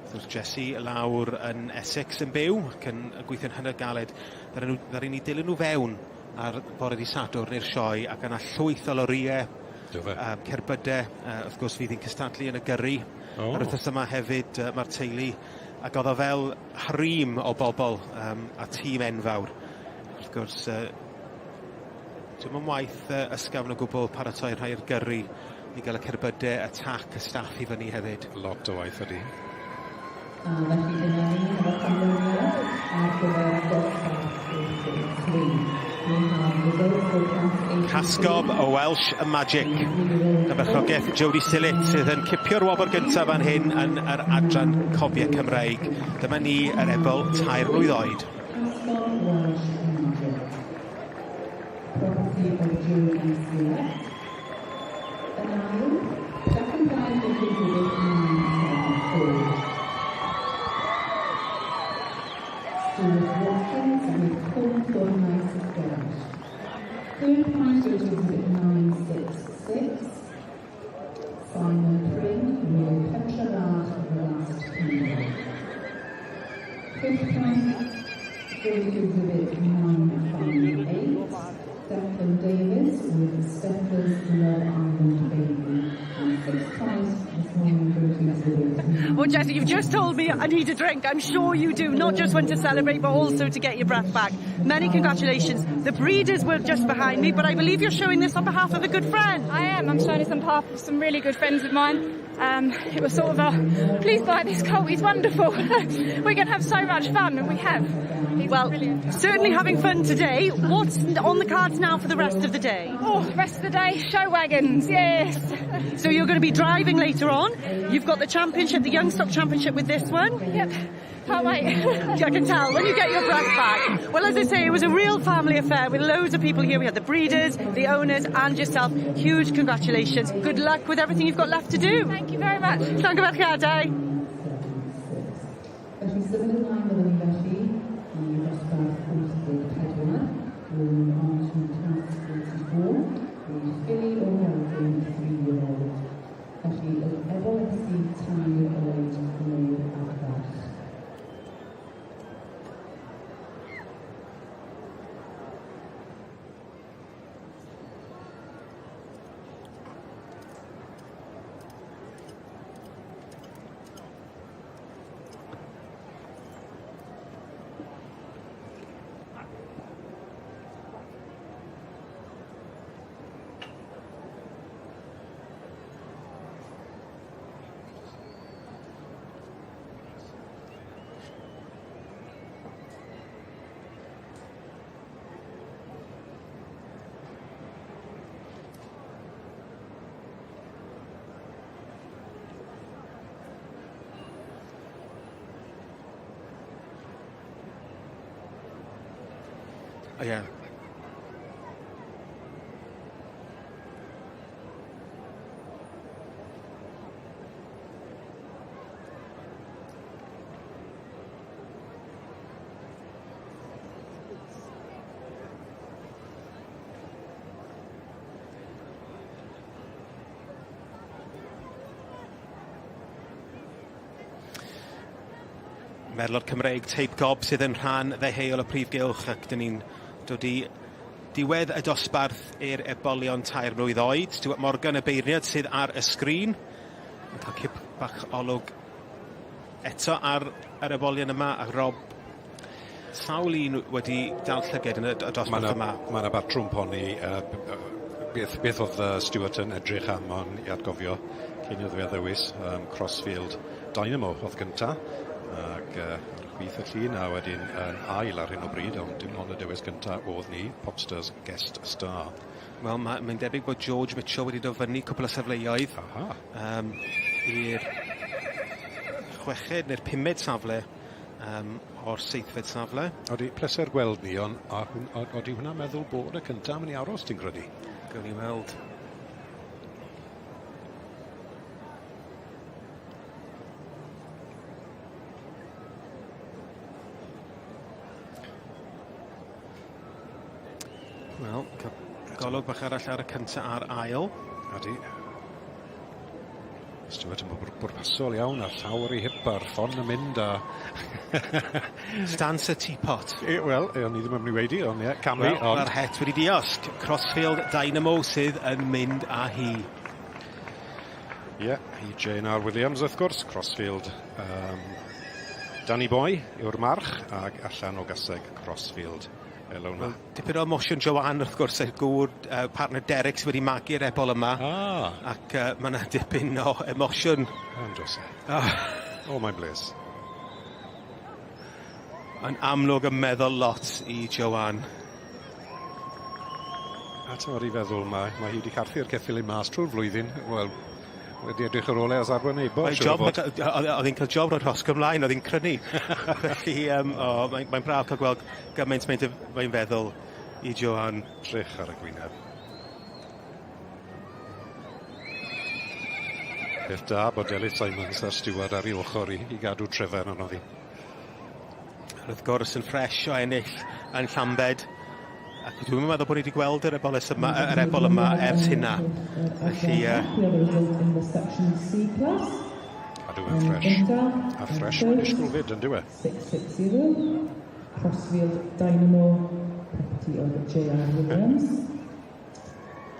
wrth gwrs Jesse lawr yn Essex yn byw ac yn gweithio'n hynod galed. Ddaru ni dilyn nhw fewn ar bore di Sadwrn i'r sioe ac yna llwyth o lorïau, cerbydau, wrth gwrs fydd hi'n cystadlu yn y gyrru. Oh. Yr wythnos yma hefyd mae'r teulu ac oedd o fel harîm o bobl a tîm enfawr. Wrth gwrs Dwi'm yn waith ysgafn o gwbl paratoi rhai o'r gyrru i gael y cerbydau, y tac, y staff i fyny hefyd. Lot o waith ydy. A felly dyna ni efo canlyniad ar gyfer dosbarth 83. We have results for class 83. Casgob y Welsh Magic. Y berchnogaeth Jodie Sillett sydd yn cipio'r wobr gyntaf fan hyn yn yr adran Cobiau Cymreig. Dyma ni yr ebol tair mlwydd oed. Casgob Welsh Magic. Property of Jodie Sillett. Yn ail, second prize goes to exhibit 974. Stuart Watkins with Cornthorn Dash. Third prize goes to exhibit 966. Simon Pring with Petrolad of the Last Kingdom. Fifth prize goes to exhibit 958. Declan Davis with Steffler's Love Island Baby. And sixth prize this morning goes to exhibit Well, Jessie, you've just told me I need a drink. I'm sure you do, not just want to celebrate, but also to get your breath back. Many congratulations. The breeders were just behind me, but I believe you're showing this on behalf of a good friend. I am. I'm showing this on behalf of some really good friends of mine. It was sort of a, please buy this colt, he's wonderful. We're going to have so much fun, and we have. He's Well, brilliant. certainly having fun today. What's on the cards now for the rest of the day? Oh, rest of the day, show wagons, yes. So you're going to be driving later on. You've got the championship, the Young Stock Championship with this one. Yep, can't wait. I can tell when you get your breath back. Well, as I say, it was a real family affair with loads of people here. We had the breeders, the owners, and yourself. Huge congratulations. Good luck with everything you've got left to do. Thank you very much. Llongyfarchiadau. Felly symud ymlaen byddwn ni felly i ddosbarth 84, moving on to class 84, the filly or gelding 3-year-old. Felly yr ebolesau tair oed neu'r adferch. Ie. Merlod Cymreig teip gob sydd yn rhan ddeheuol y prif gylch, ac dyn ni'n dod i diwedd y dosbarth i'r ebolion tair mlwydd oed. Stuart Morgan, y beirniad sydd ar y sgrin, yn cael cip bach olwg eto ar yr ebolion yma, a Rob, sawl un wedi dal llyged yn y dosbarth yma. Mae yna batrwm poni, beth oedd Stuart yn edrych am, ond i atgofio cyn iddo fe ddewis, Crossfield Dynamo oedd gynta, ac ar chwith y llun, a wedyn yn ail ar hyn o bryd, ond dim ond y dewis gynta oedd ni, Popsters Guest Star. Wel, mae'n debyg bod George Mitchell wedi dod fyny cwpl o safleoedd i'r chweched neu'r pumed safle o'r seithfed safle. Odi, pleser gweld ni, ond odi hwnna'n meddwl bod y cyntaf yn mynd i aros, ti'n credu? Gawn ni weld. Wel, golwg bach arall ar y cynta a'r ail. Odi. Stuart yn bwrpasol iawn, a'r llaw ar ei hip a'r ffon yn mynd a Stance y teapot. Wel, o'n i ddim yn mynd i weud i, ond ie, camu. Wel, ond mae'r het wedi diosg. Crossfield Dynamo sydd yn mynd â hi. Ie, i Jane R Williams wrth gwrs, Crossfield Danny Boy yw'r march, ag allan o gaseg Crossfield Elw na. Wel, dipyn o emosiwn Joanne wrth gwrs, y gŵr partner Derek sydd wedi magu'r ebol yma. Ac mae yna dipyn o emosiwn. Yn does e? O, mae'n bles. Yn amlwg yn meddwl lot i Joanne. A ti'n i feddwl, mae hi wedi carthu'r ceffyl i mas trwy'r flwyddyn. Wel, wedi edrych ar ôl e as arwynebol. Mae'n job, oedd hi'n cael job roi'r rhosg ymlaen, oedd hi'n crynu. Felly, oh, mae'n braf cael gweld gymaint mae'n feddwl i Joanne. Drych ar y gwyneb. Peth da bod Delyth Simons a'r steward ar ei ochr i gadw trefn arno ddi. Wrth gwrs yn ffres o ennill yn Llambed. Ac dwi'n meddwl bod ni wedi gweld yr eboles yma, yr ebol yma ers hynna. Felly, result in the section C class. Cadw yn ffres. A ffres mae'n disgwyl fyd, yn dyw e? 660, Crossfield Dynamo, property of J.R. Williams.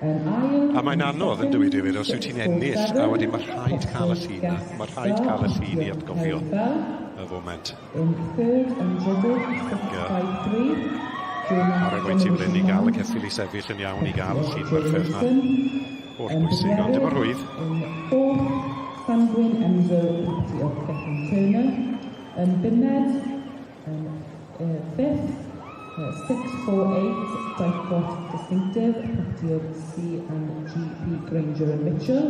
Yn ail... A mae'n anodd yn dywed David, os wyt ti'n ennill, a wedyn mae rhaid cael y llun na. Mae rhaid cael y llun i atgofio y foment. In third and trydydd, 653. Ar y gwaith ti fel i gael y ceffyl i sefyll yn iawn i gael y llun perffaith na. Holl bwysig, ond dim o'r rhwydd. In fourth, Sanguine Enzo, property of Gethin Turner. Yn bumed, yn fifth, 648, Dicot Distinctive, property of C and G.P. Granger and Mitchell.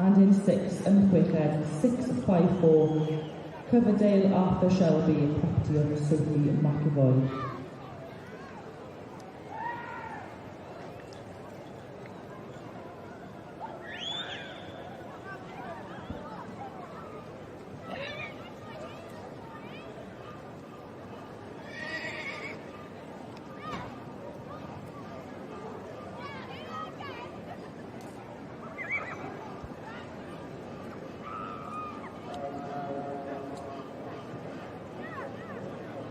And in sixth, yn chweched, 654, Coverdale Arthur Shelby, property of Sophie McAvoy.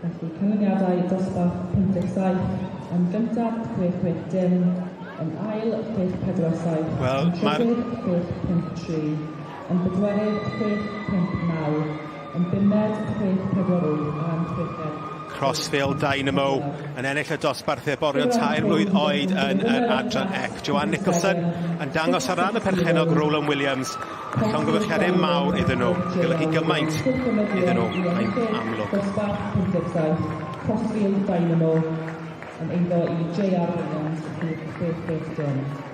Felly canlyniadau dosbarth 57 yn gyntaf 660, yn ail 647, Wel, yn trydydd 653, yn bedwerydd 659, yn bumed 648 a'n chweched Crossfield Dynamo yn ennill y dosbarth eborion 3 mlwydd oed yn yr adran C. Joanne Nicholson yn dangos ar ran y perchennog Roland Williams llongyfarchiadau mawr iddyn nhw. Golygu gymaint iddyn nhw, mae'n amlwg. Dosbarth 57, Crossfield Dynamo yn eiddo i J.R. Williams, rhif 660.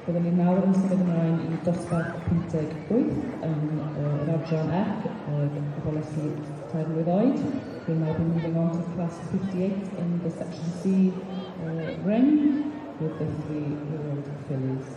Byddwn ni nawr yn symud ymlaen i dosbarth 58 yn yr adran C, y bolisi 3 mlwydd oed. We'll now be moving on to class 58 in the section C ring with the 3-year-old fillies.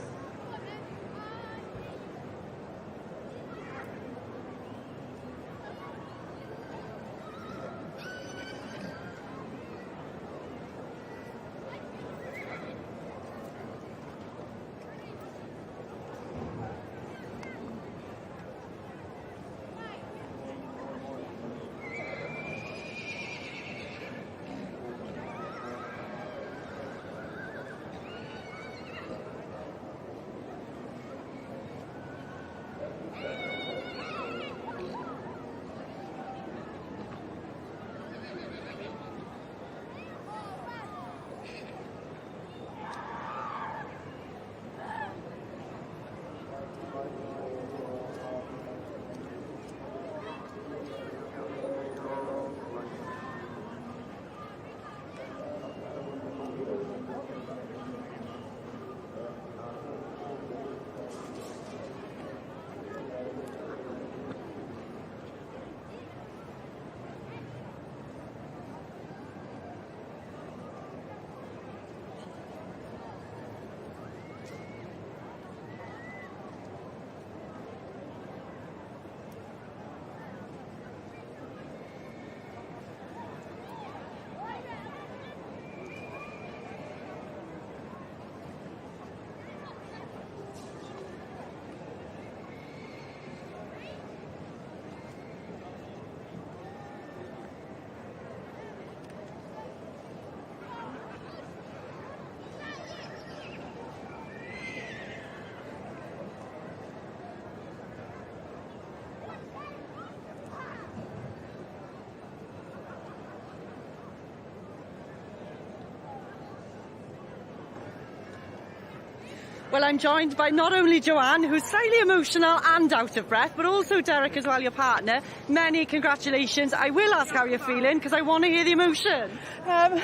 Well, I'm joined by not only Joanne, who's slightly emotional and out of breath, but also Derek as well, your partner. Many congratulations. I will ask how you're feeling, because I want to hear the emotion. Well,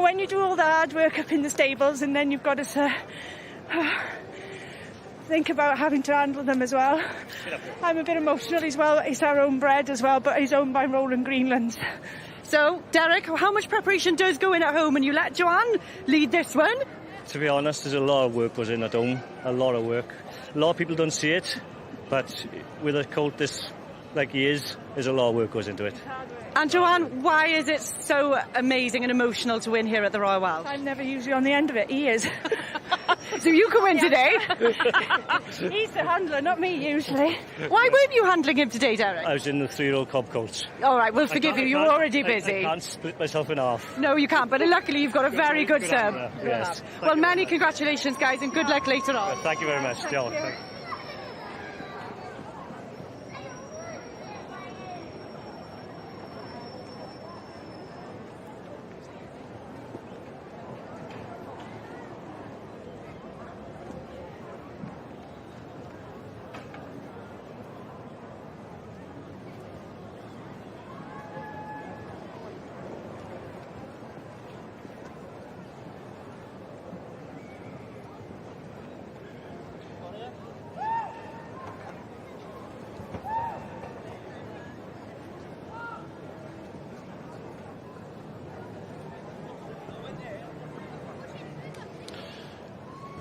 when you do all the hard work up in the stables and then you've got to think about having to handle them as well. I'm a bit emotional as well. It's our own bread as well, but he's owned by Roland Greenlands. So, Derek, how much preparation does go in at home, and you let Joanne lead this one? To be honest, there's a lot of work goes in at home, a lot of work. A lot of people don't see it, but with a colt this like he is, there's a lot of work goes into it. And Joanne, why is it so amazing and emotional to win here at the Royal Welsh? I'm never usually on the end of it, he is. So you can win today. He's the handler, not me usually. Why weren't you handling him today, Derek? I was in the 3-year-old cob colts. All right, we'll forgive you. You were already busy. I can't split myself in half. No, you can't, but luckily you've got a very good sub. Yes. Well, many congratulations, guys, and good luck later on. Well, thank you very much. Diolch. Thank you.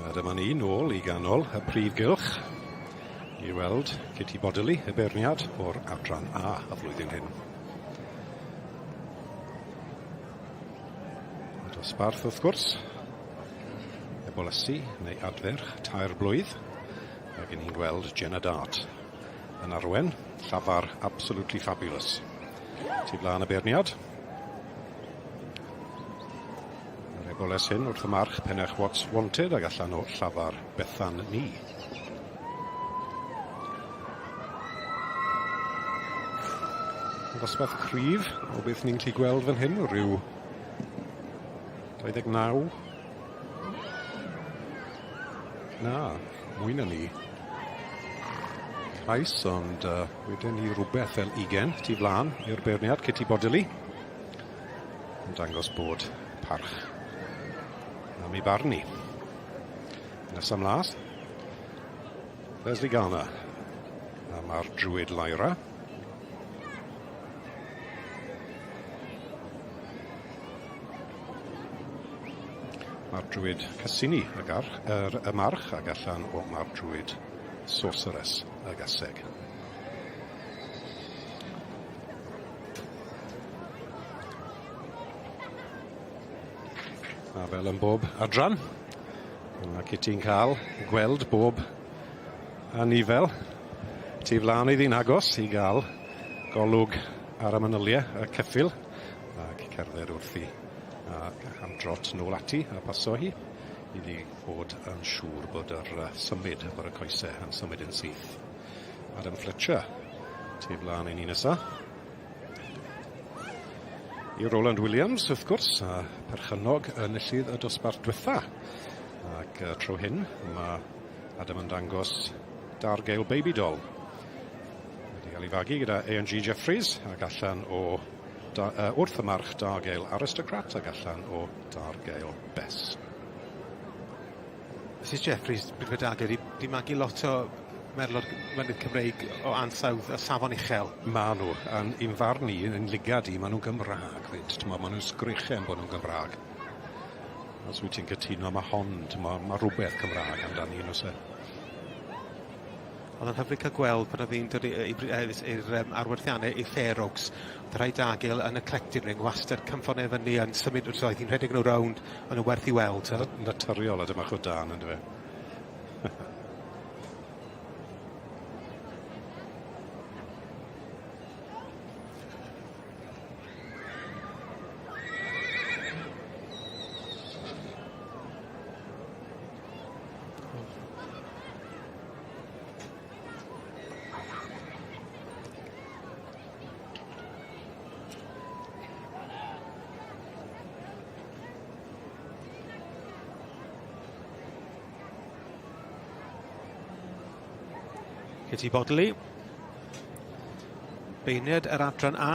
A dyma ni nôl i ganol y prif gylch i weld Kitty Bodily, y beirniad o'r adran A y flwyddyn hyn. Y dosbarth wrth gwrs, ebolysu neu adferch 3 blwydd, ac ni'n gweld Jenna Dart yn arwen, llafar absolutely fabulous. Tu blaen y beirniad. Yr eboles hyn wrth y march Pennech What's Wanted ac allan o llafar Bethan Ni. Dosbarth cryf o beth ni'n gallu gweld fan hyn, rhyw 29. Na, mwy na ni. Cais, ond wedyn ni rhywbeth fel 20 tu flaen i'r beirniad Kitty Bodily. Yn dangos bod parch am ei barn ni. Nesa mlas, Leslie Garner. A mae'r druid Lyra. Mae'r druid Cassini y y march ac allan o mae'r druid Sorceress y gaseg. A fel yn bob adran, mae Kitty'n cael gweld bob anifel tu flaen iddi'n agos i gael golwg ar y manyliau, y ceffyl, ac cerdded wrthi ac am drot nôl ati a paso hi iddi fod yn siŵr bod yr symud, bod y coesau yn symud yn syth. Adam Fletcher, tu flaen i ni nesa. I Roland Williams, wrth gwrs, a perchennog enillydd y dosbarth diwetha. Ac tro hyn, mae Adam yn dangos Dargale Baby Doll. Wedi cael ei fagu gyda A&G Jeffreys ac allan o wrth y march Dargale Aristocrat ac allan o Dargale Bess. Mrs Jeffreys, bydd fe Dargale, di magu lot o merlod mynydd Cymreig o ansawdd a safon uchel. Ma' nhw, a'n i'n farn i, yn lygad i, ma' nhw'n Gymraeg fyd, t'mo', ma' nhw'n sgrechen bod nhw'n Gymraeg. Os wyt ti'n cytuno, ma' hon, t'mo', ma' rhywbeth Cymraeg amdani, yn oes e? Oedd o'n hyfryd cael gweld pan oedd hi'n dod i'r arwerthiannau i Fair Oaks. Oedd rhai Dargale yn y collecting ring wastad cymffonau fyny yn symud wrth oedd hi'n rhedeg nhw rownd, o'n nhw werth i weld. Naturiol a dyma chwd dan, yndyfe? Kitty Bodley. Beirniad yr adran A.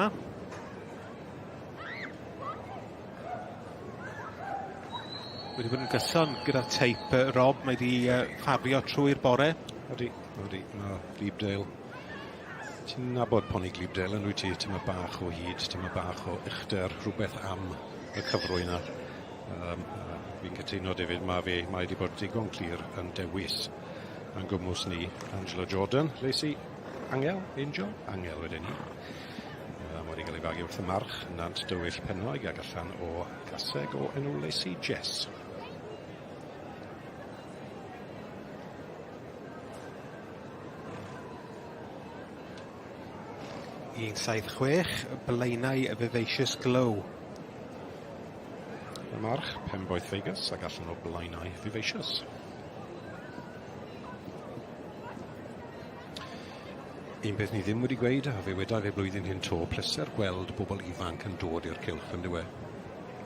Wedi bod yn gyson gyda'r teip, Rob, mae wedi ffafrio trwy'r bore. Odi, odi, mae Glebdale. Ti'n nabod poni Glebdale yn wyt ti, tyma bach o hyd, tyma bach o uchder, rhywbeth am y cyfrwy yna. Fi'n cytuno, David, mae fe, mae wedi bod digon clir yn dewis yn gwmws ni. Angela Jordan, Lacey Angel, Angel, Angel wedyn ni. Mae wedi cael ei fagu wrth y march, Nant Dywyll Pennoig ac allan o gaseg o enw Lacey Jess. 176, Blaenau Vivacious Glow. Y march, Penboeth Vegas ac allan o Blaenau Vivacious. Un peth ni ddim wedi gweud, a fe wedai fe blwyddyn hyn to, pleser gweld bobl ifanc yn dod i'r cylch yn dywe.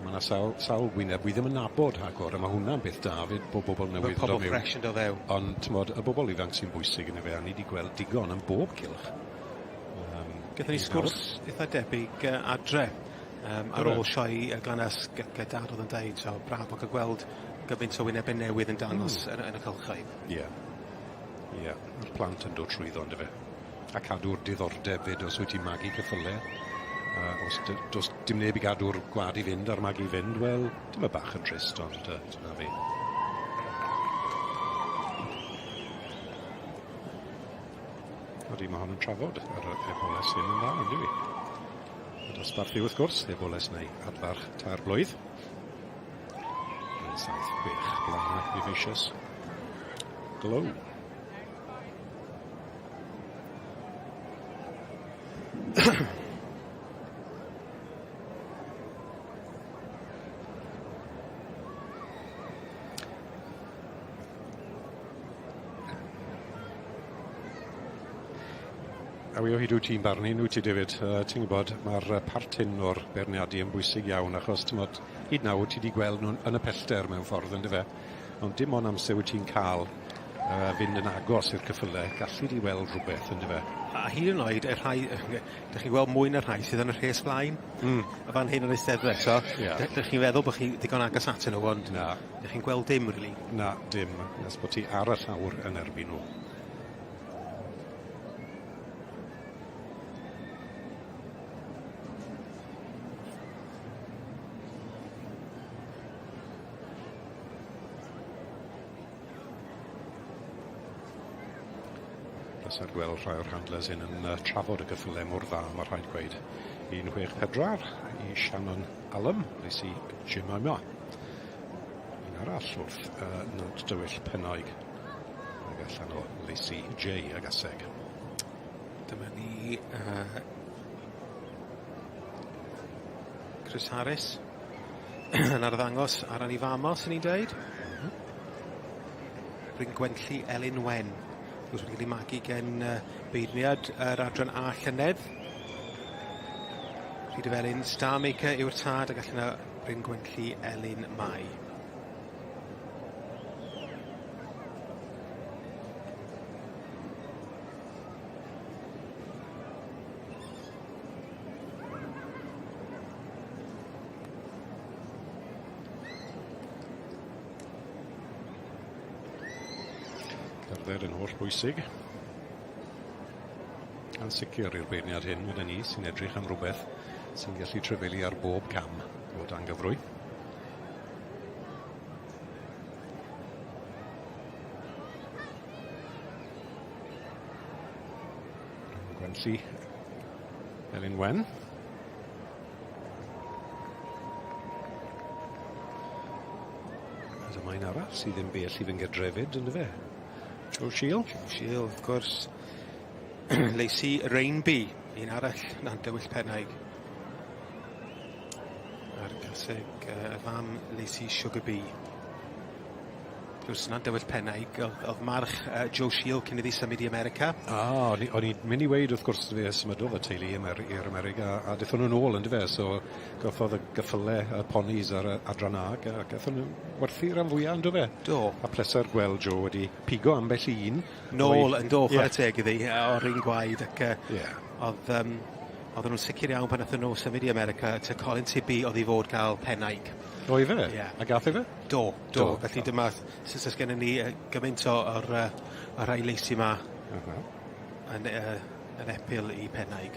Mae yna sawl, sawl wyneb wi ddim yn nabod rhagor, a mae hwnna'n beth da fyd, bod bobl newydd yn dod mewn. Pobl fresh yn dod fewn. Ond, t'mod, y bobl ifanc sy'n bwysig yn y fe, a ni wedi gweld digon yn bob cylch. Gaethon ni sgwrs eitha debyg adre ar ôl sioe Glanasg ac dad oedd yn deud, so braf o gael gweld gymaint o wynebau newydd yn dangos yn y cylchoedd. Ie. Ie, mae'r plant yn dod trwyddo on'd yfe? A cadw'r diddordeb 'fyd os wyt ti'n magu ceffyle. Os does dim neb i gadw'r gwad i fynd a'r magu i fynd, wel, dyma bach yn trist, ond dyna fi. Odi, mae hon yn trafod yr eboles hyn yn dda, on'd yw 'i? Y dosbarth yw, wrth gwrs, eboles neu adfarch tair blwydd. 176, Blaenau Vivacious Glow. A wi o hyd wyt ti'n barnu, yn wyt ti David? Ti'n gwybod, mae'r part hyn o'r beirniadu yn bwysig iawn, achos t'mod, hyd nawr ti 'di gweld nhw'n yn y pellter mewn ffordd, yndyfe? Ond dim ond amser wyt ti'n cael fynd yn agos i'r ceffyle, gallu di weld rhywbeth, yndyfe? A hyd yn oed y rhai, dych chi'n gweld mwy na'r rhai sydd yn y rhes flaen. Y fan hyn yn Eisteddfod eto. Dych chi'n feddwl bod chi ddigon agos atyn nhw, ond Na. dych chi'n gweld dim, really. Na, dim, nes bod ti ar y llawr yn erbyn nhw. Pleser gweld rhai o'r handlers hyn yn trafod y gyffyle mor dda, mae rhaid gweud. 164 i Shannon Allam, nes i Jemima. Un arall wrth Nant Dywyll Pennoig. Ac allan o Lacey J ag Aseg. Dyma ni Chris Harris yn arddangos ar Anifamol, sy'n ni'n dweud. Bryn Gwenlli Elin Wen. Wrth wedi cael ei magu gen beirniad yr adran A llynedd. Rhyd y Felin, Star Maker yw'r tad ac allan o Bryn Gwenlli Elin Mai. Cerdded yn holl bwysig. Yn sicr i'r beirniad hyn, wedyn ni, sy'n edrych am rhywbeth sy'n gallu trefelu ar bob cam o dan gyfrwy. Gwenlli Elin Wen. A dyma un arall sydd ddim bell i fy ngedrefyd, ynddo fe? Joe Shiel. Joe Shiel, wrth gwrs. Lacey Rainby, un arall na'n dywyll pennaig. A'r caseg y fam Lacey Sugar Bee. gwrs, Nant Dywyll Pennaig, o'dd o'dd march Joe Shield cyn iddi symud i America. Ah, o'n i o'n i'n myn' i weud wrth gwrs fe symudodd y teulu i Amer- i'r America a dethon nw nôl yndyfe so gothodd y gyffyle y ponis ar y adran A ag a gathon nw werthu ran fwya on'd do fe? Do. A pleser gweld Joe wedi pigo ambell i un. Nôl yn do, Ie. chware teg iddi, o'r un gwaed ac Ie. o'dd yym odden nw'n sicir iawn pan nathon nw symud i America ta Colin Tibby o'dd i fod ga'l pennaig. O ife? Ie. A gath e fe? Do, do. Do. Felly dyma sut o's gennon ni gymaint o o'r y rhai leisi 'ma. M-hm. Yn yn epil i Pennaig.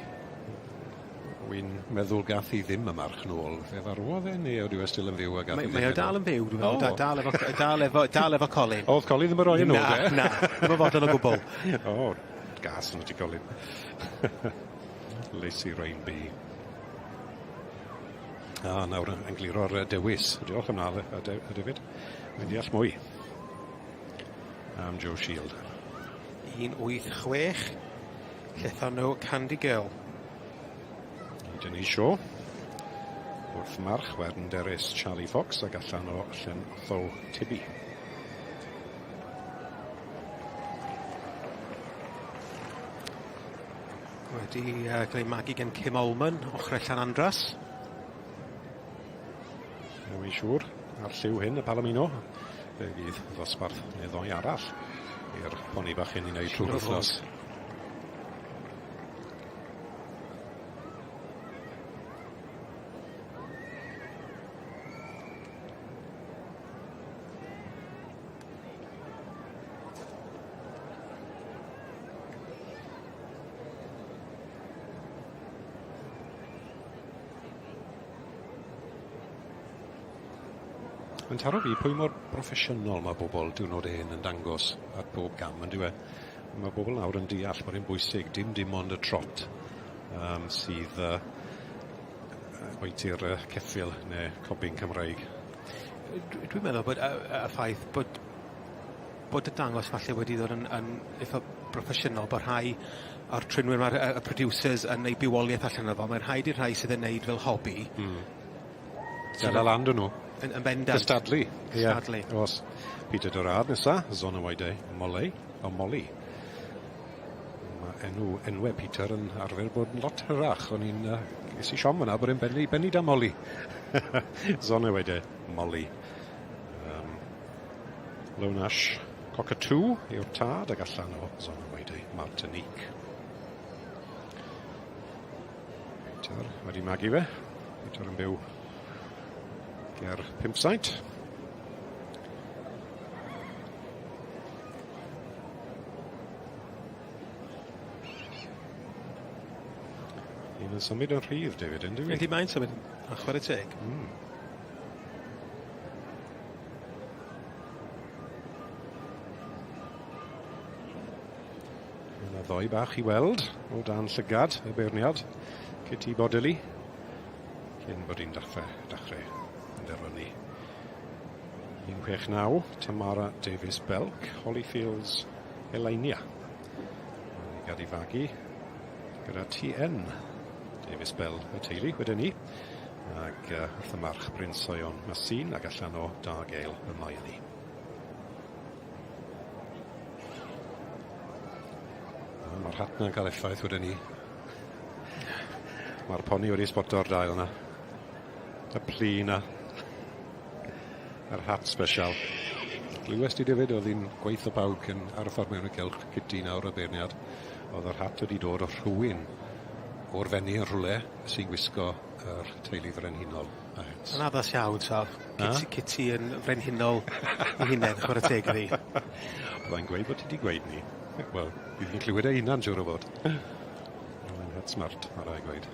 Wi'n meddwl gath hi ddim y march nôl. Fe farwodd e neu ydyw e still yn fyw a gath Mae hi ddim mae o dal yn fyw dwi meddwl. O! Da- dal efo dal efo dal efo Colin. O'dd Colin ddim yn roi e nôl de? Na, na, ddim yn fodlon o gwbwl. O, gas arnot ti Colin. Lacey Rain B. A nawr yn yn gliro'r dewis. Diolch am 'na David. Mae'n deall mwy am Joe Shield. 186. Llethon nhw Candy Girl. I Denise Shaw. Wrth march Wern Derys Charlie Fox ag allan o Llen Otho Tibby. Wedi cael ei magu gan Kim Allman, ochrau Llanandras. Rwy'n siŵr, a'r lliw hyn, y Palomino, fe fydd ddosbarth neu ddoi arall i'r poni bach hyn i wneud trwy'r wythnos. Mae'n taro fi pwy mor broffesiynol mae bobl diwrnod hyn yn dangos ar bob gam yndyw e? Mae bobl nawr yn deall bod e'n bwysig dim dim ond y trot sydd oiti'r ceffyl neu cobyn Cymreig. Dwi'n meddwl bod y ffaith bod y dangos falle wedi ddod yn yn eitha broffesiynol, bod rhai o'r trinwyr ma'r y producers yn neud bywoliaeth allan o fo, mae'n rhaid i'r rhai sydd yn neud fel hobi. Dala lan 'dyn nhw. Yn bendant. Cystadlu. Cystadlu. Ie. O's. Peter Durard nesa, Zona Wide Molly, o Molly. Ma' enw enwe Peter yn arfer bod yn lot hyrach. O'n i'n ges i siom fyna bod e'n benni benni 'da Molly. Zona Wide Molly. Lone Ash Cockatoo yw'r tad ag allan o Zona Wide Martinique. Peter wedi magu fe. Peter yn byw ger Pimpsaint. Un yn symud yn rhydd, David, yndw i? Yndi, mae'n symud a chwarae teg. Mae 'na ddoi bach i weld o dan llygad y beirniad, Kitty Bodily, cyn bod hi'n dechrau, dechrau penderfynu. 169, Tamara Davies Belk, Hollyfields Elainia. Mae'n ei gad i fagu gyda TN Davies Bell y teulu, wedyn ni. Ac wrth y march Bryn Soion Masin ac allan o Dargale Hermione. Mae'r hat na'n cael effaith wedyn ni. Mae'r poni wedi sboto'r dail yna. Y plu 'na. Yr hat special. Glywes ti David, oedd hi'n gweithio pawb cyn ar y ffordd mewn y cylch, Kitty nawr y beirniad. Oedd yr hat wedi dod o rhywun o'r Fenni yn rhywle sy'n gwisgo yr teulu frenhinol a het. Yn addas iawn, Sal. Kitty, Kitty yn frenhinol ei hunain, chwarae teg iddi. Byddai'n gweud bod ti wedi gweud ni. Wel, bydd hi'n clywed ei hunan, siŵr o fod. Mae'n het smart, mae rhaid gweud.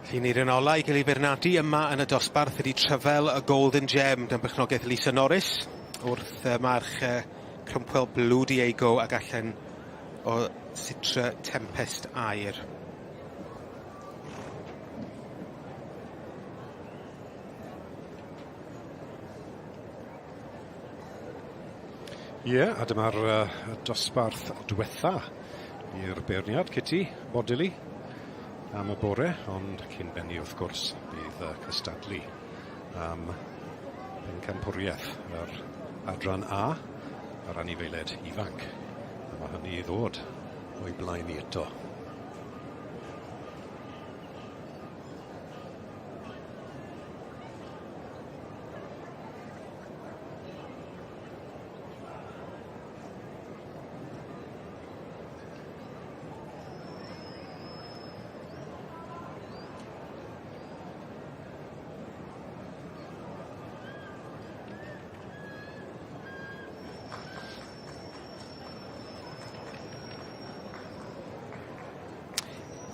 Felly ni'r un ola i gael ei feirniadu yma yn y dosbarth ydy Tryfel y Golden Gem dan berchnogaeth Lisa Norris wrth march Cromwell Blue Diego ac allan o Citra Tempest Air. Ie, yeah, a dyma'r dosbarth diwetha i'r beirniad, Kitty Bodily. am y bore, ond cyn benni wrth gwrs bydd cystadlu am bencampwriaeth yr adran A yr anifeiliaid ifanc. A mae hynny i ddod o'i blaen ni eto.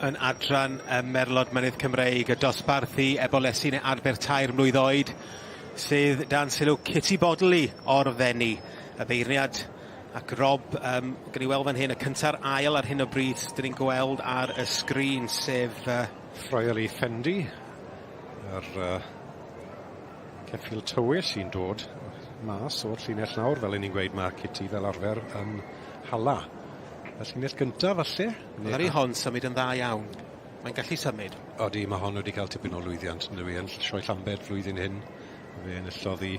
Yn adran y Merlod Mynydd Cymreig, y dosbarthu ebolesi neu adfer tair mlwydd oed, sydd dan sylw Kitty Bodley o'r Fenni, y beirniad ac Rob, um, gen i weld fan hyn, y cynta'r ail ar hyn o bryd, dyn ni'n gweld ar y sgrin, sef... Froeli Fendi, yr ceffyl tywyll sy'n dod mas o'r llinell nawr, fel 'yn ni'n gweud, mae Kitty fel arfer yn hala. Y llinell gyntaf, falle? Ddaru hon symud yn dda iawn. Mae'n gallu symud. Odi, mae hon wedi cael tipyn o lwyddiant, yn dyw yn Sioe Llambed flwyddyn hyn. Fe enillodd hi.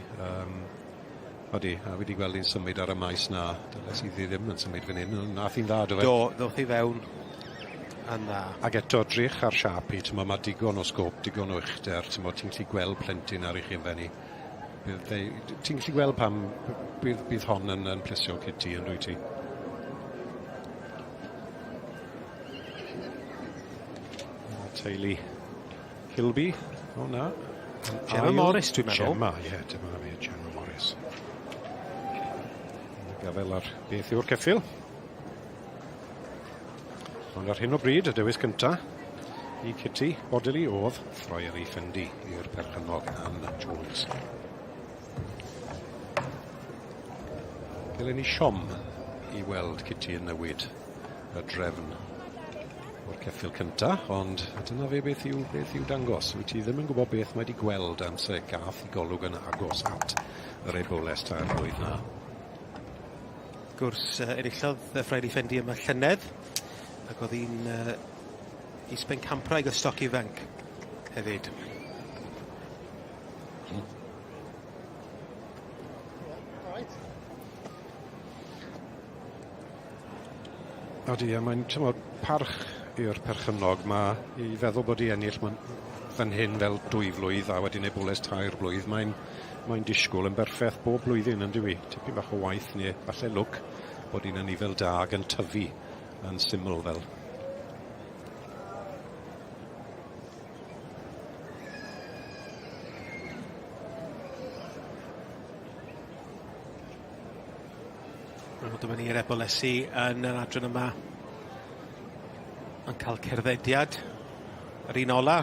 Odi, a fi wedi gweld hi'n symud ar y maes na. Dyles i ddim yn symud fan hyn, ond nath hi'n dda, do fe? Do, ddoth hi fewn yn dda. Ac eto, drych ar siâp hi, t'mo, mae digon o sgôp, digon o uchder, t'mo, ti'n gallu gweld plentyn ar ei chyfen hi. Ti'n gallu gweld pam bydd, bydd hon yn, yn plesio Kitty, yn dwyt ti? Teulu Kilby, o na. Gemma Morris, dwi'n meddwl. Gemma, ie, yeah, dyma fi, Gemma Morris. Gafel ar beth yw'r ceffyl. Ond ar hyn o bryd, y dewis cynta i Kitty Bodily oedd Ffroeri Fendi i'r perchennog Ann Jones. Gelen ni siom i weld Kitty yn newid y drefn o'r ceffyl cynta, ond dyna fe beth yw, beth yw dangos. Wyt ti ddim yn gwybod beth mae wedi gweld amser gath i golwg yn agos at yr eboles tair blwydd na. Wrth gwrs, enillodd Ffraeli Ffendi yma llynedd, ac oedd hi'n is-bencampwraig y stoc ifanc hefyd. Odi, a mae'n, t'mod, parch i'r perchennog 'ma i feddwl bod 'i ennill mewn fan hyn fel dwy flwydd a wedyn eboles tair blwydd, mae'n mae'n disgwyl yn berffeth bob blwyddyn yndyw 'i? Tipyn bach o waith ne' falle lwc bod 'i'n anifail da ag yn tyfu yn syml fel. Wel, dyma ni'r ebolesi yn yr adran yma yn cael cerddediad. Yr un ola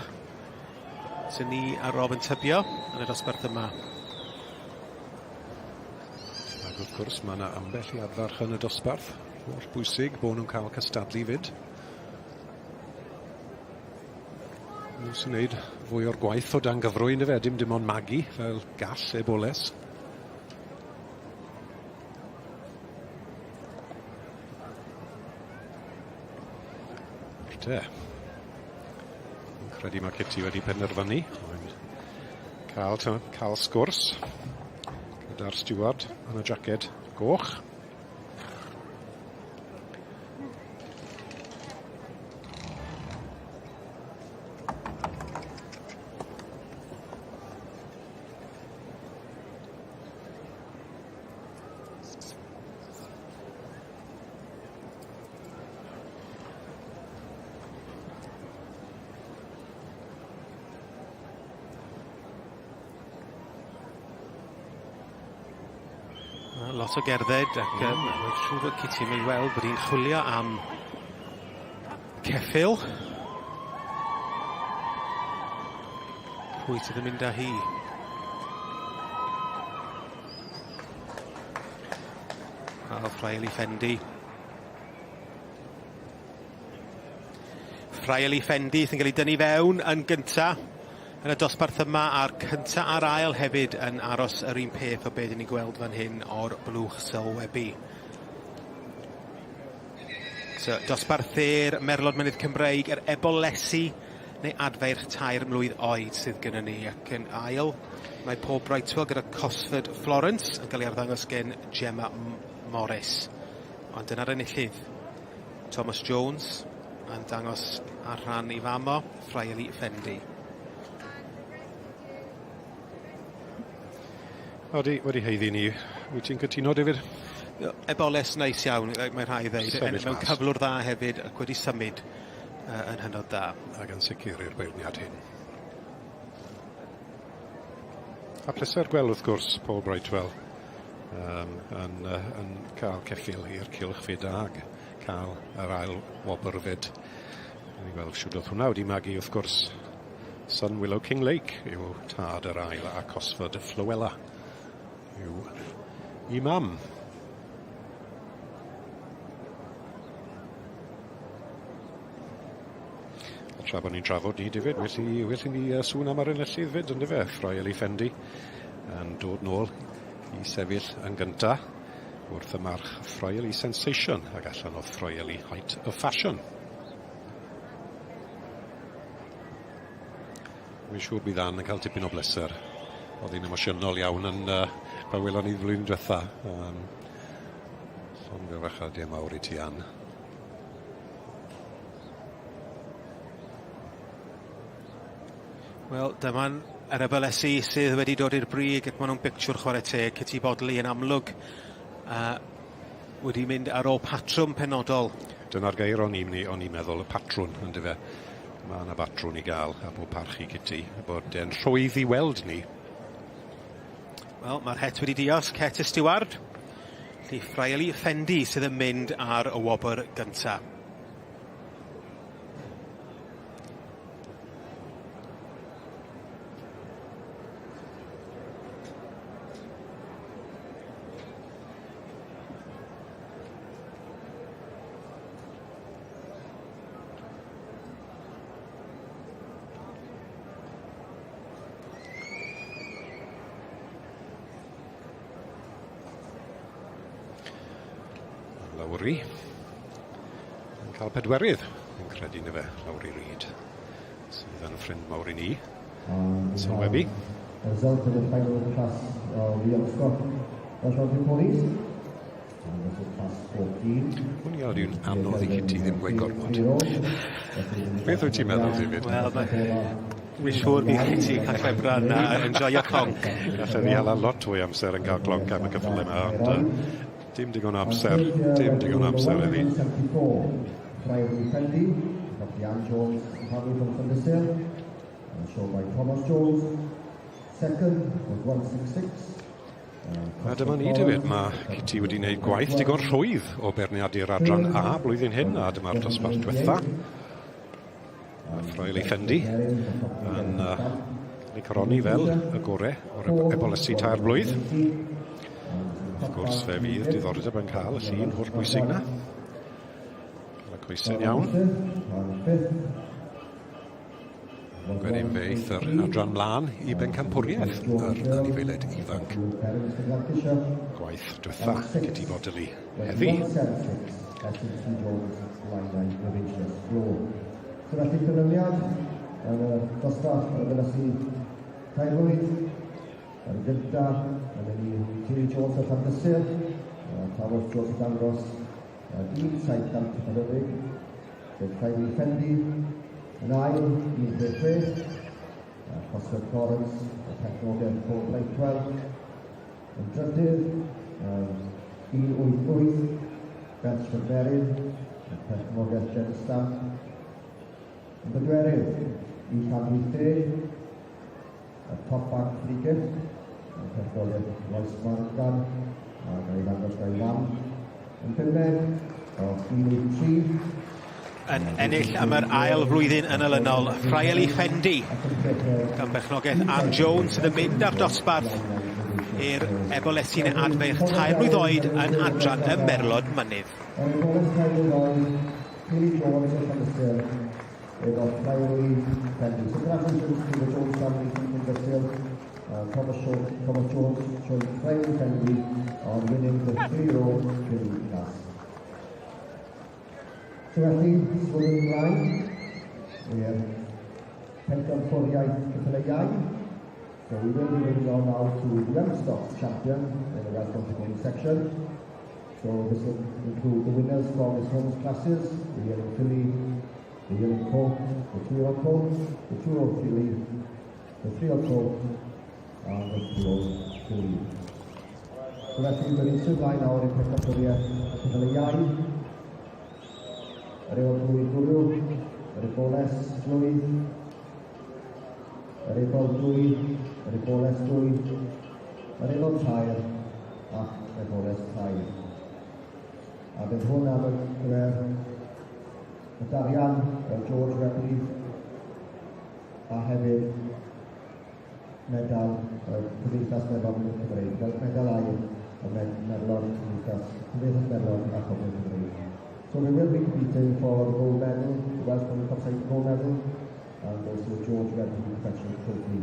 sy'n ni a Rob yn tybio yn y dosbarth yma. Ac wrth gwrs mae yna ambell i adfarch yn y dosbarth. Holl bwysig bod nhw'n cael cystadlu fyd. Nhw sy'n neud fwy o'r gwaith o dan gyfrwy yndyfe, dim dim ond magu fel gall eboles. Te. Fi'n credu mae Kitty wedi penderfynu. Mae'n cael, cael sgwrs gyda'r steward yn y jacket goch. Lot o gerdded ac mae'n siŵr bod Kitty yn weld bod hi'n chwilio am ceffyl. Pwy sydd yn mynd â hi? A Fraeli Fendi. Fraeli Fendi sy'n cael ei dynnu fewn yn gynta yn y dosbarth yma a'r cynta a'r ail hefyd yn aros yr un peth o beth ni'n gweld fan hyn o'r blwch sylwebu. So, dosbarthu'r Merlod Mynydd Cymreig, yr Ebolesi neu adfeirch 3 mlwydd oed sydd gyda ni, ac yn ail mae Paul Brightwell gyda Cosford Florence yn cael ei arddangos gen Gemma Morris. Ond dyna'r enillydd, Thomas Jones, yn dangos ar rhan ei fam o, Friarly Fendi. Odi, wedi haeddu ni. Wyt ti'n cytuno, David? Eboles neis iawn, mae rhai ddeud. Sefyll Mewn mas. cyflwr dda hefyd, ac wedi symud yn hynod dda. Ac yn sicr i'r beirniad hyn. A pleser gweld, wrth gwrs, Paul Brightwell yn cael ceffyl i'r cylch fyd ag cael yr ail wobr fyd. Ni'n gweld siwd oedd hwnna wedi magu, wrth gwrs, Sun Willow King Lake yw tad yr ail a Cosford Flowella yw i mam. A tra bod ni'n trafod ni, David, well i ni sŵn am yr enillydd fyd, yndyfe? Friarly Fendi yn dod nôl i sefyll yn gynta wrth y march Friarly Sensation ac allan o Friarly Height of Fashion. Dwi'n siŵr bydd Ann yn cael tipyn o bleser. Oedd hi'n emosiynol iawn yn pan welon ni flwyddyn diwetha. Llongyfarchiadau mawr i ti, Ann. Wel, dyma'n yr Ebolesi sydd wedi dod i'r brig ac maen nhw'n bictiwr chwarae teg. Kitty Bodley yn amlwg wedi mynd ar ôl patrwm penodol. Dyna'r gair o'n i'n meddwl, y patrwn, yndyfe. Mae yna batrwn i gael, a bob parch i Kitty, bod e'n rhwydd i weld ni. Wel, mae'r het wedi diosg, het y stiward. Felly Friarly Fendi sydd yn mynd ar y wobr gyntaf. Lowri yn cael pedwerydd, yn credu na fe, Lowri Reid, sydd yn ffrind mawr i ni. Sylwebu. Result of the final class of the Young Stock Welsh Mountain Ponies. And this is class 14. Hwn i yw'n anodd i Kitty ddim gweud gormod. Beth wyt ti'n meddwl, David? Wel, Dwi'n siŵr bydd Kitty cael clebran a enjoyo clonc. Gallen ni hala lot fwy amser yn cael clonc am y ceffylau yma, ond dim digon o amser, dim digon o amser iddi. Friarly Fendi, Dr. Ann Jones and family from Llandysul, and shown by Thomas Jones. Second was 166. A dyma ni, David, mae Kitty wedi gwneud gwaith digon rhwydd o beirniadu'r adran A blwyddyn hyn, a dyma'r dosbarth diwetha. Friarly Fendi yn ei coroni fel y gore o'r ebolesi 3 blwydd. Wrth gwrs, fe fydd diddordeb yn cael y llun holl bwysig na. Cael y coesau'n iawn. Wedyn fe eith yr adran mlaen i bencampwriaeth yr anifeiliaid ifanc. Gwaith diwetha Kitty Bodley heddi. So felly canlyniad yn y dosbarth y Ebolesi 3 blwydd. Yn gyntaf, mae gen i Tilly Jones o Llandysul, Thomas Jones o dangos 1740, sef Friarly Fendi, yn ail, 166, Cosford Florence, y perchnogaeth Paul Brightwell, yn drydydd, 188, Belchford Merin, y perchnogaeth Jen Stamp, yn bedwerydd, 180, y Top Bank Free Gift, y perchnogaeth Royce Morgan, a gael ei ddangos gael ei fam, yn bumed, o 183, Yn ennill am yr ail flwyddyn yn olynol, Friarly Fendi, gan berchnogaeth Ann Jones sydd yn mynd ar dosbarth i'r Ebolesi'n adfeirch 3 mlwydd oed yn adran y Merlod Mynydd. Yr Eboles 3 mlwydd oed, Tilly Jones o Llandysul, efo Friarly Fendi. So congratulations to the Jones family from Llandysul, Thomas Jones showing Friarly Fendi on winning the 3-year-old filly class. So felly, symudwn ymlaen i'r pencampwriaeth ceffylau iau. So we will be moving on now to the young stock champion in the Welsh Country Pony section. So this will include the winners from the Homes classes, the yearling filly, the yearling colt, the 2-year-old colt, the 2-year-old filly, the 3-year-old colt, and the 3-year-old filly. So felly, byddwn ni'n symud ymlaen nawr i'r pencampwriaeth y ceffylau iau. Yr ebol blwydd gwryw, yr eboles blwydd, yr ebol dwy, yr eboles dwy, yr ebol tair, ac eboles tair. A bydd hwn am y gyfer y darian y George Webley a hefyd medal y Cymdeithas Merlod Cymreig, fel medal aur y Merlod Cymdeithas Merlod a Chofio Cymreig. So we will be competing for the gold medal, the Welsh Pony Cup Cycle gold medal, and also the George Webley Professional Trophy.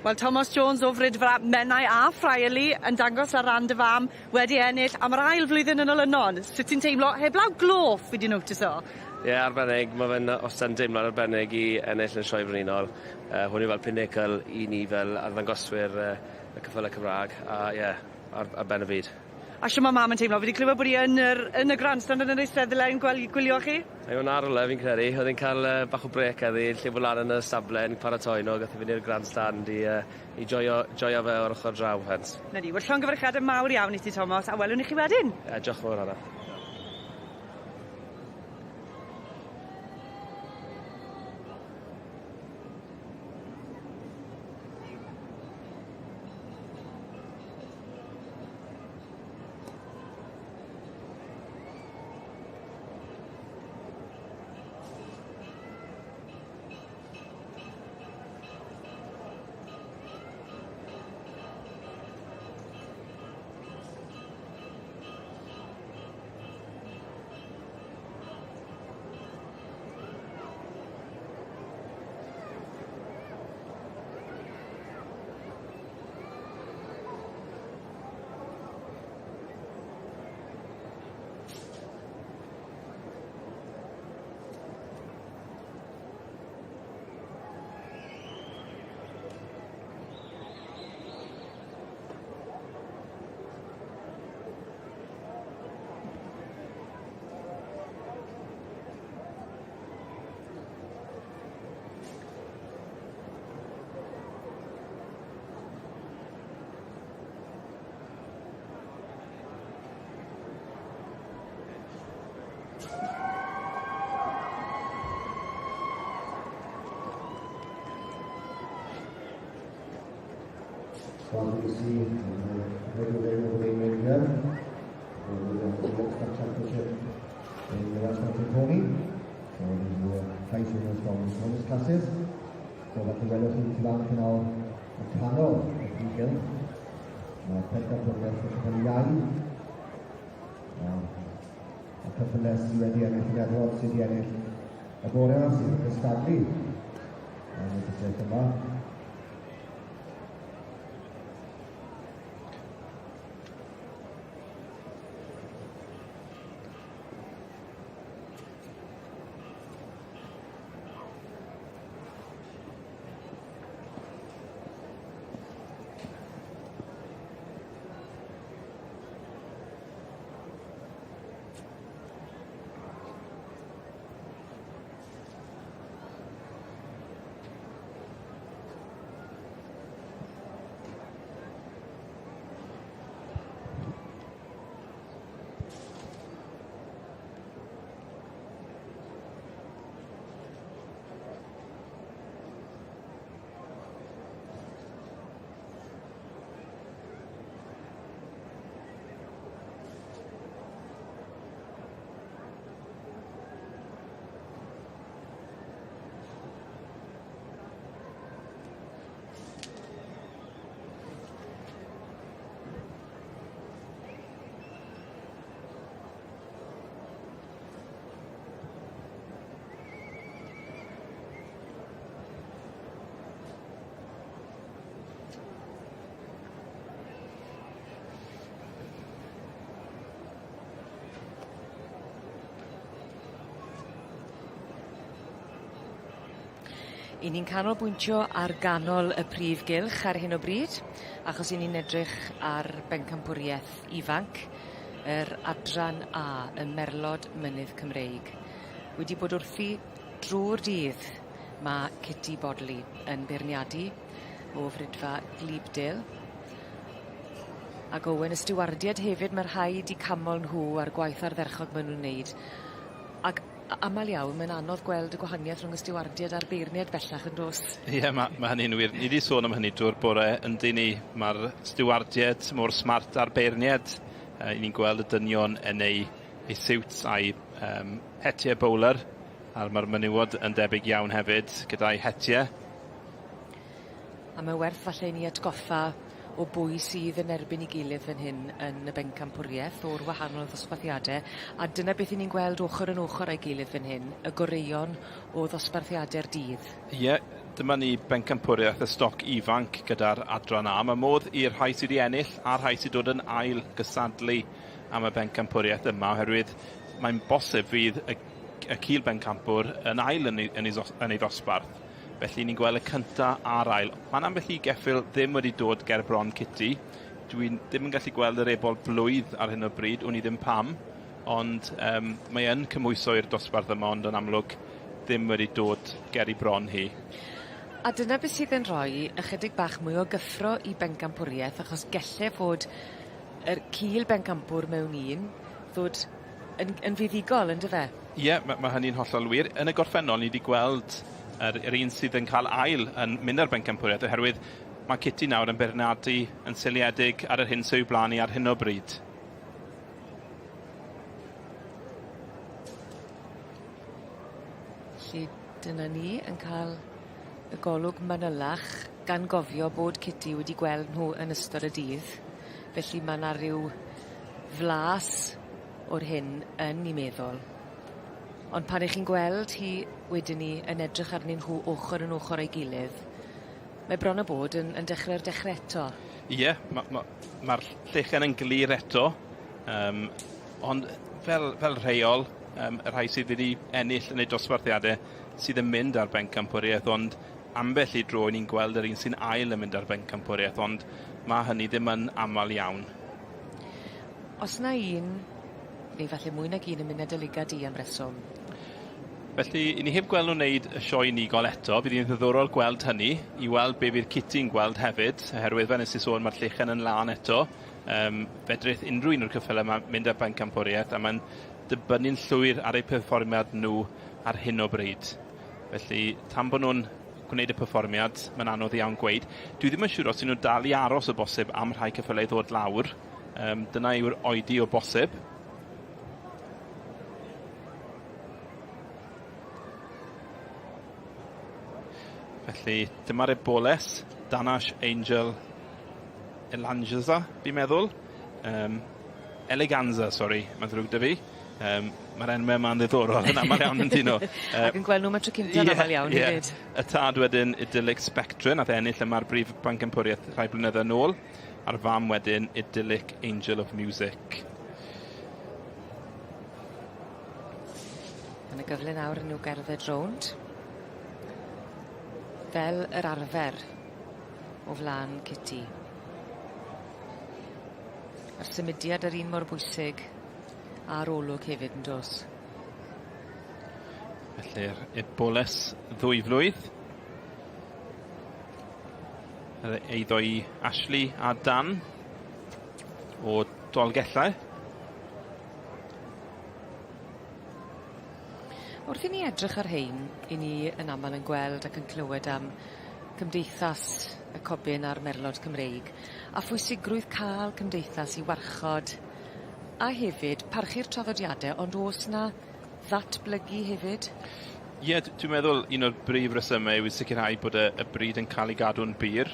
Wel, Thomas Jones o Fridfra, Menai a Friarly yn dangos ar ran dy fam wedi ennill am yr ail flwyddyn yn olynol. Sut ti'n teimlo heblaw gloff fi 'di notiso? Ie, yeah, arbennig. Mae fe'n wastad yn deimlad arbennig i ennill yn Sioe Frenhinol. Hwn yw fel pinnacle i ni fel arddangoswyr y ceffylau Cymraeg. A ie, yeah, ar ben y byd. A shwd ma' mam yn teimlo? Fi 'di clywed bod 'i yn y grandstand yn yr eisteddle yn gwylio chi? Mae o'n ar rywle fi'n credu. Oedd hi'n cael bach o brêc heddi, lle bod lan yn y safle yn paratoi nhw, gath i fynd i'r grandstand i joio fe o'r ochr draw ffens. 'Na ni, wel llongyfarchiade mawr iawn i ti Thomas, a welwn ni chi wedyn. Ie, diolch yn fawr Hannah. So as you can see, the middle of the main ring here, for the World Cup Championship in the Welsh Mountain Pony. So these were prize winners from the smallest classes. So felly welwch chi tu fan cynnal y canol y prif gylch. Mae pencampwriaeth y ceffylau iau. A ceffylau sydd wedi ennill y merlod sydd wedi ennill y bore yma sydd yn cystadlu yn y gystadleuaeth yma. 'Yn ni'n canolbwyntio ar ganol y prif gylch ar hyn o bryd achos 'yn ni'n edrych ar bencampwrieth ifanc yr adran A y Merlod Mynydd Cymreig. Wedi bod wrthi drw'r dydd ma' Kitty Bodley yn beirniadu o Fridfa Glibdale. Ag Owen y stiwardied hefyd ma' rhaid 'u camol nhw a'r gwaith ardderchog ma' nw'n neud. Ag amal iawn mae'n anodd gweld y gwahaniaeth rhwng y stiwardied a'r beirniaid bellach yn do's? Ie ma' ma' hynny'n wir. Ni 'di sôn am hynny drwy'r bore yndyn ni? Ma'r stiwardied mor smart a'r beirnied. Yy 'yn ni'n gweld y dynion yn eu eu siwts a'u yym hetie bowler a'r ma'r menywod yn debyg iawn hefyd gyda'u hetie. A mae werth falle i ni atgoffa o bwy sydd yn erbyn 'i gilydd fan hyn yn y bencampwrieth o'r wahanol ddosbarthiade a dyna beth 'yn ni'n gweld ochor yn ochor â'i gilydd fan hyn, y goreuon o ddosbarthiade'r dydd. Ie, dyma ni bencampwriaeth y stoc ifanc gyda'r adran A. Mae modd i'r rhai sydd wedi ennill a'r rhai sydd dod yn ail gystadlu am y bencampwriaeth yma oherwydd mae'n bosib fydd y, y cil bencampwr yn ail yn ei, yn ei, yn ei ddosbarth. Felly ni'n gweld y cynta a'r ail. Mae'n ambell i geffyl ddim wedi dod ger bron Kitty. Dwi'n ddim yn gallu gweld yr ebol blwydd ar hyn o bryd, wn i ddim pam, ond um, mae yn cymhwyso i'r dosbarth yma, ond yn amlwg ddim wedi dod ger i bron hi. A dyna beth sydd yn rhoi ychydig bach mwy o gyffro i bencampwriaeth, achos gelle fod yr cil bencampwr mewn un ddod yn, yn fuddugol, yndyfe? Ie, yeah, mae ma hynny'n hollol wir. Yn y gorffennol, ni wedi gweld yr, yr un sydd yn cael ail yn mynd ar bencampwriaeth, oherwydd mae Kitty nawr yn beirniadu yn seiliedig ar yr hyn sydd o'i blaen i ar hyn o bryd. Felly dyna ni yn cael y golwg manylach gan gofio bod Kitty wedi gweld nhw yn ystod y dydd. Felly ma' 'na ryw flas o'r hyn yn 'i meddwl. Ond pan 'ych chi'n gweld hi wedyn 'ny yn edrych arnyn nhw ochor yn ochor â'i gilydd, mae bron a bod yn yn dechre o'r dechre eto. Ie, ma' ma' ma'r llechen yn glir eto, yym ond fel fel rheol, yym y rhai sydd wedi ennill yn eu dosbarthiade sydd yn mynd ar bencampwriaeth, ond ambell i dro 'yn ni'n gweld yr un sy'n ail yn mynd ar bencampwriaeth, ond ma' hynny ddim yn amal iawn. Os 'na un, neu falle mwy nag un yn mynd â dy lygad di am reswm? Felly, 'yn ni heb gweld nhw'n neud y sioe unigol eto, bydd hi'n ddiddorol gweld hynny, i weld be' fydd Kitty'n gweld hefyd, oherwydd fel nes i sôn ma'r llechen yn lân eto, yym fedrith unrhyw un o'r ceffyle 'ma mynd ar bencampwriaeth, a ma'n dibynnu'n llwyr ar eu perfformiad nhw ar hyn o bryd. Felly, tan bod nhw'n gwneud y perfformiad, mae'n anodd iawn gweud. Dwi ddim yn siŵr os 'yn nhw dal i aros o bosib am rhai ceffylau i ddod lawr. Um, dyna yw'r oedi o bosib. Felly, dyma'r eboles, Danash Angel Elangiza, fi'n meddwl. Um, Eleganza, sori, mae'n ddrwg 'da fi. Um, Mae'r enwau yma'n ddiddorol yn aml iawn yn dyn nhw. Ac yn gweld nhw am y tro cynta yn aml iawn yeah. hefyd. Y tad wedyn Idyllic Spectre, nath ennill yma'r brif bencampwriaeth rhai blynyddoedd yn ôl, a'r fam wedyn Idyllic Angel of Music. Mae 'na gyfle nawr i nhw gerdded rownd. Fel yr arfer o flan Kitty. A'r symudiad yr un mor bwysig a'r olwg hefyd yn do's? Felly'r eboles ddwy flwydd. Yr eiddo i Ashley a Dan o Dolgellau. Wrth i ni edrych ar rhein, 'yn ni yn amal yn gweld ac yn clywed am cymdeithas y cobyn a'r merlod Cymreig, a phwysigrwydd ca'l cymdeithas i warchod a hefyd parchu'r traddodiade, ond o's 'na ddatblygu hefyd? Ie, dwi'n meddwl un o'r brif resymau yw i sicrhau bod y, y bryd yn cael ei gadw'n bur,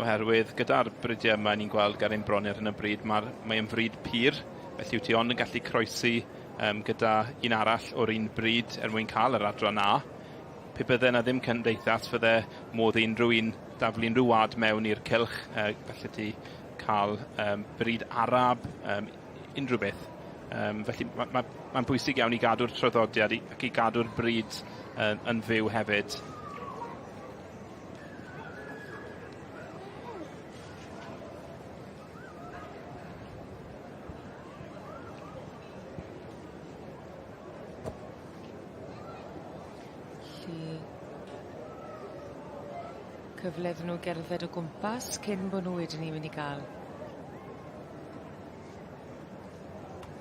oherwydd gyda'r bridiau yma ni'n gweld ger ein bron ar hyn o bryd, mae'r, mae yn fryd pur, felly wyt ti ond yn gallu croesi um, gyda un arall o'r un bryd er mwyn cael yr adran A. Pe bydde 'na ddim cymdeithas, fydde modd i unrhyw un daflu unrhyw wad mewn i'r cylch, uh, felly ti cael um, bryd Arab, um, unrhyw beth. Um, felly mae'n ma, ma bwysig iawn i gadw'r traddodiad i, ac i gadw'r bryd uh, yn fyw hefyd. Cyfle iddyn nhw gerdded o gwmpas cyn bo' nhw wedyn 'ny mynd i ga'l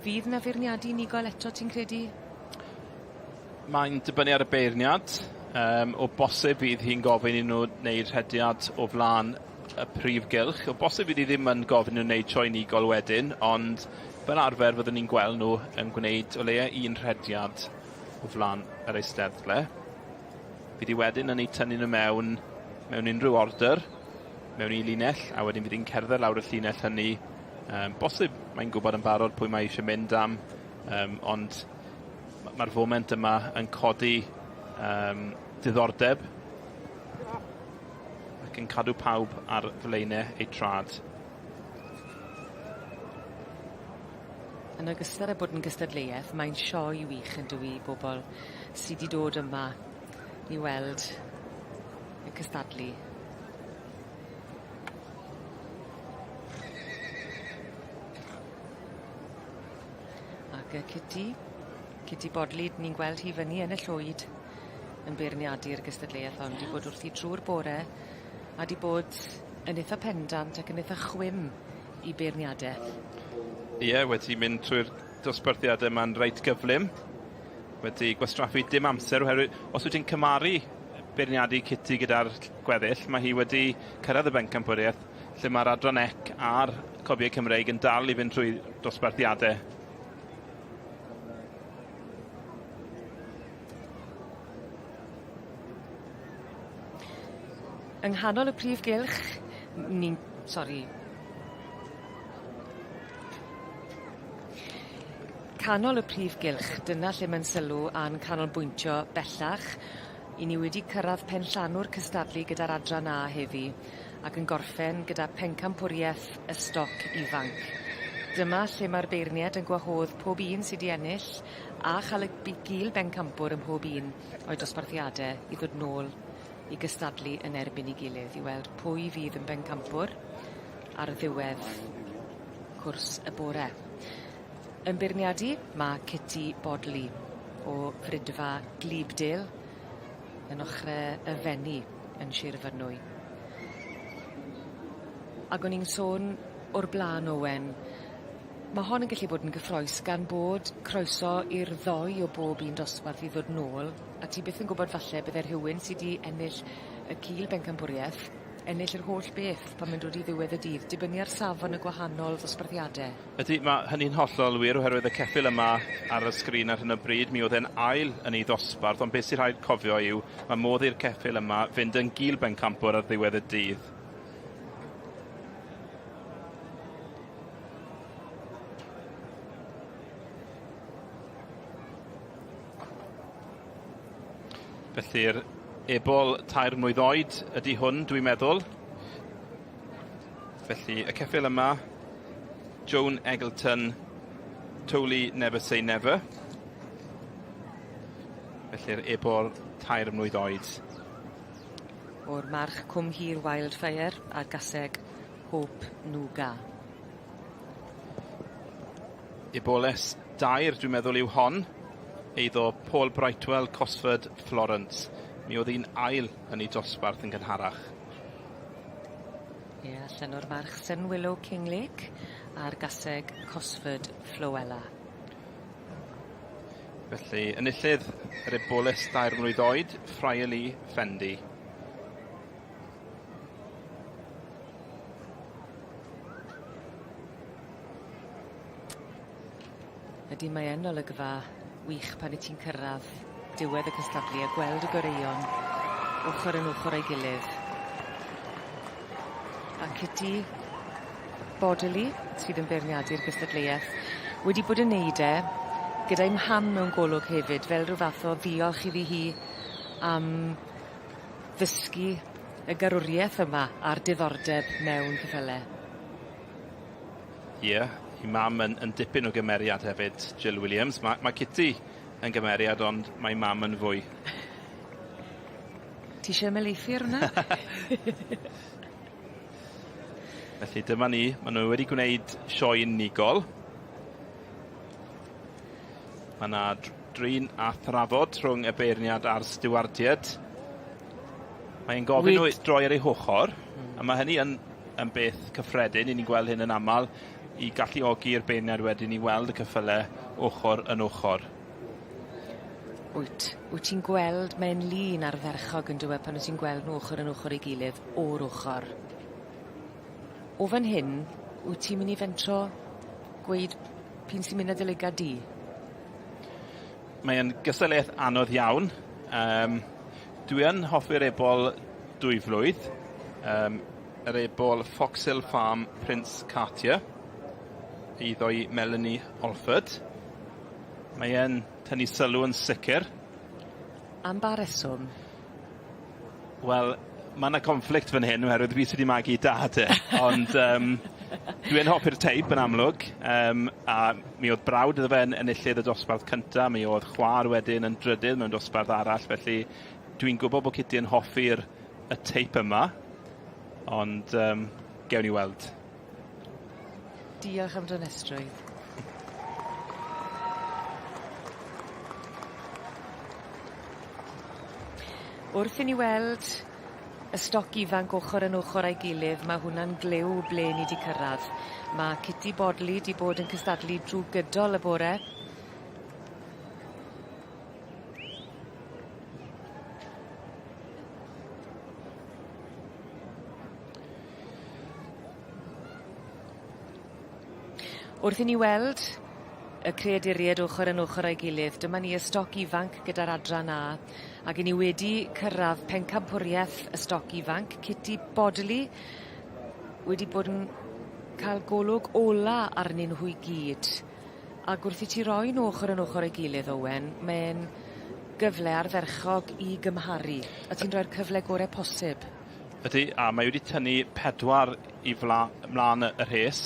Fydd 'na feirniadu unigol eto ti'n credu? Mae'n dibynnu ar y beirniad. Yym o bosib fydd hi'n gofyn i nhw wneud rhediad o flan y prif gylch. O bosib fydd hi ddim yn gofyn i nhw wneud sioe unigol wedyn, ond fel arfer fyddwn ni'n gweld nhw yn gwneud o leia un rhediad o flan yr eisteddle. Fydd hi wedyn yn eu tynnu nhw mewn mewn unrhyw order, mewn un linell, a wedyn fydd hi'n cerdded lawr y llinell hynny. Um, bosib mae'n gwybod yn barod pwy mae eisiau mynd am, um, ond mae'r foment yma yn codi um, diddordeb ac yn cadw pawb ar flaenau eu trad. Yn ogystal â bod yn gystadleuaeth, mae'n sioe wych yn dyw 'i i bobol sy 'di dod yma i weld y cystadlu. Ac yy Kitty, Kitty Bodley, ni'n gweld hi fyny yn y llwyd yn beirniadu'r gystadleuaeth hon, 'di bod wrthi trw'r bore a 'di bod yn itha pendant ac yn itha chwim 'i beirniadeth. Ie, wedi mynd trwy'r dosbarthiade yma'n reit gyflym. Wedi gwastraffu dim amser oherwydd os wyt ti'n cymaru beirniadu Kitty gyda'r gweddill, mae hi wedi cyrraedd y bencampwriaeth lle mae'r adran ec a'r cobiau Cymreig yn dal i fynd trwy dosbarthiadau. Yng nghanol y prif gylch, ni'n... Sori. Canol y prif gylch, dyna lle ma'n sylw a'n canolbwyntio bellach. 'Yn ni wedi cyrradd penllanw'r cystadlu gyda'r adran A heddi ac yn gorffen gyda pencampwrieth y stoc ifanc. Dyma lle ma'r beirnied yn gwahodd pob un sy 'di ennill a cha'l y bu- gul bencampwr ym mhob un o'i dosbarthiade i ddod nôl i gystadlu yn erbyn 'i gilydd i weld pwy fydd yn bencampwr ar ddiwedd cwrs y bore. Yn beirniadu ma' Kitty Bodley o Fridfa Glebedale yn ochre y Fenni yn Shir Fynwy. Ag o'n i'n sôn o'r bla'n Owen Ma' hon yn gallu bod yn gyffrous gan bod croeso i'r ddou o bob un dosbarth i ddod nôl a ti byth yn gwbod falle bydde rhywun sy 'di ennill y cul bencampwrieth ennill yr holl beth pan ma'n dod i ddiwedd y dydd dibynnu ar safon y gwahanol ddosbarthiade. Ydy, ma' hynny'n hollol wir oherwydd y ceffyl yma ar y sgrin ar hyn o bryd mi o'dd e'n ail yn ei ddosbarth ond beth sy rhaid cofio yw ma' modd i'r ceffyl yma fynd yn gul bencampwr ar ddiwedd y dydd. Felly'r ebol tair mlwydd oed ydy hwn, dwi'n meddwl. Felly, y ceffyl yma, Joan Eggleton, Totally Never Say Never. Felly'r ebol tair mlwydd oed. O'r march Cwm Hir Wildfire a'r gaseg Hope Nougat. Eboles dair, dwi'n meddwl, yw hon. Eiddo Paul Brightwell, Cosford, Florence. Mi oedd hi'n ail yn ei dosbarth yn gynharach. Ie, allan o'r march Sun Willow Kinglake a'r gaseg Cosford Floella. Felly, enillydd yr eboles dair mlwydd oed, Friarly Fendi. Ydy, mae yn olygfa wych pan 'yt ti'n cyrradd diwedd y cystadlu a gweld y goreuon ochor yn ochor â'i gilydd. A Kitty Bodley, sydd yn beirniadu'r gystadleueth, wedi bod yn neud e gyda'i mham mewn golwg hefyd, fel rhyw fath o ddiolch iddi hi am ddysgu y garwriaeth yma a'r diddordeb mewn ceffyle. Ie, 'i mam yn yn dipyn o gymeriad hefyd, Jill Williams. Ma' ma' Kitty yn gymeriad ond mae mam yn fwy. Ti isie ymhelaethu ar wnna? Felly dyma ni, ma' nw wedi gwneud sioe unigol. Ma' 'na drin a thrafod rhwng y beirniad a'r stiwardied. Mae'n gofyn nhw droi ar ei hochr, a mae hynny yn, yn beth cyffredin, i ni'n gweld hyn yn aml, i galluogi'r beirniaid wedyn i weld y ceffyle ochr yn ochr. Wyt. Wyt ti'n gweld mae'n lun ardderchog on'd yw e pan wyt ti'n gweld nw ochor yn ochor ei gilydd o'r ochor. O fan hyn, wyt ti'n myn' i fentro gweud p'un sy'n mynd â dy lygad di? Mae yn gystadleuaeth anodd iawn. Yym dwi yn hoffi'r ebol dwyflwydd. Yym yr ebol Fox Hill Farm Prince Cartier. Eiddo i Melanie Alford. Mae e'n tynnu sylw yn sicr. Am ba reswm? Wel, ma' 'na conflict fan hyn oherwydd fi sy 'di magu dad e ond yym dwi yn hoffi'r teip yn amlwg yym a mi o'dd brawd iddo fe yn enillydd y dosbarth cynta, mi o'dd chwa'r wedyn yn drydydd mewn dosbarth arall felly dwi'n gwbo bo' Kitty yn hoffi'r y teip yma ond yym gewn ni weld. Diolch am dy onestrwydd. Wrth i ni weld y stoc ifanc ochor yn ochor â'i gilydd ma' hwnna'n gliw ble ni 'di cyrradd. Ma' Kitty Bodley 'di bod yn cystadlu drw gydol y bore. Wrth i ni weld y creaduried ochor yn ochor â'i gilydd, dyma ni y stoc ifanc gyda'r adran A, ac 'yn ni wedi cyrradd pencampwrieth y stoc ifanc, Kitty Bodley wedi bod yn ca'l golwg ola arnyn nhw i gyd. Ac wrth i ti roi nw ochor yn ochor â'i gilydd Owen, mae'n gyfle ardderchog i gymharu, a ti'n rhoi'r cyfle gore posib. Ydy, a mae wedi tynnu pedwar i fla- mlaen y rhes.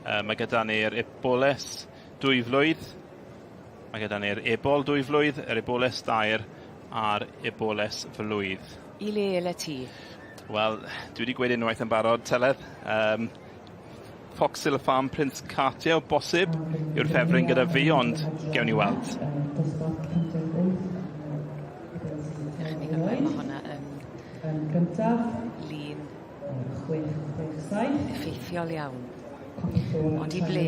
Uh, mae gyda ni'r Eboles dwyflwydd, mae gyda ni'r Ebol dwyflwydd, yr Eboles dair a'r Eboles flwydd. I le ele ti? Wel, dwi wedi gweud unwaith yn barod, Teledd. Um, Fox Hill Farm Prince Cartier o bosib yw'r ffefryn gyda fi, ond gewn ni weld. Ewch i ni gael gweld, mae hwnna yn Yn gyntaf. Lun. 667. Effeithiol iawn. Ond i ble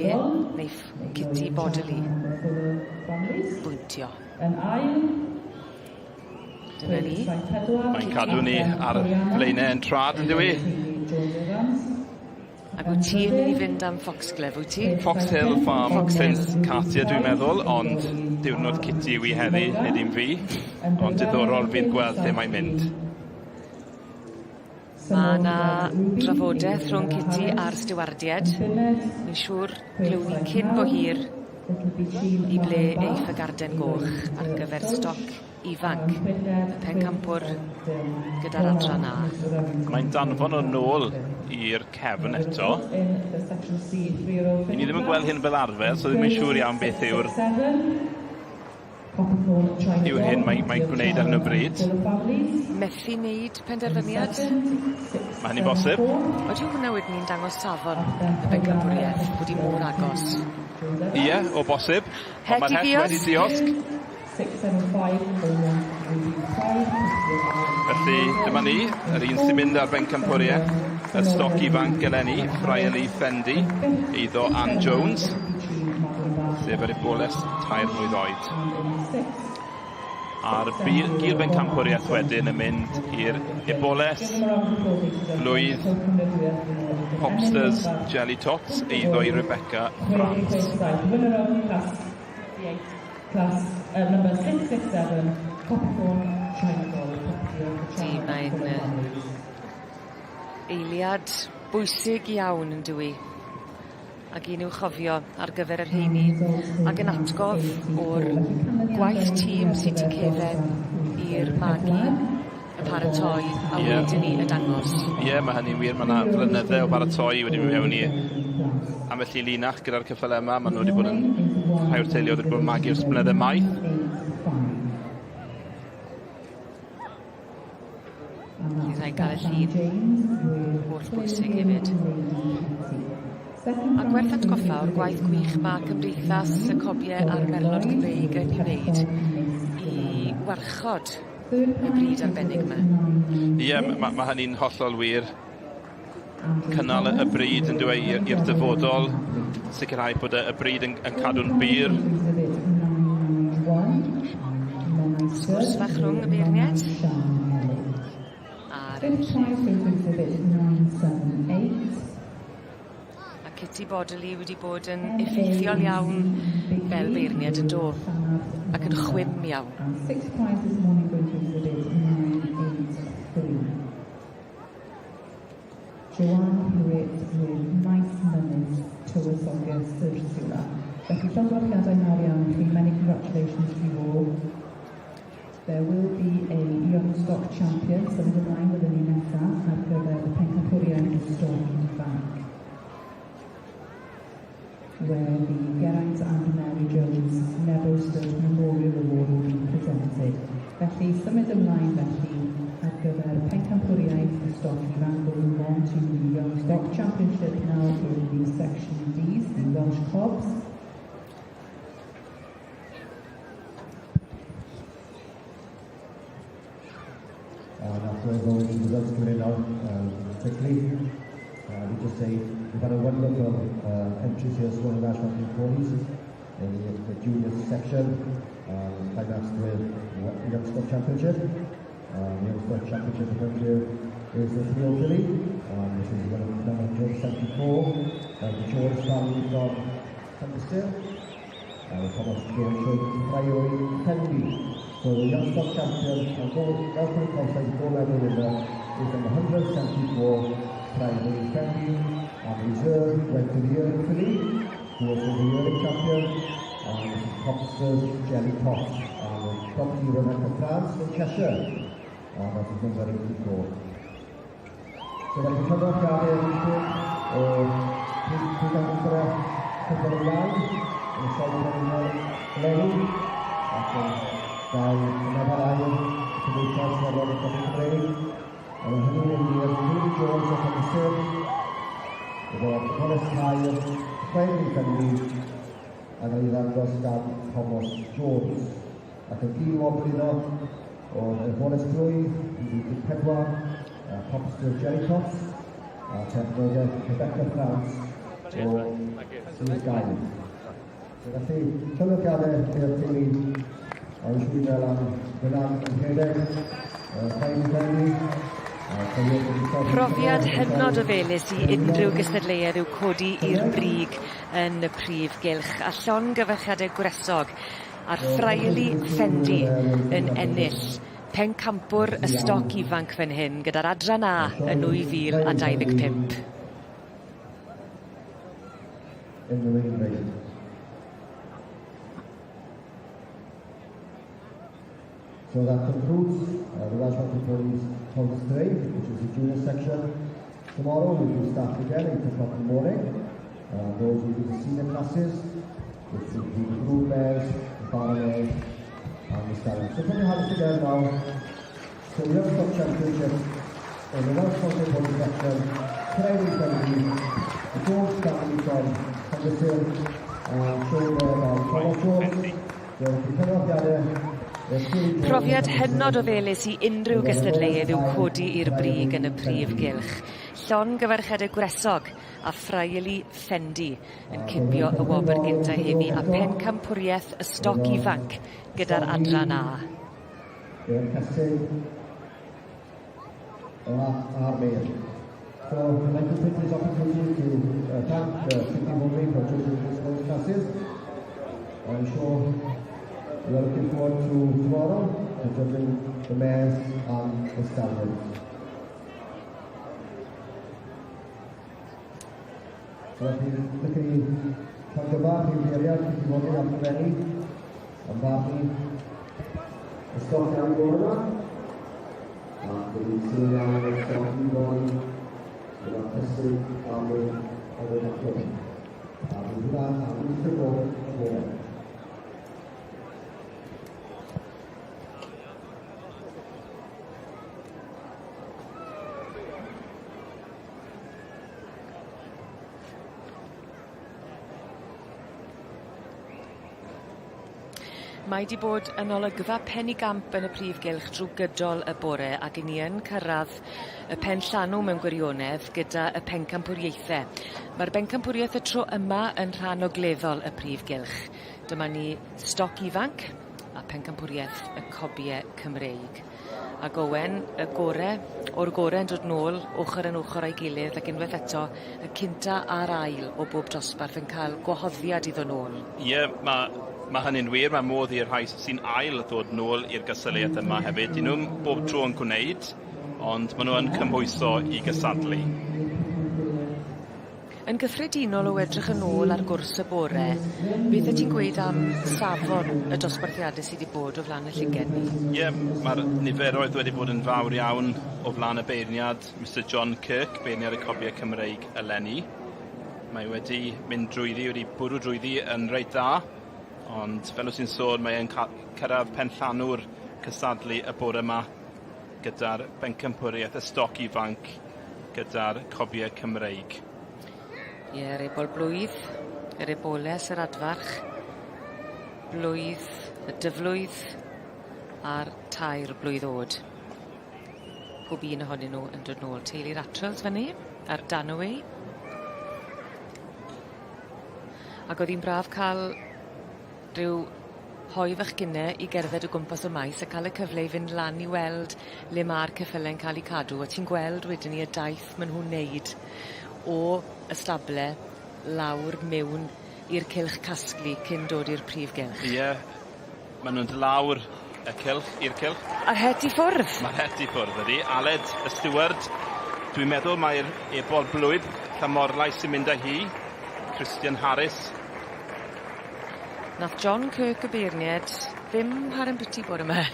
neiff Kitty Bodily bwyntio? Yn ail. Dyna ni. Mae'n cadw ni ar flaenau yn trad yn dyw 'i? Ac wyt ti'n mynd i fynd am Foxglove, wyt ti? Fox Hill Farm Fox Hill. Cartier dwi'n meddwl, ond diwrnod Kitty yw i heddi, nid un fi. Ond diddorol fydd gweld lle mae'n mynd. Mae 'na drafodaeth rhwng Kitty a'r stiwardied. Fi'n siŵr glywn ni cyn bo hir i ble eiff y garden goch ar gyfer stoc ifanc, y pencampwr gyda'r adran A. Mae'n danfon o nôl i'r cefn eto. I ni ddim yn gweld hyn fel arfer, so ddim yn siŵr iawn beth yw'r yw hyn mae'n mae gwneud ar hyn o bryd. Methu wneud penderfyniad? Mae hynny'n bosib. Odyw hwnna wedyn ni'n dangos safon y bencampwriaeth, bod hi mor agos? Ie, o bosib. Het Ond mae'r i het wedi ddiosg. diosg. Felly, dyma ni, yr un sy'n mynd ar bencampwriaeth, y stoc ifanc eleni, Friarly Fendi, eiddo Ann Jones, sef yr eboles tair mlwydd oed. A'r gil bencampwriaeth wedyn yn mynd i'r eboles blwydd Popsters Jelly Tots, eiddo i Rebecca France. Class uh, number 667, Copperthorne, China Doll. Di, mae'n eiliad bwysig iawn yn dyw 'i? Ac un i'w chofio ar gyfer y rheini ag yn atgof o'r gwaith tîm sy tu cefen i'r magu, y paratoi a Ie. wedyn 'ny y dangos. Ie, ma' hynny'n wir. Ma' 'na flynydde o baratoi wedi mynd mewn i ambell i linach gyda'r ceffyle yma. Ma' nw wedi bod yn rhai o'r teuluoedd wedi bod yn magu ers blynydde maith. Bydd rhaid gael y llun holl bwysig hefyd. A gwerth atgoffa o'r gwaith gwych ma' Cymdeithas y Cobie a'r Merlod Cymreig yn 'i wneud i warchod y brîd arbennig yma. Ie, yeah, mae ma hynny'n hollol wir. Cynnal y brîd yn dweud i'r dyfodol, sicrhau bod y brîd yn cadw'n bur. Sgwrs fach rhwng y beirniaid. A'r enillydd. A Kitty Bodley wedi bod yn effeithiol iawn fel beirniad yn do, ac yn chwim iawn. And sixth prize this morning going to exhibit 983. Joanne Hewitt with Maes Mynydd Tywysoges Ursula. Felly llongyfarchiadau mawr iawn i chi. Many congratulations to you all. There will be a Young Stock Champion symud ymlaen fyddwn ni nesaf ar gyfer y pencampwriaeth y stoc ifanc, where the Geraint and Mary Jones Nebo Stud Memorial Award will be presented. Felly, symud ymlaen felly ar gyfer pencampwriaeth y stoc ifanc. We'll move on to the Young Stock Championship now in the Section Ds, the Welsh Cobs. And after those results coming in now quickly, we just say we've had a wonderful entries here, Swan National Mountain Ponies in the junior section, climaxed with the Young Stock Championship. The Young Stock Championship event here is the 3 filly, which is one of number 174 by the Jones family from Cumberston. With Thomas Jones showing Priory Fendy. So the Young Stock Champion and gold Welsh Conference gold medal winner is number 174, Priory Fendy, and reserve went to the yearling filly, who was the yearling champion, and this is Copster's Jelly Tot, and the property Rebecca France in Cheshire, and that is number 84. So felly cyfraniadau o Prif Cyngor Iau yn y Sioe Frenhinol eleni, ac yn gael ymarfer ail y Cymdeithas Merlod y Cymru Cymreig. Ond hynny yn i'r Julie Jones o Cymysir, efo Thomas Caer, Chweng Cymru, a gael ei ddangos gan Thomas Jones. Ac yn gyn wobr iddo oedd y Forest Blwydd, 14, Popster Jerry Potts, a cefnogaeth Rebecca France o Sir Gaer. So felly, llongyfarchiadau i'r teulu, a wy'n siŵr fel am fynan yn rhedeg, Rhaid i Fenni. Profiad hynod o felys i unrhyw gystadleuedd yw codi i'r brig yn y prif gylch, a llongyfarchiade gwresog a'r Ffraeli Ffendi yn ennill pencampwr y stoc ifanc fan hyn gyda'r adran A yn 2025. In the ring race. So that concludes the Welsh Mountain Ponies Ponies today, which is the junior section. Tomorrow we will start again at 8 o'clock in the morning. Those will be the senior classes, which will be the brood mares, the barrow mares, and the stallions. So put your hands together now. So the Young Stock Championship in the Welsh Mountain Pony section, Priory Fendy, the Jones family from Cumberston, and shown there by Thomas Jones. So cyfraniadau. Profiad hynod o felys i unrhyw gystadleuedd yw codi i'r brig yn y prif gylch. Llongyfarchiadau gwresog a Ffraeli Ffendi yn cipio y wobr gynta heddi a pencampwriaeth y stoc ifanc gyda'r adran A. I'r casig a'r meir. So I'd like to take this opportunity to thank City Mowbray for choosing this morning's classes. I'm sure we are looking forward to tomorrow to judging the mares and the stallions. So felly, licen i llongyfarch i'r beirniaid City Mowbray am gyfennu, am farnu y stoc iawn bore yma. Ac wedi symud ymlaen i'r stoc ifanc gyda cysig am y aclwm. A bydd hwnna am 8 y gloch y bore. Mae 'di bod yn olygfa penigamp yn y prif gylch drw gydol y bore ac 'yn ni yn cyrradd y penllanw mewn gwirionedd gyda y pencampwriaethe. Ma'r bencampwriaeth y tro yma yn rhan ogleddol y prif gylch. Dyma ni stoc ifanc a pencampwriaeth y cobie Cymreig. Ag Owen, y gore o'r gore yn dod nôl ochor yn ochor â'i gilydd ac unwaith eto y cynta a'r ail o bob dosbarth yn cael gwahoddiad i ddod nôl. Ie, ma' ma' hynny'n wir, ma' modd i'r rhai sy'n ail ddod nôl i'r gystadleuaeth yma hefyd. 'Dyn nw'm bob tro yn gwneud, ond ma' nw yn cymhwyso i gystadlu. Yn gyffredinol o edrych yn ôl ar gwrs y bore, beth wyt ti'n gweud am safon y dosbarthiade sy 'di bod o flan y lluged ni? Ie, ma'r niferoedd wedi bod yn fawr iawn o flan y beirniad, Mister John Kirk, beirniad y Cobiau Cymreig eleni. Mae wedi mynd drwyddi, wedi bwrw drwyddi yn reit dda, ond fel wyt ti'n sôn, mae e'n cyrraedd penllanw'r cystadlu y bore yma gyda'r bencampwriaeth y stoc ifanc gyda'r Cobiau Cymreig. Ie, yr ebol blwydd, yr eboles, yr adfarch, blwydd, y dyflwydd a'r tair blwydd o'd. Pob un ohonyn nhw yn dod nôl. Teulu'r Atwells fan 'ny, a'r Danaway. Ac o'dd 'i'n braf ca'l rhyw hoe fachgine i gerdded o gwmpas y maes a ca'l y cyfle i fynd lan i weld le ma'r ceffyle'n ca'l 'u cadw a ti'n gweld wedyn 'ny y daith ma' nhw'n neud o y stable lawr miwn i'r cylch casglu cyn dod i'r prif gylch. Ie, ma' nw'n do' lawr y cylch i'r cylch. A'r het i ffwrdd! Ma'r het i ffwrdd ydi. Aled y steward, dwi'n meddwl mai'r ebol blwydd Llamorlais sy'n mynd â hi. Christian Harris. Nath John Kirk y beirnied ddim chware'n biti bore 'ma.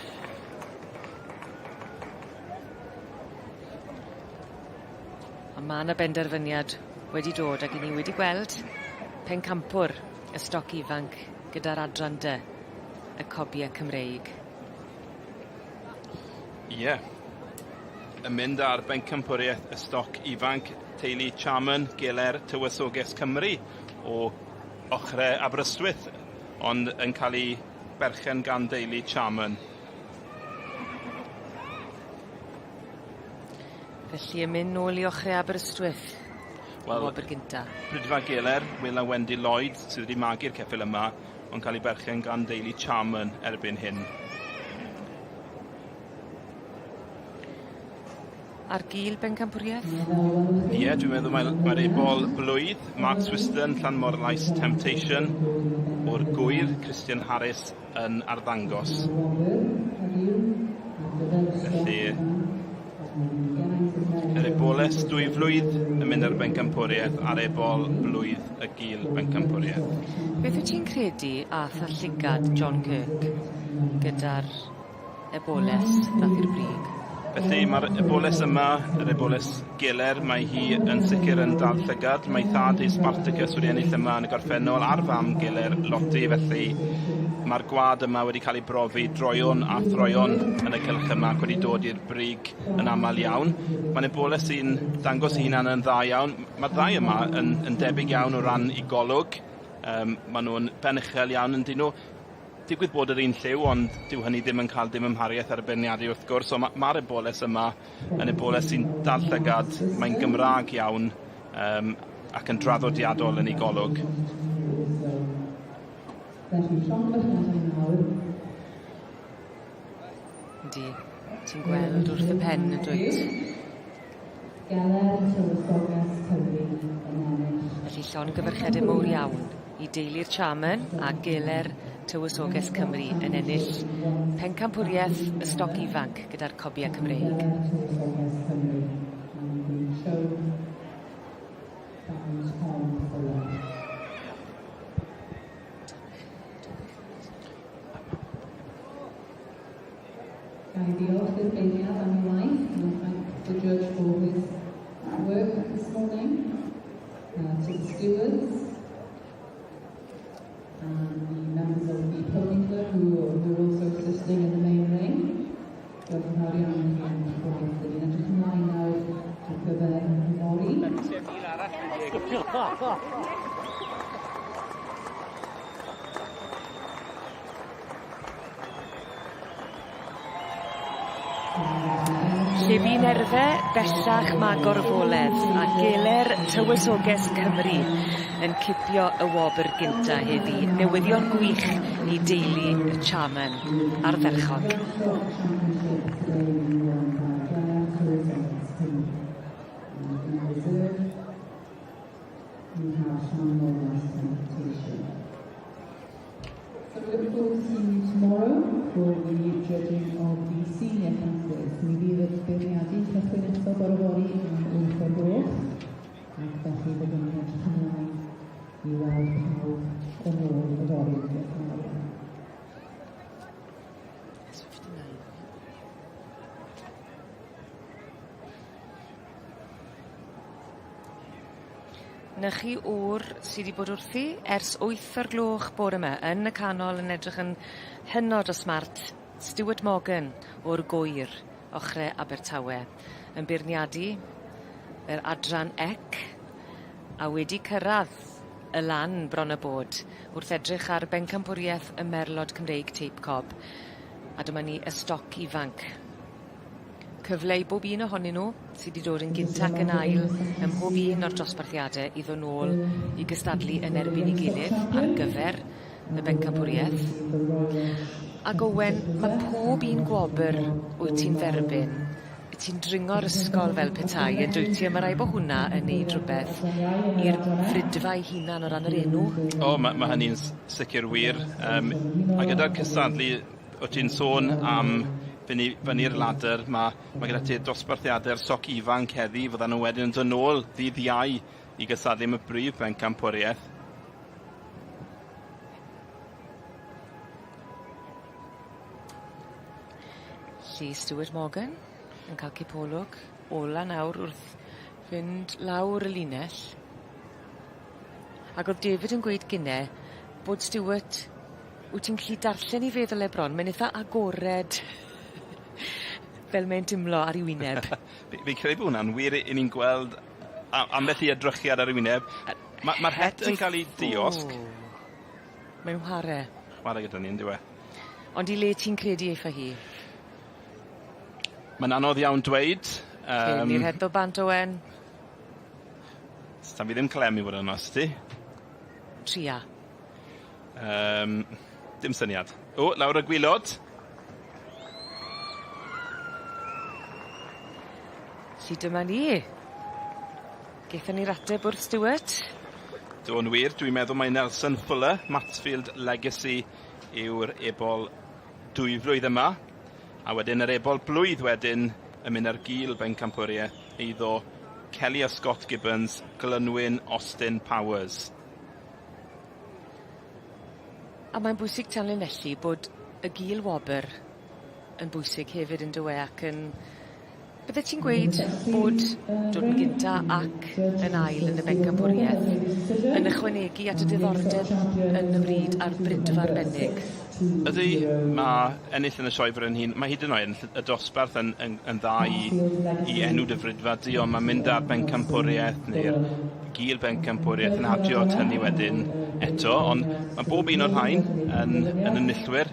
On' ma' 'na benderfyniad wedi dod ag 'yn ni wedi gweld pencampwr y stoc ifanc gyda'r adran dy y cobie Cymreig. Ie. Yn mynd ar bencampwriaeth y stoc ifanc teulu Charman Geler Tywysoges Cymru o ochre Aberystwyth, ond yn cael ei berchen gan deulu Charman. Felly yn mynd nôl i ochre Aberystwyth. Wel, wobr gynta. Prydfa Geler, Will a Wendy Lloyd sydd wedi magu'r ceffyl yma, ond cael ei berchen gan deulu Charman erbyn hyn. Ar gil bencampwriaeth? Ie, dwi'n meddwl mae'r mae ebol blwydd, Mark Swiston, Llanmorlais Temptation, o'r gwyr Christian Harris yn arddangos. Felly, yr eboles dwy flwydd yn mynd ar bencampwriaeth a'r ebol blwydd y gil bencampwriaeth. Beth wyt ti'n credu ath â llygad John Kirk gyda'r eboles ddath i'r brig. Felly mae'r eboles yma, yr eboles geler, mae hi yn sicr yn dal llygad. Mae thad ei Spartacus wedi ennill yma yn y gorffennol a'r fam geler Lottie, felly mae'r gwad yma wedi cael ei brofi droeon a throeon yn y cylch yma ac wedi dod i'r brig yn aml iawn. Mae'n eboles sy'n dangos ei hunan yn dda iawn. Mae'r ddau yma yn, yn debyg iawn o ran i golwg. Um, maen nhw'n ben uchel iawn yn dyn nhw. Digwydd bod yr un lliw, ond dyw hynny ddim yn cael dim ymhariaeth ar y beirniadu wrth gwrs, ond mae'r ma eboles yma yn eboles sy'n dal llygad, mae'n Gymraeg iawn um, ac yn draddodiadol yn ei golwg. Yndi, ti'n gweld wrth y pen yn dwyt? Felly llongyfarchiadau mowr iawn i deulu'r Charman a Geler Tywysoges Cymru yn ennill pencampwriaeth y stoc ifanc gyda'r Cobiau Cymreig. Ga i ddiolch i'r beirniad am ei waith, and I thank the judge for his work this morning, to the stewards, and the members of the pony club who were also assisting in the main ring. Diolch yn fawr iawn i chi am eich gwaith. Dyn ni'n edrych ymlaen nawr ar gyfer yfory. Lle bu nerfe, bellach ma' gorfoledd a geler tywysoges Cymru yn cipio y wobr gynta heddi. Newyddion gwych i deulu y Charman. Ardderchog. So we look forward to seeing you tomorrow for the judging of the senior classes. Mi fydd y beirniadu'n cychwyn eto bore fory am 8 o'r gloch, ac felly byddwn ni'n edrych ymlaen i weld pawb yn ôl yfory. Diolch yn fawr iawn. 'Na chi ŵr sy 'di bod wrthi ers wyth o'r gloch bore 'ma yn y canol yn edrych yn hynod o smart Stuart Morgan o'r Gŵyr ochre Abertawe yn beirniadu yr adran ec a wedi cyrradd y lan bron a bod wrth edrych ar bencampwrieth y Merlod Cymreig Teip Cob a dyma ni y stoc ifanc. Cyfle i bob un ohonyn nhw sy 'di dod yn gynta ac yn ail ym mhob un o'r dosbarthiade i ddod nôl i gystadlu yn erbyn 'i gilydd ar gyfer y bencampwrieth. Ag Owen, ma' pob un gwobyr wyt ti'n dderbyn, wyt ti'n dringo'r ysgol fel petai yn dwyt ti a ma' raid bo' hwnna yn neud rwbeth i'r frydfa 'i hunan o ran yr enw. O ma' ma' hynny'n s- sicir wir yym a gyda'r cystadlu o' ti'n sôn am fyny fyny'r ladyr ma' ma' gyda ti dosbarthiade'r stoc ifanc heddi fyddan nhw wedyn yn dod nôl ddydd Iau i gystadlu am y brif bencampwriaeth. Lly Stuart Morgan yn ca'l cipolwg ola nawr wrth fynd lawr y linell. Ag o'dd David yn gweud gynne bod Stuart Wyt ti'n gallu darllen 'i feddwl e bron mae'n itha agored fel mae'n timlo ar 'i wyneb. Fi fi'n credu bo' wnna'n wir 'yn ni'n gweld a- ambell i edrychiad ar ei wyneb. Ma' ma'r het yn ca'l 'i diosg. Mae'n whare. Chware gyda ni on'd yw e? Ond i le ti'n credu eiff â hi? Mae'n anodd iawn dweud yym. Cyn i'r het ddod bant Owen. Sdan fi ddim clem i fod yn onast 'da ti. Tria. Yym dim syniad. O, lawr y gwilod. Felly dyma ni. Gethon ni'r ateb wrth Stuart. Do'n wir, dwi'n meddwl mai Nelson Fuller, Mansfield Legacy yw'r ebol dwyflwydd yma. A wedyn yr ebol blwydd wedyn yn mynd ar gil bencampwriaeth eiddo Kelly a Scott Gibbons, Glynwyn Austin Powers. A mae'n bwysig tanlinellu bod y gil wobr yn bwysig hefyd on'd yw e ac yn byddet ti'n gweud bod dod yn gynta ac yn ail yn y bencampwrieth yn ychwanegu at y diddordeb yn y bryd a'r brydfa arbennig? Ydy, ma' ennill yn y Sioe Frenhin, ma' hyd yn oed ennill y dosbarth yn yn yn dda i i enw dy frydfa di, ond ma' mynd â'r bencampwriaeth neu'r gil bencampwriaeth yn adio at hynny wedyn eto, ond ma' bob un o'r rhain yn yn enillwyr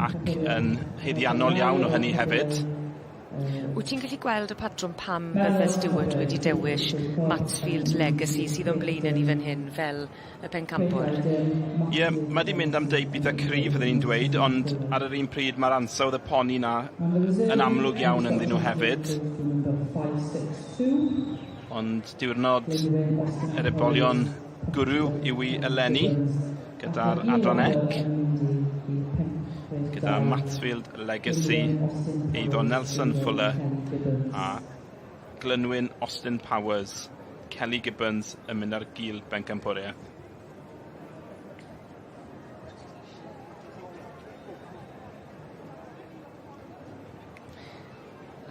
ac yn haeddiannol iawn o hynny hefyd. Wyt ti'n gallu gweld y patrwm pam bydde Stuart wedi dewis Mansfield Legacy sydd o'n blaene ni fan hyn fel y pencampwr? Ie, ma' 'di mynd am deip itha cryf fydden i'n dweud, ond ar yr un pryd ma'r ansawdd y poni 'na yn amlwg iawn ynddyn nhw hefyd. Ond diwrnod yr ebolion gwrw yw 'i eleni gyda'r adran ec gyda Mansfield Legacy, eiddo Nelson Fuller a Glynwyn Austin Powers, Kelly Gibbons yn mynd ar gil bencampwriaeth.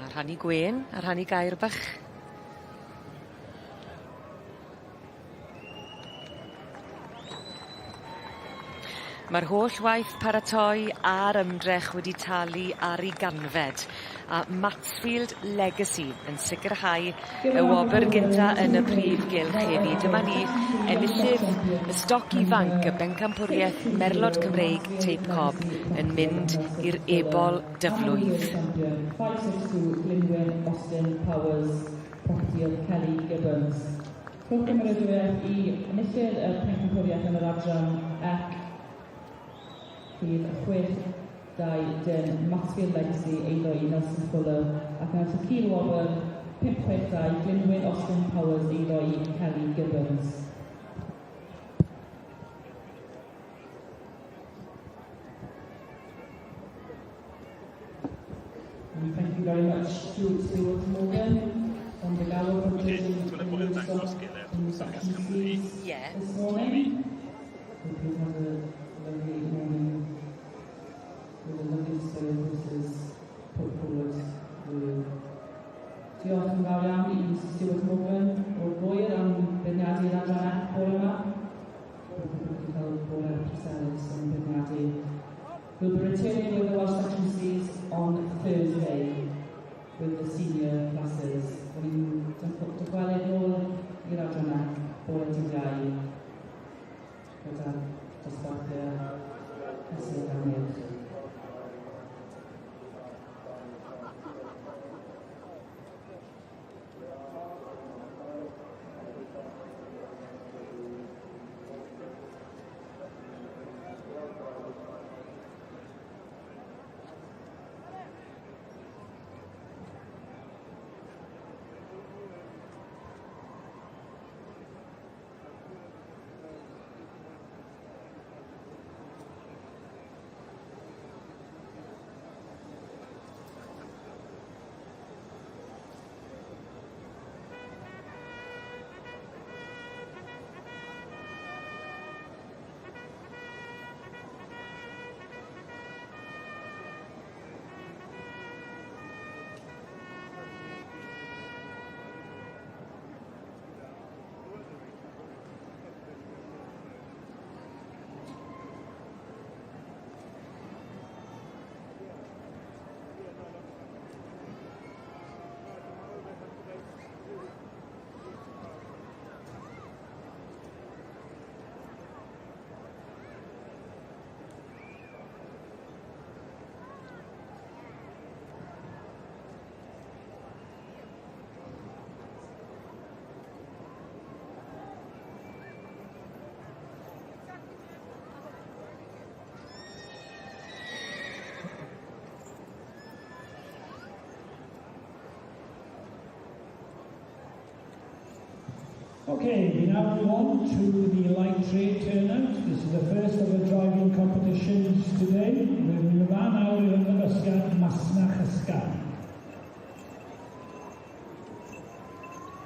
A rhannu gwên, a rhannu gair bach. Mae'r holl waith paratoi a'r ymdrech wedi talu ar ei ganfed a Mansfield Legacy yn sicrhau y wobr gynta yn y prif gylch heddi. Dyma ni enillydd y stoc ifanc y bencampwriaeth Merlod Cymreig Teip Cob yn mynd i'r ebol dyflwydd. 562 Glynwyn Austin Powers, property of Kelly Gibbons. Rhowch gymeradwyaeth i enillydd y pencampwriaeth yn yr adran C rhif 620 Mansfield Legacy eiddo i Nelson Fuller ac yn y cil wobr 562 Glynwyn Austin Powers eiddo i Kelly Gibbons. And thank you very much to Stuart Morgan on the gallo for judging the in the section C's this morning. Hope you've had a lovely morning with a lovely display of horses put forward. Diolch yn fawr iawn i Mr Stuart Morgan o'r Gŵyr am beirniadu'r adran F bore yma. Hope you've wedi cael bore pleserus yn beirniadu. We'll be returning with the Welsh Section C's on Thursday with the senior classes. Rwy'n ni'n dychwelyd nôl i'r adran F bore dydd Iau gyda'r dosbarthiau hesel a meirch. Okay, we now move on to the light trade turnout. This is the first of the driving competitions today. Rydyn ni'n yma nawr i'r ymddangosiad masnach ysgafn.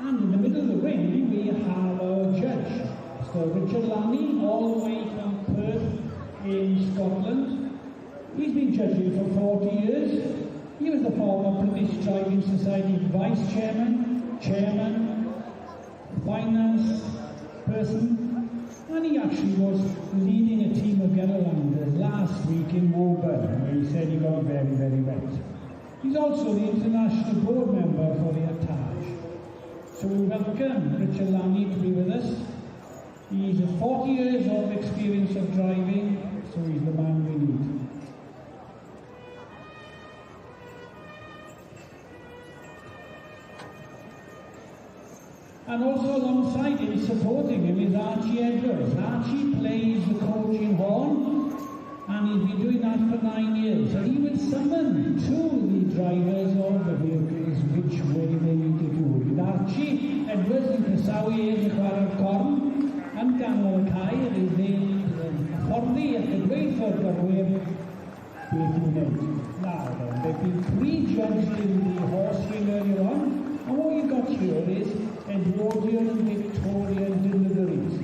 And in the middle of the ring, we have our judge, Mr. Richard Lanny, all the way from Perth in Scotland. He's been judging for 40 years. He was the former British Driving Society Vice Chairman, Chairman, finance person, and he actually was leading a team of Yellowlanders last week in Woburn, where he said he got very, very wet. He's also the international board member for the ATAJ. So we welcome Richard Lanny to be with us. He's 40 years of experience of driving, so he's the man we need. And also alongside him, supporting him, is Archie Edwards. Archie plays the coaching horn, and he's been doing that for 9 years. And he will summon to the drivers of the vehicles which way they need to go. Bydd Archie Edwards yn croesawu yn chwarae'r corn yn ganol y cae, yr yn hyfforddi ac yn dweud o'r gyrwyr beth i'w wneud. Now then, they've been prejudged in the horse ring earlier on, and what you've got here is Edwardian and Victorian deliveries.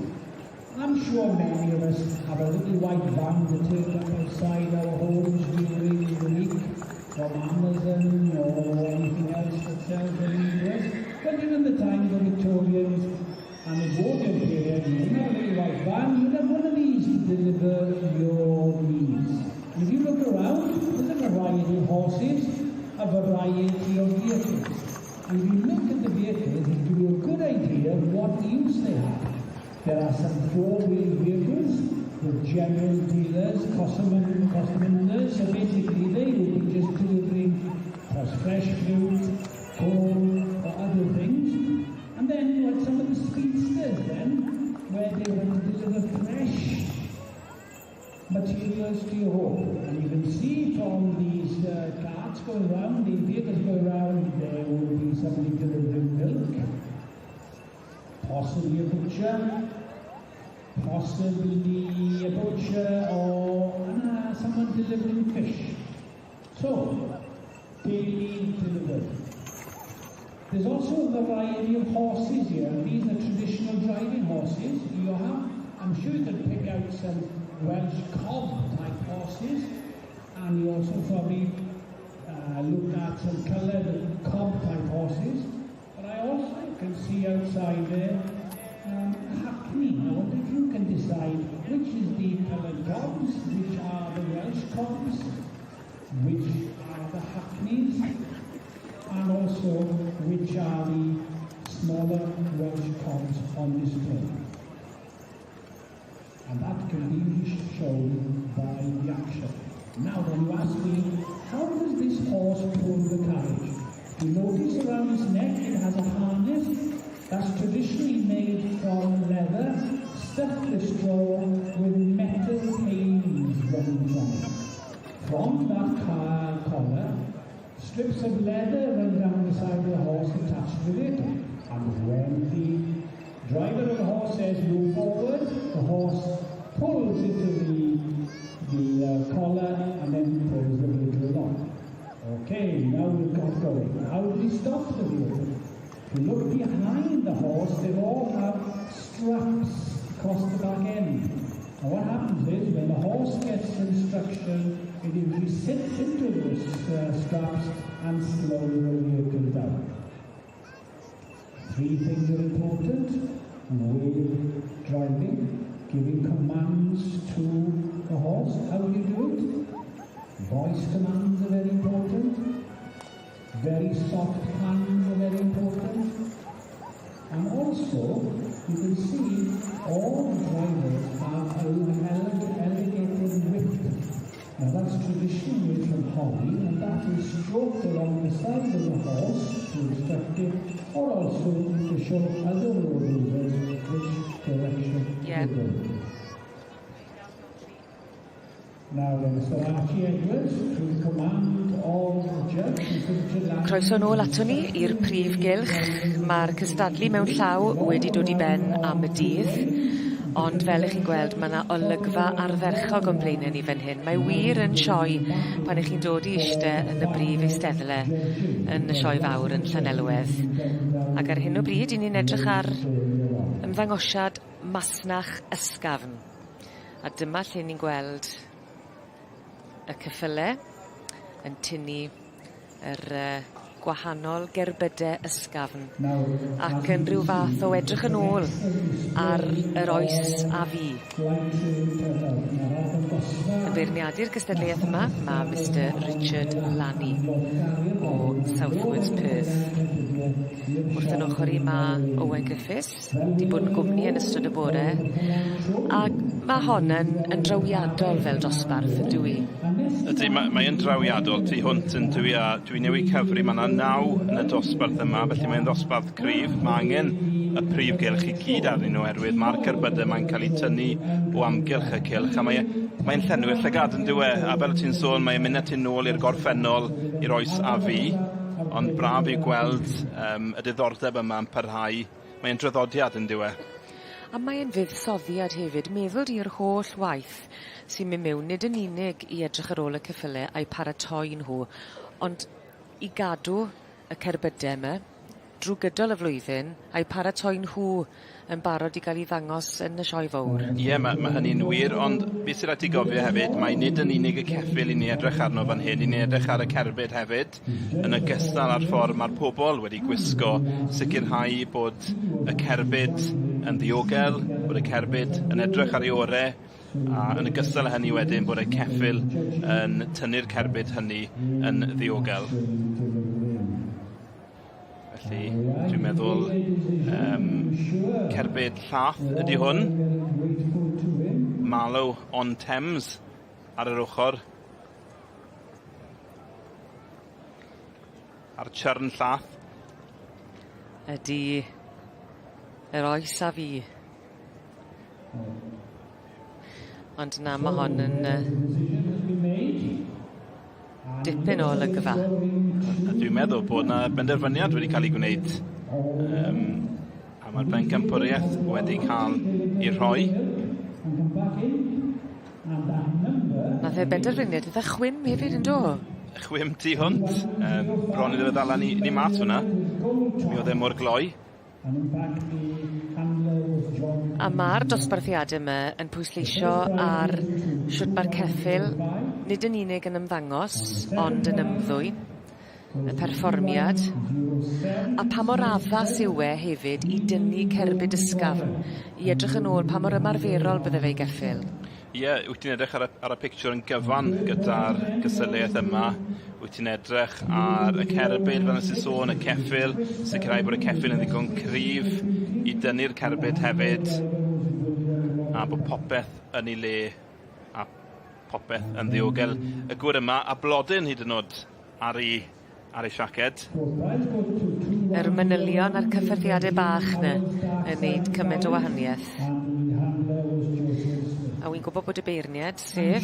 I'm sure many of us have a little white van that turns up outside our homes during the week from Amazon or anything else that sells them to us. But during the time of the Victorians and Edwardian period, you didn't have a little white van, you'd have one of these to deliver your four-wheel horses, a variety of vehicles. And if you look at the vehicles, it gives you a good idea of what use they have. There are some four-wheel vehicles with general dealers, customers, so basically they would be just delivering fresh fruit, corn, or other things. And then you had some of the speedsters then, where they would deliver fresh materials to your home. And you can see from these carts going round, the vehicles going round, there will be somebody delivering milk, possibly a butcher, possibly a butcher or someone delivering fish. So, daily delivered. There's also a variety of horses here, and these are traditional driving horses. You have, I'm sure you can pick out some Welsh cob type horses, and you also probably looked at some coloured cob type horses. But I also can see outside there Hackney. I wonder if you can decide which is the coloured cobs, which are the Welsh cobs, which are the Hackneys, and also which are the smaller Welsh cobs on display. And that can be shown by the action. Now then, you ask me, how does this horse pull the carriage? You notice around his neck it has a harness that's traditionally made from leather, stuffed with straw, with metal chains running from it. From that collar, strips of leather run down the side of the horse attached with it, and when the driver of the horse says move forward, the horse pulls into the collar and then pulls the vehicle along. Okay, now we've got going. How do we stop the vehicle? If you look behind the horse, they all have straps across the back end. And what happens is, when the horse gets instruction, it usually sits into those straps and slows the vehicle down. Three things are important with driving: giving commands to the horse. How do you do it? Voice commands are very important. Very soft hands are very important. And also, you can see all drivers have an elevated whip. Now that's traditionally made from holly, and that is stroked along the side of the horse to instruct it, or also to show other road users which direction to go. Now then, Sir Archie Edwards, through the command of the judge, Mr Richard Lang. Croeso nôl ato ni i'r prif gylch. Mae'r cystadlu mewn llaw wedi dod i ben am y dydd. Ond fel 'ych chi'n gweld, ma' 'na olygfa ardderchog o'n blaene ni fan hyn. Mae wir yn sioe pan 'ych chi'n dod i iste yn y brif eisteddle yn y sioe fawr yn Llanelwedd. Ac ar hyn o bryd 'yn ni'n edrych ar ymddangosiad masnach ysgafn. A dyma lle ni'n gweld y ceffyle yn tynnu yr gwahanol gerbyde ysgafn ac yn rhyw fath o edrych yn ôl ar yr oes a fu. Yn beirniadu'r gystadleuaeth yma ma' Mr Richard Lanny o Southwards Perth. Wrth 'yn ochor i ma' Owen Griffiths 'di bod yn gwmni yn ystod y bore a ma' hon yn yn drawiadol fel dosbarth yndyw 'i? Ydy, mae yn drawiadol tu hwnt yn dwi a dwi newydd cyfri ma' 'na naw yn y dosbarth yma, felly mae'n ddosbarth cryf. Ma' angen y prif gylch i gyd arnyn nhw oherwydd ma'r cerbydau 'ma'n cael eu tynnu o amgylch y cylch a mae e mae'n llenwi'r llygad yn dyw e? A fel o' ti'n sôn mae e'n mynd â ti nôl i'r gorffennol, i'r oes a fu, ond braf yw gweld y diddordeb yma yn parhau. Mae'n draddodiad yn dyw e? A mae e'n fuddsoddiad hefyd, meddwl 'di'r holl waith sy'n myn' miwn nid yn unig i edrych ar ôl y ceffyle a'u paratoi nhw, ond i gadw y cerbyde 'my drw gydol y flwyddyn a'u paratoi nhw yn barod i ga'l 'u ddangos yn y sioe fowr. Ie ma' ma' hynny'n wir ond beth sy raid ti gofio hefyd mai nid yn unig y ceffyl 'yn ni edrych arno fan hyn 'yn ni edrych ar y cerbyd hefyd yn ogystal â'r ffordd ma'r pobol wedi gwisgo sicirhau bod y cerbyd yn ddiogel, bod y cerbyd yn edrych ar ei ore'. A yn ogystal â hynny wedyn bod y ceffyl yn tynnu'r cerbyd hynny yn ddiogel. Felly dwi'n meddwl yym cerbyd llath ydi hwn. Marlow on Thames ar yr ochor. A'r churn llath. Ydi. Yr oes a fu. Ond na, ma' hon yn yy dipyn o olygfa. A dwi'n meddwl bod 'na benderfyniad wedi cael ei gwneud. Yym a ma'r bencampwriaeth wedi cael ei rhoi. Nath e benderfyniad itha chwim hefyd yndo? Chwim tu hwnt. Yym bron iddo fe ddala ni ni mas fyn 'na. Mi o'dd e mor gloi. A ma'r dosbarthiade 'my yn pwysleisio ar shwt ma'r ceffyl nid yn unig yn ymddangos ond yn ymddwyn, y perfformiad, a pa mor addas yw e hefyd i dynnu cerbyd ysgafn, i edrych yn ôl pa mor ymarferol bydde fe i geffyl. Ie, wyt ti'n edrych ar y ar y pictiwr yn gyfan gyda'r gystadleuaeth yma, wyt ti'n edrych ar y cerbyd fel nes i sôn, y ceffyl, sicrhau bod y ceffyl yn ddigon cryf i dynnu'r cerbyd hefyd, a bod popeth yn ei le a popeth yn ddiogel. Y gŵr yma a blodyn hyd yn o'd ar 'i ar ei siaced. Yr manylion a'r cyffyrddiade bach 'na yn neud cymaint o wahanieth. A wi'n gwybod bod y beirniad, sef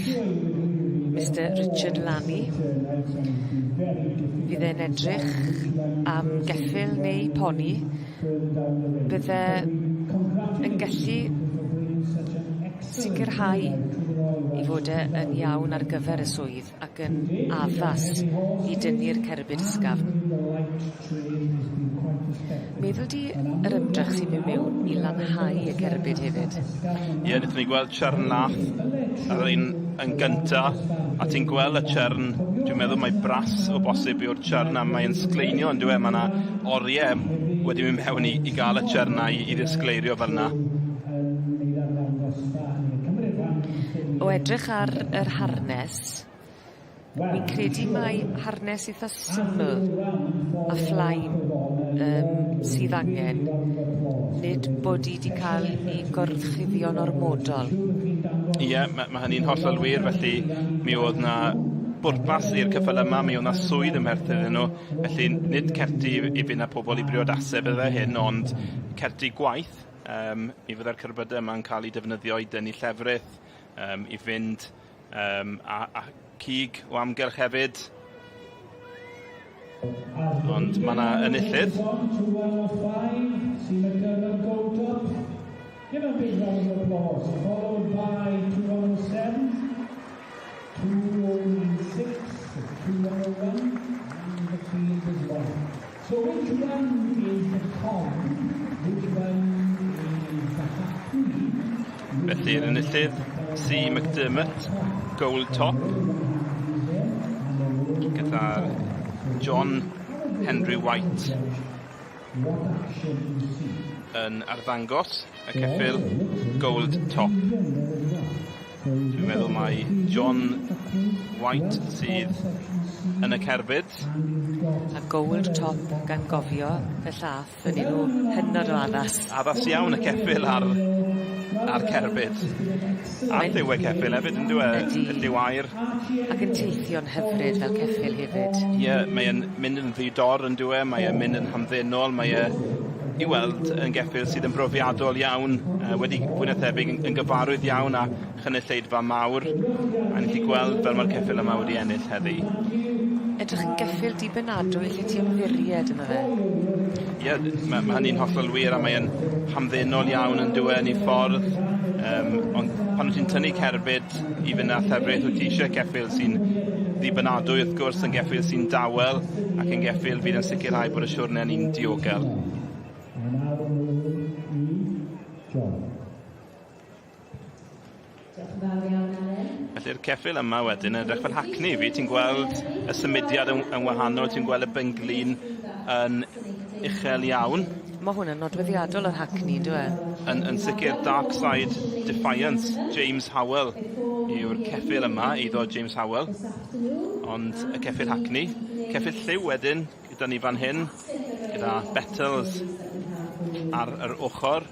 Mister Richard Lani, fydd e'n edrych am geffyl neu poni bydde yn gallu sicirhau 'i fod e yn iawn ar gyfer y swydd. ac yn addas i dynnu'r cerbyd ysgafn. Meddwl di yr ymdrech sy'n mynd mewn i lanhau y cerbyd hefyd. Ie, wnaethon ni gweld churn lath ar un yn gynta, a ti'n gweld y churn, dwi'n meddwl mai brass o bosib yw'r churn, a mae'n sgleinio yn dyw e, mae yna oriau wedi mynd mewn i, i gael y churn 'na i, i ddisgleirio fel yna. O edrych ar yr harnes, wi'n credu mai harnes itha syml a phlaen yym sydd angen, nid bod 'i 'di ca'l 'i gorchuddio'n ormodol. Ie, ma' ma' hynny'n hollol wir, felly mi o'dd 'na bwrpas i'r ceffyle yma, mi o'dd 'na swydd ym mherthyn iddyn nhw, felly nid certi i fynd â pobol i briodase bydde hyn, ond certi gwaith. Yym mi fydde'r cerbydau yma'n cael eu defnyddio i dynnu llefrith, yym i fynd yym a a cig o amgylch hefyd. Ond ma' 'na enillydd. Give a big round of applause, followed by 2107, 2096, 2101, and the field is won. So which one is the con? Which one is the happy? Felly'r enillydd, C McDermott, Gold Top, gyda'r John Henry White yn arddangos y ceffyl Gold Top. Dwi'n meddwl mai John White sydd yn y cerbyd. A Gold Top gan gofio y llath yn enw hynod o addas. Addas iawn y ceffyl a'r a'r cerbyd. A lliw y ceffyl hefyd on'd yw e? Ydi. Y lliw aur. Ac yn teithio'n hyfryd fel ceffyl hefyd. Ie, mae e'n mynd yn ddi-dor on'd yw e? Mae e'n mynd yn hamddenol, mae e i weld yn geffyl sydd yn brofiadol iawn, yy wedi fwy na thebyg yn yn gyfarwydd iawn â chynulleidfa mawr, a ni 'llu gweld fel ma'r ceffyl yma wedi ennill heddi. Edrych yn geffyl dibynadwy lle ti ymddiried ynddo fe. Ie, ma' ma' hynny'n hollol wir a mae e'n hamddenol iawn on'd yw e yn ei ffordd, yym ond pan wyt ti'n tynnu cerbyd i fynd â llefrith wyt ti isie ceffyl sy'n ddibynadwy wrth gwrs yn geffyl sy'n dawel ac yn geffyl fydd yn sicirhau bod y siwrne ni'n diogel. A nawr yn ôl i John. Diolch yn fawr iawn, Alun. Felly'r ceffyl yma wedyn yn edrych fel hacni i fi, ti'n gweld y symudiad yn, yn wahanol, ti'n gweld y benglin yn uchel iawn. Ma' hwn yn nodweddiadol o'r Hackney on'd yw e? Yn yn sicir Dark Side Defiance James Howell yw'r ceffyl yma, eiddo James Howell. Ond y ceffyl Hackney. Ceffyl lliw wedyn gyda ni fan hyn, gyda Bettles ar yr ochor.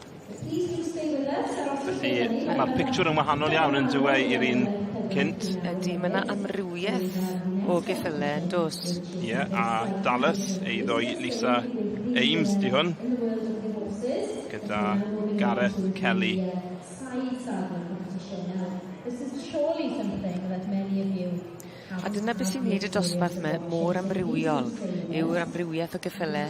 Felly ma'r pictiwr yn wahanol iawn on'd yw e i'r un cynt? Ydi ma' 'na amrywieth o geffyle yndos? Ie a Dallas eiddo i Lisa Ames 'di hwn. Gyda Gareth Kelly. A dyna beth sy'n neud y dosbarth 'ma mor amrywiol yw'r amrywieth o geffyle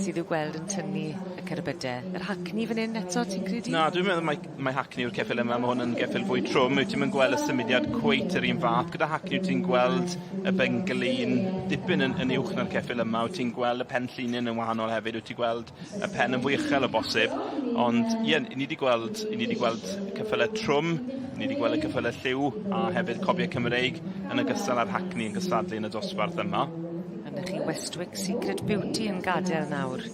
sydd i'w gweld yn tynnu y cerbyde. Yr Hackney fan 'yn eto ti'n credu? Na dwi'n meddwl mai mai Hackney yw'r ceffyl yma ma' hwn yn geffyl fwy trwm wyt ti'm yn gweld y symudiad cweit yr un fath. Gyda Hackney wyt ti'n gweld y benglin dipyn yn yn uwch na'r ceffyl yma wyt ti'n gweld y pen llinyn yn wahanol hefyd wyt ti gweld y pen yn fwy uchel o bosib ond ie ni 'di gweld ni 'di gweld ceffyle trwm ni 'di gweld y ceffyle lliw a hefyd cobie Cymreig yn ogystal â'r Hackney yn cystadlu yn y dosbarth yma. A 'na chi Westwick Secret Beauty yn gadel nawr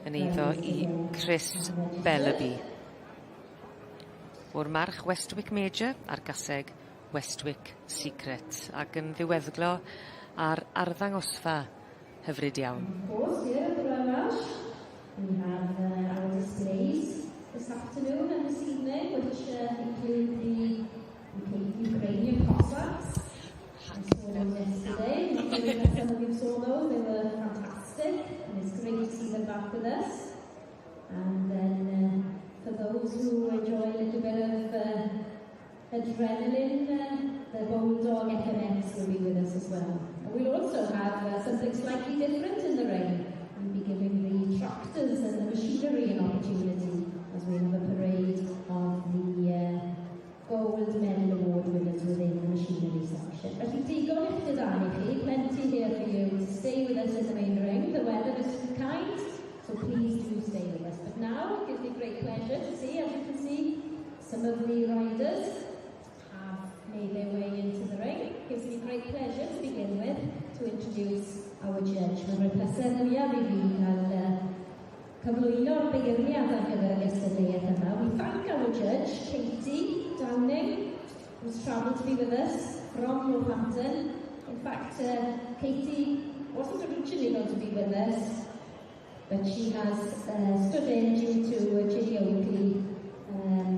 yn eiddo i Chris Bellaby. O'r march Westwick Major a'r gaseg Westwick Secret ac yn ddiweddglo ar arddangosfa hyfryd iawn. Of course, here at the Royal Welsh, we have uh, our displays this afternoon and this evening, which uh, include the Ukrainian Cossacks. I saw those yesterday. Some of you saw those. They were fantastic, and it's great to see them back with us. And then uh, for those who enjoy a little bit of uh, adrenaline, uh, the Bulldog FMX will be with us as well. And we'll also have uh, something slightly different in the ring. We'll be giving the tractors and the machinery an opportunity as we have a parade of the uh, gold medal award winners within the machinery section. Felly digon i'ch diddanu chi, plenty here for you to stay with us in the main ring. The weather is kind, so please do stay with us. But now it gives me great pleasure to see, as you can see, some of the riders have made their way into the ring. It gives me great pleasure to begin with to introduce our judge. Mae'n rhoi pleser mwyaf i fi cael uh, cyflwyno'r beirniad ar gyfer y gystadleuaeth yma. We thank our judge, Katie Downing, who's travelled to be with us from Northampton. In fact, uh, Katie wasn't originally going to be with us, but she has uh, stood in due to uh, Ginny Oakley um,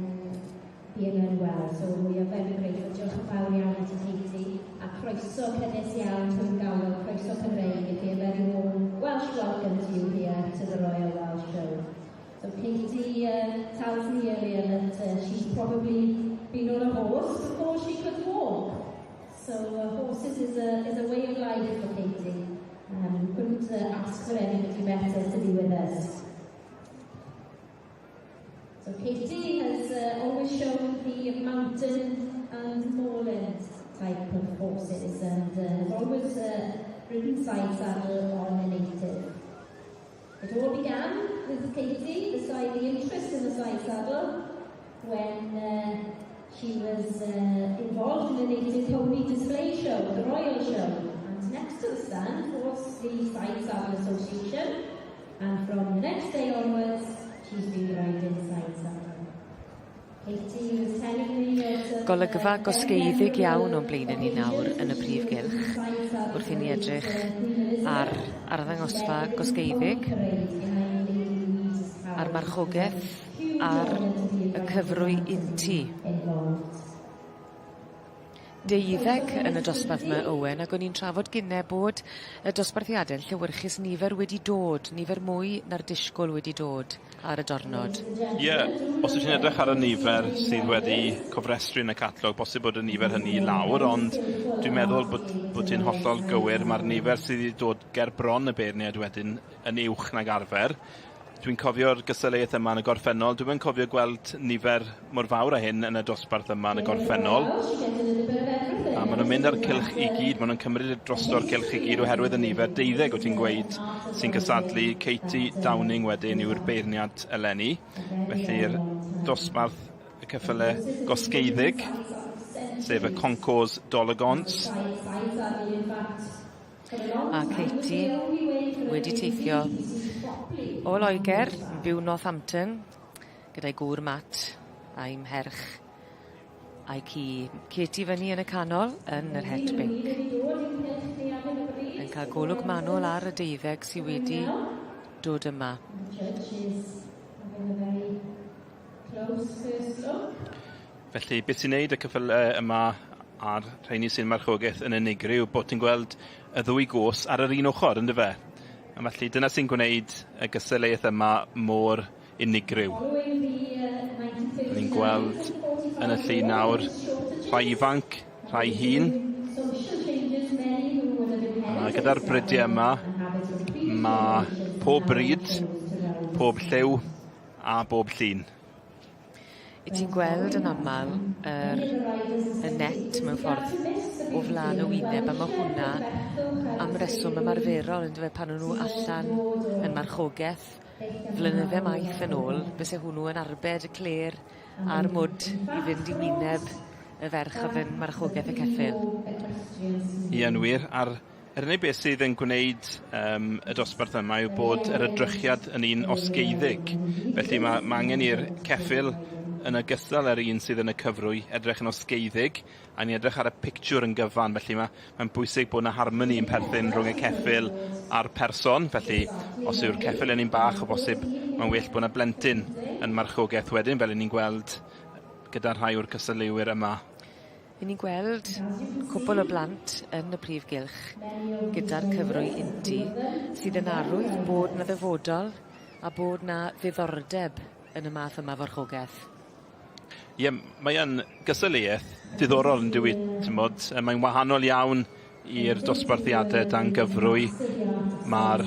being unwell. So we are very grateful. Diolch yn fawr iawn i ti, Katie. A croeso cynnes iawn twym galw, croeso Cymreig i chi. A very warm Welsh welcome to you here to the Royal Welsh Show. So Katie tells me earlier that she's probably been on a horse before she could walk. So horses is a, is a way of life for Katie. We couldn't ask for anybody better to be with us. So Katie has always shown the mountain and moorland type of horses and has always ridden side saddle on a native. It all began with Katie, the, side, the interest in the side saddle, when she was involved in the native pony display show, the Royal Show. And next to the stand was the Side Saddle Association. And from the next day onwards, she's been riding side saddle. Katie was telling me that... Golygfa gosgeiddig iawn o'n blaenau ni nawr yn y prif gylch wrth i ni edrych ar arddangosfa gosgeiddig a'r marchogaeth ar y cyfrwy untu. Deuddeg yn y dosbarth 'ma Owen ag o'n i'n trafod gynne bod y dosbarthiade'n llewyrchus nifer wedi dod, nifer mwy na'r disgwyl wedi dod ar y dornod. Ie, os wyt ti'n edrych ar y nifer sydd wedi cofrestru yn y catalog, bosib bod y nifer hynny i lawr, ond dwi'n meddwl bod, bod ti'n hollol gywir, mae'r nifer sydd wedi dod ger bron y beirniaid wedyn yn uwch nag arfer. Dwi'n cofio'r gystadleuaeth yma yn y gorffennol, dwi'm yn cofio gweld nifer mor fawr â hyn yn y dosbarth yma yn y gorffennol. A maen nhw'n mynd ar cylch i gyd, maen nhw'n cymryd drosto'r cylch i gyd oherwydd y nifer deuddeg o ti'n gweud sy'n cystadlu. Katie Downing wedyn yw'r beirniad eleni. Felly'r dosbarth y ceffyle gosgeiddig, sef y Concours d'Elegance. A Katie wedi teithio o Loegr, yn byw Northampton, gyda'i gŵr Matt a'i mherch a'i ci. Katie fyny yn y canol yn yr het binc. Yn cael golwg manwl ar y deuddeg sy wedi dod yma. Felly beth sy'n neud y ceffyle yma a'r rheini sy'n marchogaeth yn unigryw bod ti'n gweld y ddwy gos ar yr un ochr yndyfe? A felly dyna sy'n gwneud y gystadleuaeth yma mor unigryw. Ni'n gweld yn y llun nawr rhai ifanc, rhai hŷn. A gyda'r bridiau yma, mae pob brid, pob lliw a bob llun. 'Yt ti'n gweld yn amal yr y net mewn ffordd o flan y wyneb a ma' hwnna am reswm ymarferol yndyfe pan o'n nw allan yn marchogeth flynydde maith yn ôl byse hwnnw yn arbed y clêr a'r mwd i fynd i wyneb y ferch o'dd yn marchogeth y ceffyl. Ie'n wir a'r Yr unig beth sydd yn gwneud um, y dosbarth yma yw bod yr edrychiad yn un osgeiddig. Felly mae, mae angen i'r ceffyl yn ogystal â'r un sydd yn y cyfrwy edrych yn osgeiddig, a ni'n edrych ar y pictiwr yn gyfan, felly mae, mae'n bwysig bod yna harmoni yn perthyn rhwng y ceffyl a'r person, felly os yw'r ceffyl yn un bach o bosib, mae'n well bod yna blentyn yn marchogaeth wedyn, fel 'yn ni'n gweld gyda rhai o'r cystadleuwyr yma. 'Yn ni'n gweld cwpwl o blant yn y prif gylch gyda'r cyfrwy untu sydd yn arwydd bod 'na ddyfodol a bod 'na ddiddordeb yn y math yma farchogeth. Ie mae yn gystadleuaeth diddorol yndyw 'i t'mod yy mae'n wahanol iawn i'r dosbarthiade dan gyfrwy. Ma'r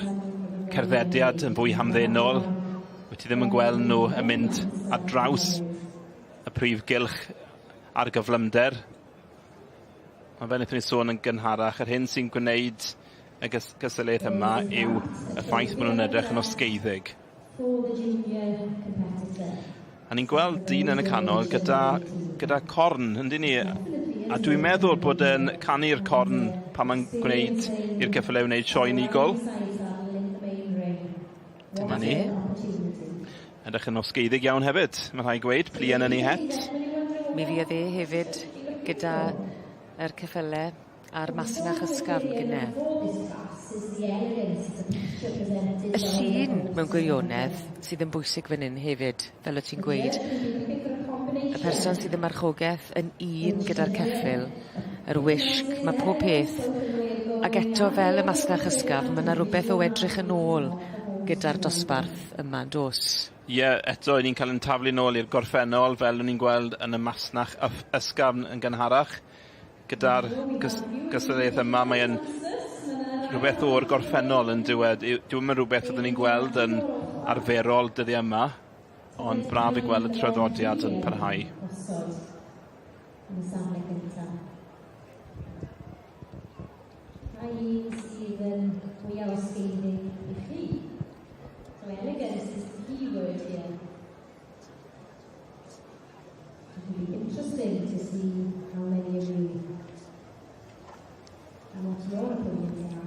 cerddediad yn fwy hamddenol. Wyt ti ddim yn gweld nhw yn mynd ar draws y prif gylch ar gyflymder. Ond fel wnaethon ni sôn yn gynharach, yr hyn sy'n gwneud y gys gystadleuaeth yma yw y ffaith bod nhw'n edrych yn osgeiddig. A ni'n gweld dyn yn y canol gyda, gyda corn, yndyn ni? A dwi'n meddwl bod e'n canu'r corn pan mae'n gwneud i'r ceffylau wneud sioe unigol. Dyma ni. Edrych yn osgeiddig iawn hefyd, mae rhaid gweud, pluen yn ei het. Mi fuodd e hefyd gyda yr ceffyle a'r masnach ysgafn gynne. Y llun mewn gwirionedd sydd yn bwysig fan 'yn hefyd, fel o't ti'n gweud. Y person sydd yn marchogeth yn un gyda'r ceffyl, yr wisg, ma' pob peth. Ag eto fel y masnach ysgafn ma' 'na rwbeth o edrych yn ôl gyda'r dosbarth yma yndos? Ie, eto 'yn ni'n ca'l 'yn taflu nôl i'r gorffennol fel o'n ni'n gweld yn y masnach yf- ysgafn yn gynharach. Gyda'r gys- gystadleuaeth yma mae yn rhywbeth o'r gorffennol yn dywed dyw 'im yn rhywbeth fyddwn ni'n gweld yn arferol dyddie yma ond braf i gweld y traddodiad yn parhau. Yn y safle gyntaf. Pa un sydd yn fwyaf osgeiddig i chi? So elegance is the key word here. It will be interesting to see how many of you and what your opinions are.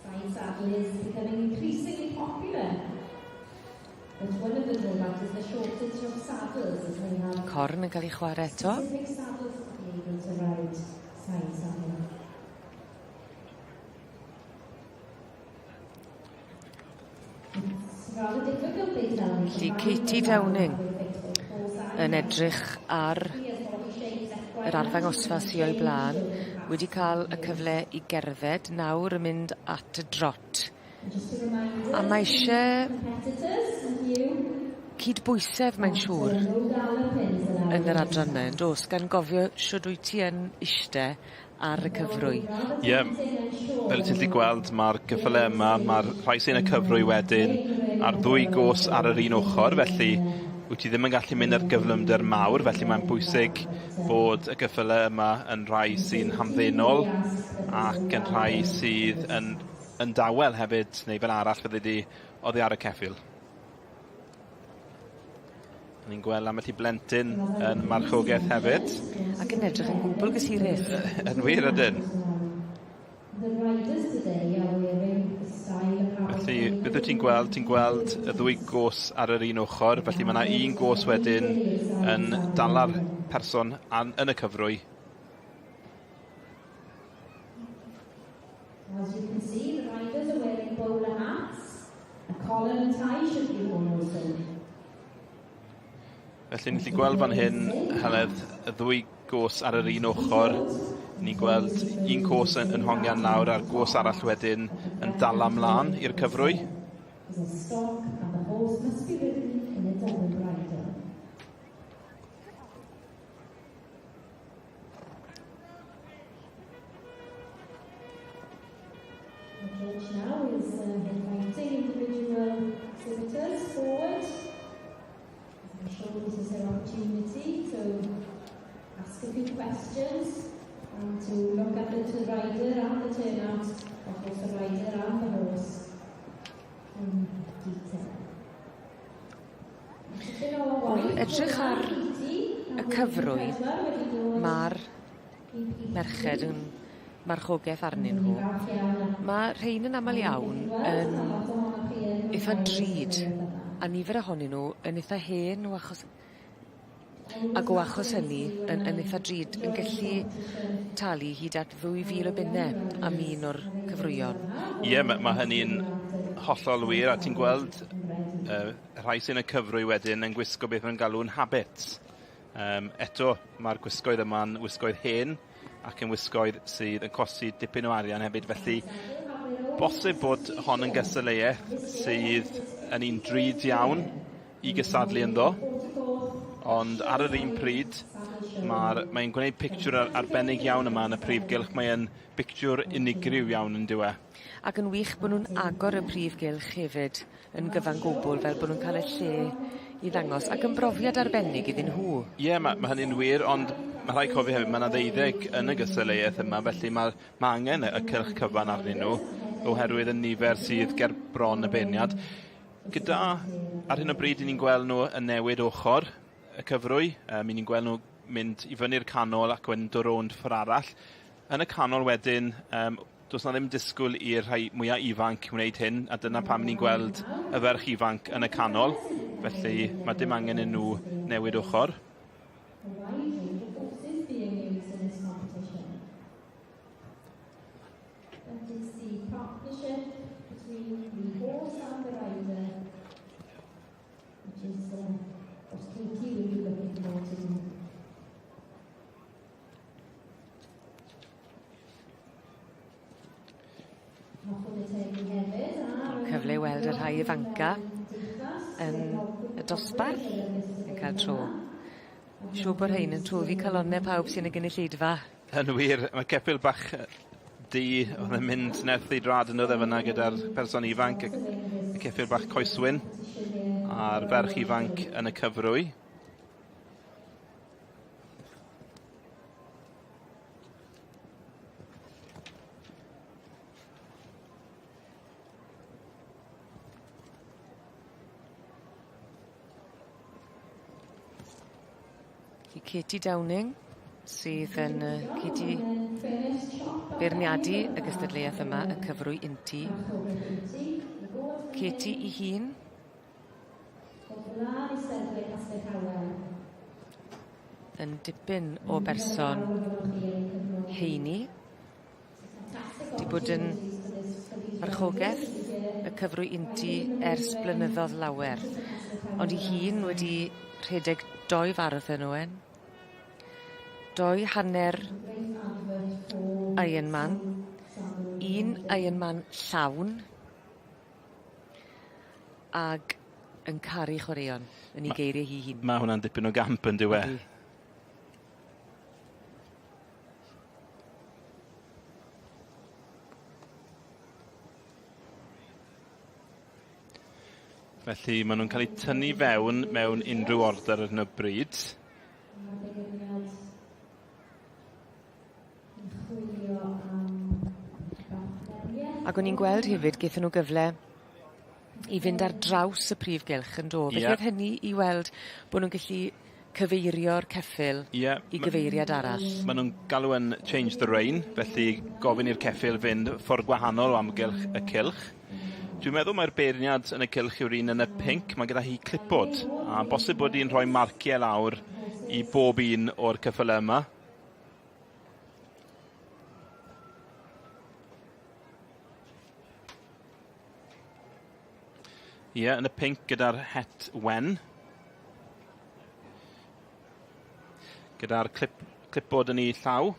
Side saddle is becoming increasingly popular. But one of the drawbacks is the shortage of saddles as they have Corn yn cael ei chwarae eto. specific saddles to be able to ride side saddle. It's rather difficult, they tell me. Felly Katie Downing yn edrych ar yr arddangosfa sy o'i bla'n wedi ca'l y cyfle i gerdded nawr yn mynd at y drot. A mae isie cydbwysedd mae'n siŵr yn yr adran 'ma yndos gan gofio shwd wyt ti yn ishte ar y cyfrwy. Ie, fel ti'n gallu gweld ma'r cyffyle yma, ma'r rhai sy'n y cyfrwy wedyn a'r ddwy gos ar yr un ochr, felly wyt ti ddim yn gallu mynd ar gyflymder mawr, felly mae'n bwysig bod y gyffyle yma yn rhai sy'n hamddenol ac yn rhai sydd yn yn dawel hefyd, neu fel arall fyddi di oddi ar y ceffyl. Ni'n gweld ambell i blentyn yn marchogaeth hefyd. Ac yn edrych yn gwbl gysurus. Yn wir ydyn. Felly, beth wyt ti'n gweld? Ti'n gweld y ddwy gos ar yr un ochr, felly mae yna un gos wedyn yn dala'r person an, yn y cyfrwy. As you can see, the riders are wearing bowler hats. A collar and tie should be worn also. Felly ni'n gallu gweld fan hyn, Heledd, y ddwy gos ar yr un ochr. Ni'n gweld un cos yn, yn hongian lawr a'r gos arall wedyn yn dala mlaen i'r cyfrwy. There's a stock and the horse must be ridden in a double bridle. The judge now is uh, inviting individual exhibitors forward. I'm sure this is their opportunity to ask a few questions and to look at the, the rider and the turnout of both the rider and the horse in detail. O edrych ar y cyfrwy, ma'r merched yn marchogaeth arnyn nhw. Ma' rhein yn amal iawn yn itha drud a nifer ohonyn nhw yn itha hen o achos ag o achos hynny yn yn itha drud yn gellu talu hyd at ddwy fil o bunne am un o'r cyfrwyon. Ie ma' ma' hynny'n hollol wir a ti'n gweld yy y rhai sy'n y cyfrwy wedyn yn gwisgo beth ma'n galw'n habits. Yym eto ma'r gwisgoedd yma'n wisgoedd hen ac yn wisgoedd sydd yn cosi dipyn o arian hefyd felly bosib bod hon yn gystadleuaeth sydd yn un drud iawn i gystadlu ynddo ond ar yr un pryd ma'r mae'n gwneud pictiwr arbennig iawn yma yn y prif gylch mae yn bictiwr unigryw iawn on'd yw e? Ac yn wych bo' nw'n agor y prif gylch hefyd yn gyfan gwbl fel bo' nw'n ca'l y lle i ddangos ac yn brofiad arbennig iddyn nhw. Ie ma' ma' hynny'n wir ond ma' rhaid cofio hefyd ma' 'na ddeuddeg yn y gystadleuaeth yma felly ma' ma' angen y y cylch cyfan arnyn nhw oherwydd y nifer sydd ger bron y beirniad. Gyda ar hyn o bryd 'yn ni'n gweld nhw yn newid ochor y cyfrwy yym 'yn ni'n gweld nhw mynd i fyny'r canol ac wedyn dod rownd ffor arall. Yn y canol wedyn yym Does 'na ddim disgwyl i'r rhai mwya' ifanc wneud hyn, a dyna pam ni'n gweld y ferch ifanc yn y canol, felly mae dim angen i nhw newid ochr. Cyfle i weld y rhai ifanca yn y dosbarth yn cael tro. Siŵr bo' rhein yn toddi calonne pawb sy'n y gynulleidfa. Yn wir, ma' ceffyl bach du o'dd yn mynd nerth ei drad ynddo fe fynna gyda'r person ifanc y y ceffyl bach coeswyn a'r ferch ifanc yn y cyfrwy. I Katie Downing sydd yn yy Katie beirniadu y gystadleuaeth yma y cyfrwy untu. Katie 'i hun Yn dipyn o berson heini. 'Di bod yn farchogeth y cyfrwy untu ers blynyddodd lawer. Ond 'i hun wedi rhedeg doi farathon Owen. Doi hanner Ironman. Un Ironman llawn. Ag yn caru chwaraeon yn 'i geirie hi hun. Ma' hwnna'n dipyn o gamp on'd yw e? Ydi. Felly ma' nw'n ca'l 'u tynnu fewn mewn unrhyw order ar hyn o bryd. Ag o'n i'n gweld hefyd gethon nhw gyfle i fynd ar draws y prif gylch yn do? Felly Ie. o'dd hynny i weld bo' nw'n gallu cyfeirio'r ceffyl Ie. i gyfeiriad arall. Ma' nw'n galw yn change the rein, felly gofyn i'r ceffyl fynd ffordd gwahanol o amgylch y cylch. Dwi'n meddwl mai'r beirniad yn y cylch yw'r un yn y pinc, mae gyda hi clipboard, a bosib bod hi'n rhoi marciau lawr i bob un o'r ceffylau yma. Ie, yn y pinc gyda'r het wen. Gyda'r clip, clipboard yn ei llaw.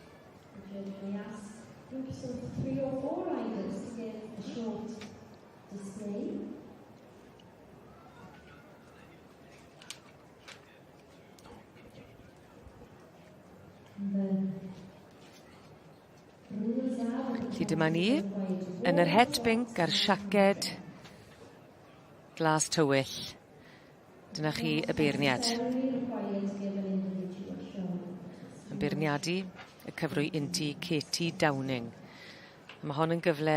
Felly dyma ni, yn yr het binc a'r siaced glas tywyll. Dyna chi y beirniad. Yn beirniadu y cyfrwy inti Katie Downing. A ma' hon yn gyfle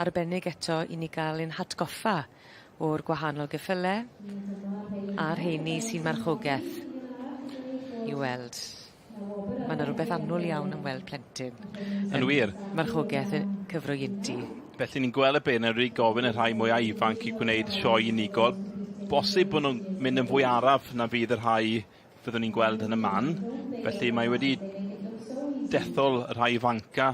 arbennig eto i ni ga'l ein hatgoffa o'r gwahanol geffyle a'r rheini sy'n marchogeth i weld. Ma' 'na rwbeth annwl iawn am weld plentyn. Yn wir. Marchogeth yn cyfro inti. Felly ni'n gweld y beirniad wedi gofyn y rhai mwya ifanc i gwneud sioe unigol. Bosib bod nhw'n mynd yn fwy araf na fydd y rhai fyddwn ni'n gweld yn y man. Felly mae wedi dethol y rhai ifanca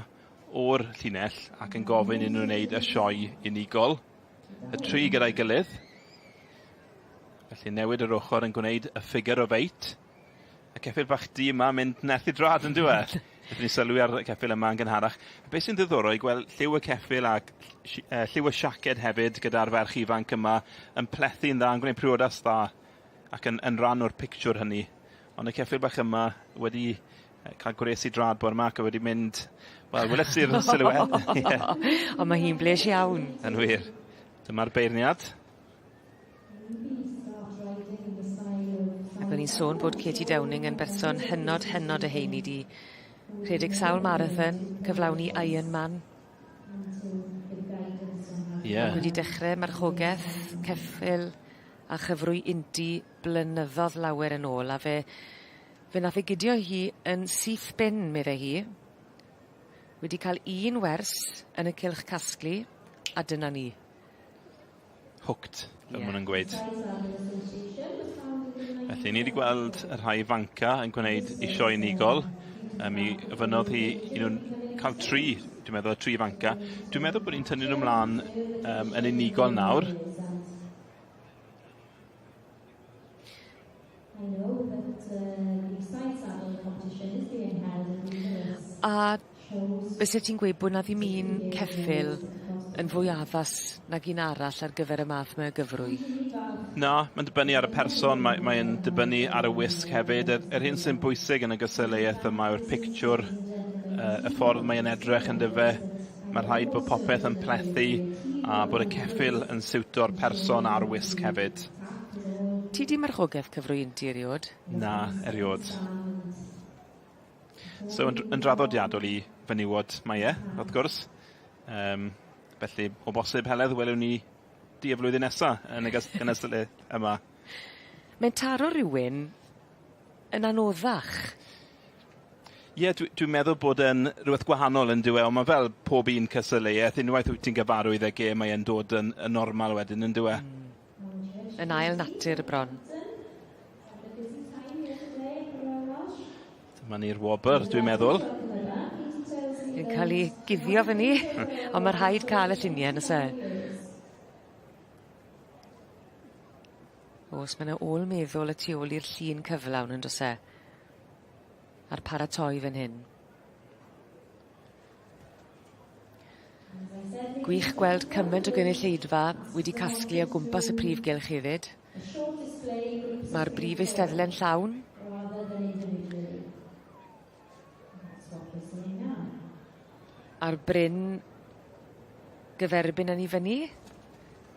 o'r llinell ac yn gofyn i nhw wneud y sioe unigol. Y tri gyda'i gilydd. Felly newid yr ochr yn gwneud y figure of eight. Y ceffyl bach du yma mynd nerth i drad on'd yw e? Nethon ni sylwi ar y ceffyl yma yn gynharach. Be' sy'n ddiddorol i gweld lliw y ceffyl ac lliw y siaced hefyd gyda'r ferch ifanc yma yn plethu'n dda yn gwneud priodas dda ac yn yn ran o'r pictiwr hynny. Ond y ceffyl bach yma wedi cael gwres i drad bore 'ma ac wedi mynd wel weles i'r silhouette. Ie. On' ma' hi'n bles iawn. Yn wir. Dyma'r beirniad. Ac o'n i'n sôn bod Katie Downing yn berson hynod hynod o heini 'di rhedeg sawl marathon, cyflawni Ironman. Ie. Ac wedi dechre marchogeth ceffyl a chyfrwy inti blynyddodd lawer yn ôl a fe fe nath e gudio hi yn syth bin medde hi. Wedi ca'l un wers yn y cylch casglu a dyna ni. Hooked, fel yeah. maen nhw'n gweud. Felly, ni wedi gweld y rhai ifanca yn gwneud i sioe unigol. Mi ofynnodd hi i nhw'n cael tri, dwi'n meddwl, y tri ifanca. Dwi'n meddwl bod ni'n tynnu nhw mlaen um, yn unigol nawr. A byset ti'n gweud bod 'na ddim un ceffyl yn fwy addas nag un arall ar gyfer y math 'ma o gyfrwy? Na, mae'n dibynnu ar y person, mae mae'n dibynnu ar y wisg hefyd. Yr, yr hyn sy'n bwysig yn y gystadleuaeth yma yw'r pictiwr, y ffordd mae'n edrych yndyfe. Mae rhaid bod popeth yn plethu a bod y ceffyl yn siwto'r person a'r wisg hefyd. Ti 'di marchogaeth cyfrwy inti eriôd? Na, eriôd. So yn yn draddodiadol i fenywod mae e, wrth gwrs. Yym felly o bosib Heledd welwn ni di y flwyddyn nesa yn y gys- gynysle yma. Mae'n taro rywun yn anoddach. Ie dwi dwi'n meddwl bod e'n rwbeth gwahanol on'd yw e on' ma' fel pob un cystadleuaeth unwaith wyt ti'n gyfarwydd ag e mae e'n dod yn yn normal wedyn on'd yw e? Hmm. Yn ail natur bron. Dyma ni'r wobr, dwi'n meddwl. Yn ca'l 'i guddio fyny on' ma' rhaid ca'l y llunie on'd o'se? O's ma' 'na ôl meddwl y tu ôl i'r llun cyflawn on'd o's e? A'r paratoi fan hyn. Gwych gweld cymaint o gynulleidfa wedi casglu o gwmpas y prif gylch hefyd. Ma'r brif eisteddle'n llawn. A'r bryn gyferbyn â ni fyny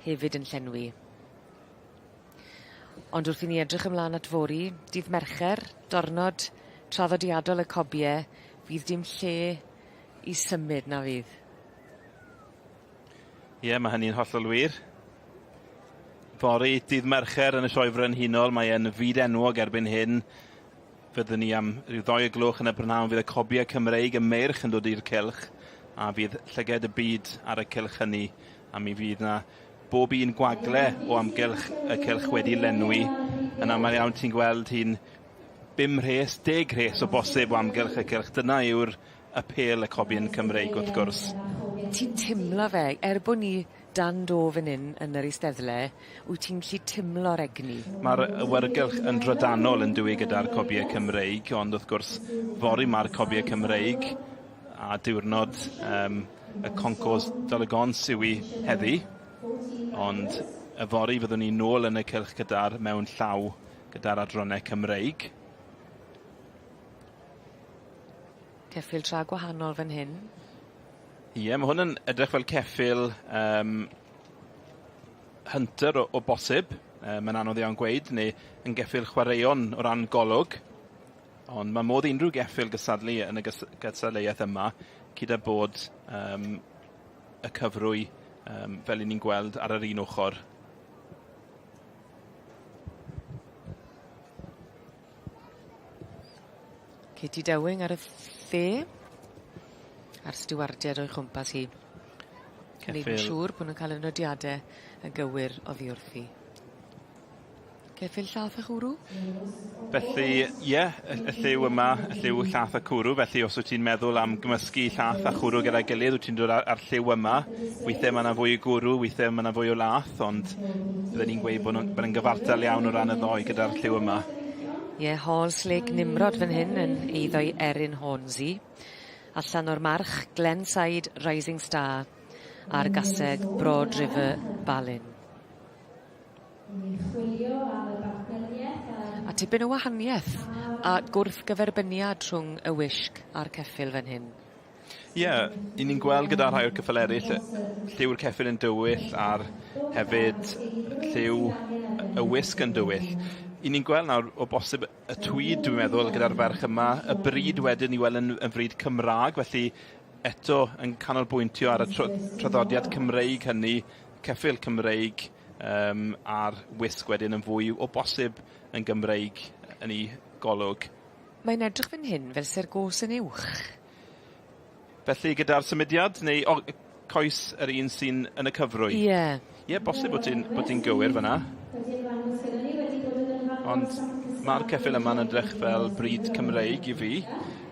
hefyd yn llenwi. Ond wrth i ni edrych ymlaen at fory, dydd Mercher, dornod traddodiadol y cobie, fydd dim lle i symud na fydd? Ie, ma' hynny'n hollol wir. Fory, dydd Mercher yn y Sioe Frenhinol, mae e'n fyd enwog erbyn hyn. Fyddwn ni am ryw ddoi o gloch yn y prynhawn, fydd y cobiau Cymreig y meirch yn dod i'r cylch, a fydd llyged y byd ar y cylch hynny, a mi fydd na bob un gwagle o amgylch y cylch wedi lenwi. Yn aml iawn ti'n gweld hi'n bum rhes, deg rhes o bosib o amgylch y cylch. Dyna yw'r apêl y cobyn Cymreig wrth gwrs. Ti'n timlo fe, er bo' ni dan do fyn 'yn yn yr eisteddle, wyt ti'n gallu timlo'r egni? Ma'r awyrgylch yn drydanol yn dyw 'i gyda'r cobie Cymreig, ond wrth gwrs fory ma'r cobie Cymreig a diwrnod yym y Concours d'Elegance yw 'i heddi, ond yfory fyddwn ni nôl yn y cylch gyda'r mewn llaw gyda'r adranne Cymreig. Ceffyl tra gwahanol fan hyn. Ie, ma' hwn yn edrych fel ceffyl yym Hunter o o bosib. Yy mae'n anodd iawn gweud, neu yn geffyl chwaraeon o ran golwg. Ond ma' modd i unrhyw geffyl gystadlu yn y gys- gystadleuaeth yma, cyd â bod yym y cyfrwy yym fel 'yn ni'n gweld ar yr un ochor. Katie Dowing ar y dde. A'r stiwardiad o'i chwmpas hi. Ceffyl. Neud yn siŵr bo' nw'n ca'l y nodiade yn gywir oddi wrthi. Ceffyl llath a chwrw? Felly ie, y y lliw yma, y lliw llath a cwrw, felly os wyt ti'n meddwl am gymysgu llath a chwrw gyda'i gilydd, wyt ti'n dod â- â'r lliw yma. Weithe ma' 'na fwy o gwrw, weithe ma' 'na fwy o lath, ond bydden i'n gweud bo' nw'n bod e'n gyfartal iawn o ran y ddou gyda'r lliw yma. Ie, Halls Lake Nimrod fan hyn yn eiddo'i Erin Hornsey. Allan o'r march Glenside Rising Star a'r gaseg Broad River Balin. A tipyn o wahanieth a gwrthgyferbyniad rhwng y wisg a'r ceffyl fan hyn. Ie, 'yn ni'n gweld gyda rhai o'r ceffyle eryll yy lliw'r ceffyl yn dywyll a'r hefyd lliw y wisg yn dywyll. 'Yn ni'n gweld nawr o bosib y tweed dwi'n meddwl gyda'r ferch yma, y bryd wedyn i weld yn yn fryd Cymra'g felly eto yn canolbwyntio ar y tro- traddodiad Cymreig hynny, ceffyl Cymreig yym a'r wisg wedyn yn fwy o bosib yn Gymreig yn 'i golwg. Mae'n edrych fan hyn fel se'r gos yn uwch. Felly gyda'r symudiad neu o coes yr un sy'n yn y cyfrwy? Ie. Ie bosib bod ti'n bod ti'n gywir fanna. Ond ma'r ceffyl yma'n edrych fel brid Cymreig i fi.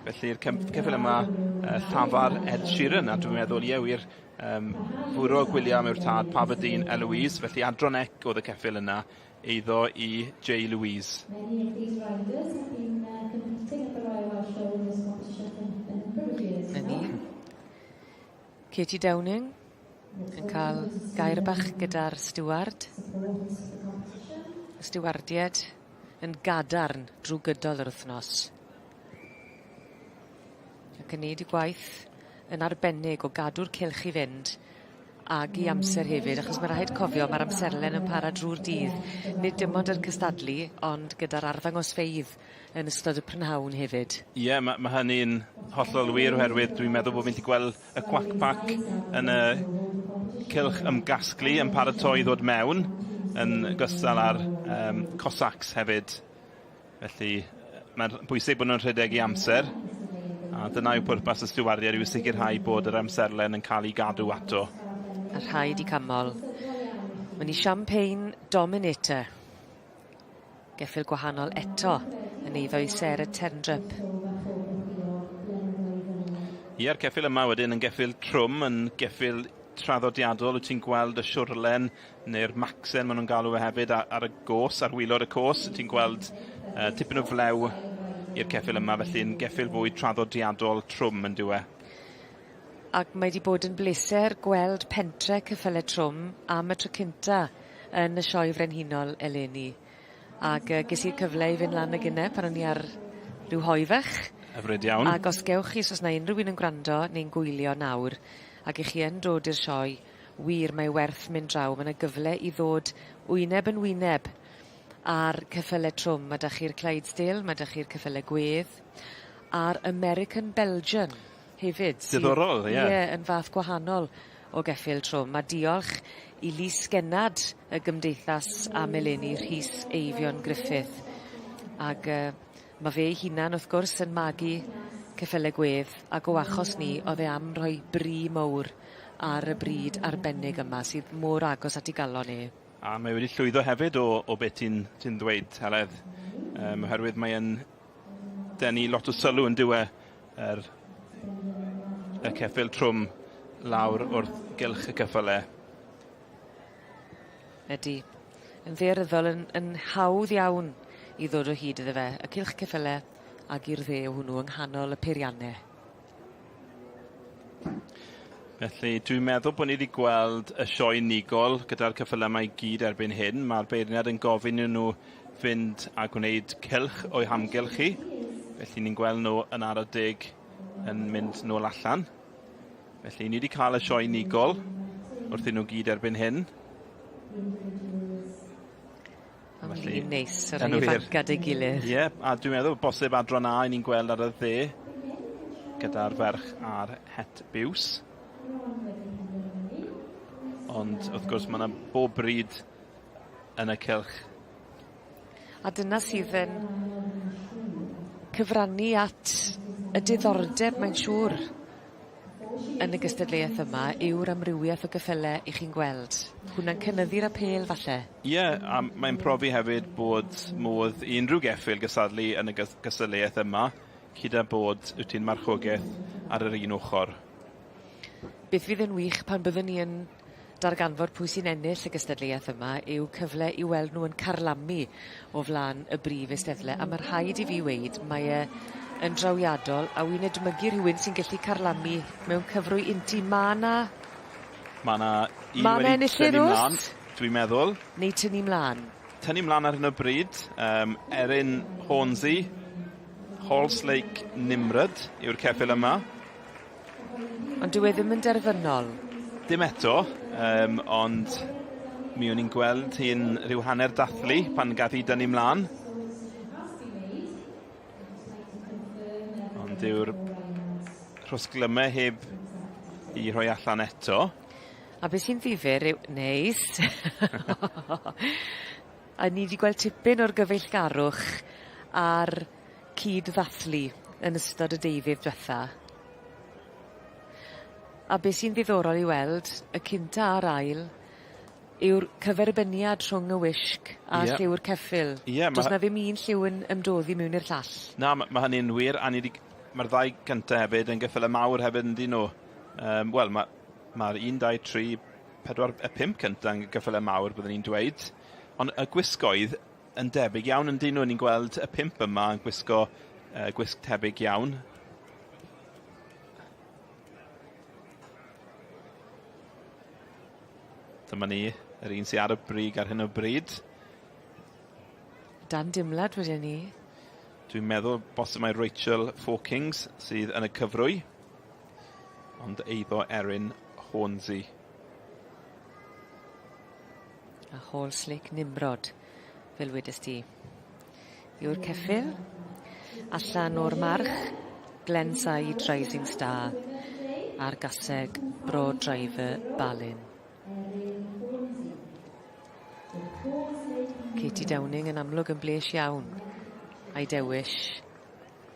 Felly'r cem- ceffyl yma yy llafar Ed Sheeran a dwi'n meddwl ie wir yym Fwrog William yw'r tad, Pafadine Eloise, felly Adron Ec o'dd y ceffyl yna eiddo i Jay Louise. 'Na ni. Katie Downing yn ca'l gair bach gyda'r stiward. Y stiwardied yn gadarn drw gydol yr wthnos. Ac yn neud 'u gwaith yn arbennig o gadw'r cylch i fynd ag i amser hefyd achos ma' raid cofio ma'r amserlen yn para drw'r dydd. Nid dim ond yr cystadlu ond gyda'r arddangosfeydd yn ystod y prynhawn hefyd. Ie ma' ma' hynny'n hollol wir oherwydd dwi'n meddwl bo' fi'n 'llu gweld y cwac pac yn y cylch ymgasglu yn paratoi i ddod mewn yn gystal â'r yym Cossacks hefyd. Felly mae'n bwysig bod nhw'n rhedeg i amser, a dyna yw pwrpas y stiwardiaid yw sicrhau bod yr amserlen yn cael ei gadw ato. A rhaid i camol. Mae'n i Champagne Dominator. Geffyl gwahanol eto yn eiddo i Sarah Terndrup. Ie'r ceffyl yma wedyn yn geffyl trwm, yn geffyl traddodiadol, wyt ti'n gweld y siwrlen neu'r Maxen maen nhw'n galw fe hefyd ar, ar y gos, ar wylod y cos, ti'n gweld uh, tipyn o flew i'r ceffyl yma, felly'n geffyl fwy traddodiadol trwm yn dyw e. Ac mae 'di bod yn bleser gweld pentre Ceffyle Trwm am y tro cynta yn y Sioe Frenhinol eleni. Ag yy ges i'r cyfle i fynd lan ag inne pan o'n i ar ryw hoe fach. Hyfryd iawn. Ag os gewch chi os o's 'na unryw un yn gwrando neu'n gwylio nawr ag 'ych chi yn dod i'r sioe wir mae werth mynd draw ma' 'na gyfle i ddod wyneb yn wyneb â'r ceffyle trwm ma' 'dach chi'r Clydesdale ma' 'dach chi'r ceffyle gwedd a'r American Belgian hefyd sy... Diddorol ie. Ie yn fath gwahanol o geffyl trwm a diolch i lysgennad y gymdeithas am eleni Rhys Eifion Griffith. Ag yy ma' fe 'i hunan wrth gwrs yn magu ceffyle gwedd ag o achos 'ny o'dd e am rhoi bri mowr ar y brîd arbennig yma sydd mor agos at 'i galon e. A mae wedi llwyddo hefyd o o be' ti'n ti'n ddweud Heledd yym oherwydd mae e'n denu lot o sylw on'd yw e yr y ceffyl trwm lawr wrth gylch y ceffyle. Ydi. Yn ddaearyddol yn yn hawdd iawn i ddod o hyd iddo fe. Y cylch ceffyle ag i'r dde o hwnnw yng nghanol y peirianne. Felly dwi'n meddwl bod ni wedi gweld y sioe unigol gyda'r ceffylau 'ma i gyd erbyn hyn. Ma'r beirniad yn gofyn i nhw fynd a gwneud cylch o'u hamgylch hi. Felly ni'n gweld nhw yn ara deg yn mynd nôl allan. Felly ni wedi cael y sioe unigol wrthyn nhw gyd erbyn hyn. Ma'n lun neis yr rhai ifanc at ei gilydd. Ie, a dwi'n meddwl bosib adran A 'yn ni'n gweld ar y dde gyda'r ferch a'r het biws. Ond wrth gwrs ma' 'na bob bryd yn y cylch. A dyna sydd yn cyfrannu at y diddordeb mae'n siŵr yn y gystadleuaeth yma yw'r amrywiaeth o geffyle 'ych chi'n gweld. Hwnna'n cynyddu'r apêl falle? Ie, a mae'n profi hefyd bod modd i unrhyw geffyl gystadlu yn y gys- gystadleuaeth yma, cyda bod wyt ti'n marchogeth ar yr un ochor. Beth fydd yn wych pan byddwn ni yn darganfod pwy sy'n ennill y gystadleuaeth yma yw cyfle i weld nhw yn carlamu o flan y brif eisteddle a ma' rhaid i fi weud mae e yn drawiadol a wi'n edmygu rhywun sy'n gellu carlamu mewn cyfrwy untu. Ma' 'na... Ma' 'na un Ma' 'na wedi tynnu mlan, dwi'n meddwl. Neu tynnu mlan. Tynnu mlan ar hyn o bryd yym Erin Hornsey, Halls Lake Nimrod yw'r ceffyl yma. Ond dyw e ddim yn derfynol. Dim eto, yym ond mi o'n i'n gweld hi'n rhyw hanner dathlu pan gath hi dynnu mlan. Ond dyw'r rhosglyme heb 'u rhoi allan eto. A be' sy'n ddifyr yw... Neis. A ni 'di gweld tipyn o'r gyfeillgarwch a'r cyd-ddathlu yn ystod y deuddydd dwetha. A be' sy'n ddiddorol i weld, y cynta a'r ail, yw'r cyferbyniad rhwng y wisg a Ie. lliw'r ceffyl. Ie ma'... Do's 'na ddim un lliw yn ymdoddi mewn i'r llall. Na ma' ma' hynny'n wir a ni 'di g- ma'r ddau gynta hefyd yn geffyle mawr hefyd yndyn nw? Yym wel ma' ma'r un dau tri pedwar y pump cynta'n geffyle mawr byddwn i'n dweud. On' y gwisgoedd yn debyg iawn yndyn nw? Ni'n gweld y pump yma yn gwisgo yy gwisg tebyg iawn. Dyma ni, yr un sy ar y brig ar hyn o bryd. Dan dimlad wedyn 'ny. Dwi'n meddwl bosib mai Rachel Fawkings sydd yn y cyfrwy. Ond eiddo Erin Hornsey. A Halls Lake Nimrod, fel wedes di. Yw'r ceffyl allan o'r march Glenside Rising Star a'r gaseg Broad Driver Balin. Katie Downing yn amlwg yn bles iawn a'i dewis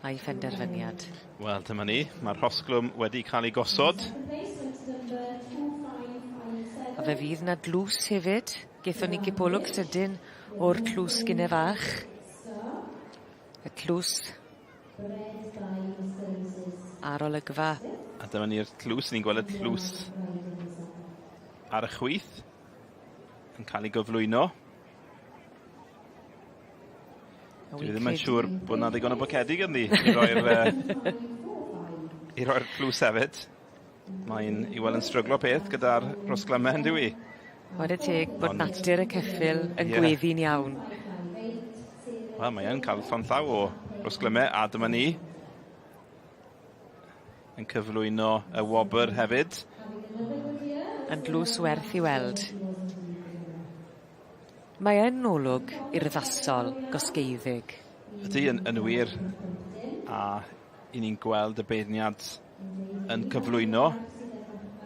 a'i phenderfyniad. Wel, dyma ni. Mae'r rhosglwm wedi cael ei gosod. A fe fydd 'na dlws hefyd. Gethon ni gipolwg sydyn o'r tlws gynne fach. Y tlws a'r olygfa. A dyma ni'r tlws, ni'n gweld y tlws ar y chwith yn cael ei gyflwyno. Dwi ddim yn siŵr bod 'na ddigon o bocedi ganddi i roi'r yy i roi'r tlws hefyd. Mae'n i weld yn stryglo peth gyda'r rhosglyme yndyw 'i? Ware teg bod Ond, natur y ceffyl yn yeah. gweddi'n iawn. Wel, mae yn cael llond llaw o rosglyme a dyma ni yn cyflwyno y wobr hefyd. Yn dlws werth i weld. Mae yn olwg urddasol, gosgeiddig. Ydy, yn, yn wir. A i ni'n gweld y beirniad yn cyflwyno.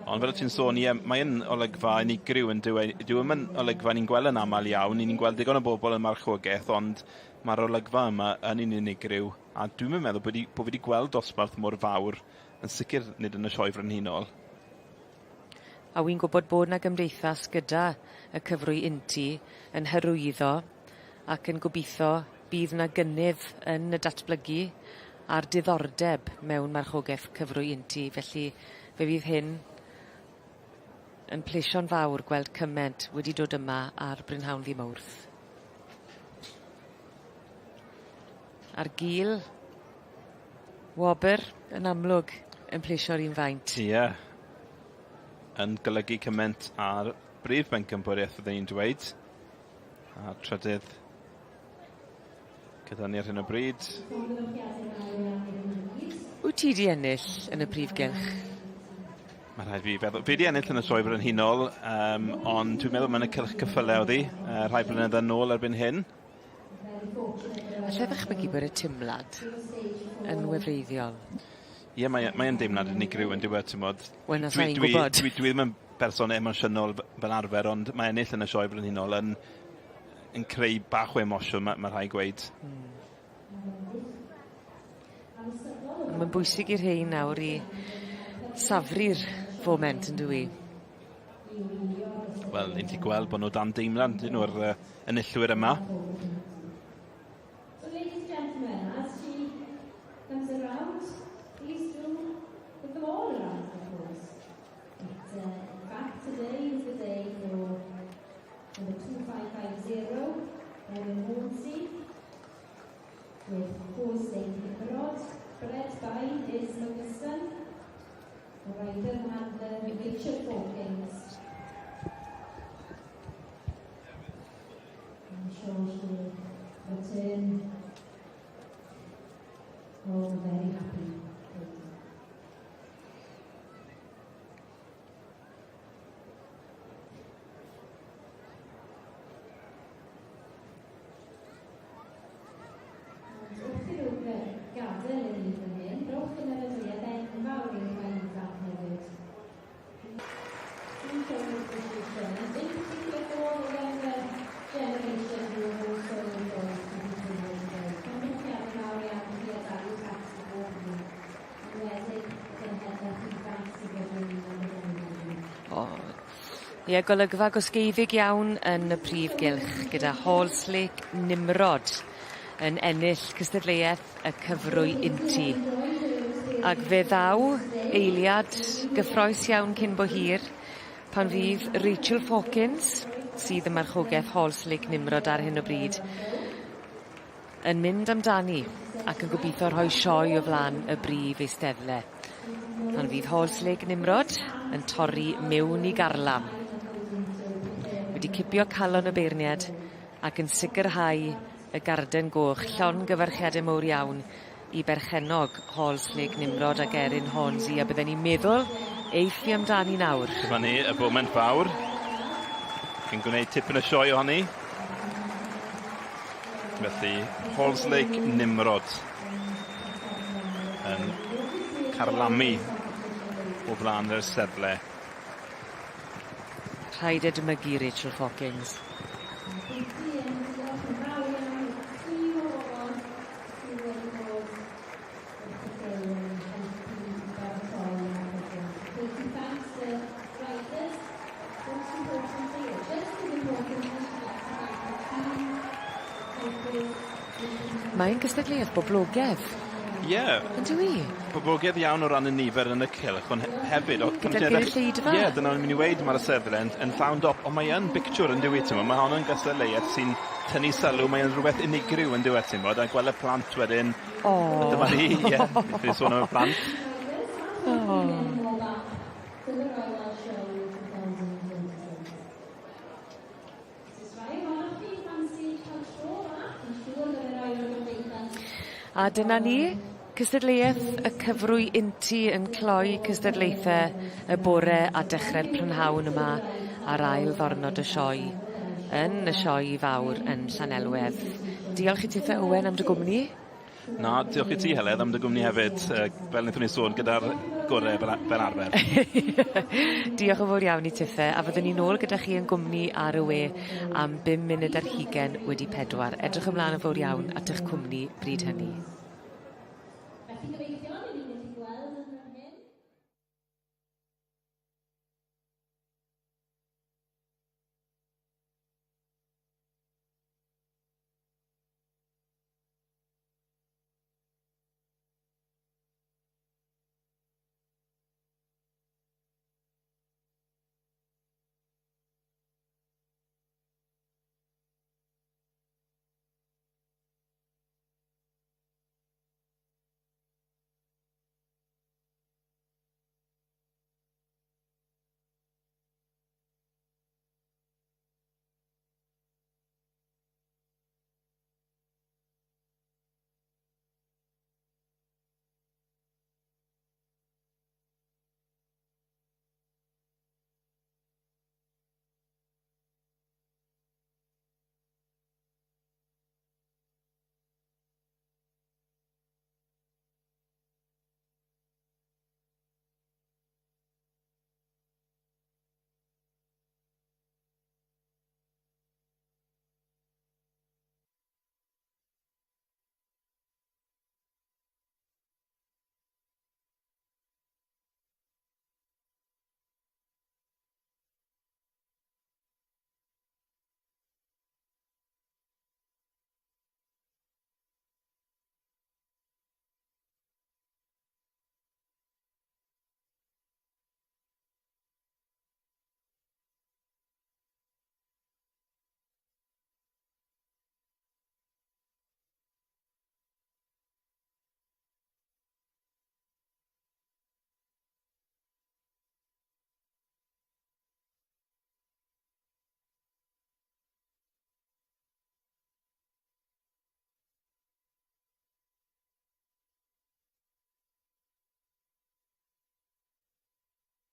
Ond fel o' ti'n sôn, ie, mae yn olygfa unigryw yn dyw e? Dyw e'm yn olygfa ni'n gweld yn amal iawn. 'Yn ni'n gweld digon o bobl yn marchogaeth, ond ma'r olygfa yma yn un unigryw, a dwi'm yn meddwl bod i bo' fi 'di gweld dosbarth mor fawr, yn sicir nid yn y Sioe Frenhinol. A wi'n gwbod bod 'na gymdeithas gyda y cyfrwy untu yn hyrwyddo ac yn gobitho bydd 'na gynnydd yn y datblygu a'r diddordeb mewn marchogeth cyfrwy untu felly fe fydd hyn yn plesio'n fawr gweld cyment wedi dod yma ar Brynhawn ddy' Mowrth. A'r gul wobr yn amlwg yn plesio'r un faint. Ie. Yn golygu cyment ar brif bencampwriaeth fydden i'n dweud. A'r trydydd gyda ni ar hyn o bryd. Wyt ti 'di ennill yn y prif gylch? Ma' rhaid fi feddwl. Fi 'di ennill yn y Sioe Frenhinol yym ond dwi'n meddwl ma' yn y cylch cyffyle o'dd 'i yy rhai blynydde nôl erbyn hyn. Alla i ddychmygu bod y timlad yn wefreiddiol. Ie mae e mae e'n deimlad unigryw on'd yw e t'mod? Wel na sai'n gwbod. Dwi dwi ddim yn berson emosiynol fel arfer ond mae ennill yn y Sioe Frenhinol yn yn creu bach o emosiwn ma' ma' rhai' gweud. Hmm. Mae'n bwysig i'r rhein nawr i safri'r foment yndyw 'i? Wel, ni'n gallu gweld bod nhw dan deimlad, dyn nhw'r enillwyr yma. So ladies and gentlemen, as she comes around, please do give them all a round of applause. But in fact, today is the day for number 2550, Erin Hornsey, with Horsley Nimrod, bred by Liz Muggerston, the rider and handler Rachel Hawkins. I'm sure she'll return home very happy. Ond wrth i nhw gadael i ni fan hyn, rhowch gymeradwyaeth enfawr i'r rhai ifanc hefyd. Do show your appreciation, and in particular for the younger generation who have also enjoyed to be here today. Llongyfarchiadau mawr iawn i chi a Darius Hats y bob un, yn enwedig y genhedlaeth ifanc sydd wedi ymuno gyda ni heddiw. O. Ie, golygfa gosgeiddig iawn yn y prif gylch gyda Halls Lake Nimrod yn ennill cystadleuaeth y cyfrwy untu. Ag fe ddaw eiliad gyffrous iawn cyn bo hir pan fydd Rachel Fawkins, sydd ym marchogeth Halls Lake Nimrod ar hyn o bryd, yn mynd amdani ac yn gobitho rhoi sioe o flan y brif eisteddle. Pan fydd Halls Lake Nimrod yn torri miwn i garlam. Wedi cipio calon y beirniad ac yn sicrhau y garden goch llongyfarchiade mowr iawn i berchennog Halls Lake Nimrod ac Erin Hornsey a bydden ni'n meddwl eiff i amdani nawr. Dyma ni, y foment fawr. Yn gwneud tipyn o sioe ohoni. Felly, Halls Lake Nimrod yn carlamu o flaen yr eisteddle. Rhaid edmygu Rachel Hawkins. Mae'n gystadleuaeth boblogedd. Ie. Yndyw 'i? Poblogedd iawn o ran y nifer yn y cylch ond hefyd o- Gyda'r gynulleidfa. Ie dyna o'n i'n myn' i weud ma'r eisteddle yn yn llawn dop on' mae yn bictiwr yndyw 'i t'mo' ma' hon yn gystadleuaeth sy'n tynnu sylw mae yn rwbeth unigryw yndyw e t'mod a gwel' y plant wedyn O! Dyma ni ie 'dan sôn am y plant. O! A dyna ni, cystadleuaeth y cyfrwy untu yn cloi cystadlaethe y bore a dechre'r prynhawn yma ar ail ddornod y sioe yn y sioe fawr yn Llanelwedd. Diolch i tithe Owen am dy gwmni. Na, diolch i ti Heledd am dy gwmni hefyd, fel wnaethon ni sôn, gyda'r gore fel, fel arfer. Diolch yn fawr iawn i Tiffe, a fyddwn ni nôl gyda chi yn gwmni ar y we am 4:20. Edrych ymlaen yn fawr iawn at eich cwmni bryd hynny. Felly gyfeillion, i ni'n gallu gweld yn fan hyn.